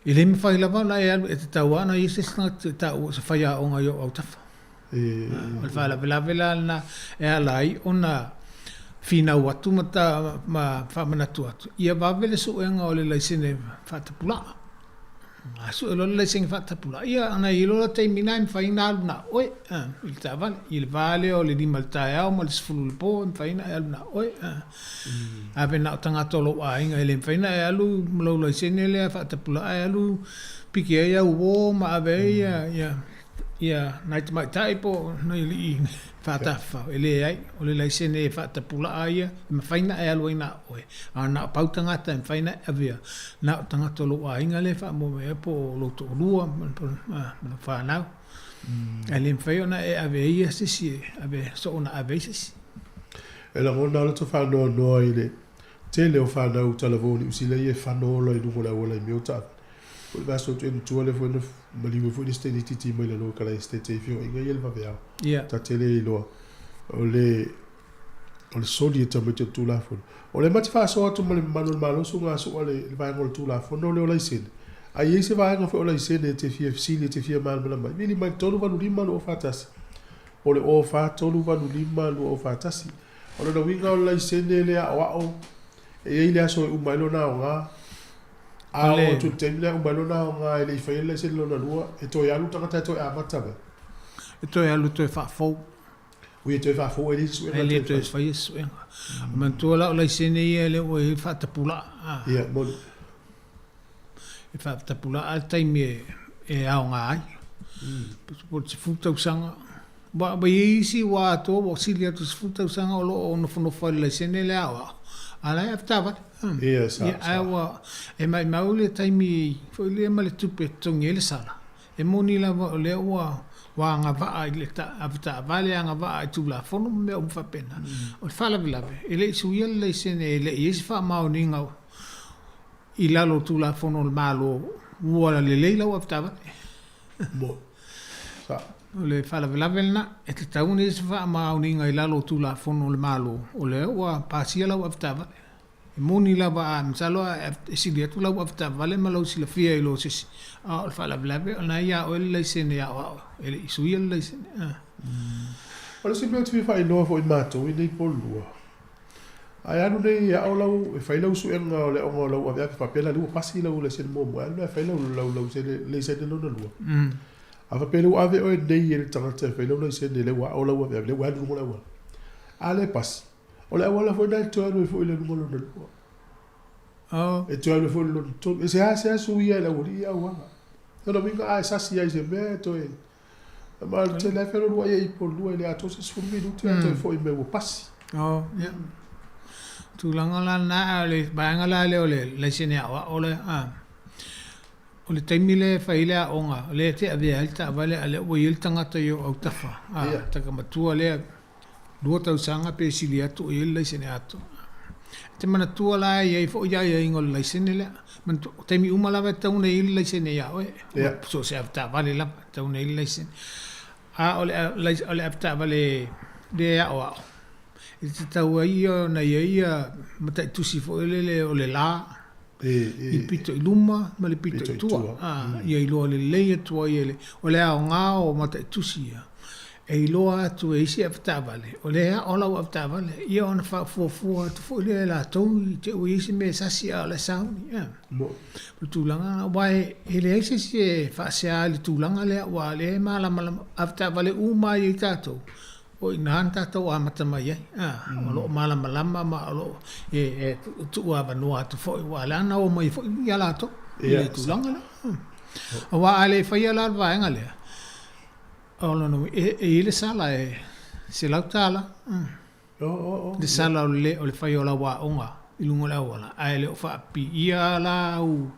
E le mafai lava ona e alu, e tatau lava ona i ai se isi tagata e taua o se faiaoga i ou autafa. O le faalavelave la lena e ala ai ona finau atu ma ma faamanatu atu, ia vave le suega o le laisene faatapulaa. A sue loa le laisene faatapulaa, ia ona i ai loa le taimi lena e mafai ona alu na o oe i le taavale. I le va lea o le 5 i le taeao ma le 10 i le po e mafai ona e alu na o oe. Ave na o tagata o lou aiga, e le mafai ona e alu ma lou laisene lea faatapulaa e alu piki ai au uō ma ave ai ia ia nai tamaitai po o nai alii faatafafao, e leai, o le laisene faatapulaa ia e mafai ona e alu ai na o oe, a na o pau tagata e mafai ona e avea, na o tagata o lou aiga lea e faamoemoe i ai po o lou toalua ma lau fanau. Ae le mafai ona e ave ai ia se isi e ave soona ave ai se isi. E lagona lava le faanoanoa i le tele o fanau talavou o Niu Sila ia e fano ola i luga o le auala i mea o taavale. Po o le vaiaso atu ea i tua lea foi na maliu ai foi le isi tamaitiiti mai lalo o Ekalesia i feoaiga ia i le vaveao. Ta te le iloa o le o le soli e tamaiti o le Tulafono. O lea ma te faasoa atu ma le mamalu o le Malo suiga sua le vaega o le Tulafono lea o laisene. A i ai se vaega foi o laisene e te fia fesili e te fia malamalama ai, vili mai i le 385 241 po o le 04385 241. O lona uiga o le laisene lea aoao e i ai le aso e uma ai lona aoga. A oo atu i le taimi lea e uma ai lona aoga e le i faia le laisene lona lua, e toe alu le tagata e toe amata mai. E toe alu e toe faafou. Ui e toe faafou ai le isi suega. E le toe faia se suega. Manatua la o laisene ia lea ua i ai le faatapulaa. Ia, moni. E faatapulaa le taimi e aoga ai. Po o le 10 tausaga. Ua i ai isi ua atoa ua sili atu i le 10 tausaga o lo o nofonofo ai i le laisene lea aoao, a o la e avetaavale. Ia, sa, sa. Ae ua, e maumau le taimi foi lea ma le tupe e totogi ai le sala. E moni lava o lea ua ua agavaa i le avetaavale, agavaa i Tulafono ma mea uma faapena. O le faalavelave, e le i suia le laisene, e le i i ai se faamaoniga i lalo o Tulafono a le Malo ua lelei lau avetaavale. O le faalavelave lena, e tatau ona i ai se faamaoniga i lalo o Tulafono a le Malo, o lea ua pasia lau avetaavale. E moni lava a masalo a e sili atu lau avetaavale ma lou silafia i lo se isi, a o le faalavelave o lena e ia oe le laisene aoao, e le i suia le laisene. O le isi mea ou te fia faailoa foi matou i nei Polua, a e alu nei e ao lau, e fai lau suega o le aoga o lau aveave faapea la lea ua pasi lau laisene muamua, e alu la e fai lau lau lau laisene lona lua. A faapea lea ua ave oe nei e le tagata e fai lau laisene lea ua ao lau aveave, lea ua e alu i luga o le auala, a le pasi, O le auala foi lena e toe alu ai foi i le luga lona lua. Oh. E toe alu ai foi i le lona tolu. E seasea suia e le aualii ia auala. O lona uiga a e sasi ai i se mea e toe... Ma o le tele lava e fealualuai ai i Upolu e le atoa se 10 minute ae toe foi mai ua pasi. Oh, ia. Tulaga la lena, a o le vaega la lea o le laisene aoao lea, a. O le taimi lea e fai ai le aoga, o lea e te avea ai le taavale a o lea ua i ai le tagata i ou autafa, a, tagata matua lea, 2 tausaga pe sili atu o i ai le laisene atoa. E te manatua la e i ai foi aiaiga o le laisene lea. Manatua, o taimi uma lava e tatau ona i ai le laisene ia oe. So o se avetaavale lava, e tatau ona i ai le laisene. A o le, o le avetaavale lea e aoao, e tatau ai ona i ai mataitusi foi lele o le la, i le pito i luma ma le pito i tua, ia iloa lelei atu ai e le, o le aoga o mataitusi ia, e iloa atu e isi avetaavale, o lea e ao lau avetaavale, ia ona faafuafua atu foi lea e latou i te i ua i ai se mea e sasi a o la e sauni. O le tulaga lena, aua e leai se isi e faasea i le tulaga lea, aua o lea e malamalama avetaavale uma lava i ai tatou, O i ina na tatou amata mai ai, a, o lo o malamalama ma o lo o e tuuavanoa atu foi, aua o lea na omai foi ia latou i le tulaga lea. Aua a le faia la le vaega lea, O lona uiga, e i ai le sala e $100. Le sala o le o le fai o lau aoga i luga o le auala, ae le o faapiia la au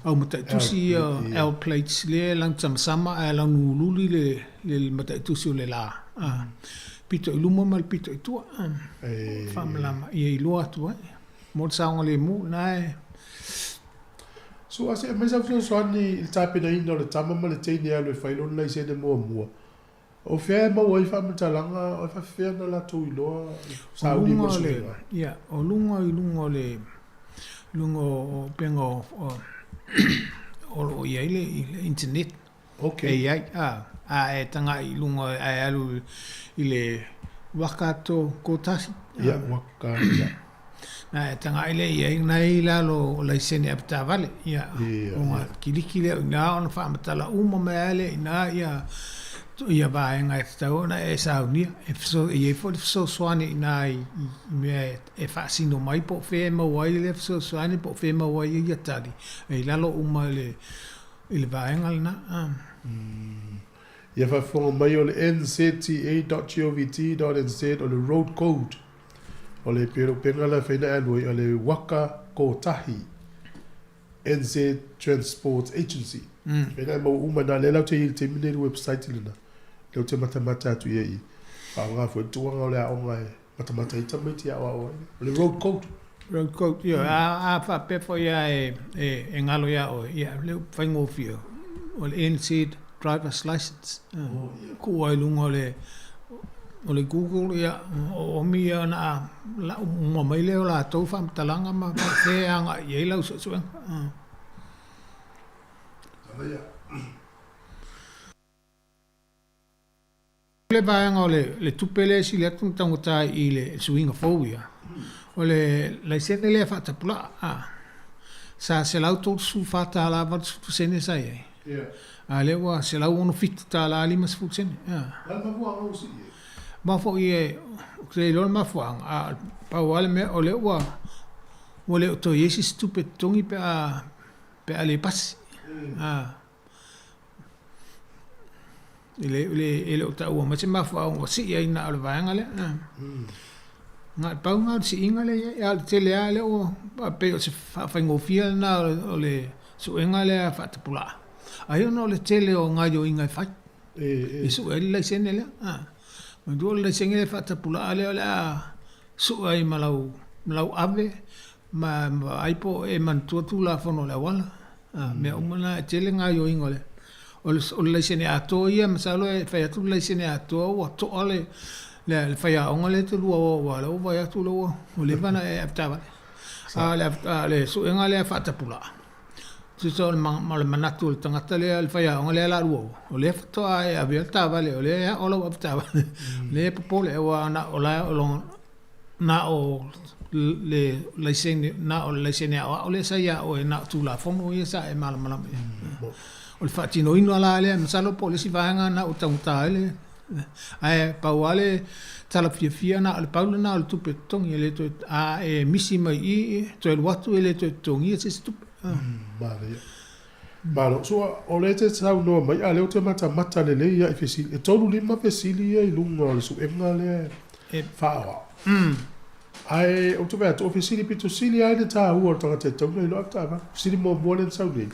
au mataitusi ia L plates lea e lanusamasama ae lanululi le le mataitusi o le la, pito i luma ma le pito i tua. Faamalama ia iloa atu ai mo le saogalemu na e. Su'a se aumai sau fesoasoani i le tapenaina o le tama ma le teine e alu e fai lona laisene muamua. O fea e maua ai faamatalaga o e faafefea ona latou iloa sauni mo le suiga? Ia, o luga i luga o le luga o upega o o lo o i ai le internet. Okay. E i ai, a, a e tagai i luga ae alu i le waka to kotasi. Ia, waka, ia. Na e tagai lea i ai, na e i lalo o laisene avetaavale, ia, ona kiliki lea o i ina ona faamatala uma mai lava lea i ina ia, ia vaega e tatau ona e saunia. E feso, e i ai foi le fesoasoani i ina i, i mea e faasino mai po o fea e maua ai lea fesoasoani po o fea e maua ai ia tali, e i lalo uma i le, i le vaega lena. Ia faafofoga mai o le nzta.govt.nz o le road code. O le pei o le upega la e fai na e alu ai o le Waka Kotahi NZ Transport Agency. Fai na e maua uma na lea lau te i le taimi nei le website lena. Lea ou te matamata atu i ai i. Faaaoga foi le tulaga o le aoga e matamata ai tamaiti e aoao ai. O le road code. Road code, ioe. A, a faapea foi lava e, e, e galo iā oe, ia, lea ua faigofie, o le NZ Driver's License. Oh, yeah. Kuu ai luga o le, o le Google, ia, o omi ia ona a lau uma mai lea o latou faamatalaga ma fea e agai i ai lau suesuega. Le vaega o le, le tupe lea e sili atu ona taugata i le suiga fou ia, o le laisene lea faatapulaa, a, sa $134 80 sene sa i ai, a lea ua $167.50 sene. Aua foi e, ou te le iloa le mafuaaga, a pau lava le mea, o lea ua, ua le o toe i ai se isi tupe totogi pe a, pe a le pasi. A. E le, le, e le o taua mai se mafuaaga ua sii ai na o le vaega lea. Na o le pau lena o le siiga lea e i ai, a o le tele lava lea ua pei o se faafaigofie lena o le suega lea faatapulaa. Ai ona o le tele o gaoioiga e fai e sue ai le laisene lea. Manatua o le laisene lea faatapulaa lea o le a sue ai ma lau, ma lau ave ma vaai po o e manatua Tulafono o le auala. A, mea uma na e tele gaoioiga o le, o le, o le laisene atoa ia, masalo e fai atu le laisene atoa ua toa le, le, le faiaoga lea e te lua o aua o lea ua vaai atu lea ua, ua leva ona e avetaavale. A o le, a o le suega lea faatapulaa, tusa o le, ma o le manatu o le tagata lea, le faiaoga lea o le a lua o, o lea faatoa e avea le taavale, o lea e ao lau avetaavale, o lea e popole aua na o la e o lo, na o le laisene, na o le laisene aoao lea sa ia oe, na o Tulafono ia sa e malamalama i ai. O le faatinoina la lea, masalo po o le isi vaega lena ua taugata ai le, ae pau lava le tala fiafia na o le pau lena o le tupe totogi, e le toe, a e misi mai i i, toe alu atu e le toe totogia se isi tupe. Manaia. Malo. So, o lea e te saunoa mai, a o lea ou te matamata lelei lava i fesili. E 35 fesili ia i luga o le suega lea e faaoao. Ae ou te vaai atu, o fesili pito sili lava i le taua o le tagata e tatau ona iloa avetaavale. Fesili muamua lea na sau nei,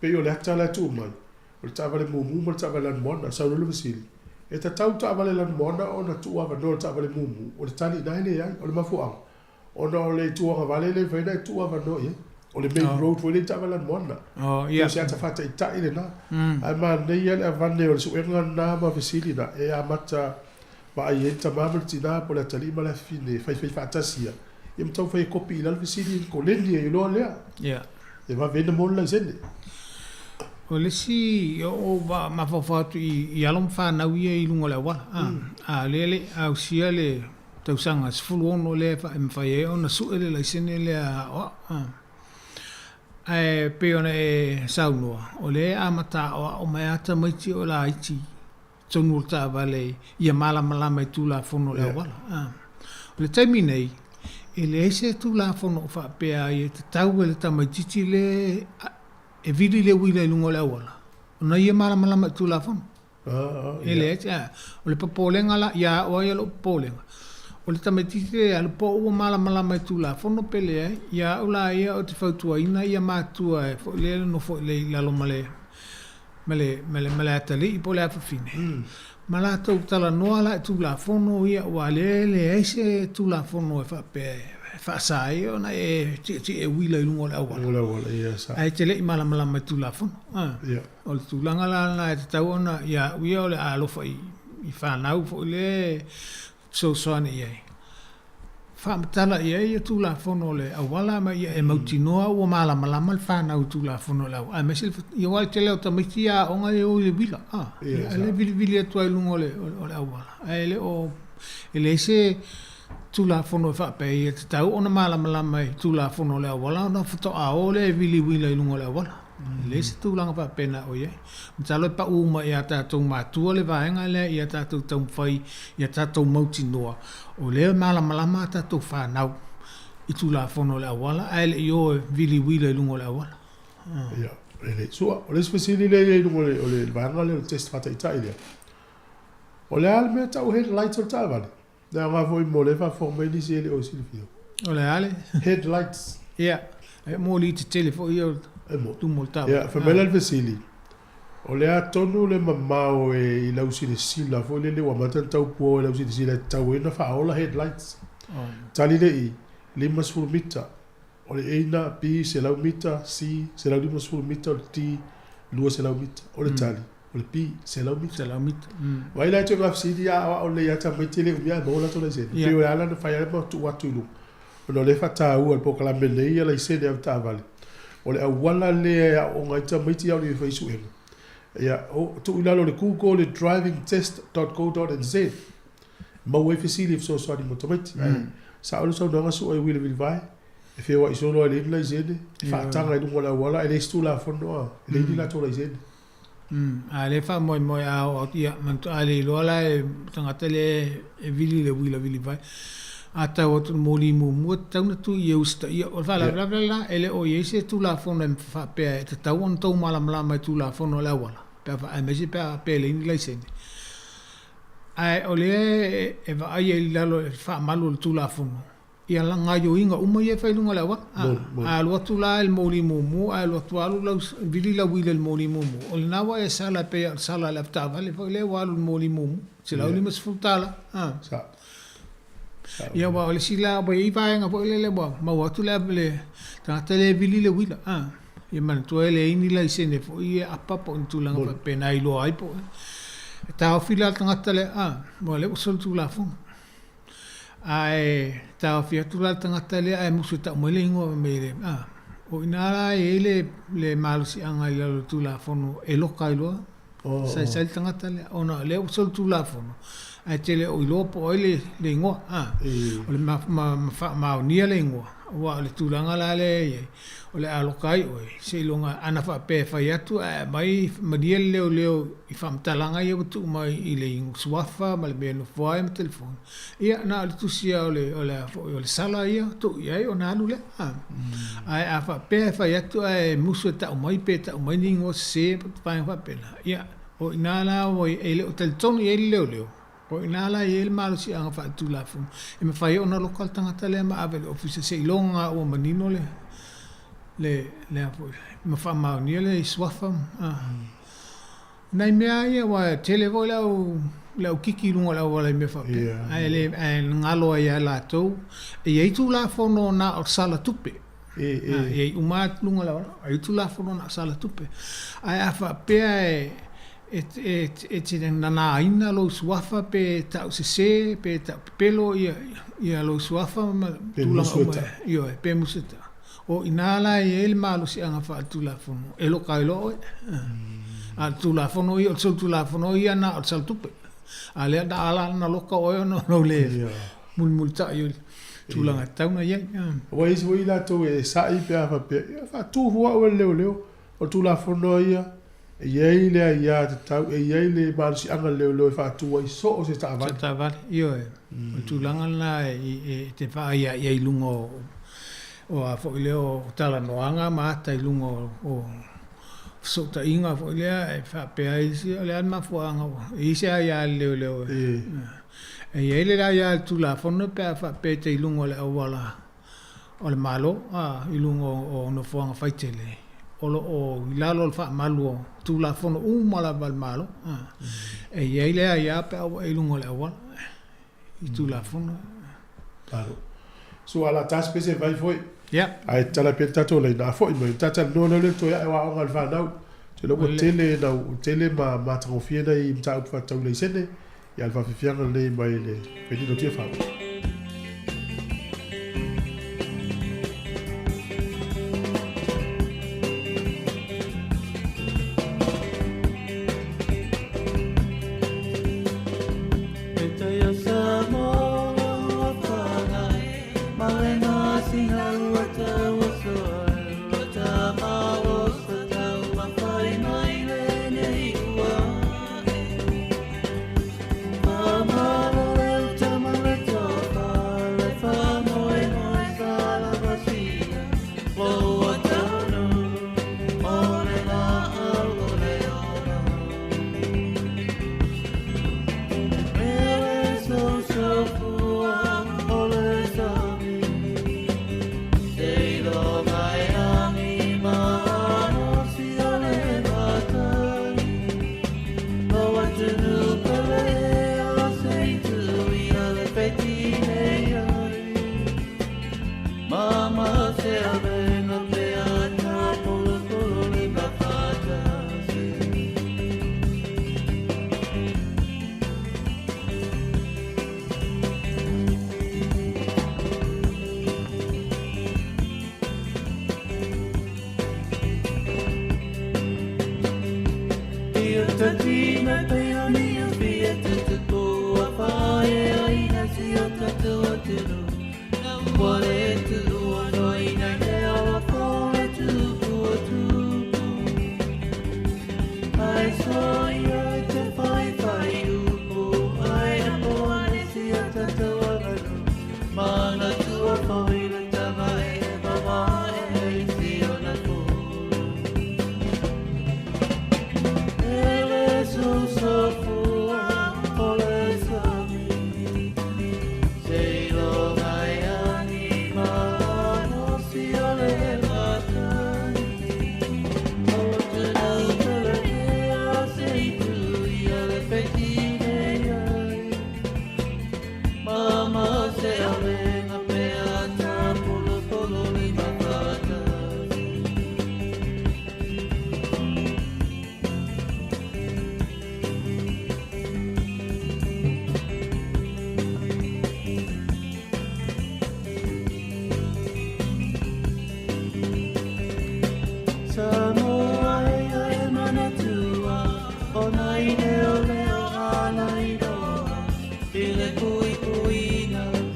pei o le ata la e tuu mai, o le taavale mumu ma le taavale lanumoana. Sau loa le fesili, e tatau taavale lanumoana ona tuu avanoa i le taavale mumu? O le tali i ina e leai. O le mafuaaga, Ona o le itu agavale lea e mafai ona e tuu avanoa i ai. O le main road foi lea i taavale lanumoana. Ia. O se ata faataitai lena. Ae manaia le avane o le suega lena ma fesili na e amata vaai ai le tama ma le tina po o le atalii ma le afafine e faifai faatasi ia, ia ma taumafai e kopi i lalo fesili i le koleni e iloa lea. Ia. E vave ai ona maua le laisene. O le isi o ou mafaufau atu i alo ma fanau ia i luga o le auala, a o lea e le i ausia le tausaga 16 lea e mafai ai ona sue le laisene lea aoao. Ae pei ona e saunoa, o lea e amata aoao mai lava tamaiti o laiti i totonu o le taavale ia malamalama i Tulafono o le auala. O le taimi nei, e leai se Tulafono o faapea ai e tatau e le tamaitiiti lea e vili le uila i luga o le auala ona ia malamalama i Tulafono. E leai se, o le popolega la, ia au lava ia lou popolega, o le tamaitiiti lea e alu po o ua malamalama i Tulafono pe leai. Ia au la ia ou te fautuaina ia matua e foi lea e nofo i lalo ma le ma le, ma le, ma le atalii po o le afafine, ma latou talanoa la i Tulafono ia, aua o lea e leai se Tulafono e faapea e faasa ai ona e tietie uila i luga o le auala, O le auala, ia, sa. ae te le i malamalama i Tulafono. A. Ia. O le tulaga la lena e tatau ona, ia au ia o le a alofa i, i fanau foi lea e fesoasoani i ai, faamatala i ai Tulafono o le auala ma ia e mautinoa ua malamalama le fanau i Tulafono o le auala, aemaise le, ia aua o le tele o tamaiti ia aoga e o i le uila, a, ia lea e vilivili atu ai i luga o le, o le auala, ae le o, e leai se Tulafono e faapea ia tatau ona malamalama i Tulafono o le auala ona faatoa o lea e vili uila i luga o le auala. E leai se tulaga faapena o i ai. Masalo e pau uma i a tatou matua le vaega lea ia tatou taumafai ia tatou mautinoa o lea e malamalama a tatou fanau i Tulafono o le auala ae le i o e vili uila i luga o le auala. Ia, e le sua. O le isi fesili lea e i ai i luga o le vaega lea o le test faataitai lea, o le a le mea e tau headlights o le taavale? Le aoga foi mo lea e faafofoga mai nisi e le o silafia. O le a le? Headlights. Ia, e moli tetele foi ia o luma o le taavale. Ia, fai mai la le fesili, o le a tonu le mamao e i lau silasila foi lele ua amata ona tau pua i lau silasila e tatau ai ona faaola headlights? Tali le i, 50 mita. O le A na, B, 100 mita, C, 150 mita, o le D, 200 mita. O le tali, o le B, 100 mita. 100 mita. Vaai la e toe faafesili a o lelei lava tamaiti e le umi ae maua latou laisene. Ia. Pei o le ala na fai ai ma tuu atu i luga. Ona o lea e faataua e le polokalame nei ia laisene avetaavale. O le auala lea e aooga ai tamaiti a o le i fai suega. Ia, o, tuu i lalo o le Google le drivingtest.co.nz. Maua ai fesili e fesoasoani mo tamaiti. Ae sao le saunoaga sua e uila vilivae, e feoai solo ai leai ni laisene, e faataga i luga o le auala ae leai se tulafono a, e leai ni latou laisene. A lea e faamoemoe a oo atu, ia, manatua a le iloa la e tagata lea e vili le uila vilivae, a tau atu i le moli muamua, e tatau ona tuu i e usitaia. O le faalavelave la, e le o i ai se Tulafono e faapea e tatau ona outou malamalama i Tulafono o le auala, pe a, aemaise pe a faapea e leai ni laisene. Ae o lea e vaai ai i lalo i le faamalu o le Tulafono, ia gaoioiga uma ia e fai i luga o le auala. A alu atu la i le moli muamua ae alu atu alu lau, vili lau uila i le moli muamua, o lena ua e sala e pei lava o le sala a le avetaavale foi lea ua alu i le moli muamua, $150. A. Ia aua o le isi la, ua i ai vaega foi lele ua maua atu le le tagata lea e vili le uila, a. Ia manatua e leai ni laisene foi ia apa po o ni tulaga faapena e iloa ai po o e taofi la le tagata lea, a, aua o lea ua solitulafono. Ae taofi atu la le tagata lea ae musu e tau mai le igoa mai le, a, o i ina la e i ai le le malosiaga i lalo o le Tulafono e loka ai loa saisai le tagata lea ona o lea ua solitulafono ae te le o iloa po o ai le, le igoa, a, o le ma, ma, ma faamaonia le igoa, aua o le tulaga la lea e i ai, o le a loka ai oe, seiloga ana faapea e fai atu ae aumai malie le leoleo i faamatalaga ia ua tuu mai i le suafa ma le mea e nofo ai ma telefoni, ia na o le tusi lava o le, o le a foi, o le sala ia tuu i ai ona alu lea. Ae a faapea e fai atu ae musu e tau mai pe tau mai ni igoa sese ma vaega faapena, ia, o i ina la e le o talitonu i ai le leoleo, O i ina la e i ai le malosiaga faaletulafono e mafai ai ona loka le tagata lea ma ave i le ofisa seiloga ua manino le, le, le a foi, ma faamaonia le suafa. A. Nai mea lava ia, aua e tele foi le au, le au kiki i luga o le auala i mea faapea. Yeah. Ae le, ae galo ai ia latou. E i ai tulafono na o sala tupe. E, e. A, e i ai uma lava luga o le auala. E i ai tulafono na o sala tupe. Ae a faapea e, e te nanāina lou suafa pe ta'u sesē pe ta'u pepelo ia ia lou suafa ma tulaga uma ioe pe musu e ta'a. O inā la e i ai le malosiaga faaletulafono e loka ai loa oe. A o le tulafono ia o le solitulafono ia na o le saletupe. A o lea na ala ona loka oe ona o lou le mulimulita'i o le tulaga e tatau ona i ai. Ua i ai foi i latou e sa'i pe a faapea, ia faatu fua au e le leoleo. O le Tulafono ia, e i ai le aiatatau, e i ai le malosiaga leoleo e faatu ai so o se taavale. Se taavale, ioe. O le tulaga lena e te vaai ai i luga o, o a foi lea o talanoaga ma ata i luga o, Fesootaiga foi lea e faapea ai isi, o le a le mafuaaga ua i ai se aia a le leoleo e. E i ai le aia a le Tulafono pe a faapea e te i luga o le auala o le Malo, a, i luga o nofoaga faitele, o lo o i lalo o le faamalu o Tulafono uma lava a le Malo. E i ai le aia pe a ua e i luga o le auala i Tulafono. Malo. So ala tasi pe se vai foi. Ia. Ae tatala pea le tatou laina a foi mai. Ta talanoa lea le toe ae o aoga a le fanau. Te iloa ua tele na tele ma matagofie nai mataupu faatatau i laisene. Ia le faafiafiaga lenei mai le Penino Tiafau.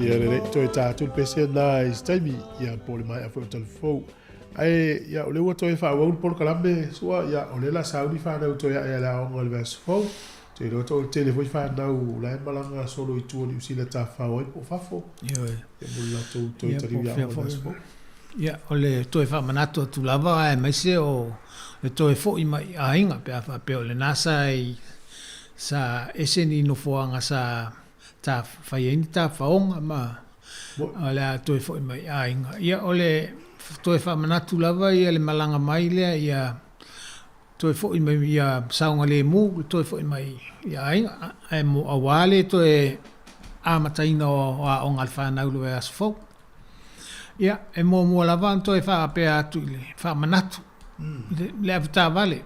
Ia lelei, toe ta atu le pese lena i se taimi, ia po o le maea foi o talafou. Ae, ia, o lea ua toe faaauau le polokalame, Sua, ia, o lea o le a sauni fanau toe ae a le aoga i le vaiaso fou. Ou te iloa toatele tele foi fanau o la e malaga solo i tua o Niu Sila tafafao ai po o fafo. Ioe. Ia mo le latou toe Ia, po taliu o i fea aoga i le foi. vaiaso fou. Ia, o le toe faamanatu atu lava aemaise o le toe foi mai i aiga pe a faapea o lena sa i sa ese ni nofoaga sa ta fai ai ni tafaoga ma o le a toe foi mai i aiga. Ia, o le toe faamanatu lava ia le malaga mai lea ia toe foi mai ia saogalemu le toe foi mai i aiga, ae mo auā le toe amataina o aoga a le fanau i le vaiaso fou. Ia, e muamua lava ona toe faapea atu i le faamanatu i le avetaavale,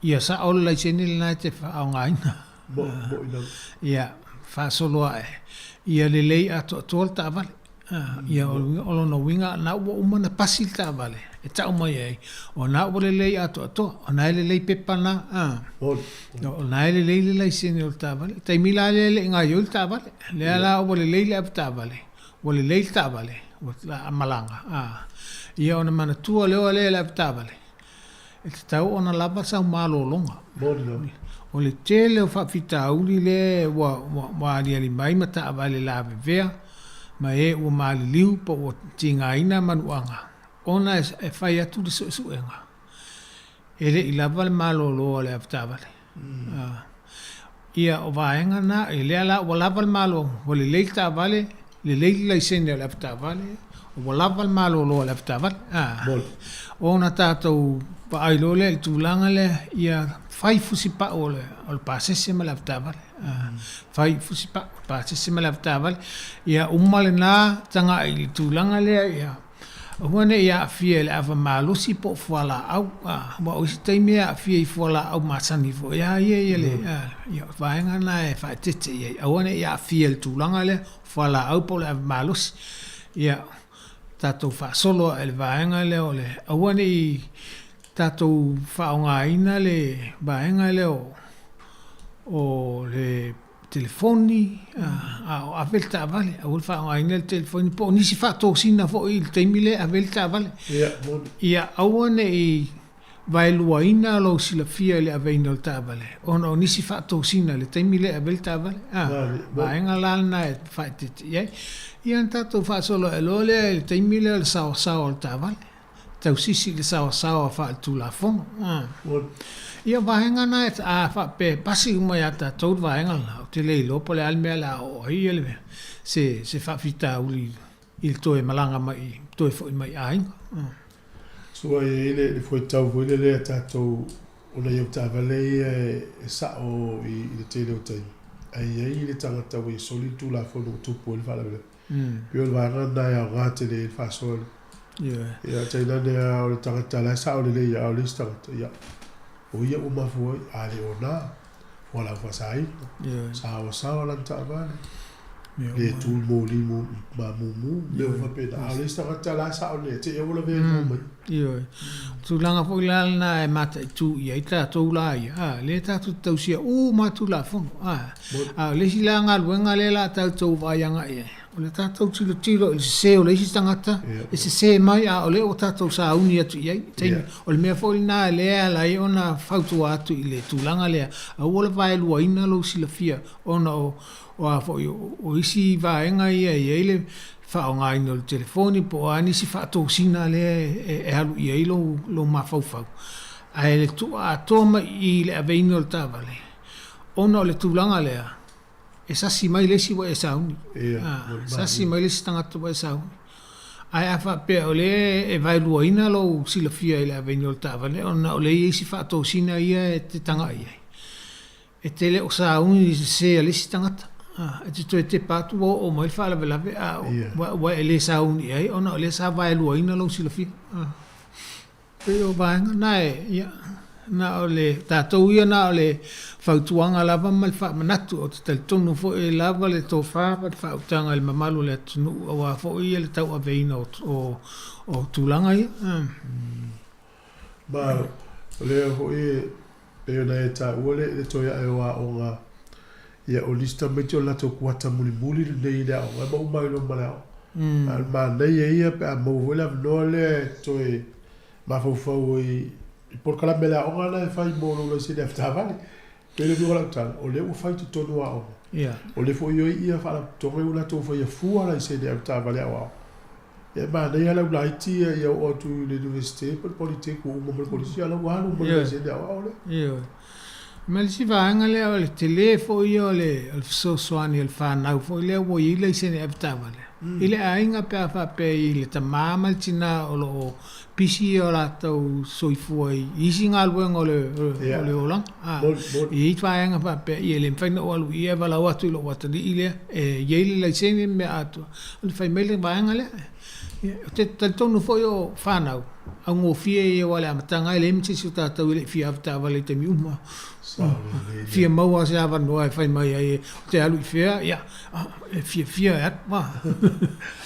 Ia sao le laisene lena e te faaaogaina. Ia faasolo ae, ia lelei atoatoa le taavale. Ia o lona uiga na ua uma ona pasi le taavale e tau mai ai, o na ua lelei atoatoa, o na e lelei pepa na, o na e lelei le laisene o le taavale. O le taimi la lea e le i gaoioi le taavale, lea la ua lelei le avetaavale, ua lelei le taavale, ua malaga, ia ona manatua lea e le avetaavale, E tatau ona lava sau malologa. O le tele o faafitauli lea ua aliali mai ma taavale lavevea ma e ua maliliu po ua tigaina manuaga ona e fai atu le suesuega. E le i lava le malolo a le avetaavale. Ia, o vaega na, i lea la ua lava le malo, ua lelei le taavale, lelei le laisene o le avetaavale, ua lava le malolo a le avetaavale. Ona tatou vaai loa lea i le tulaga lea, ia fai fusipau o le pasese ma le avetaavale. Fai fusipau o le pasese ma le avetaavale. Ia uma lena tagai i le tulaga lea, ia Aua ne i aafia i le ava malosi po o fualaau, aua o isi taimi e aafia i fualaau masani foi lava ia ia le ia o vaega na e faaeteete i ai. Aua ne i aafia i le tulaga lea o fualaau po o le ava malosi. Ia tatou faasolo ae i le vaega lea o le aua ne i tatou faaaogaina le vaega lea o le telefoni, a o ave le taavale, aua le faaaogaina le telefoni po o nisi faatosina foi i le taimi lea e ave ai le taavale. Ia aua ne i vaeluaina lou silafia i le aveina o le taavale ona o nisi faatosina i le taimi lea e ave ai le taavale. A, vaega la lena e faaeteete i ai. Ia ona tatou faasolo ae loa lea i le taimi lea o le saoasaoa o le taavale. tausisi i le saoasaoa faaletulafono. Ia o vaega na a faapea e pasi uma ia tatou le vaega lena, ou te le iloa po o le a le mea o le a oo ai le se faafitauli i le toe malaga mai, toe foi mai i aiga. Su'a e i ai le fuaitau foi lele a tatou o nai avetaavale ia e sa'o i le tele o taimi, ae i ai le tagata ua ia soli le Tulafono ua tupu ai le faalavelave. Pei o le vaega lena e aoga tele ai le faasoa lea. Ia, tainane lava o le tagata la e sao lelei a o le isi tagata, ia, o ia ua mafua ai, a le o na, fualaau faasaina, saoasaoa lana taavale, le tu i moli mamumu, mea uma faapena. A o le isi tagata la e sao lelei, te i ua lavea i luma mai. Ioe. O tulaga foi la lena e mataitu i ai tatou la ia, a, lea tatou te tausia uma lava Tulafono, a. A o le isi la galuega lea o le a tatou vaai agai i ai, o le tatou tilotilo i le sese o le isi tagata e sese mai a o lea ua tatou sauni atu i ai. Taimi, o le mea foi lena lea e ala ai ona fautua atu i le tulaga lea, aua le vaeluaina lou silafia ona o, o a foi, o isi vaega ia e i ai le faaaogaina o le telefoni po o a nisi faatosina lea e alu i ai lou, lou mafaufau. Ae le tuu atoa mai i i le aveina o le taavale, Ona o le tulaga lea, e sasi mai le isi ua e sauni. Sasi mai le isi tagata ua e sauni. Ae a faapea o lea e vaeluaina lou silafia i le aveina o le taavale ona o lea e i ai isi faatosina ia e te tagai i ai, e te le o sauni i le sese a le isi tagata. E te toe tepa atu ua oo mai le faalavelave a ua e le sauni i ai ona o lea sa vaeluaina lou silafia. Pei o vaega na e, ia, na o le, tatou ia na o le fautuaga lava ma le faamanatu. Ou te talitonu foi e lava le tofa ma le faautaga i le mamalu o le atunuu aua foi ia le tauaveina o, o, o tulaga ia. Ma o lea foi e pei ona e taua le, le toe ae o aoga, ia o nisi tamaiti o le latou kuata mulimuli lenei i le aoga, e maua mai loa ma le aoga. A o le manaia ia pe a maua foi le avanoa lea e toe mafaufau ai i polokalame a le aoga la e fai mo lou laisene avetaavale. Pei o le uiga o lau tala, o lea ua fai i totonu o aoga. O lea foi o i ai faalapotopotoga ua latou faia fua laisene avetaavale aoao. Ia e manaia le au laiti ia ia oo atu i le Iunivesite po o le Polytech ua uma ma le kolisi a o la ua alu ma le laisene aoao lea. Ioe. Ma le isi vaega lea o le tele foi ia o le fesoasoani a le fanau foi lea ua i ai laisene avetaavale i le aiga pe a faapea i le tama ma le tina o lo o pisi o latou soifua i isi galuega o le olaga. E i ai vaega faapea, ia e le mafai ona ou alu i i ae valaau atu i lou atalii lea e i ai le laisene ma mea atoa, ona fai mai le vaega lea. Ou te talitonu foi o fanau, augofie ia aua o le amataga e leai ma se isi o tatou e le i fia avetaavale i taimi uma. Fia maua se avanoa e fai mai ai ou te alu i fea, ia, e fiafia e alu.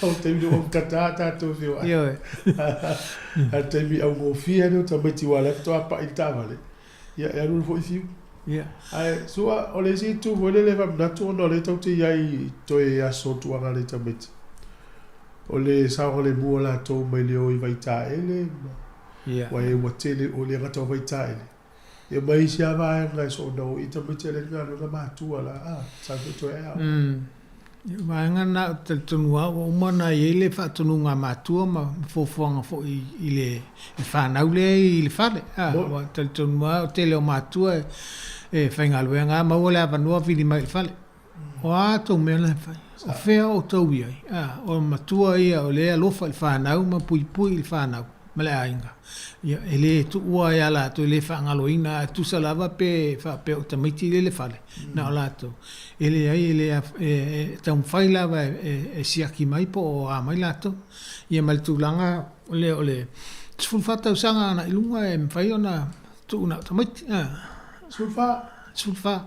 O le taimi ua tata tatou feoai. Ioe. A o le taimi augofie lea o tamaiti aua o la e faatoa pai le taavale, ia e alu alu foi fiu. Ia. Ae Su'a, o le isi itu foi lele e faamanatu ona o lea tatou te i ai i toe aso tuaga nei tamaiti, o le saogalemu o latou mai le o i Vaitaele ma, Ia. aua ua tele, o le gata o Vaitaele, Ia ma isi lava vaega e soona o i tamaiti a le galuega matua la, a, sa foi toe ae aoga. O vaega na ou te talitonu lava ua uma ona i ai le faatonuga a matua ma fuafuaga foi i le fanau lea i le fale. Ua talitonu lava o le tele o matua e faigaluega lava maua le avanoa vili mai i le fale. O a tou mea la e fai? O fea outou i ai? O matua ia o lea e alofa i le fanau ma puipui i le fanau ma le aiga. Ia, e le tuua ia latou, e le faagaloina, a tusa lava pe faapea o tamaiti lea i le fale, na o latou. E leai, e le, e taumafai lava e siaki mai po o a mai latou. Ia ma le tulaga lea o le 14 tausaga agai i luga e mafai ona tuu na o tamaiti. 14? 14.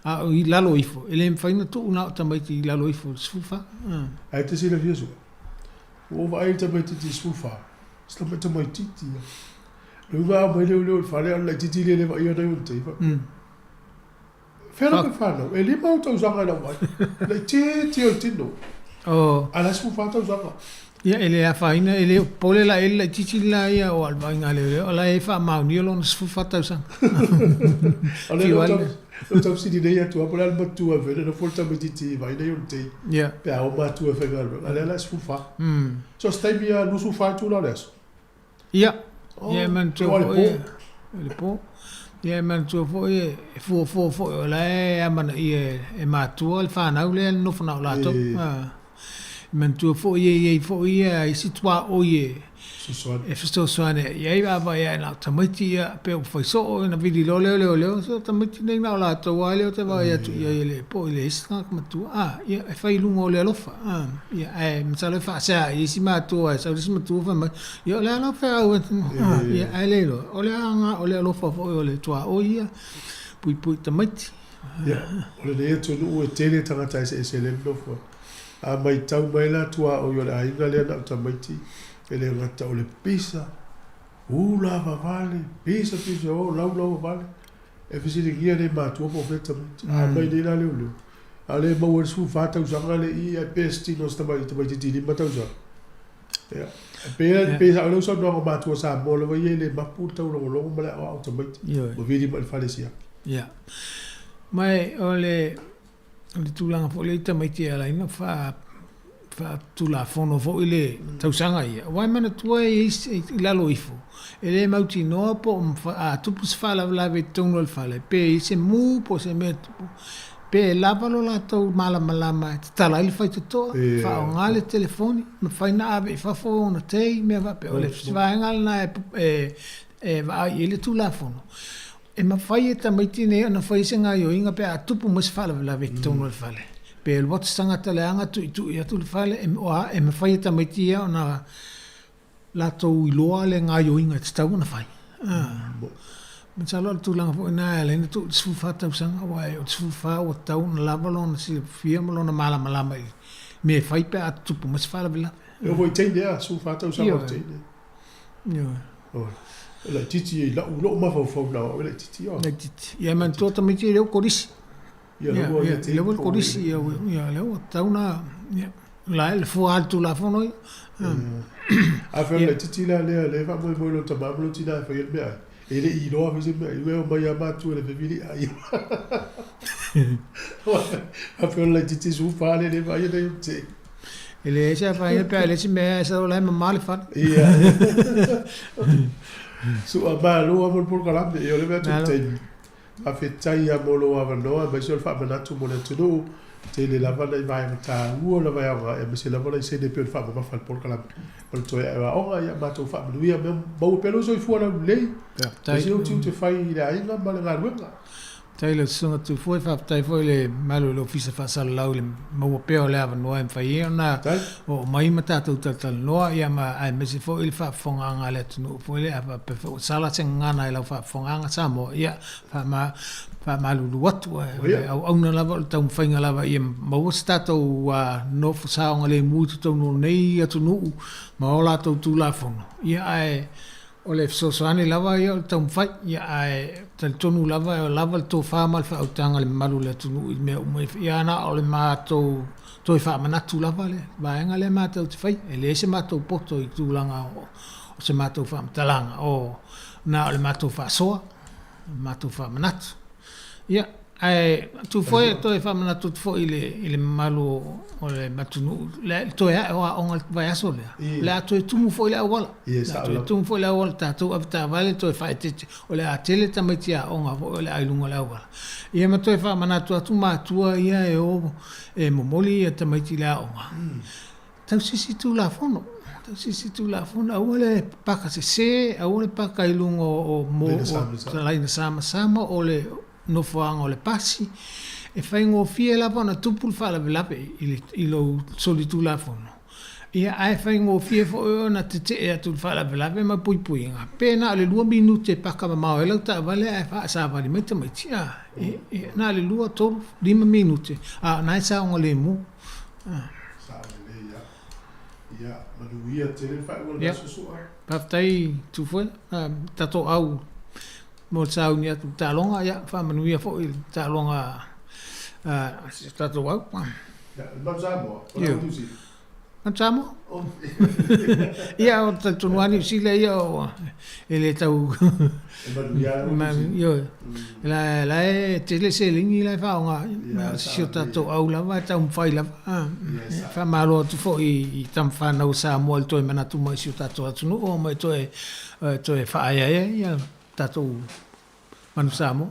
A o i lalo ifo, e le mafai ona tuu na o tamaiti i lalo ifo o le 14. Ae te silafia Su'a, ua ou vaai i le tamaitiiti 14, se tamai tamaitiiti ia. Lea ua aumai leoleo i le fale a o le laitiiti lea e le vaaia nai ona teipa. Fea la pe fanau? E 5 ou tausaga i lau vaai. Laitiiti o le tino. Oh. A la e 14 tausaga. Ia, e le afaina, e le o popole la i ai le laitiiti le la ia o le vaaiga a leoleo, o la e faamaonia lona 14 tausaga. O lea ou tau, ou tau fesili nei atu lava po o le a le matua e fai ai, nofo le tamaitiiti e vaai nai ona tei. Ia. Pe a o matua e faigaluega, a o lea la e 14. So o se taimi lava 24 itula o le aso. Ia, ia e manatua foi e, o le po. Ia e manatua foi e fuafua foi o la e amanaia e matua le fanau lea e nonofo na o latou. E manatua foi e i ai foi ia isi tuaoi e e fesoasoani i ai a vaai ae na o tamaiti ia pe ua fai soo ona vili loa lea o leoleo, se o tamaiti nei na o latou lava lea ou te vaai atu i ai e le po i le isi tagata matua. A, ia e fai i luga o le alofa. A, ia ae masalo e faasea i isi matua e sau le isi matua fai mai, Ia o le a lau feau e, ia ae le iloa, o le aga o le alofa foi o le tuaoi ia, puipui tamaiti. Ia, o lenei atunuu e tele tagata eseese lea e nonofo ai. A matau mai la tuaoi o le aiga lea na o tamaiti, e le gata o le pisa, ula vavale, pisa pisa o laulau vavale. E fesiligia nei matua po o fea tamaiti. A mai nei la leoleo, a o lea e maua i le 14 tausaga le i ae pe se tino o se tamaitiiti 5 tausaga. Ia, e pei e pei sao lou saunoaga o matua Samoa lava ia e le mapu le taulogologo ma le aoao o tamaiti. Ua vili mai i le fale siaki. Ia. Ma e o le o le tulaga foi lea i tamaiti e ala ai ona faatulafono foi le tausaga ia, aua e manatua e i ai i lalo ifo, e le mautinoa po o a tupu se faalavelave i totonu o le fale, pe i ai se mu po o se mea e tupu, pe lava lo latou malamalama e tatala ai le faitotoa, faaaoga le telefoni, mafai ona ave i fafo ona tei, mea faapea. O le vaega lena e vaai i ai le Tulafono. E mafai e tamaiti nei ona fai se gaoioiga pe a tupu mai se faalavelave i totonu o le fale. Pe alu atu se tagata leaga tuitui atu le fale, e mafai e tamaiti ia ona latou iloa le gaoioiga e tatau ona fai. Masalo o le tulaga foi lena e ala ai ona tuu i le 14 tausaga, aua o le 14 ua tatau ona lava lona silafia ma lona malamalama i mea e fai pe a tutupu mai se faalavelave. E oo foi i teine a, 14 tausaga o le teine. Ioe. E laitiiti i lau, lou mafaufau na o au e laitiiti. Laitiiti. Ia manatua tamaiti e le o kolisi. Ia, ia, lea ua kolisi, ia, ia, lea ua tatau ona, ia, la e le fua lava le Tulafono ia. A fai o le laitiiti la lea, lea e faamoemoe lou tama ma lou tina e faia le meaai, e le i iloa foi se meaai, ua omai lava matua i le family ai. A fai o le laitiiti 14 lea e le vaaia nei o te. E leai se afaina pe a leai se mea e sau o la e mama le fale. Ia. Su'a malo lava mo le polokalame, ia o lea e vaai atu i le taimi. Faafetai lava mo lou avanoa aemaise o le faamanatu mo le atunuu. Tele lava nai vaega taua lava e aoga aemaise lava nai sene e pei ona faamamafa i le polokalame o le toe aoaoga. Ia matou faamanuia mea maua pea lou soifua laulelei aemaise lou tiute fai i le aiga ma le galuega. Faafetai i lau Susuga Tufue, faafetai foi i le mamalu o le Ofisa Faasalalau i le maua pea o le avanoa e mafai ai ona oo mai ma tatou talatalanoa, ia ma aemaise foi le faafofogaaga a le atunuu foi lea, a faapea foi ua sala se gagana i lau faafofogaaga Samoa, ia faamalulu atu. Ae o le auauna lava o le taumafaiga lava ia maua se tatou nofo saogalemu i totonu o lenei atunuu ma o latou Tulafono, ia ae O le fesoasoani lava ia o le taumafai, ia ae talitonu lava e lava le tofa ma le faautaga i le mamalu o le atunuu i mea uma ia na o le matou toe faamanatu lava le vaega lea matou te faia. E leai se matou poto i tulaga o se matou faamatalaga, o na o le matou faasoa, o le matou faamanatu. Ia. Ae tu foi toe faamanatu atu foi i le i le mamalu o le atunuu le toe ae o aoga i le vaiaso lea, o le a toe tumu foi le auala. O le a toe tumu foi le auala, tatou avetaavale toe faaeteete, o le a tele tamaiti aoga foi o le a i luga o le auala. Ia ma toe faamanatu atu matua ia e o e momoli tamaiti i le aoga, tausisi Tulafono, tausisi Tulafono, aua le paka sese, aua le paka i luga o laina samasama o le nofoaga o le pasi. E faigofie lava ona tupu le faalavelave i lou solitulafono, ia ae faigofie foi ona tetee atu i le faalavelave ma puipuiga, pe na o le 2 minute e paka mamao ai lau taavale ae faasavali mai tamaiti, a, e na o le 2, 3, 5 minute, a o lena e saogalemu. Sao lelei ia. Ia, manuia tele le faaiuga o le aso Su'a. Faafetai Tufuela, tatou au mo le sauni atu i le taaloga, ia faamanuia foi i le taaloga a si o tatou au. Ia, le Manu Samoa, o le Niu Sila. Manu Samoa? Ia, o talitonu lava Niu Sila ia e le tau... E manuia lava Niu Sila. Ioe. La e tele seleni la e faaaoga ai, o si o tatou au lava e taumafai lava. Faamalo atu foi i tama fanau a Samoa i le toe manatu mai i si o tatou atunuu ma e toe faaeaea ia tatou manu Samoa.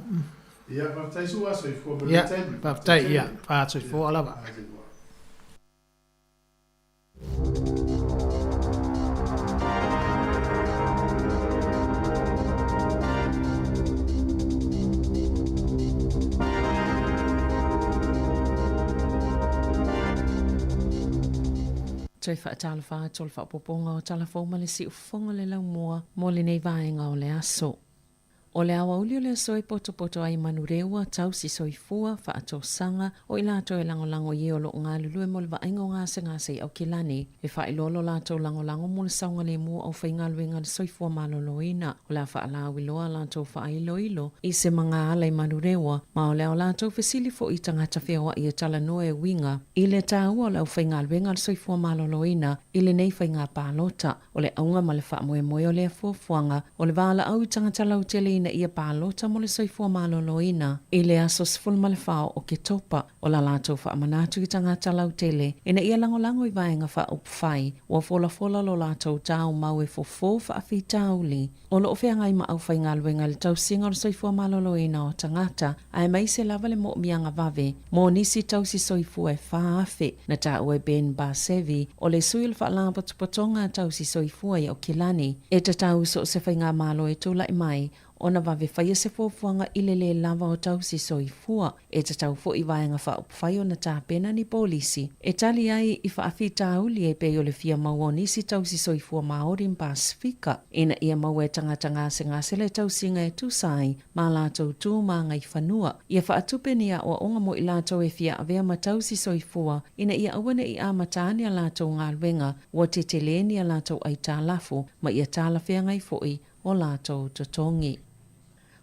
Ia, faafetai Su'a, soifua manuia taimi. Ia, faafetai, ia, faasoifua lava. Toe faatalofa atu o le faaopoopoga o Tala Fou ma le Siufofoga o le Laumua mo lenei vaega o le aso. O le aoauli o le aso e potopoto ai Manurewa, tausi soifua, faatosaga, o i latou e lagolago i e o lo o galulue mo le vaaiga o gasegase i Aukilani. E faailoa lo latou lagolago mo le saogalemu o aufaigaluega a le soifua maloloina. O le a faalauiloa a latou faailoilo i se magaala i Manurewa, ma o le a o latou fesili foi i tagata feoai e talanoa e uiga i le taua o le aufaigaluega a le soifua maloloina i lenei faiga palota. O le auga ma le faamoemoe o lea fuafuaga, o le valaau i tagata lautele ina ia palota mo le soifua maloloina i le aso 14 o Oketopa. O la latou faamanatu i tagata lautele ina ia lagolago i vaega faaupufai ua folafola lo latou tau mau e fofo faafitauli o lo o feagai ma aufaigaluega i le tausiga o le soifua maloloina o tagata aemaise lava le moomiaga vave mo nisi tausi soifua e 4,000 na taua e Ben Basevi o le sui o le Faalapotopotoga a Tausi Soifua i Aukilani e tatau so o se faigamalo e tulai mai ona vave faia se fuafuaga i le lē lava o tausi soifua. E tatau foi i vaega faaupufai ona tapena ni polisi e tali ai i faafitauli e pei o le fia maua o nisi tausi soifua Māori ma Pasifika ina ia maua e tagata gasegase le tausiga e tusa ai ma a latou tu ma agaifanua. Ia faatupe ni aoaoga mo i latou e fia avea ma tausi soifua ina ia aua ne i amata ane a latou galuega ua tetelē ni a latou aitalafu ma ia talafeagai foi o latou totogi.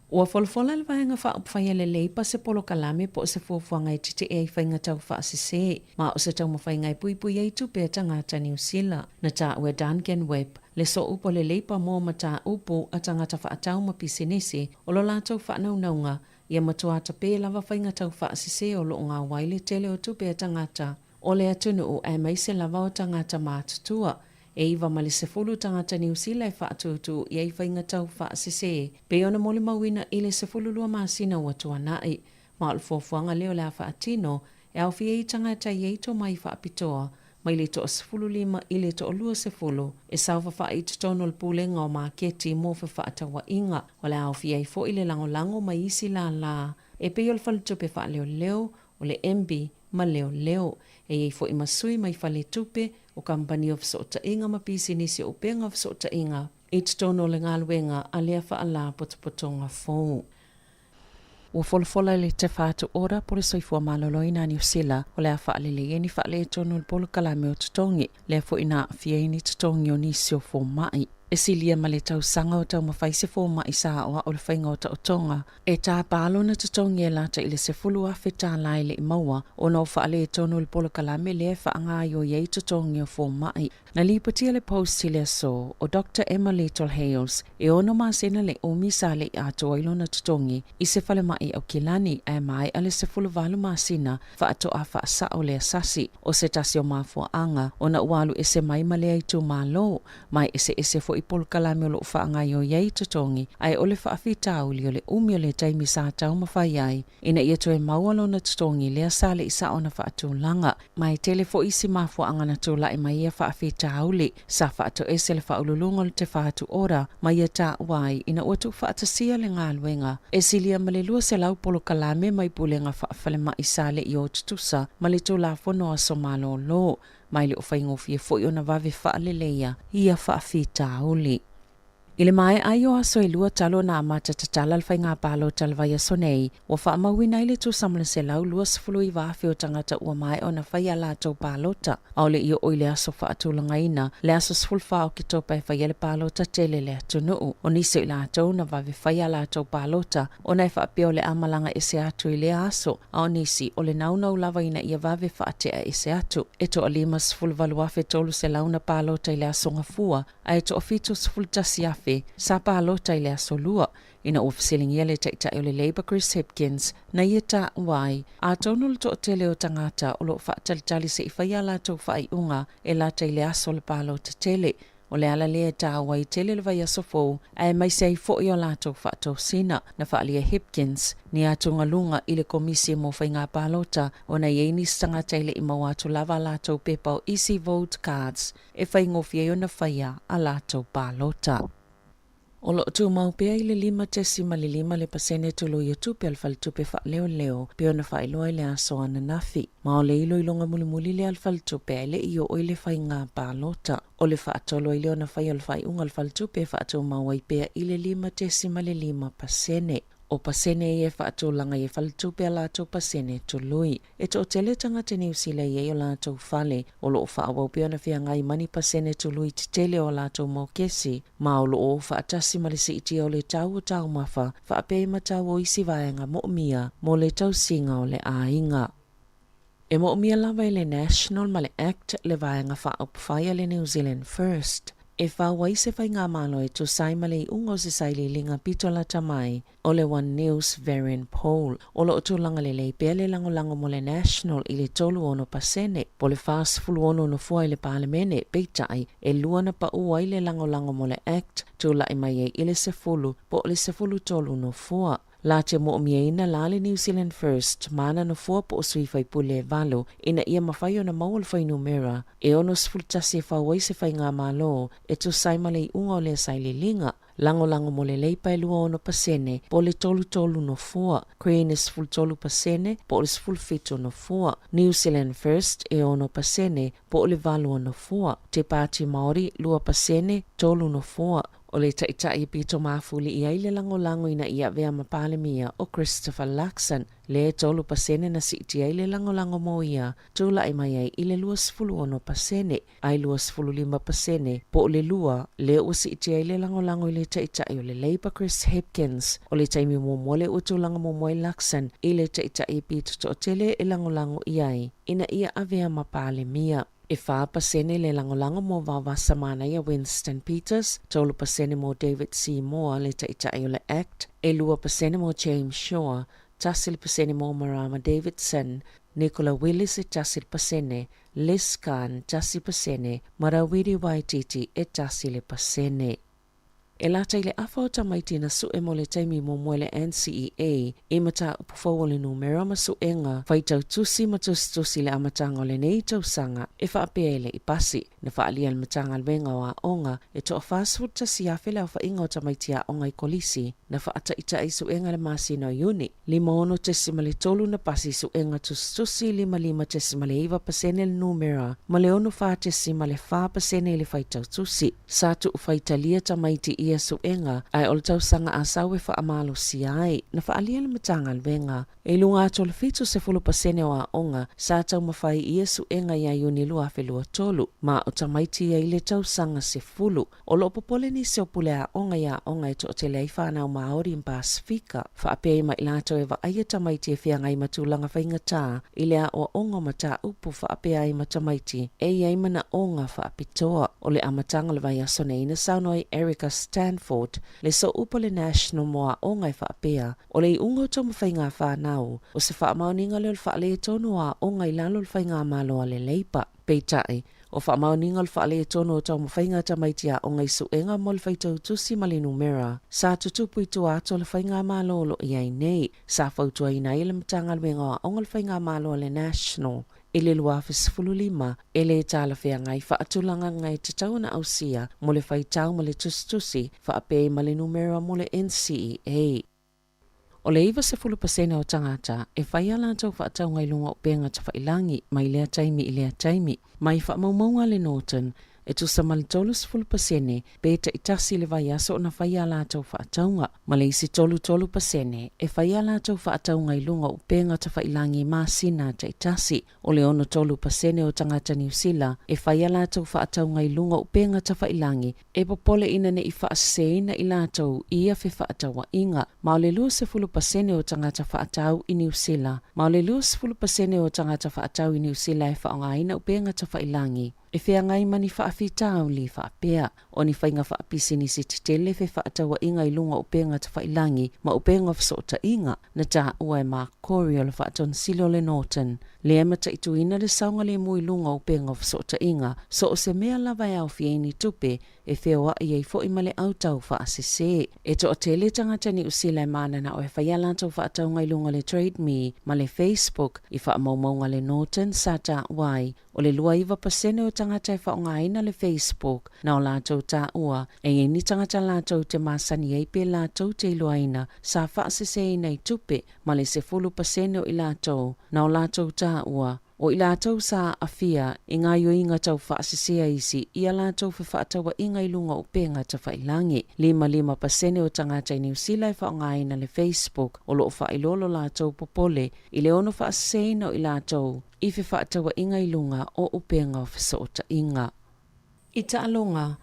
Ua folafola le Vaega Faaupufai a le Leipa se polokalame po o se fuafuaga e tetee ai faiga tau faasese ma o se taumafaiga e puipui ai tupe a tagata Niu Sila. Na taua e Duncan Webb le sooupu a le Leipa mo mataupu a tagata faatau ma pisinisi o lo latou faanaunauga ia matua tapē lava faiga tau faasese o lo o gaoa ai le tele o tupe a tagata o le atunuu aemaise lava o tagata matutua. E 9 ma le 10 tagata Niu Sila e faatūtū i ai faiga tau faasese pei ona molimauina i le 12 masina ua tuanai. Ma o le fuafuaga lea o le a faatino e aofia ai tagata i ai tomai faapitoa mai le toa-15 i le toa-20 e saofafai i totonu o le Pulega o Maketi mo Fefaatauaiga. O le a aofia ai foi le lagolago mai isi lālā e pei o le Faletupe Faaleoleo, o le MB ma Leoleo. E i ai foi ma sui mai faletupe, o kamupani o fesootaiga ma pisinisi o upega o fesootaiga i totonu o le galuega a lea faalapotopotoga fou. Ua folafola i le Te Whatu Ora po o le Soifua Maloloina a Niu Sila o le a faalelei ai ni faaletonu o le polokalame o totogi, lea foi na aafia ai ni totogi o nisi o fomai. E silia ma le tausaga o taumafai se fomai sa aoao le faiga o taotoga e tapa lona totogi e lata i le $10,000 e le i maua ona o faaletonu i le polokalame lea e faagaoioi ai totogi o fomai. Na lipotia le Post i le aso o Doctor Emma Littlehales e ono masina le umi sa le i atoa ai lona totogi i se falemai Aukilani ae maea le 18 masina faatoa faasao le asasi. O se tasi o mafuaaga ona ua alu ese mai ma lea itumalo ma e eseese foi polokalame o lo o faagaoioi ai totogi ae o le faafitauli o le umi o le taimi sa taumafai ai ina ia toe maua lona totogi lea sa le i sao ona faatulaga. Ma e tele foi isi mafuaaga na tulai mai ia faafitauli sa faatoese le faauluuluga o le Te Whatu Ora ma ia taua ai ina ua tuufaatasia le galuega e silia ma le 200 polokalame mai pulega faafalemai sa le i o tutusa ma le Tulafono Aso Malolo ma e le o faigofie foi ona vave faaleleia ia faafitauli. I le maea ai o aso e lua talu ona amata tatala le faiga palota i le vaiaso nei, ua faamauina ai le tusa ma le 129,000 o tagata ua maea ona fai a latou palota, a o le i oo i le aso faatulagaina, le aso 14 o Oketopa e fai ai le palota tele i le atunuu. O nisi o i latou na vave fai a latou palota ona e faapea o le a malaga ese atu i lea aso, a o nisi o le naunau lava ina ia vave faatea ese atu. E toa 58,300 na palota i le aso Gafua, ae toa 71,000 sa palota i le aso Lua, ina ua fesiligia le Taitai o le Labour Chris Hipkins na ia taua ai, atonu le toatele o tagata o lo o faatalitali se i fai a latou faaiuga e lata i le aso o le palota tele. O le ala lea e taua ai tele le vaiaso fou aemaise ai foi o latou faatosina. Na faaalia e Hipkins ni atugaluga i le Komisi mo Faiga Palota ona e i ai nisi tagata e le i maua atu lava a latou pepa o Easy Vote Cards e faigofie ai ona faia a latou palota. O lo o tumau pea i le 5.5 le pasene tului o tupe a le Faletupe Faaleoleo pei ona faailoa i le aso ananafi. Ma o le iloiloga mulimuli lea a le Faletupe ae le i oo i le faiga palota. O le faatolu ai lea ona faia o le faaiuga a le Faletupe e faatumau ai pea i le 5.5%. O pasene ia e faatulaga ai e Faletupe a latou pasene tului. E toatele tagata Niu Sila e i ai o latou fale, o lo o faaauau pea ona feagai ma ni pasene tului tetele o a latou mokesi, ma o lo o o faatasi ma le siitia o le tau o taumafa faapea i matau o isi vaega moomia mo le tausiga o le aiga. E moomia lava e le National ma le Act le vaega faaupufai a le New Zealand First e fau ai se faigamalo e tusa ai ma le iuga o se sailiiliga pito lata mai o le One News Varian Poll. O lo o tulaga lelei pea le lagolago mo le National i le 36% po o le 46 nofoa i le Palemene, peitai, e lua na pau ai le lagolago mo le Act, tulai mai ai i le 10 po o le 13 nofoa. La te moomiaina la le New Zealand First ma ana nofoa po o sui faipule e valo ina ia mafai ona maua le fuainumera e 61 e fau ai se faigamalo e tusa ai ma le iuga o lea sailiiliga. Lagolago mo le Leipa e 26% po o le 33 nofoa, Green e 13% po o le 17 nofoa, New Zealand First e 6% po o le 8 nofoa, Te Pāti Māori 2%, 3 nofoa. O le taitai e pito mafuli i ai le lagolago ina ia avea ma Palemia o Christopher Luxon, lea e 3% na siitia ai le lagolago mo ia, tulai mai ai i le 26%. Ae 25% po o le lua lea ua siitia ai le lagolago i le Taitai o le Labour Chris Hipkins. O le taimi muamua lea ua tulaga muamua ai Luxon i le Taitai e pito toatele e lagolago i ai ina ia avea ma Palemia. E 4% le lagolago mo Vaovasa Manaia Winston Peters, 3% mo David Seymour le Taitai o le Act, e 2% mo James Shaw, 1% mo Marama Davidson, Nicola Willis e 1%, Liz Khan, 1%, ma Rawiri Waititi e 1%. E lata i le afa o tamaiti na sue mo le taimi muamua i le NCEA i mataupu fou o le numera ma suega faitau tusi ma tusitusi i le amataga o lenei tausaga e faapea e le i pasi. Na faaalia e le Matagaluega o Aoga e toa 41,000 le aofaiga o tamaiti aoga i kolisi na faataitai suega i le masina o Iuni. 56.3 na pasi suega tusitusi, 55.9% le numera ma le 64.4% i le faitau tusi. Sa tuufaitalia tamaiti i ia suega, ae o le tausaga a sau e faamalosia ai, na faaalia le Matagaluega. E i luga atu o le 70% o aoga sa taumafai i ia suega ia Iuni 2023, ma o tamaiti ia i le tausaga 10. O lo o popole nisi o pule aoga i aoga e toatele ai fanau Māori ma Pasefika, faapea ai ma i latou e vaaia tamaiti e feagai ma tulaga faigata i le aoaoga o mataupu faapea ai ma tamaiti e i ai manaoga faapitoa. O le amataga o le vaiaso nei na saunoa ai Erica Stanford, le Sooupu o le National mo Aoga e faapea, o le iuga o taumafaiga a fanau, o se faamaoniga lea o le faaletonu o aoga i lalo o le faigamalo a le Labour. Peitai, o faamaoniga o le faaletonu o taumafaiga a tamaiti aoga i suega mo le faitau tusi ma le numera sa tutupu i tua atu o le faigamalo o lo o i ai nei, sa fautuaina ai e le Matagaluega o Aoga le faigamalo a le National i le 2015 e lē talafeagai faatulagaga e tatau ona ausia mo le faitau ma le tusitusi faapea ai ma le numera mo le NCEA. O le 90% o tagata e fai a latou faatauga i luga o upega tafailangi mai lea taimi i lea taimi. Mai faamaumauga a le Norton, e tusa ma le 30% pe taitasi i le vaiaso ona fai a latou faatauga, ma le isi 33% e fai a latou faatauga i luga o upega tafailangi masina taitasi. O le 63% o tagata Niu Sila e fai a latou faatauga i luga o upega tafailangi e popole ina ne i faaseseina i latou i ia fefaatauaiga, ma o le 20% o tagata faatau i Niu Sila, ma o le 20% o tagata faatau i Niu Sila e faaaogaina upega tafailangi e feagai ma ni faafitauli faapea, o ni faiga faapisinisi tetele fefaatauaiga i luga o upega tafailangi ma upega o fesootaiga, na taua e Mark Corey o le Faatonisili o le Norton, lea e mataituina le saogalemu i luga o upega o fesootaiga, so o se mea lava e aofia ai ni tupe e feoai ai foi ma le autau faasese. E toatele tagata Niu Sila e mananao e fai a latou faatauga i luga o le Trade Me ma le Facebook i faamaumauga a le Norton sa taua ai O le 29% o tagata e faaaogaina le Facebook na o latou taua e i ai ni tagata latou te masani ai pe latou te iloaina sa faaseseina i tupe ma le 10% o i latou na o latou taua o i latou sa aafia i gaoioiga tau faasesea isi i a latou fefaatauaiga i luga o upega tafailangi. 55% o tagata i Niu Sila e faaaogaina le Facebook o lo o faailoa lo latou popole i le ono faaseseina o i latou i fefaatauaiga i luga o upega o fesootaiga. I taaloga,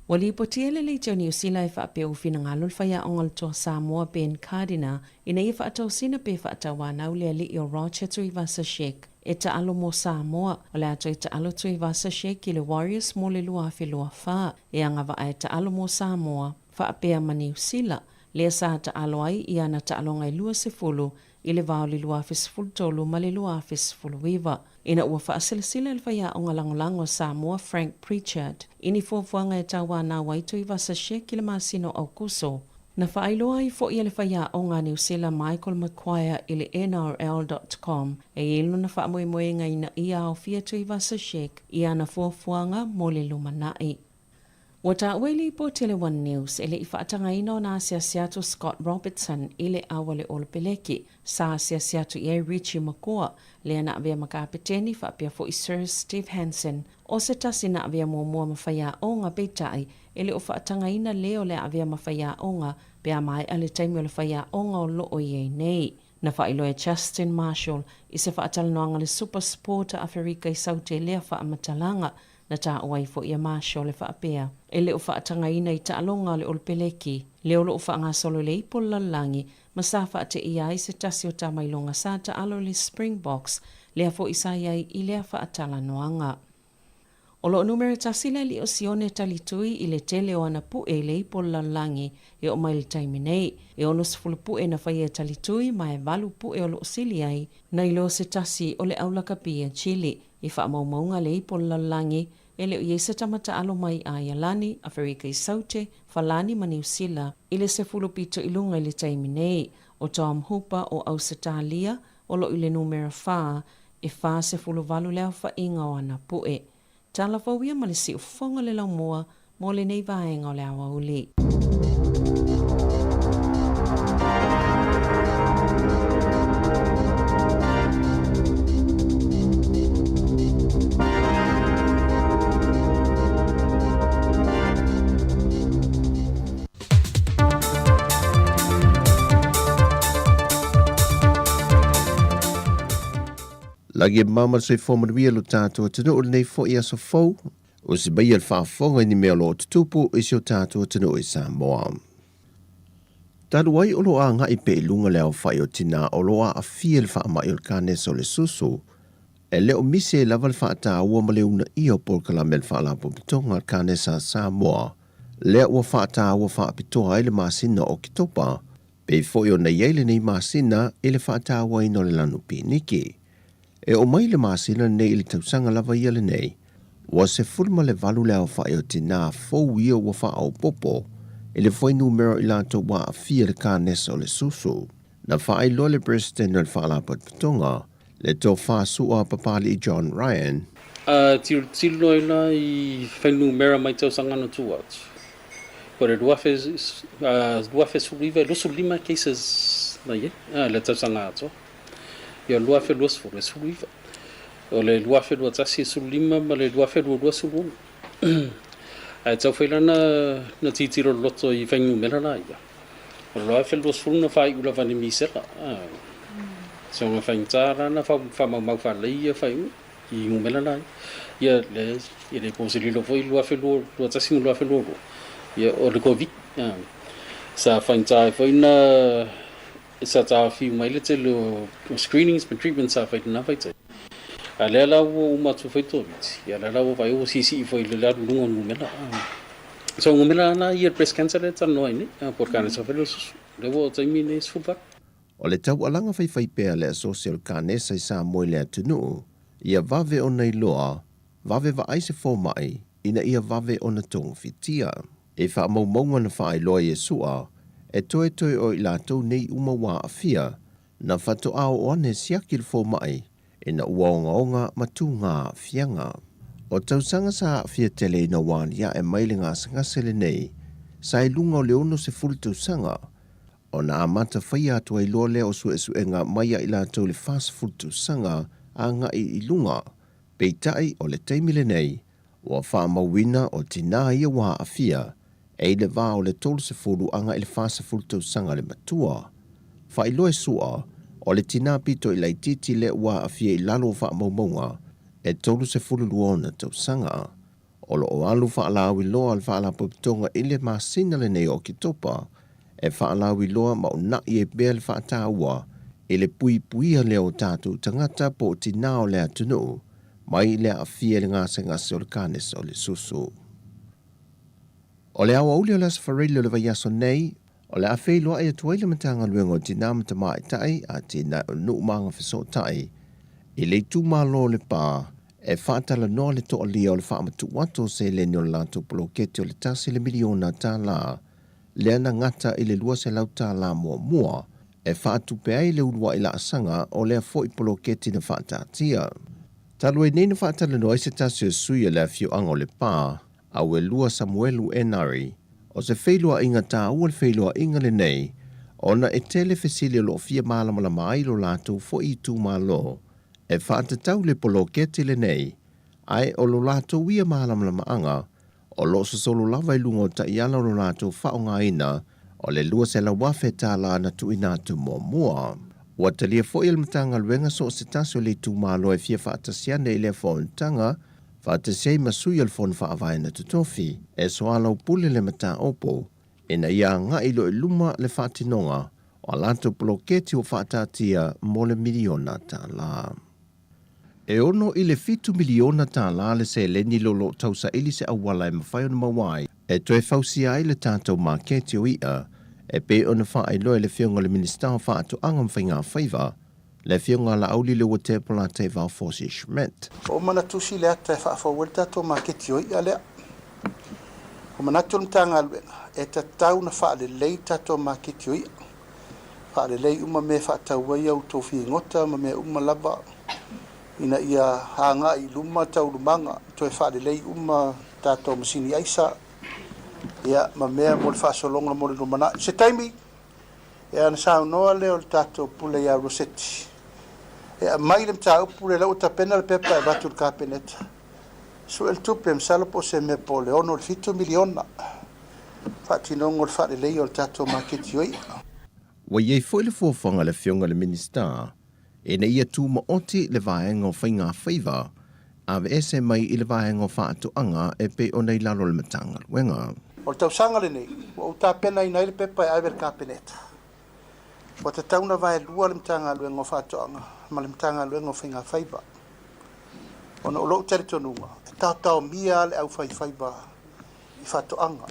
ua lipotia le Leitio Niu Sila e faapea ua finagalo le faiaoga o le Toa Samoa Ben Cardiner ina ia faatosina pe faatauanau le alii o Roger Tuivasa-Sheck e taalo mo Samoa. O le a toe taalo Tuivasa-Sheck i le Warriors mo le 2024 e agavaa e taalo mo Samoa faapea ma Niu Sila lea sa taalo ai i ana taaloga e 20 i le va o le 2013 ma le 2019, ina ua faasilasila e le faiaoga lagolago a Samoa Frank Pritchard i ni fuafuaga e tauanau ai Tuivasa-Sheck i le masina o Aokuso. Na faailoa ai foi e le faiaoga a Niu Sila Michael Maguire i le NRL dot com e i ai lona faamoemoega ina ia aofia Tuivasa-Sheck i ana fuafuaga mo le lumanai. Ua taua i lipoti a le One News e le i faatagaina ona asiasi atu Scott Robertson i le au a le Olopeleki. Sa asiasi atu i ai Richie McCaw, lea na avea ma kapeteni faapea foi Sir Steve Hansen, o se tasi na avea muamua ma faiaoga peitai e le o faatagaina le o le a avea ma faiaoga pe a maea le taimi o le faiaoga o lo o i ai nei. Na faailoa e Justin Marshall i se faatalanoaga le Super Sport a Aferika i Saute lea faamatalaga Na taua ai foi e Marshall e faapea, e le o faatagaina i taaloga a le Olopeleki, lea o lo o faagasolo i le ipu o le lalolagi, ma sa faateia ai se tasi o tamailoga sa taalo i le Springboks, lea foi sa i ai i lea faatalanoaga. O lo o numera tasi le alii o Sione Talitui i le tele o ana pue i le ipu o le lalolagi e oo mai i le taimi nei. E 60 pue na faia e Talitui ma e valu pue o lo o sili ai nai lo se tasi o le aulakapi a Chile. I faamaumauga le ipu o le lalolagi, e le o i ai se tama taalo mai Aialani, Aferika i Saute, Falani ma Niu Sila i le 17 i luga i le taimi nei. ʻO Tom Hooper o Ausetalia o lo o i le numera fa, e 48 le aofaiga o ana puʻe. Tala fou ia ma le siufofoga o le laumua mo lenei vaega o le aoauli. Lagi e mama le soifua manuia lo tatou atunuu i lenei foi aso fou, usi maia le faafofoga i ni mea o lo o tutupu i si o tatou atunuu i Samoa. Talu ai o lo o agai pea i luga le aofai o tinā o lo o aafia i le faamai o le kanesa o le susu, e le o misi ai lava le faataua ma le uunaia o polokalame a le Faalapotopotoga a le Kanesa a Samoa, lea ua faataua faapitoa ai le masina o Oketopa, pei foi ona i ai lenei masina i le faatauaina o le lanu piniki. E oo mai le masina lenei i le tausaga lava ia lenei, ua 18 le aofai o tinā fou ia ua faaopoopo i le fuainumera o i latou ua aafia i le kanesa o le susu. Na faailoa le Peresetene o le Faalapotopotoga, le Tofa Su'a Papali'i John Ryan. A tilotilo ai la i fuainumera mai tausaga na tua atu, o le 2019 e 25 cases na i ai i le tausaga atoa. Ia 2020 e 19, o le 2021 e 15 ma le 2022 e 16. Ae tau fai la na tilotilo loloto i fuainumera la ia. O le 2020 na faaiu lava ni misela. Soga faigata la na faamaumau faalelei ia faaiuga i numera la ia. Ia le e le po se lilo foi 2021 ma 2022 ia o le Covid. Sa faigata ai foi na sa taofi uma ai le tele o screenings ma treatments sa fai i lena vaitaimi. A lea la ua uma atu foi le Koviti, ia lea la ua vaai ua siisii foi i le alu i luga o numera. So o numera la ia breast cancer lea e talanoa ai nei, po o le kanesa foi lea o le susu. Lea ua oo i le taimi lenei e 18. O le taualaga faifaipea a le Asosi o le Kanesa i Samoa i le atunuu, ia vave ona iloa, vave vaai se fomai ina ia vave ona togafitia. I faamaumauga na faailoa i Iesu'a, e toetoe o i latou nei uma ua aafia, na faatoa oo ane siaki le fomai ina ua ogaoga ma tūgā aafiaga. O tausaga sa aafia tele ina ua aliae mai le gasegase lenei, sa i luga o le 60 tausaga, ona amata faia atu ai loa lea o suesuega mai ia i latou i le 40 tausaga agai i luga. Peitai, o le taimi lenei, Ua faamauina o tinā ia ua aafia, e i le va o le 30 agai i le 40 tausaga le matua. Faailoa e Su'a, o le tinā pito i laitiiti lea ua aafia i lalo o faamaumauga, e 32 ona tausaga. O lo o alu faalauiloa le Faalapotopotoga i le masina lenei o Oketopa e faalauiloa ma una'i ai pea le faataua i le puipuia lea o tatou tagata po o tinā o le atunuu mai le aafia i le gasegase o le kanesa o le susu. O le aoauli o le Aso Faraile o le vaiaso nei, o le a feiloai atu ai le Matagaluega o Tinā ma Tamaitai, Atinae o Nuu ma Agafesootai i le itumalo o Lepa e faatalanoa le toalia o le faamatuu atu o seleni o le latou poloketi o le tasi le miliona tala lea na gata i le 200 tala muamua e faatupe ai le uluai laasaga o lea foi poloketi na faataatia. Talu ai nei na faatalanoa ai se tasi o sui o le afioaga o Lepa, Auelua Samuelu Enari, o se feiloaiga taua le feiloaiga lenei ona e tele fesili o lo o fia malamalama ai lo latou foi itumalo e faatatau le poloketi lenei ae o lo latou ia malamalamaaga O lo o sosolo lava i luga o taiala o lo latou faaaogaina o le $200,000 tala na tuuina atu muamua. Ua talia foi e le Matagaluega so o se tasi o le itumalo e fia faatasi ane i lea fonotaga, faatasi ai ma sui o le Fono Faavae na totofi e soalaupule le mataupu ina ia agai loa i luma le faatinoga o a latou poloketi ua faataatia mo le miliona tala. E ono i le $7 miliona le seleni lo lo o tausaili se auala e mafai ona maua ai e toe fausia ai le tatou maketi o i'a e pei ona faailoa e le Afioga i le Minisita o Faatoaga ma Faigafaiva, le Afioga a Laauli Leuatea Polataivao Fosi Schmidt. Ua uma ona tusi le ata e faafou ai le tatou maketi o i'a lea. Ua manatu le Matagaluega e tatau ona faalelei le tatou maketi o i'a. Faalelei uma mea e faatau ai a outou figota ma mea uma lava ina ia agai i luma taualumaga, toe faalelei uma tatou masini aisa ia ma mea mo le faasologa mo le lumanai. Se taimi ia ona saunoa lea o le tatou pule ia Rossetti e aumai le mataupu lea, la ua tapena le pepa e avatu i le Kapeneta, sue le tupe, masalo po o se mea po o le 6 i le 7 miliona. Faatinoga o le faaleleia o le tatou maketi o i'a. Ua i ai foi le fuafuaga a le Afioga i le Minisita Ina ia tumaoti le Vaega o Faiga Faiva, aveese mai i le Vaega o Faatoaga e pei ona i lalo o le Matagaluega. O le tausaga lenei, ua ou tapenaina ai le pepa e ave i le Kapeneta. Ua tatau ona vaelua le Matagaluega o Faatoaga ma le Matagaluega o Faiga Faiva. Ona o lou talitonuga, e taotaomia lava le aufaifaiva i faatoaga.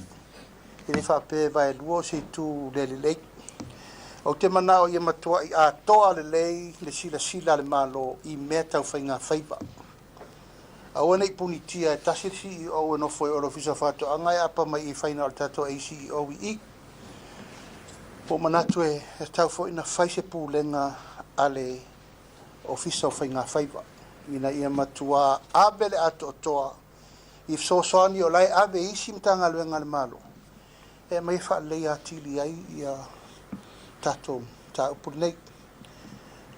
E le faapea e vaelua o se itu le lelei. Ou te manao ia matuai atoa lelei le silasila a le Malo i mea tau faigafaiva. Aua ne i punitia e tasi le CEO e nofo ai o le Ofisa o Faatoaga ae apa mai i fai na o le tatou ACEO i i. Ua ou manatu e tatau foi ona fai se pulega a le Ofisa o Faigafaiva ina ia matua ave le atoatoa i fesoasoani o la e ave i isi Matagaluega a le Malo e aumai e faaleleia atili ai ia tatou mataupu lenei.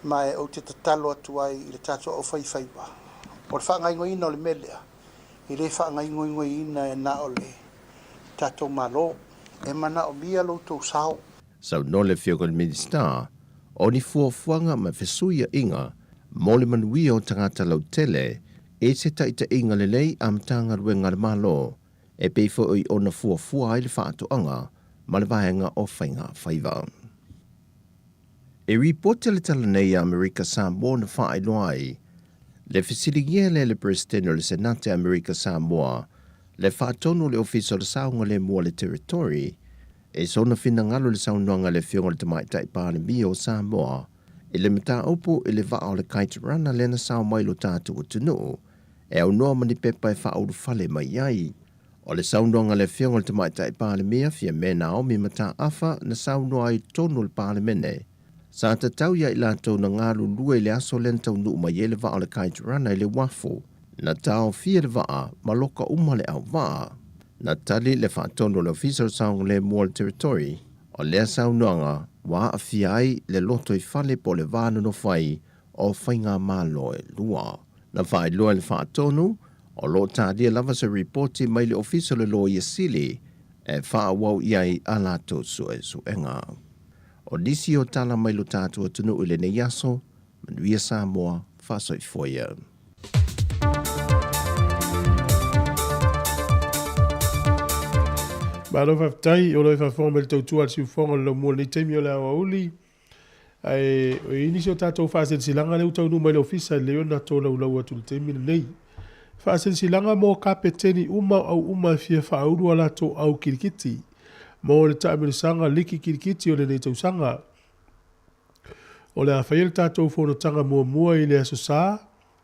Ma e ou te tatalo atu ai i le tatou aufaifaiva, o le faagaoioiina o le mea lea, e le faagaoioiina e na o le tatou Malo, e manaomia lo outou sao. Saunoa le Afioga i le Minisita, o ni fuafuaga ma fesuiaiga mo le manuia o tagata lautele i se taitaiga lelei a Matagaluega a le Malo e pei foi ona fuafua ai le faatoaga ma le vaega o faiga faiva. E ripoti le tala nei a Amerika Samoa na faailoa ai le fesiligia lea e le Peresetene o le Senate a Amerika Samoa le faatonu o le Ofisa o le Saogalemu a le Territory E sona finagalo le saunoaga a le Afioga i le Tamaitai Palemia o Samoa i le mataupu i le vaa o le Kite Runner lea na sao mai i lo tatou atunuu e aunoa ma ni pepa e faaulufale mai ai. O le saunoaga a le Afioga i le Tamaitai Palemia, Fiame Naomi Mataafa, na saunoa ai i totonu o le Palemene, sa tatau ia i latou na galulue i le aso lea na taunuu mai ai le vaa o le Kite Runner i le uafu. Na taofia le vaa ma loka uma le auvaa. Na tali le faatonu o le Ofisa o le Saogalemu o le Territory, o lea saunoaga ua aafia ai le lotoifale po o le va nonofo ai o faigamalo e lua. Na faailoa e le faatonu, o lo o talia lava se ripoti mai le Ofisa o le Loia Sili e faaauau i ai a latou suesuega. O nisi o tala mai lo tatou atunuu i lenei aso, Manuia Samoa, faasoifua ia. Malo faafetai o lo e faafofoga mai le tautua a le siufofoga o le laumua i lenei taimi o le aoauli. Ae o i ai nisi o tatou faasilasilaga lea ua taunuu mai le ofisa e lelei ona tolaulau atu i le taimi lenei. Faasilasilaga mo kapeteni uma o au uma e fia faaulu a latou au kilikiti mo le taamilosaga liki kilikiti o lenei tausaga. O le a faia le tatou fonotaga muamua i le Aso Sa,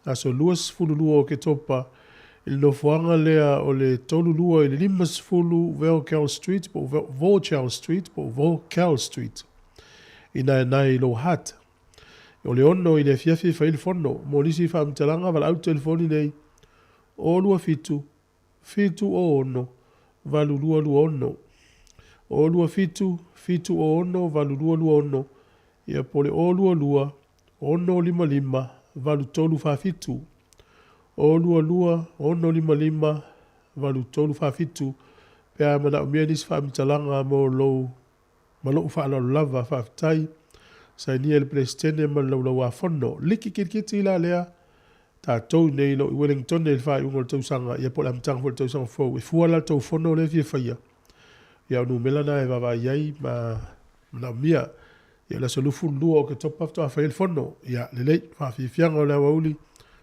aso 22 o Oketopa, i le nofoaga lea o le 32 i le 50 Velkel Street po o Vorchel Street po o Vorkel Street i Naenae i Lower Hutt. O le 6 i le afiafi e fai ai le fono. Mo nisi faamatalaga, valaau le telefoni nei, 027 706 8226. 027 706 8226, ia po o le 022 655 8347. 022 655 8347 pe a manaomia nisi faamatalaga mo lou Ma lou faaaloalo lava, faafetai. Sainia e le Peresetene ma le Laulau-a-Fono. Liki kilikiti la lea, tatou nei i Wellington i le faaiuga o le tausaga, ia po o le amataga foi o le tausaga fou. E fua la le tou fono lea e fia faia, ia o numera na e vaavaai ai ma manaomia. Ia o le aso 22 o Oketopa faatoa fai ai le fono. Ia, lelei, faafiafiaga o le aoauli,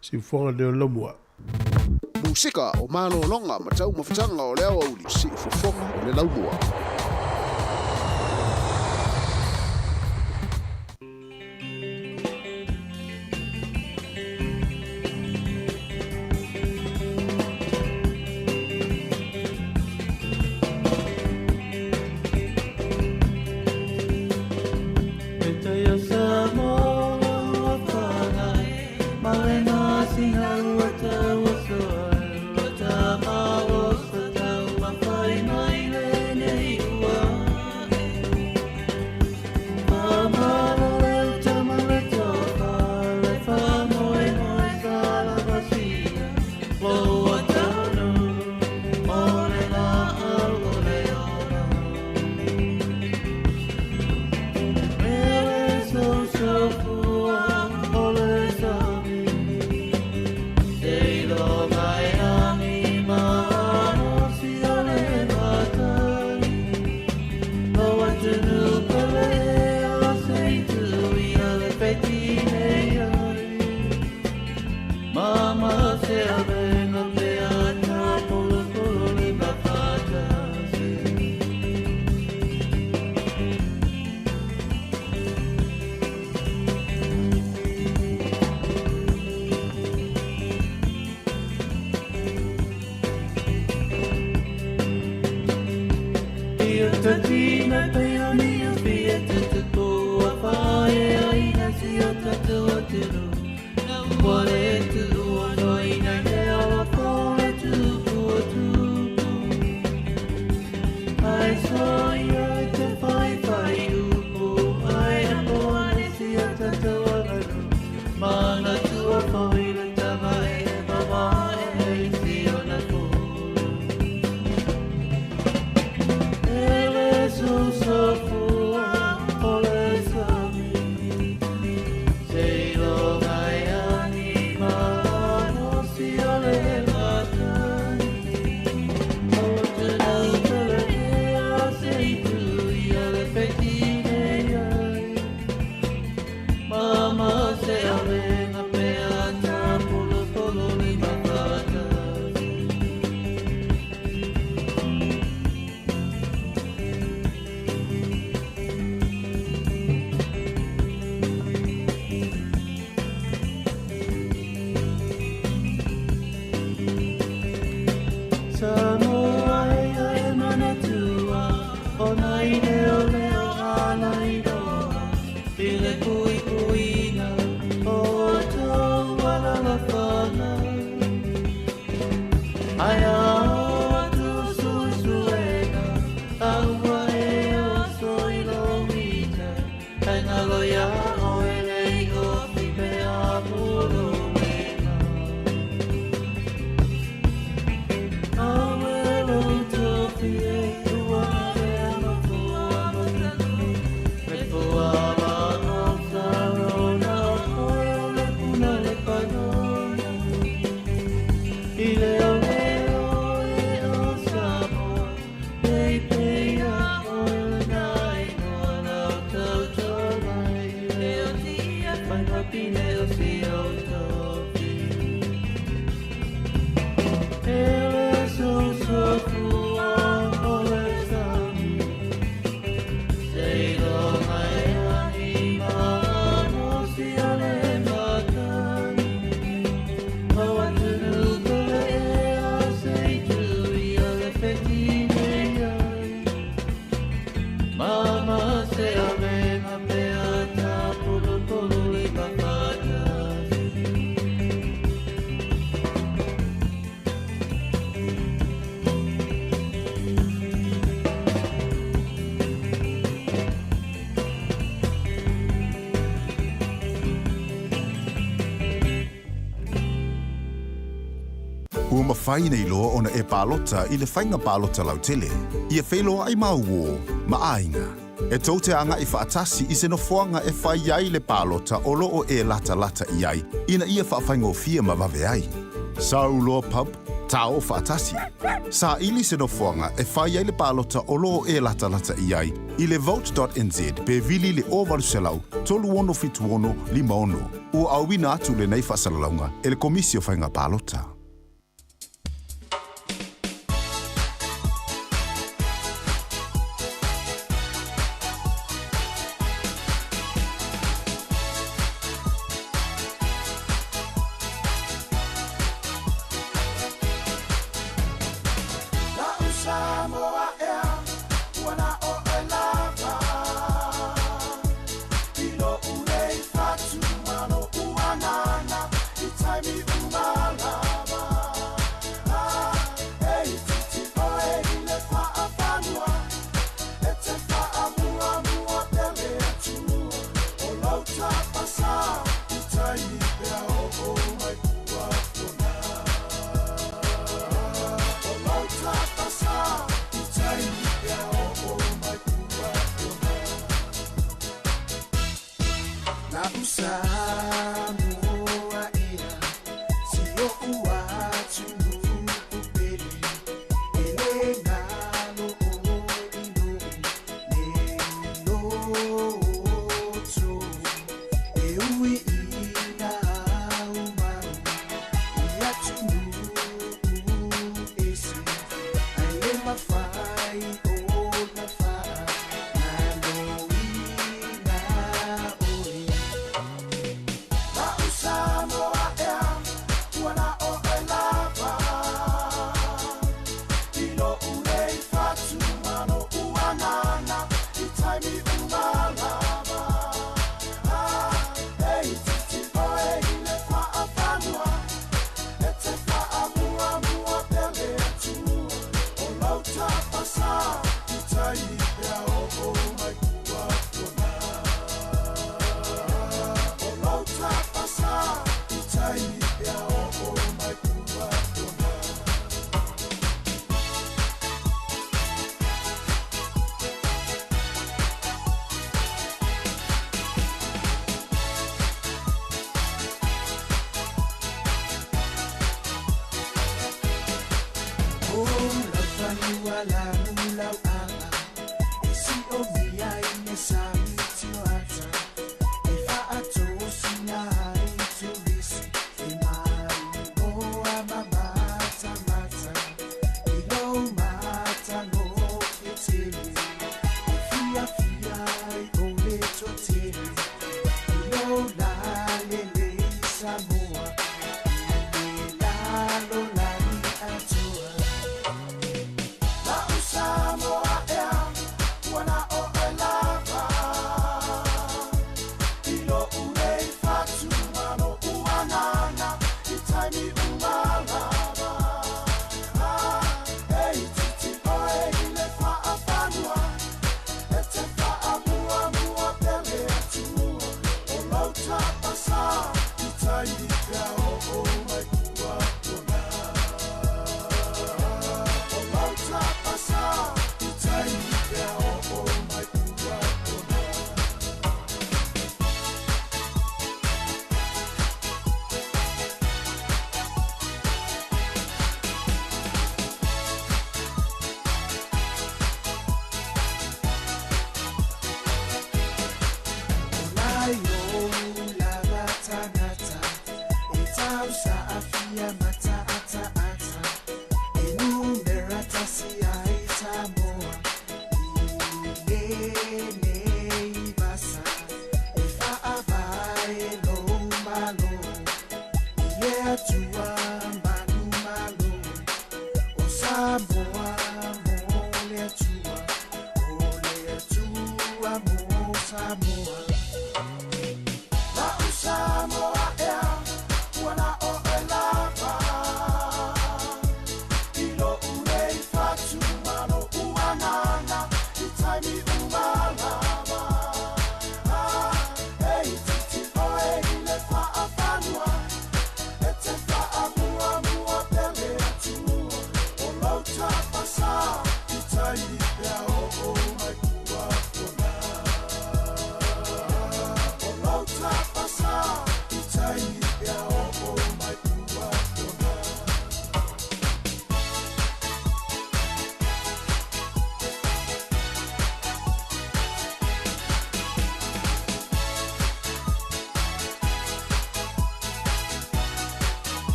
siufofoga lenei o le laumua. Musika o malologa ma taumafataga o le aoauli, siufofoga o le laumua. Ua mafai ona iloa ona e palota i le faiga palota lautele. Ia feiloai ma uō ma aiga. E tou te agai faatasi i se nofoaga e fai ai le palota o lo o e latalata i ai ina ia faafaigofie ma vave ai. Sau loa pub, tao faatasi. Saili se nofoaga e fai ai le palota o lo o e latalata i ai i le vote.nz pe vili i le 0800 3676 56. Ua auina atu lenei faasalalauga e le Komisi o Faiga Palota.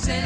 Say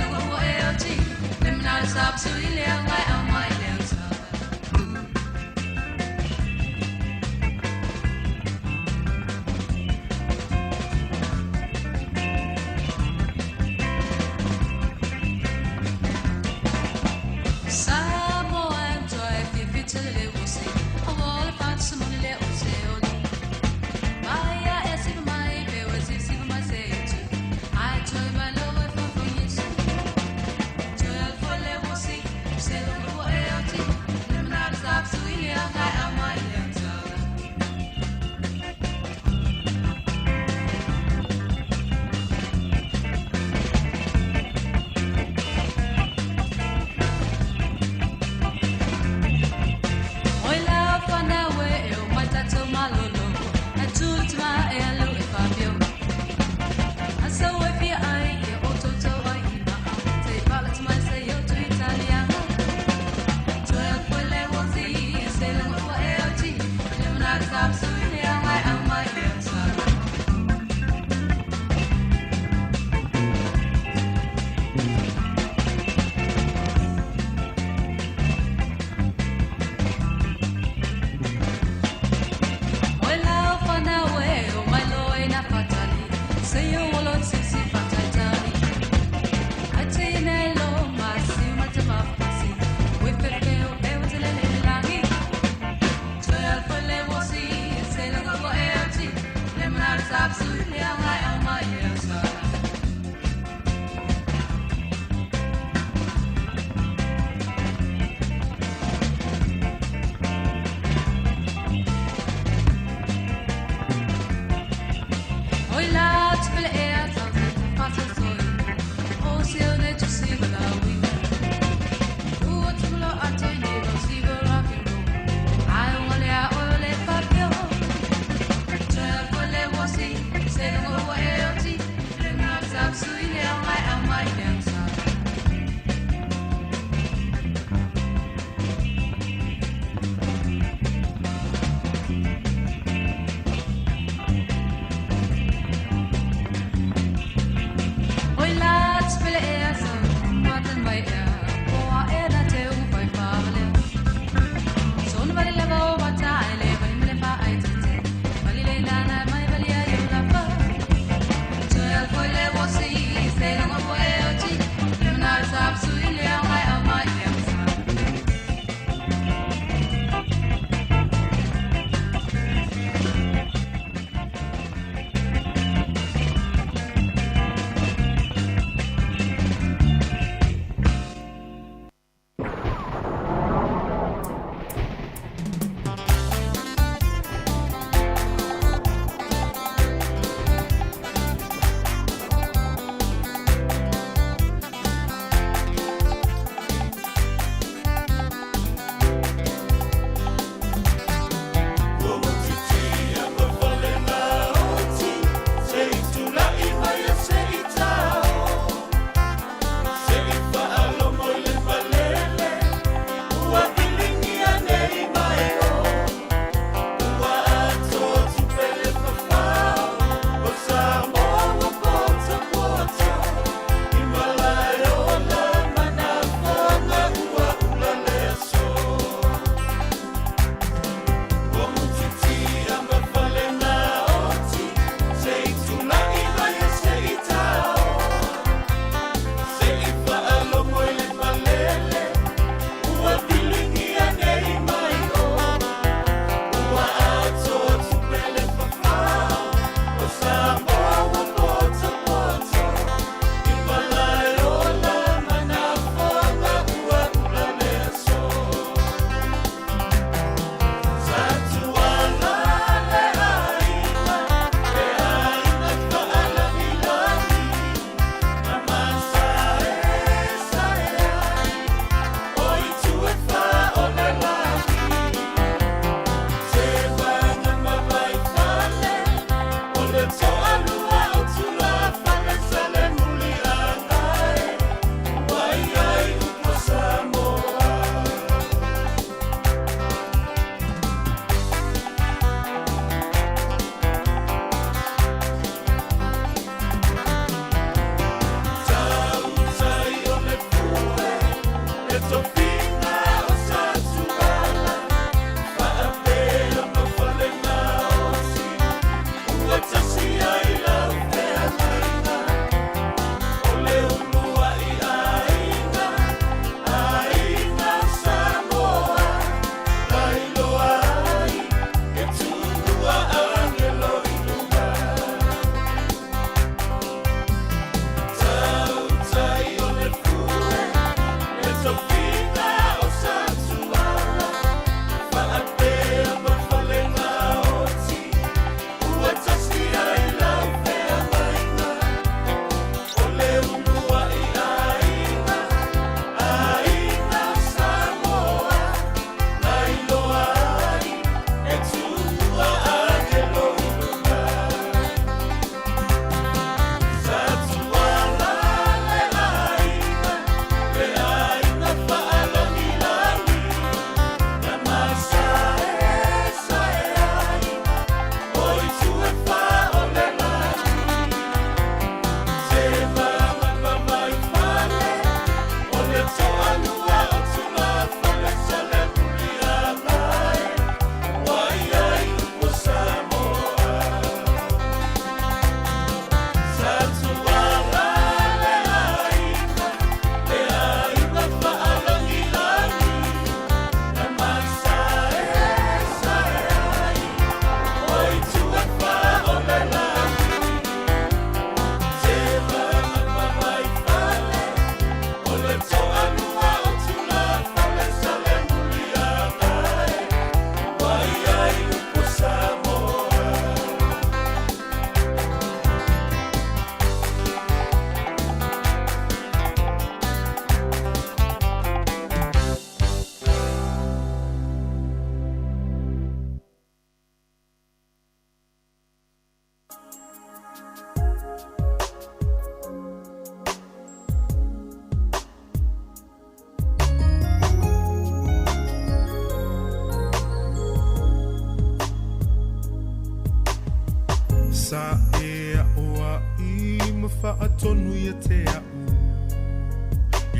faatonu ia te a'u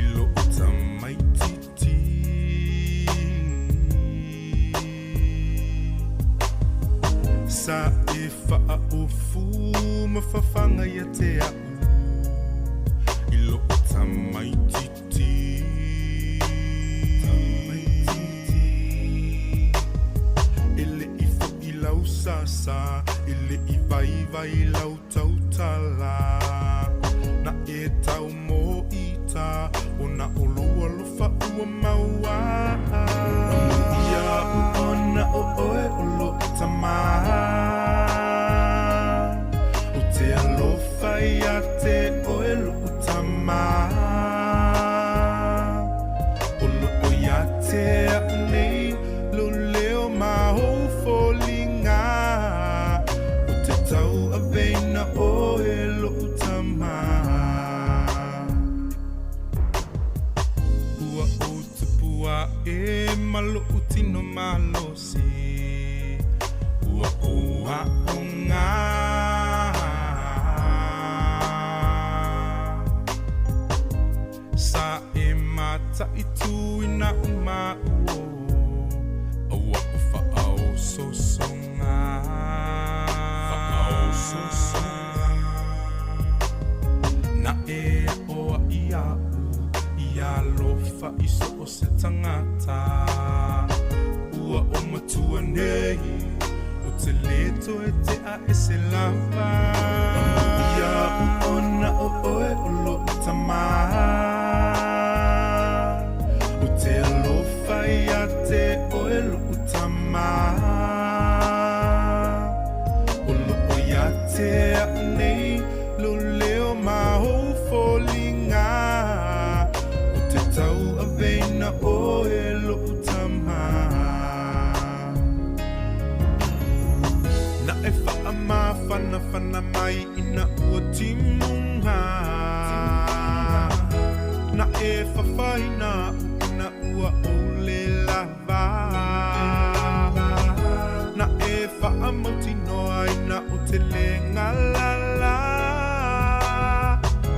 i lo'u tamaititi. Sa e faaofu mafafaga ia te a'u i lo'u tamaititi. E le'i fo'i lau sasa, e le'i vaivai lau tautala. Na e tau mo'ita, ona o lou alofa ua maua. Iaʻu ona o oe o lo'u tamā. Ou te alofa ia te oe lo'u tamā. O lo'o ia te a'u nei lou leo ma ou foliga. Ou te tauaveina oe lo'u tamā. Ua ou tupu a'e ma lo'u tino malosi. Ua ou a'oga. Sa e mataituina u ma'u o a'u fa'aososoga. Fa'aososoga. Na e a'o a'i a'u ia alofa i so o se tagata. Ua o matua nei, o te lē toe te'a e se lava. Iaʻu ona o oe o lo'u tamā. Ou te alofa ia te oe lo'u tamā. O lo'o ia te a'u nei lou leo ma ou foliga. Ou te tauaveina oe lo'u tamā. Na e faamafanafana mai ina ua timuga. Na e fafaina a'u ina ua ou lē lava. Na e faamautinoa ina ou te lē galala.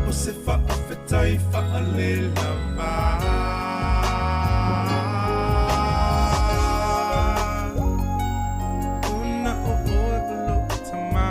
O se faafetai faalelava. Ona o oe o lo'u tamā.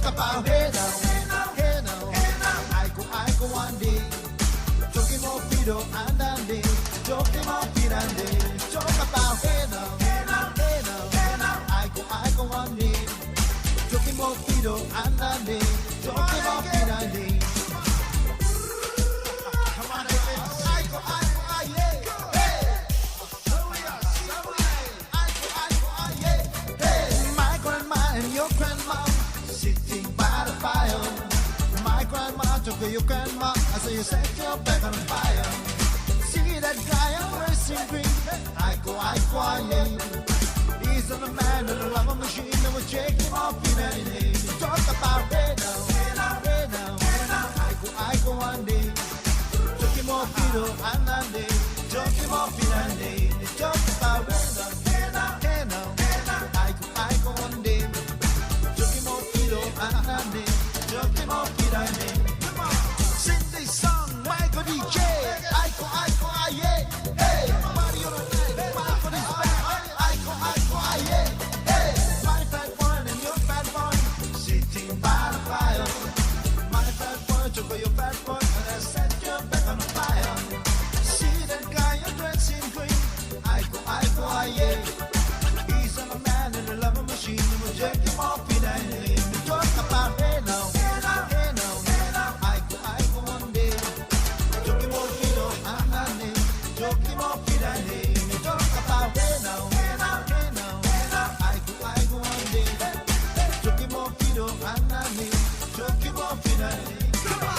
about hey now, hey now, I go, I go one day. Talking more Fido and Andy, talking more Fido and Andy. Talk about hey now, hey now, hey now, I go one day. Talking more Fido and Andy, talking more Fido and Andy. Come on, I go, I go, I yeah, hey. I go, I go, I yeah, hey. My grandma and your grandma sitting by the fire. My grandma took your grandma, I say you set your back on fire. See that guy on racing green? I go, I go, I yeah. He's on the man and the love machine that will take him off in any day. Talk about hey now, hey now, hey now. I go one day. Took him off Fido and Andy. Took him off in Andy. Talk about hey now, hey now, hey now. I go one day. Took him off Fido and Andy. Took him off in Andy. Come on, sing this song, Michael DJ. I go, I go, I yeah. Hey, party on the night, Michael is back. I go, I go, I yeah. Hey, my fat one and your fat one, sitting by the fire. My fat boy took your fat boy and I set your back on fire. See that guy you're dressing green. I go, I go, I yeah. He's on a man in a love machine and we'll take him off in a name. Talk about hey now, hey now, hey now. I go one day. Took him off in a name. Took him off in a name. Talk about hey now, hey now, hey now. I go one day. Took him off in a name. Took him off in a name. Come on.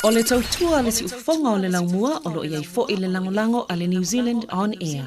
O le tautua a le siufofoga o le laumua o lo o i ai foi le lagolago a le New Zealand On Air.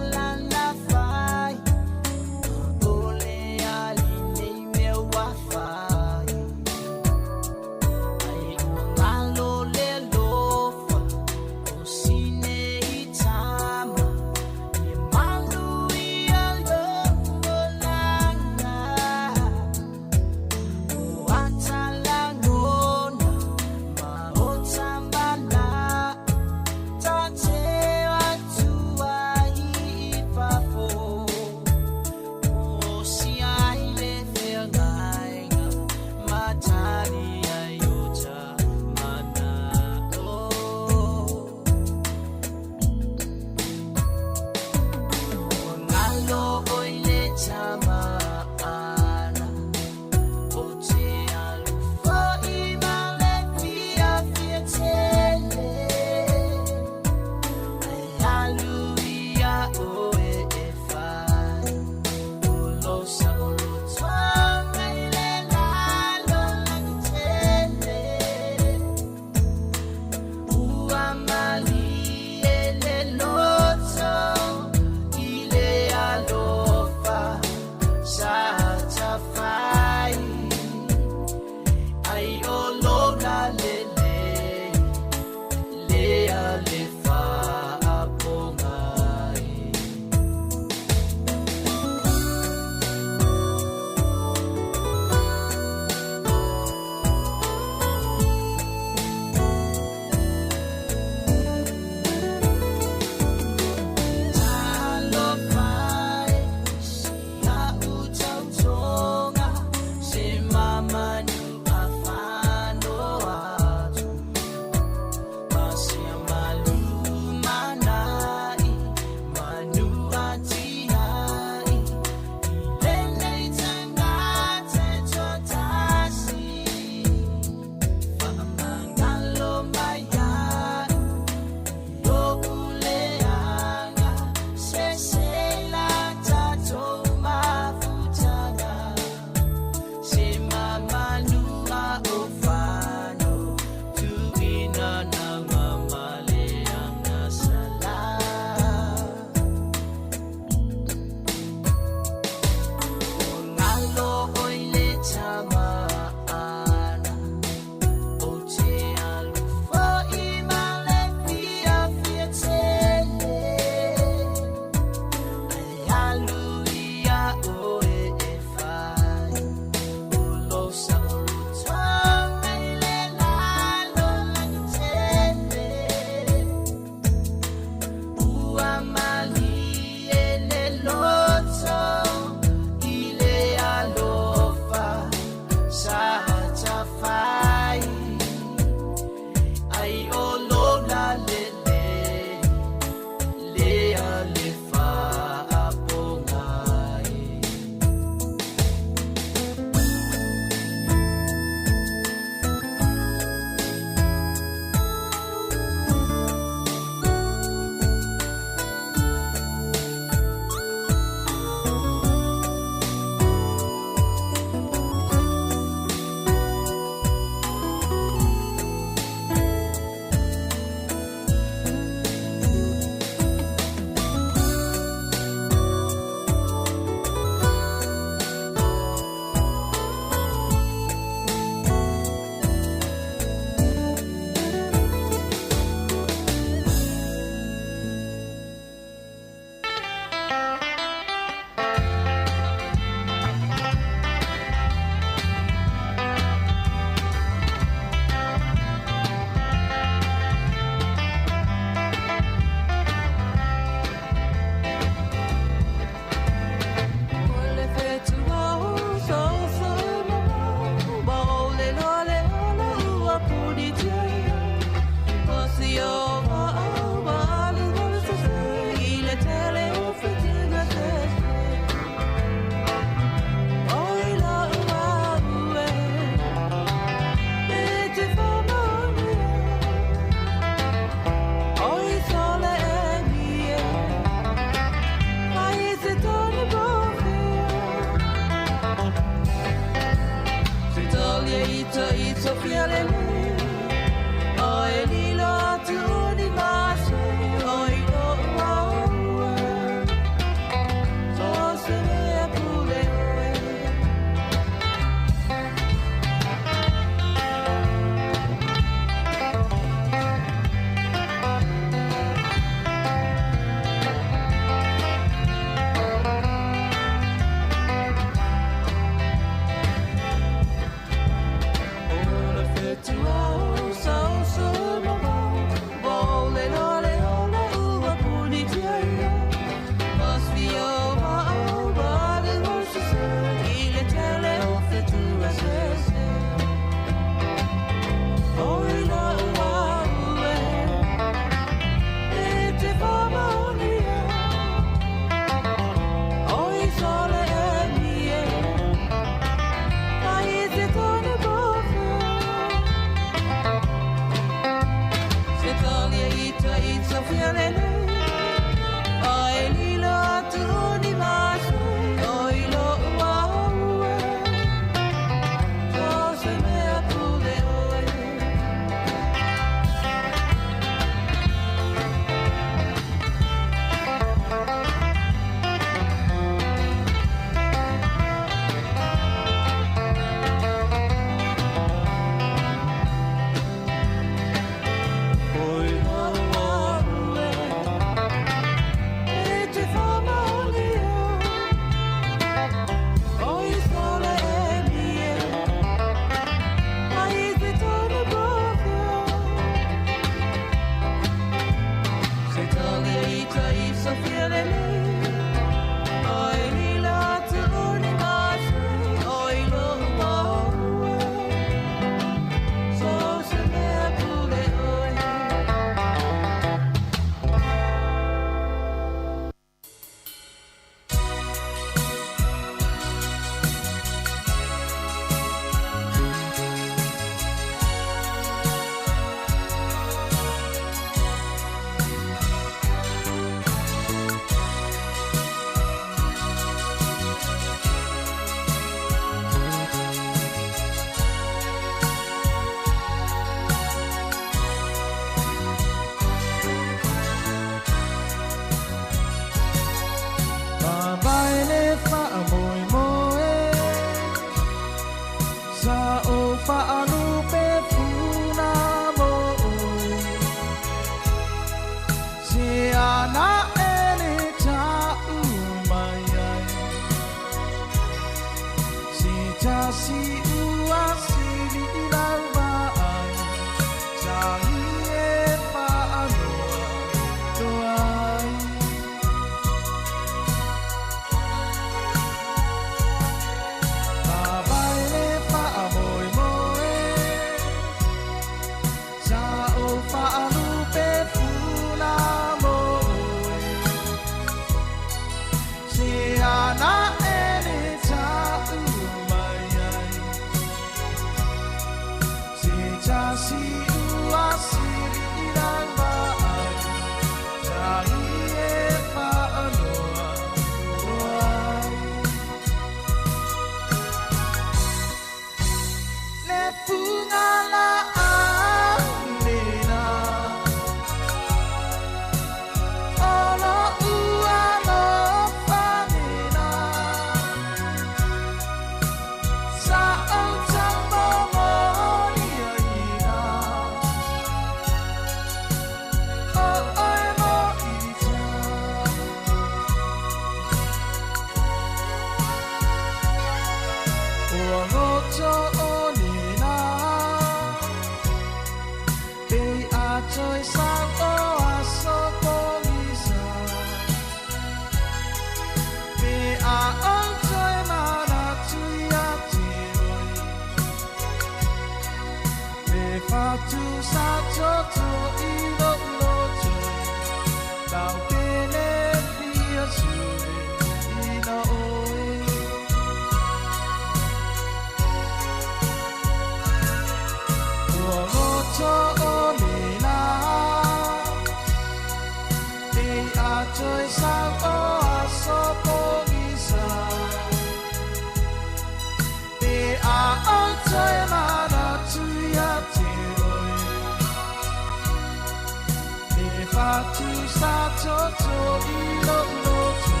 loto i lou loto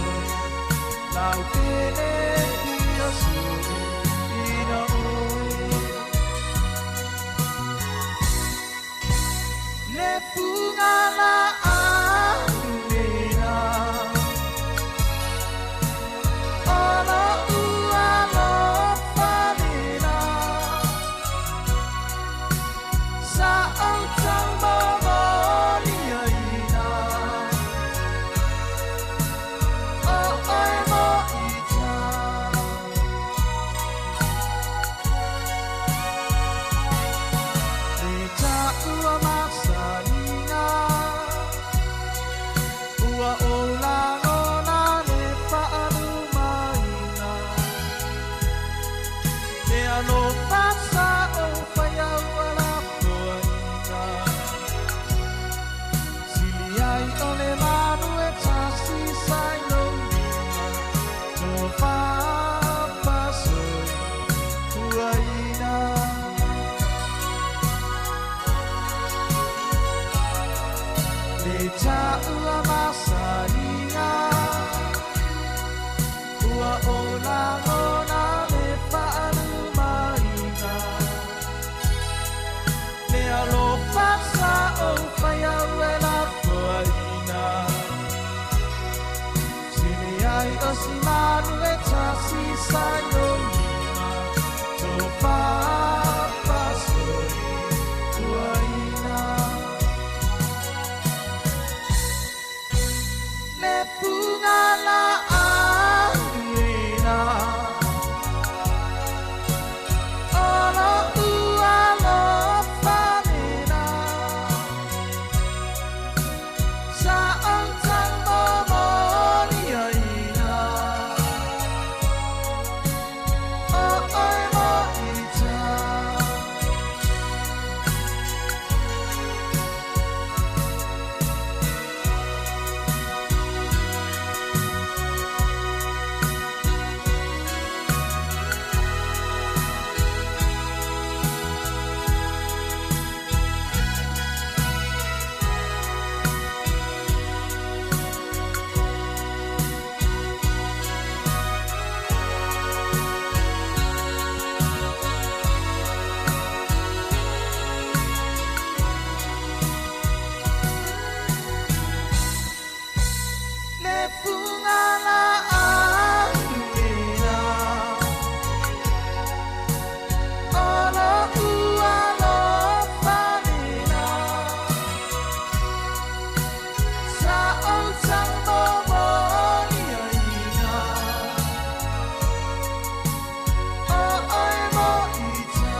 Lautele fia soifuaina oe Le fuga laau lena O lo'u alofa lena Sa ou taumomoliaina O oe mo'ita Le ta'ua masaniga Ua ou lagona le fa'alumaina Le alofa sa ou faia ua lafoaina Sili ai o le manu e tasi sa i lou lima Tofa soifuaina Le ta'ua masaniga Ua ou lagona le fa'alumaina Le alofa sa ou faia ua lafoaina Sili ai o se manu e tasi sa i lou lima Tofa soifuaina Le fuga laau lena O lo'u alofa lena Sa ou taumomoliaina O oe mo'ita Le fuga laau lena O lo'u alofa lena Sa ou taumomoliaina O oe mo'ita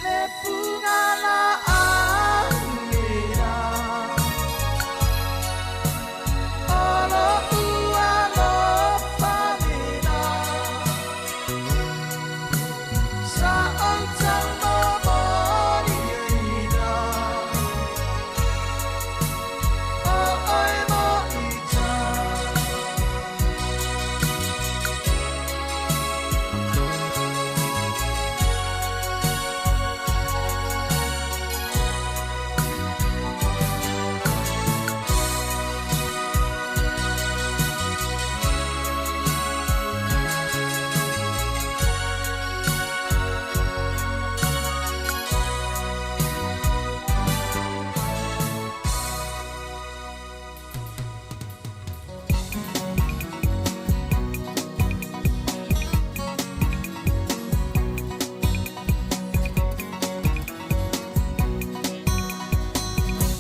Le fuga laau lena O lo'u alofa lena Sa ou taumomoliaina O oe mo'ita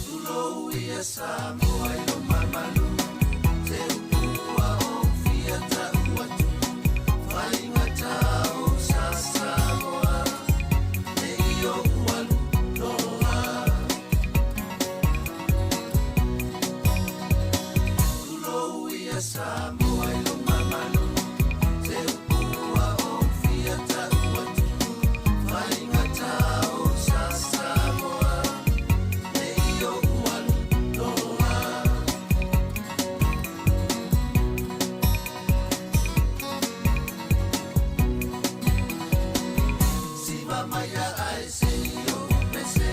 Tulou ia Samoa i lo mamalu Te upu ua ou fia ta'u atu Faigata o sa Samoa Ne i o'u alu loa Tulou ia Samoa i lo mamalu Te upu ua ou fia ta'u atu Faigata o sa Samoa Ne i o'u alu loa Siva mai ae se i o'u pese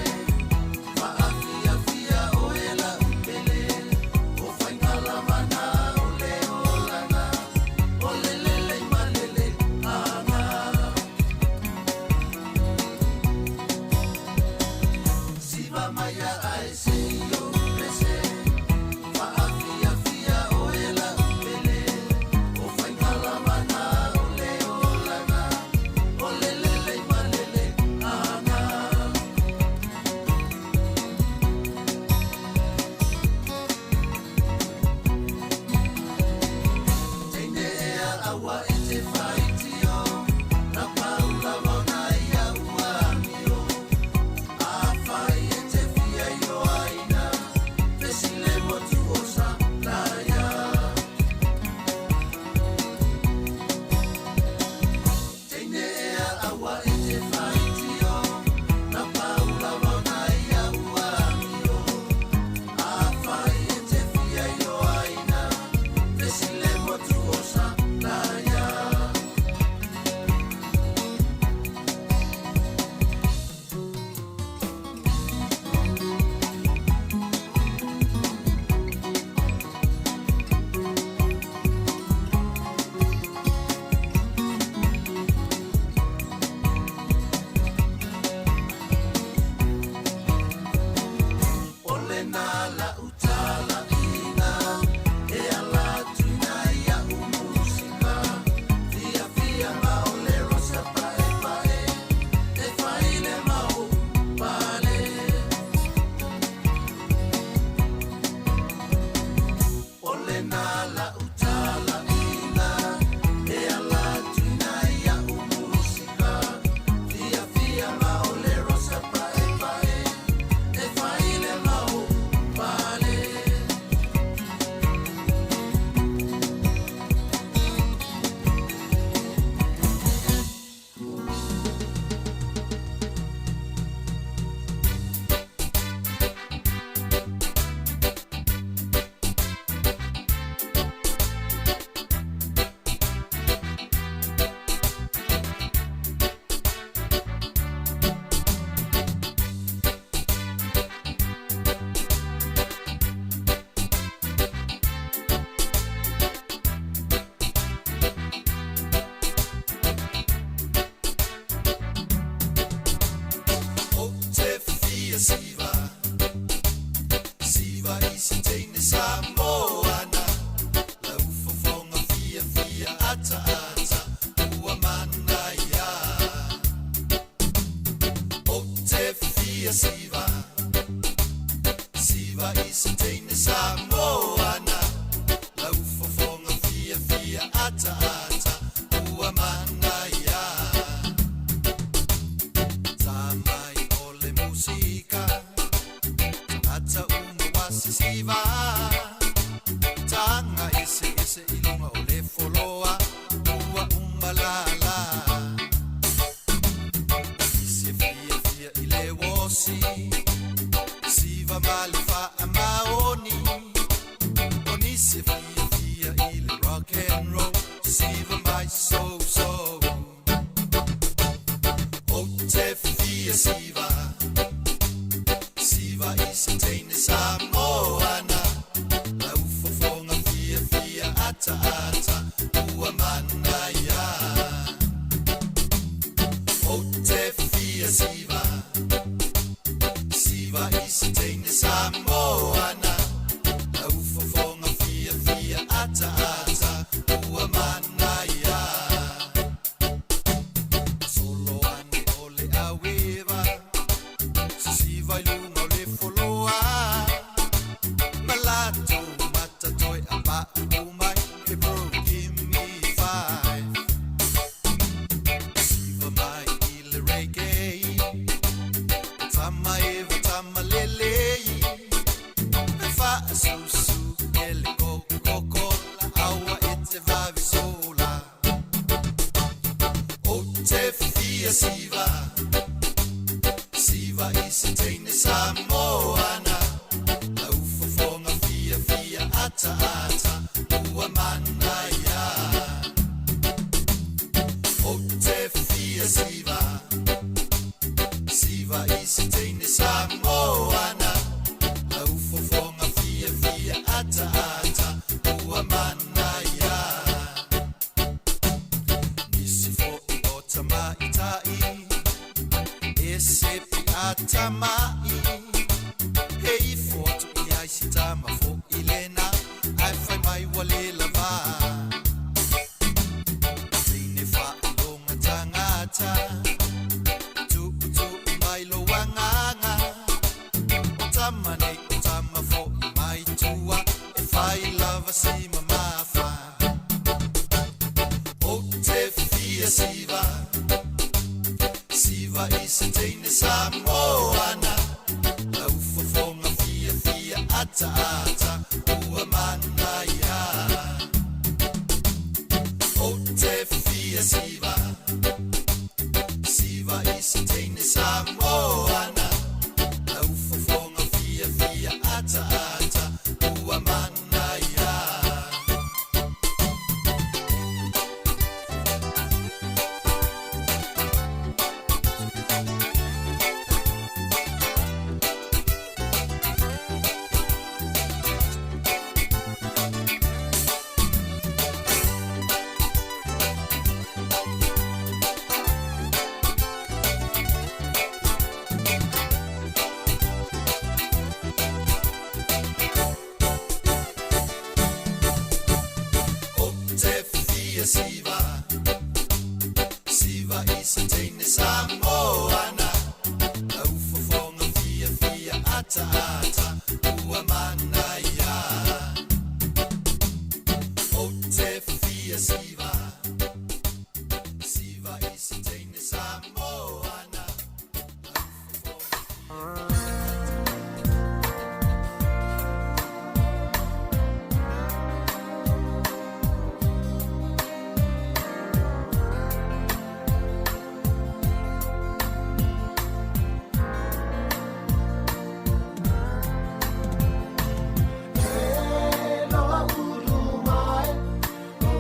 ataata ua manaia. Tamai o le musika, tagata uma ua sisiva. Taga eseese i luga o le foloa ua uma lala. Nisi e fiafia i le uosi, siva ma le faamaoni. O nisi e fiafia i le rock and roll, siva mai so so. Ou te fia siva, siva i se teine Samoana. Lau fofoga fiafia ataata ua manaia. Ou te fia siva, siva i se teine Samoana. Lau fofoga fiafia ataata ua manaia. Solo ane o le aueva, sisiva i luga o le foloa. Ma latou mata toe apa'u mai, hey bro, give me five. Siva mai i le reggae, o tama eva tama lelei. E faasusu e le Coca-Cola, aua e te vave sola. Ou te fia siva, siva i se teine Samoana. Lau fofoga fiafia ataata ua manaia. Ou te fia siva, siva i se teine Samoana. Lau fofoga fiafia ataata ua manaia. Nisi fo'i o tamaita'i, e sepi atama'i. E ifo atu i ai si tama fo'i lena, ae fai mai ua le lava. Teine faailoga tagata, tuutuu mai lou agaga. O tama nei o tama fo'i mai tua, e fai lava si mamafa. Ou te fia siva, siva i se teine Samoana. Lau fofoga fiafia ataata ua manaia. Ou te fia siva, siva i se teine Samoana. Lau fofoga fiafia ataata ua manaia. Ou te fia siva, siva i se teine Samoana. Lau fofoga fiafia ataata ua manaia. Ou te fia siva, siva i se teine Samoana. E loa ulu mai, o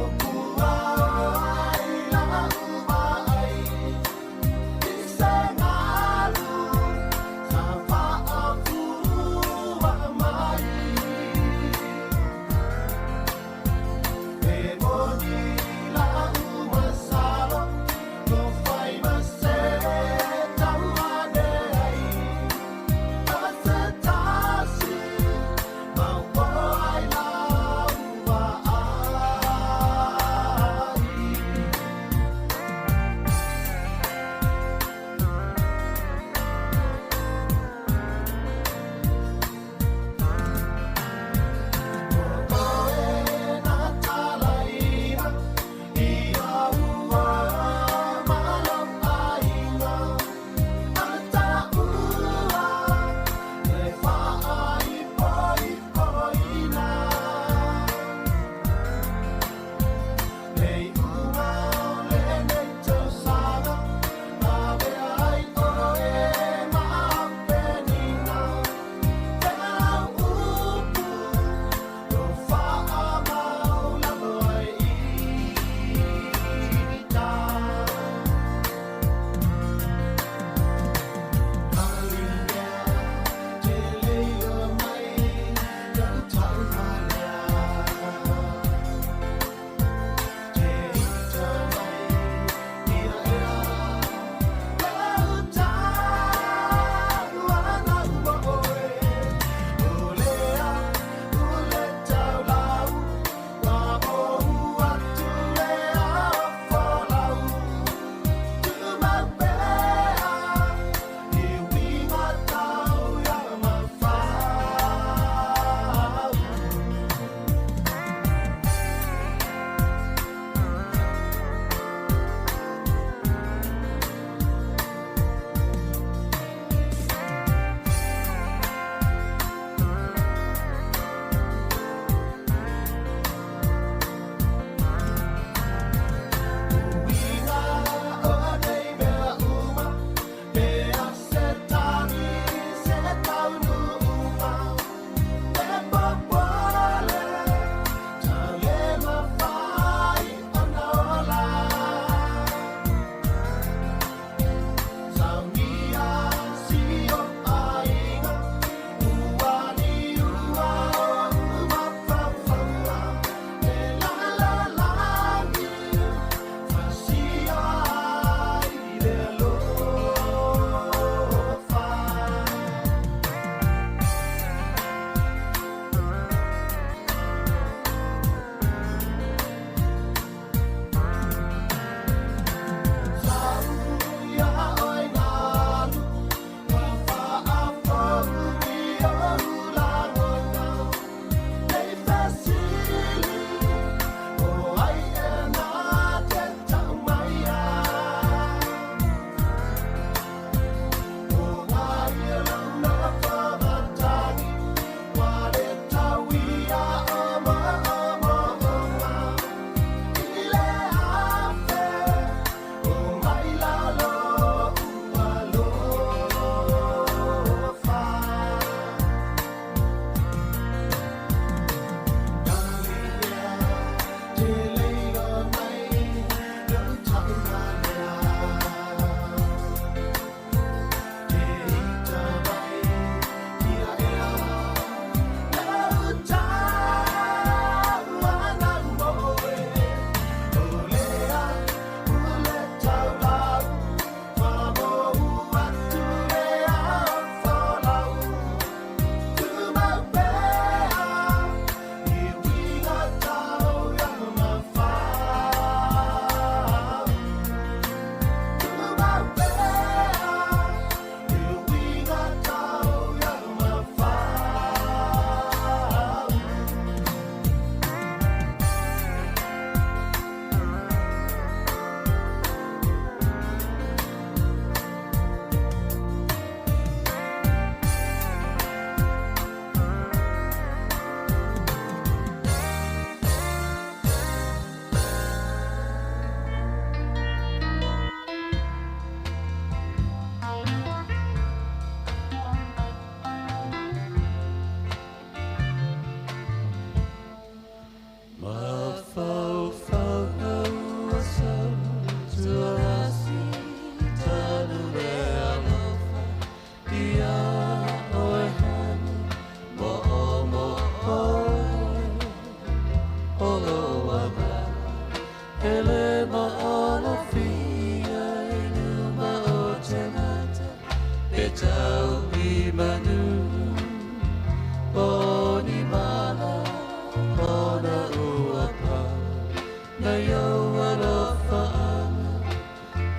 Nai ou alofaaga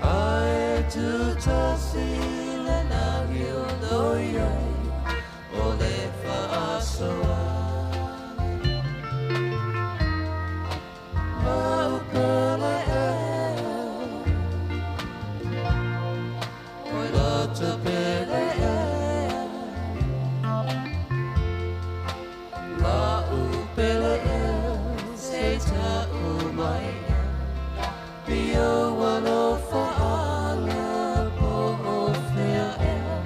Ae tutasi le lagi o lo i ai O le faasoaga La'u pele ē Oi loto pele ē La'u pele ē Se ta'u mai ea I ou alofaaga Po o fea ea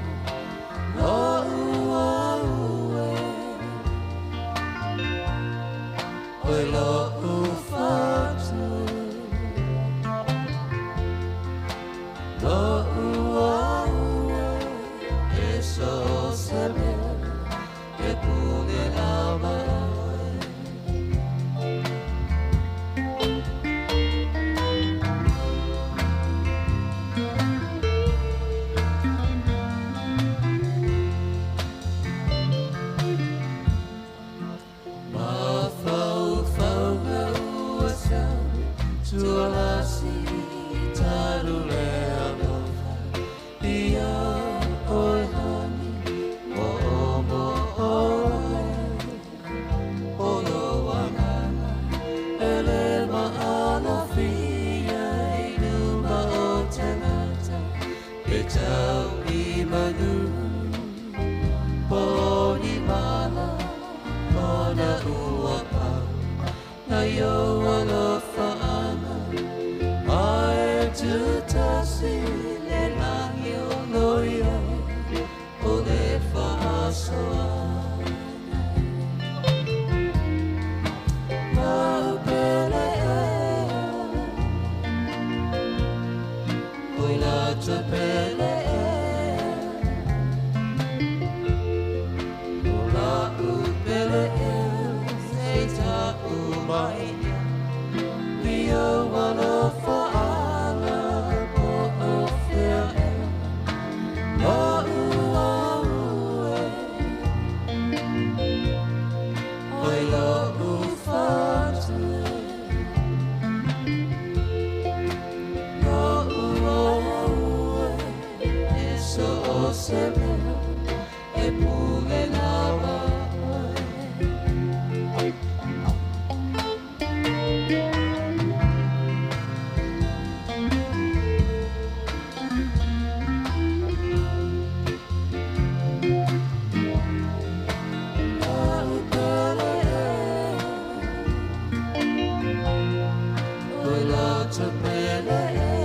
Lo'u au e Oi lo'u fatu e Lo'u au e E so o se mea E pule lava oe. Mafaufauga ua sau Tualasi talu le alofa Ia oe hani o o mo oe O lo agaga e le maalofia I luma o tagata E tau i manu Po o ni mala Ona ua pau Nai ou alofaaga Ae tutasi le lagi o lo i ai O le faasoaga La'u pele ē Oi loto pele ē O la'u pele ē Se ta'u mai ea I ou alofaaga Po o fea ea Lo'u au e Oi lo'u fatu e Lo'u au e E so o se mea E pule lava oe. La'u pele ē Oi loto pele ē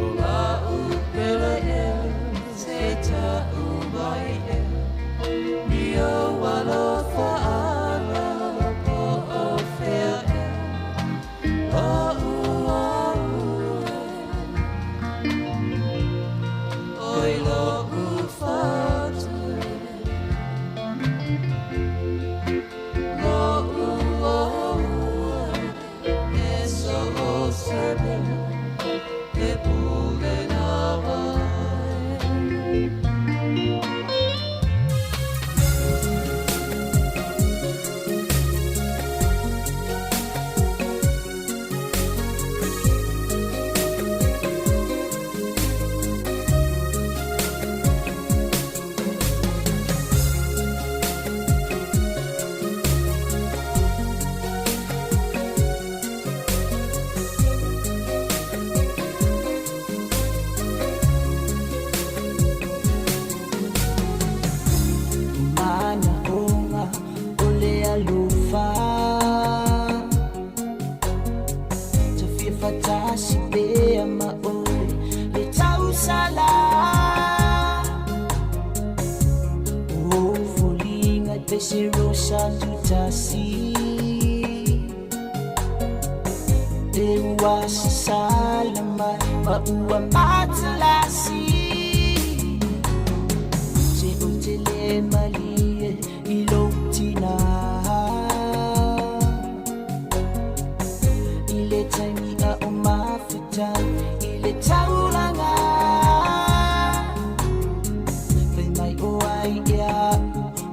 O la'u pele ē Se ta'u mai ea I ou alofaaga Po o fea ea Lo'u au e Oi lo'u fatu e Lo'u au e E so o se mea E pule lava oe. Manaoga o le alofa Tafia faatasi pea ma oe le tausala O foliga e pese rosa tutasi E ua sasala mai ma ua matalasi Se ou te le malie i lou tinā I le taimi a o mafuta i le taulaga Fai mai o ai ea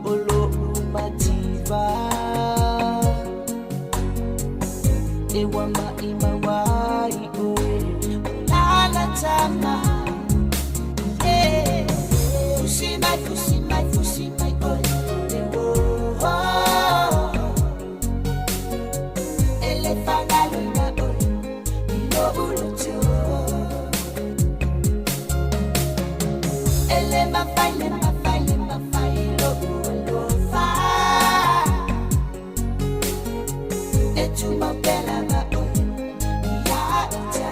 o lo'u mativa. E wa mai mawai oe Lala tama Yeah Fusi mai, fusi mai, fusi mai oe Te wo Ele whangaloina oe I lo uloto Ele mawhai, le mawhai, le mawhai Lo ualofa E tūmaupela ma oe Ia ita.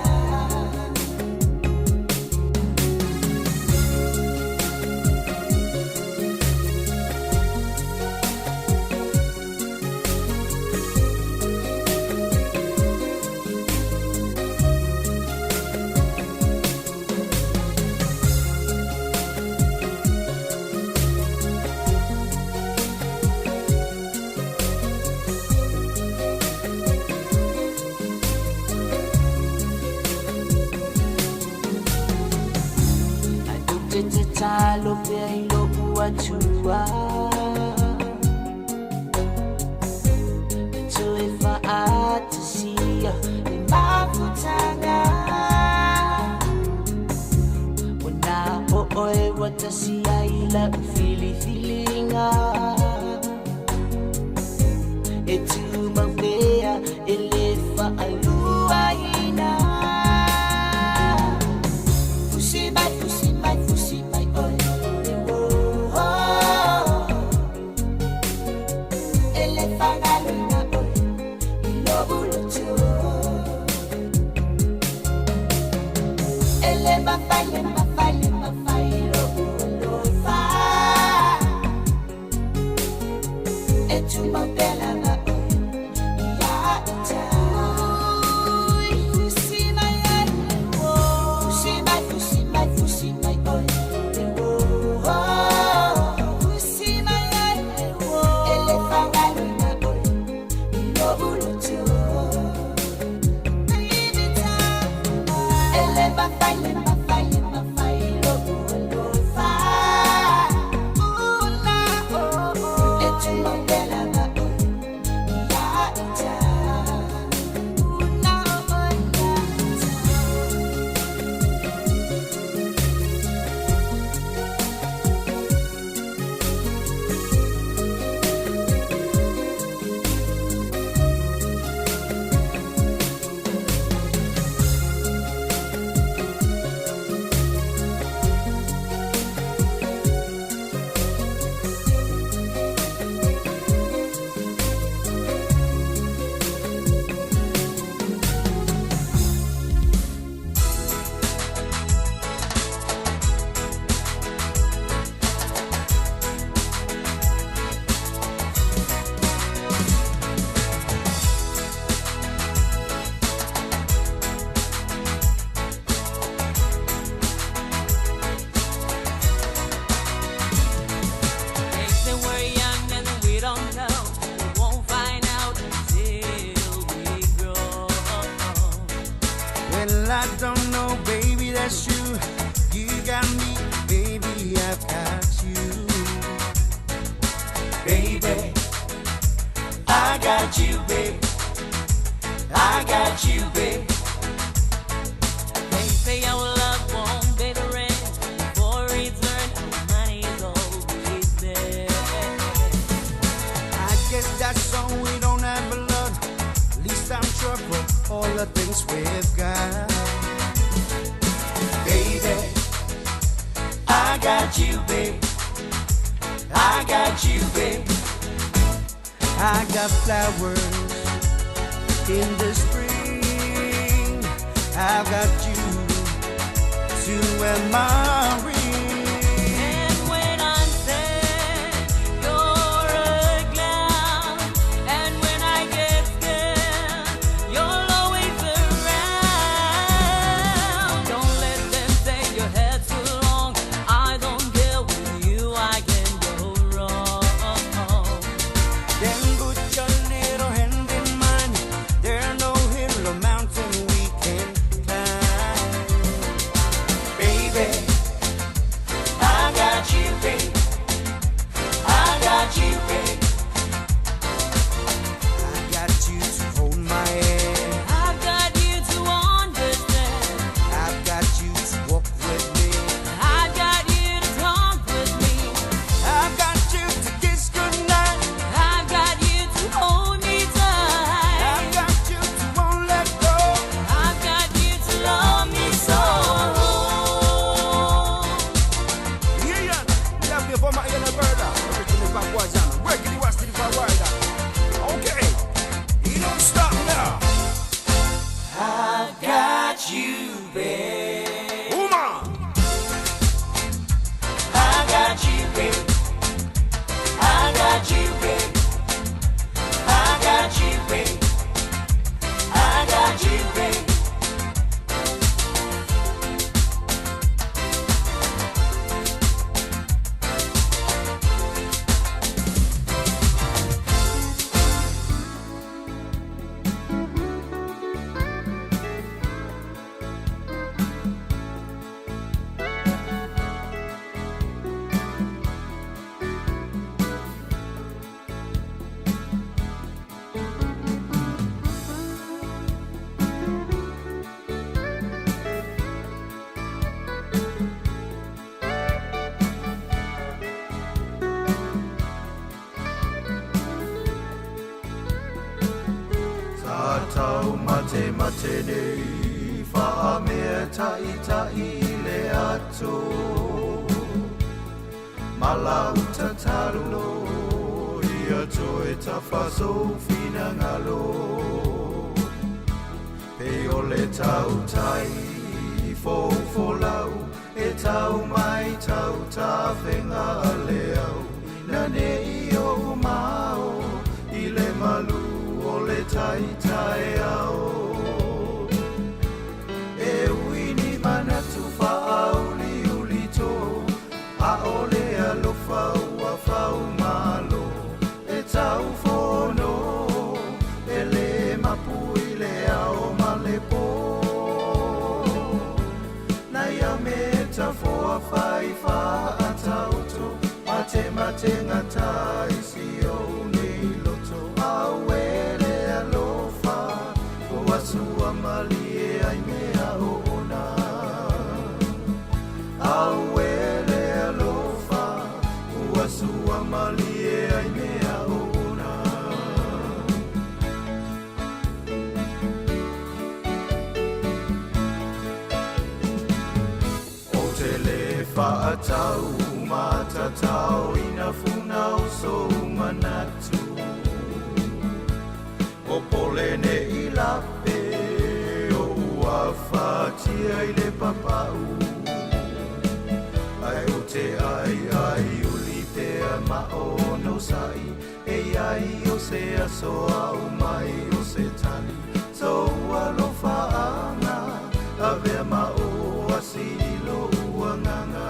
Ai ou te te talo pea i lo ua tua E tu e whaatasia le mafutanga O nā o oe watasia i la ufilifilinga E tu maupea e le whaaluaina Fusi mai, fusi mai, fusi mai oe Te wo E le whangaloina oe I lo uloto E le mawhai, le mawhai, le mawhai Lo ualofa E tūmaupela ma oe Ia ita. Fusi mai ai Fusi mai, fusi mai, fusi mai oe Te wo Fusi mai ai E le whangaloina oe I lo uloto E le mawhai, le mawhai, le mawhai Lo ualofa E tūmaupela ma oe Ia ita. They say we're young and we don't know. We won't find out until we grow. Well, I don't know, baby, that's you. You got me, baby, I've got you. Baby, I got you, babe. I got you, babe. They say our love won't pay the rent. For return, our money is always there. I guess that's all we don't have a lot. At least I'm sure for all the things we've got. Baby, I got you, babe. I got you, babe. I got flowers in the spring. I've got you to wear my ring. And when I'm sad, you're a clown. And when I get scared, you're always around. Don't let them say your head's too long. I don't care, with you I can go wrong. Then put your little hand in mine. There no hill or mountain we can climb. Baby, tau mate mate nei whaamea taʻitaʻi i le ato Ma lau tatalo ia toe tafa sou finagalo Pei o le tautai foufolau e tau mai tau tafega a le au Ina nei oʻu mao i le malu o le taitaeao E ui ni manatu faauliuli to ʻAʻole alofa ua faumalo E taufono e lē mapu i le ao ma le pō Nai au metafoa fai faataoto Matemategata i si ou nei loto Auē le alofa ua sua malie ai mea oona Auē le alofa ua sua malie ai mea oona Ou te lē faatau matatao ina funa o sou manatu O pole nei lape o ua fatia i le papau Ae ou te ai ai uli pea ma ono saʻi E iai o se aso au mai o se tali Sou alofaaga avea ma o asili loʻu agaga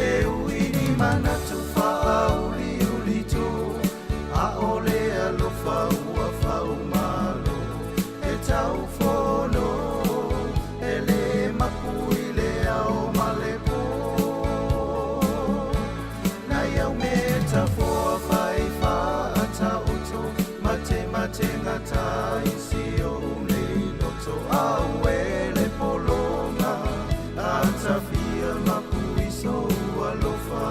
E ui ni manatu faauliuli to ʻAʻole alofa ua faumalo E taufono e lē mapu i le ao ma le pō Nai au metafoa fai faataoto Matemategata i si ou nei loto Auē le pologa atafia mapu i sou alofa.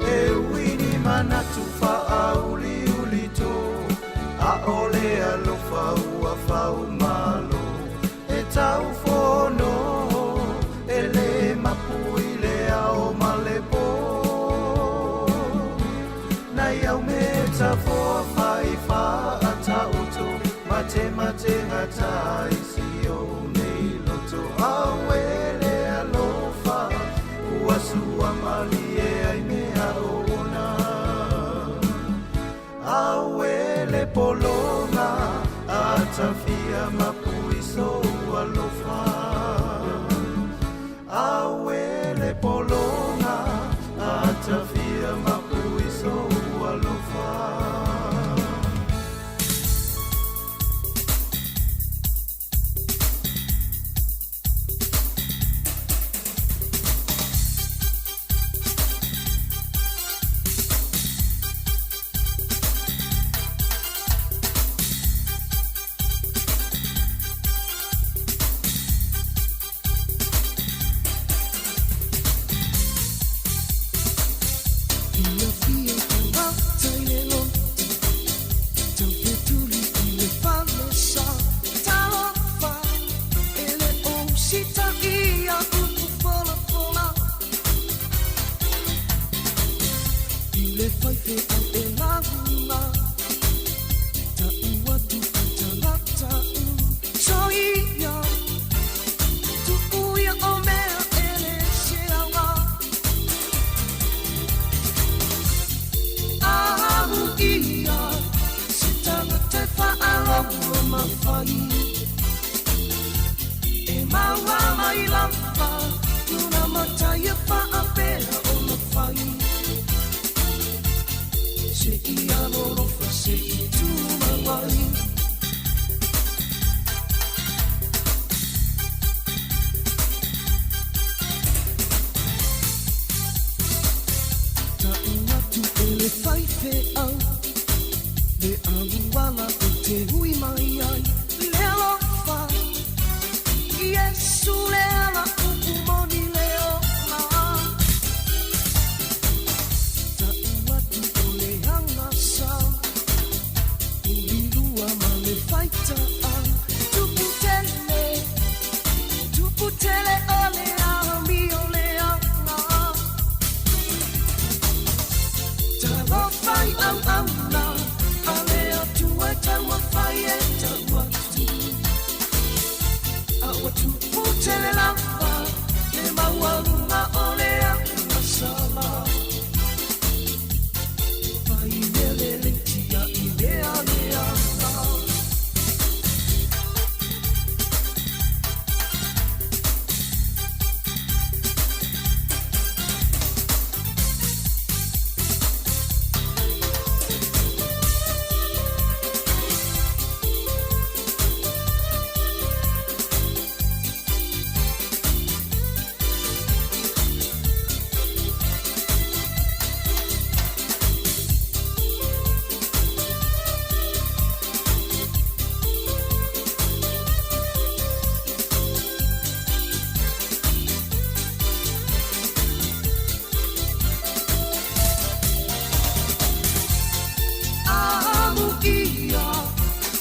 E ui ni manatu faauliuli to ʻAʻole alofa ua faumalo E taufono e lē mapu i le ao ma le pō Nai au metafoa fai faataoto Matemategata i si ou nei loto Auē le alofa ua sua malie ai mea oona Auē le pologa atafia mapu i sou alofa Auē le pologa atafia mapu i sou alofa. Fiafia tagata i le lotu, taufetuli i le falesa. Talofa, e le o usitaia upu folafola. I le faifeau e lauga, ta'u atu i tagata soia. Tu'uia o mea e lē se aoga. Amuia se tagata e faalogo mafai. E maua mai lava. matai e faapea ona fai. Se i alolofa se i tumau ai. Ta'u atu e le faifeau le aluala ou te ui mai ai le alofa. Iesu le ala upu moni le ola. Ta'u atu o le agasa ulilua ma le faita'a. Tupu tele, tupu tele o le amio le aga. Talofa i auauna a le Atua e taumafai e tau atu. A ua tupu tele lava le maualuga o le agasala. Fai mea lelei tia'i mea leaga. Amuia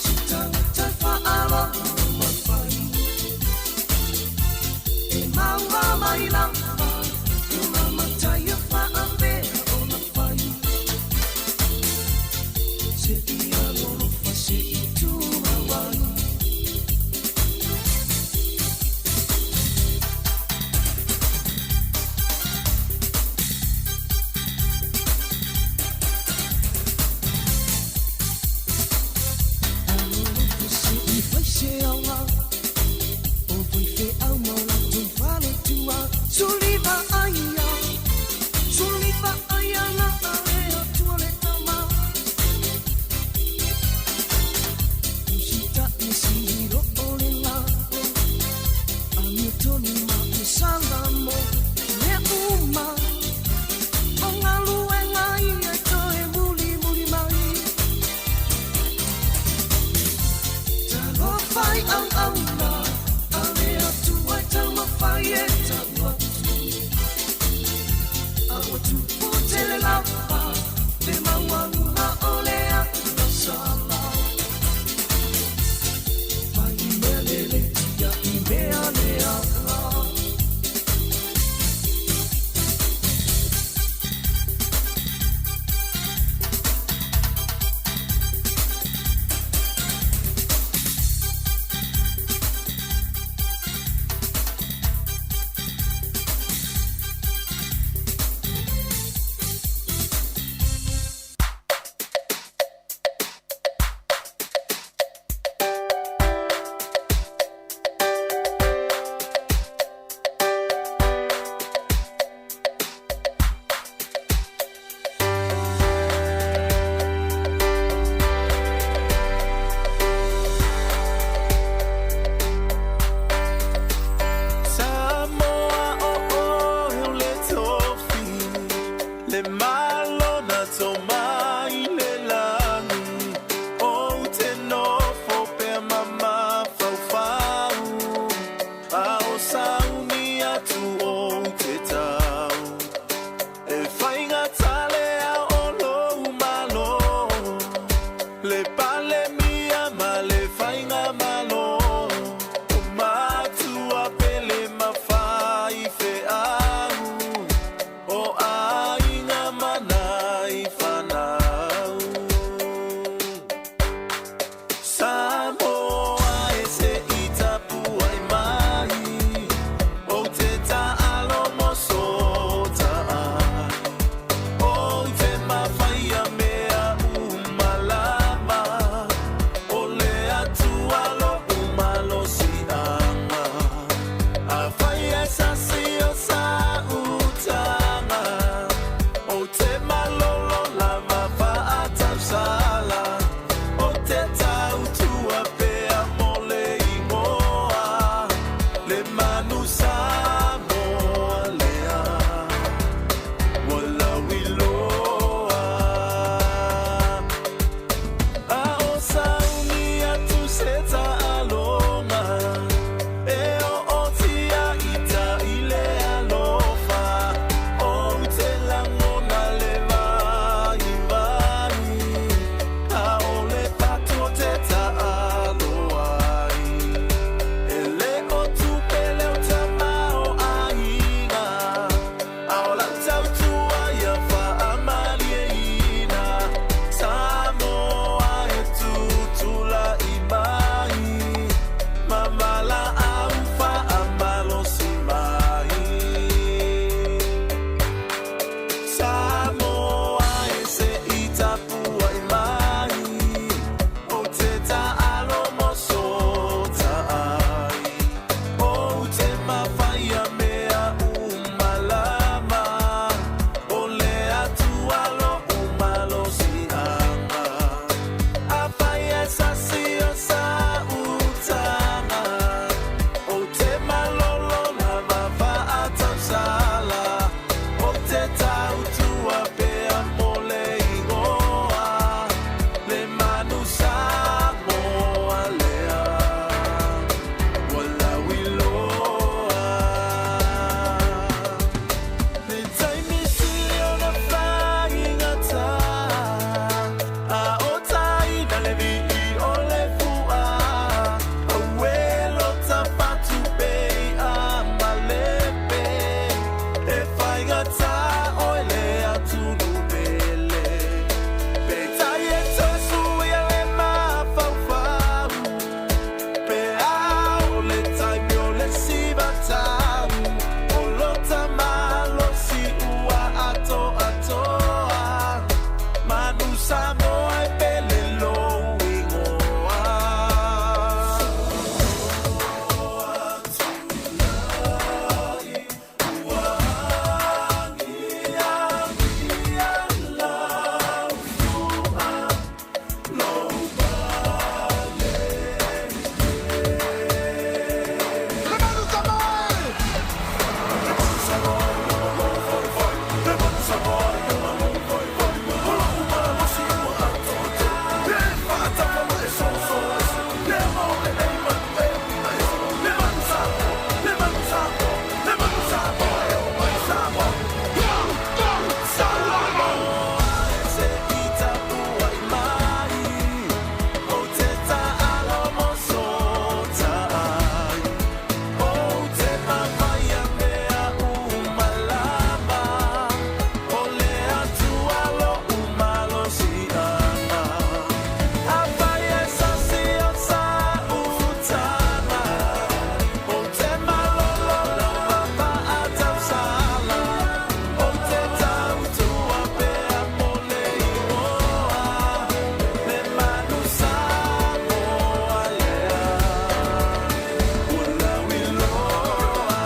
se tagata e faalogo mafai e maua mai lava lona matai e faapea ona fai. Se i alolofa se i tumau ai. Alolofa se i fai se aoga o faifeau ma o latou faletua. Suliva aia, suliva aia na a le Atua le Tama. Usita'i e sihiro o le la, amiotonu ma o salamo. Mea uma o galuega ia e toe mulimuli mai. Talofa i auauna a le Atua e taumafai e tau atu. A ua tupu tele lava le maualuga o le agasala. Fai mea lelei tia'i mea leaga. Samoa o oe o le tofi, le Malo na tomai le lagi, ou te nofo pea ma mafaufau, a o sauni atu ou te tau. E faigata le ao o lou Malo, le Palemia ma le Faigamalo, o matua pele ma faifeau, o aiga ma nai fanau. Samoa e se i tapuai mai, ou te taaloga. manu Samoa lea ua lauiloa. A o sauni atu se taaloga e ootia ita i le alofa, ou te lagona le vaivai, ʻaʻole pato te taalo ai. E le o tupe leo tamaoaiga, a o lau tautua ia faamalieina. Samoa e tutulai mai, ma valaau faamalosi mai. Samoa e se i tapuai mai, ou te taalo mo so taai. Ou te mafaia mea uma lava, o le Atua lo'u malosiaga. Afai e sasi o sa utaga, ou te malolo lava faatausala. Ou te tautua pea mo le igoa, le manu Samoa lea ua lauiloa. Le taimi sili ona faigata, a o taina le vii o le fua. Auē lota fatupe i'a ma lepe, e faigata oe le atunuu pele. Peitai e toe suia le mafaufau, pe a o le taimi o le sivatau. O lota malosi ua atoatoa, manu Samoa e pele lou igoa. Se i tapuai mai, ou te taalo mo so taai. Ou te mafaia mea uma lava, o le Atua lo'u malosiaga. Afai e sasi o sa utaga, ou te malolo lava faatausala. Ou te tautua pea mo le igoa, le manu Samoa lea ua lauiloa.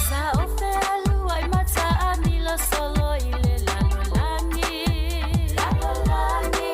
Sa ofe alua i mata a milo solo i le lalolagi. Lalolagi.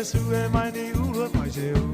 Sue mai ni ulu mai se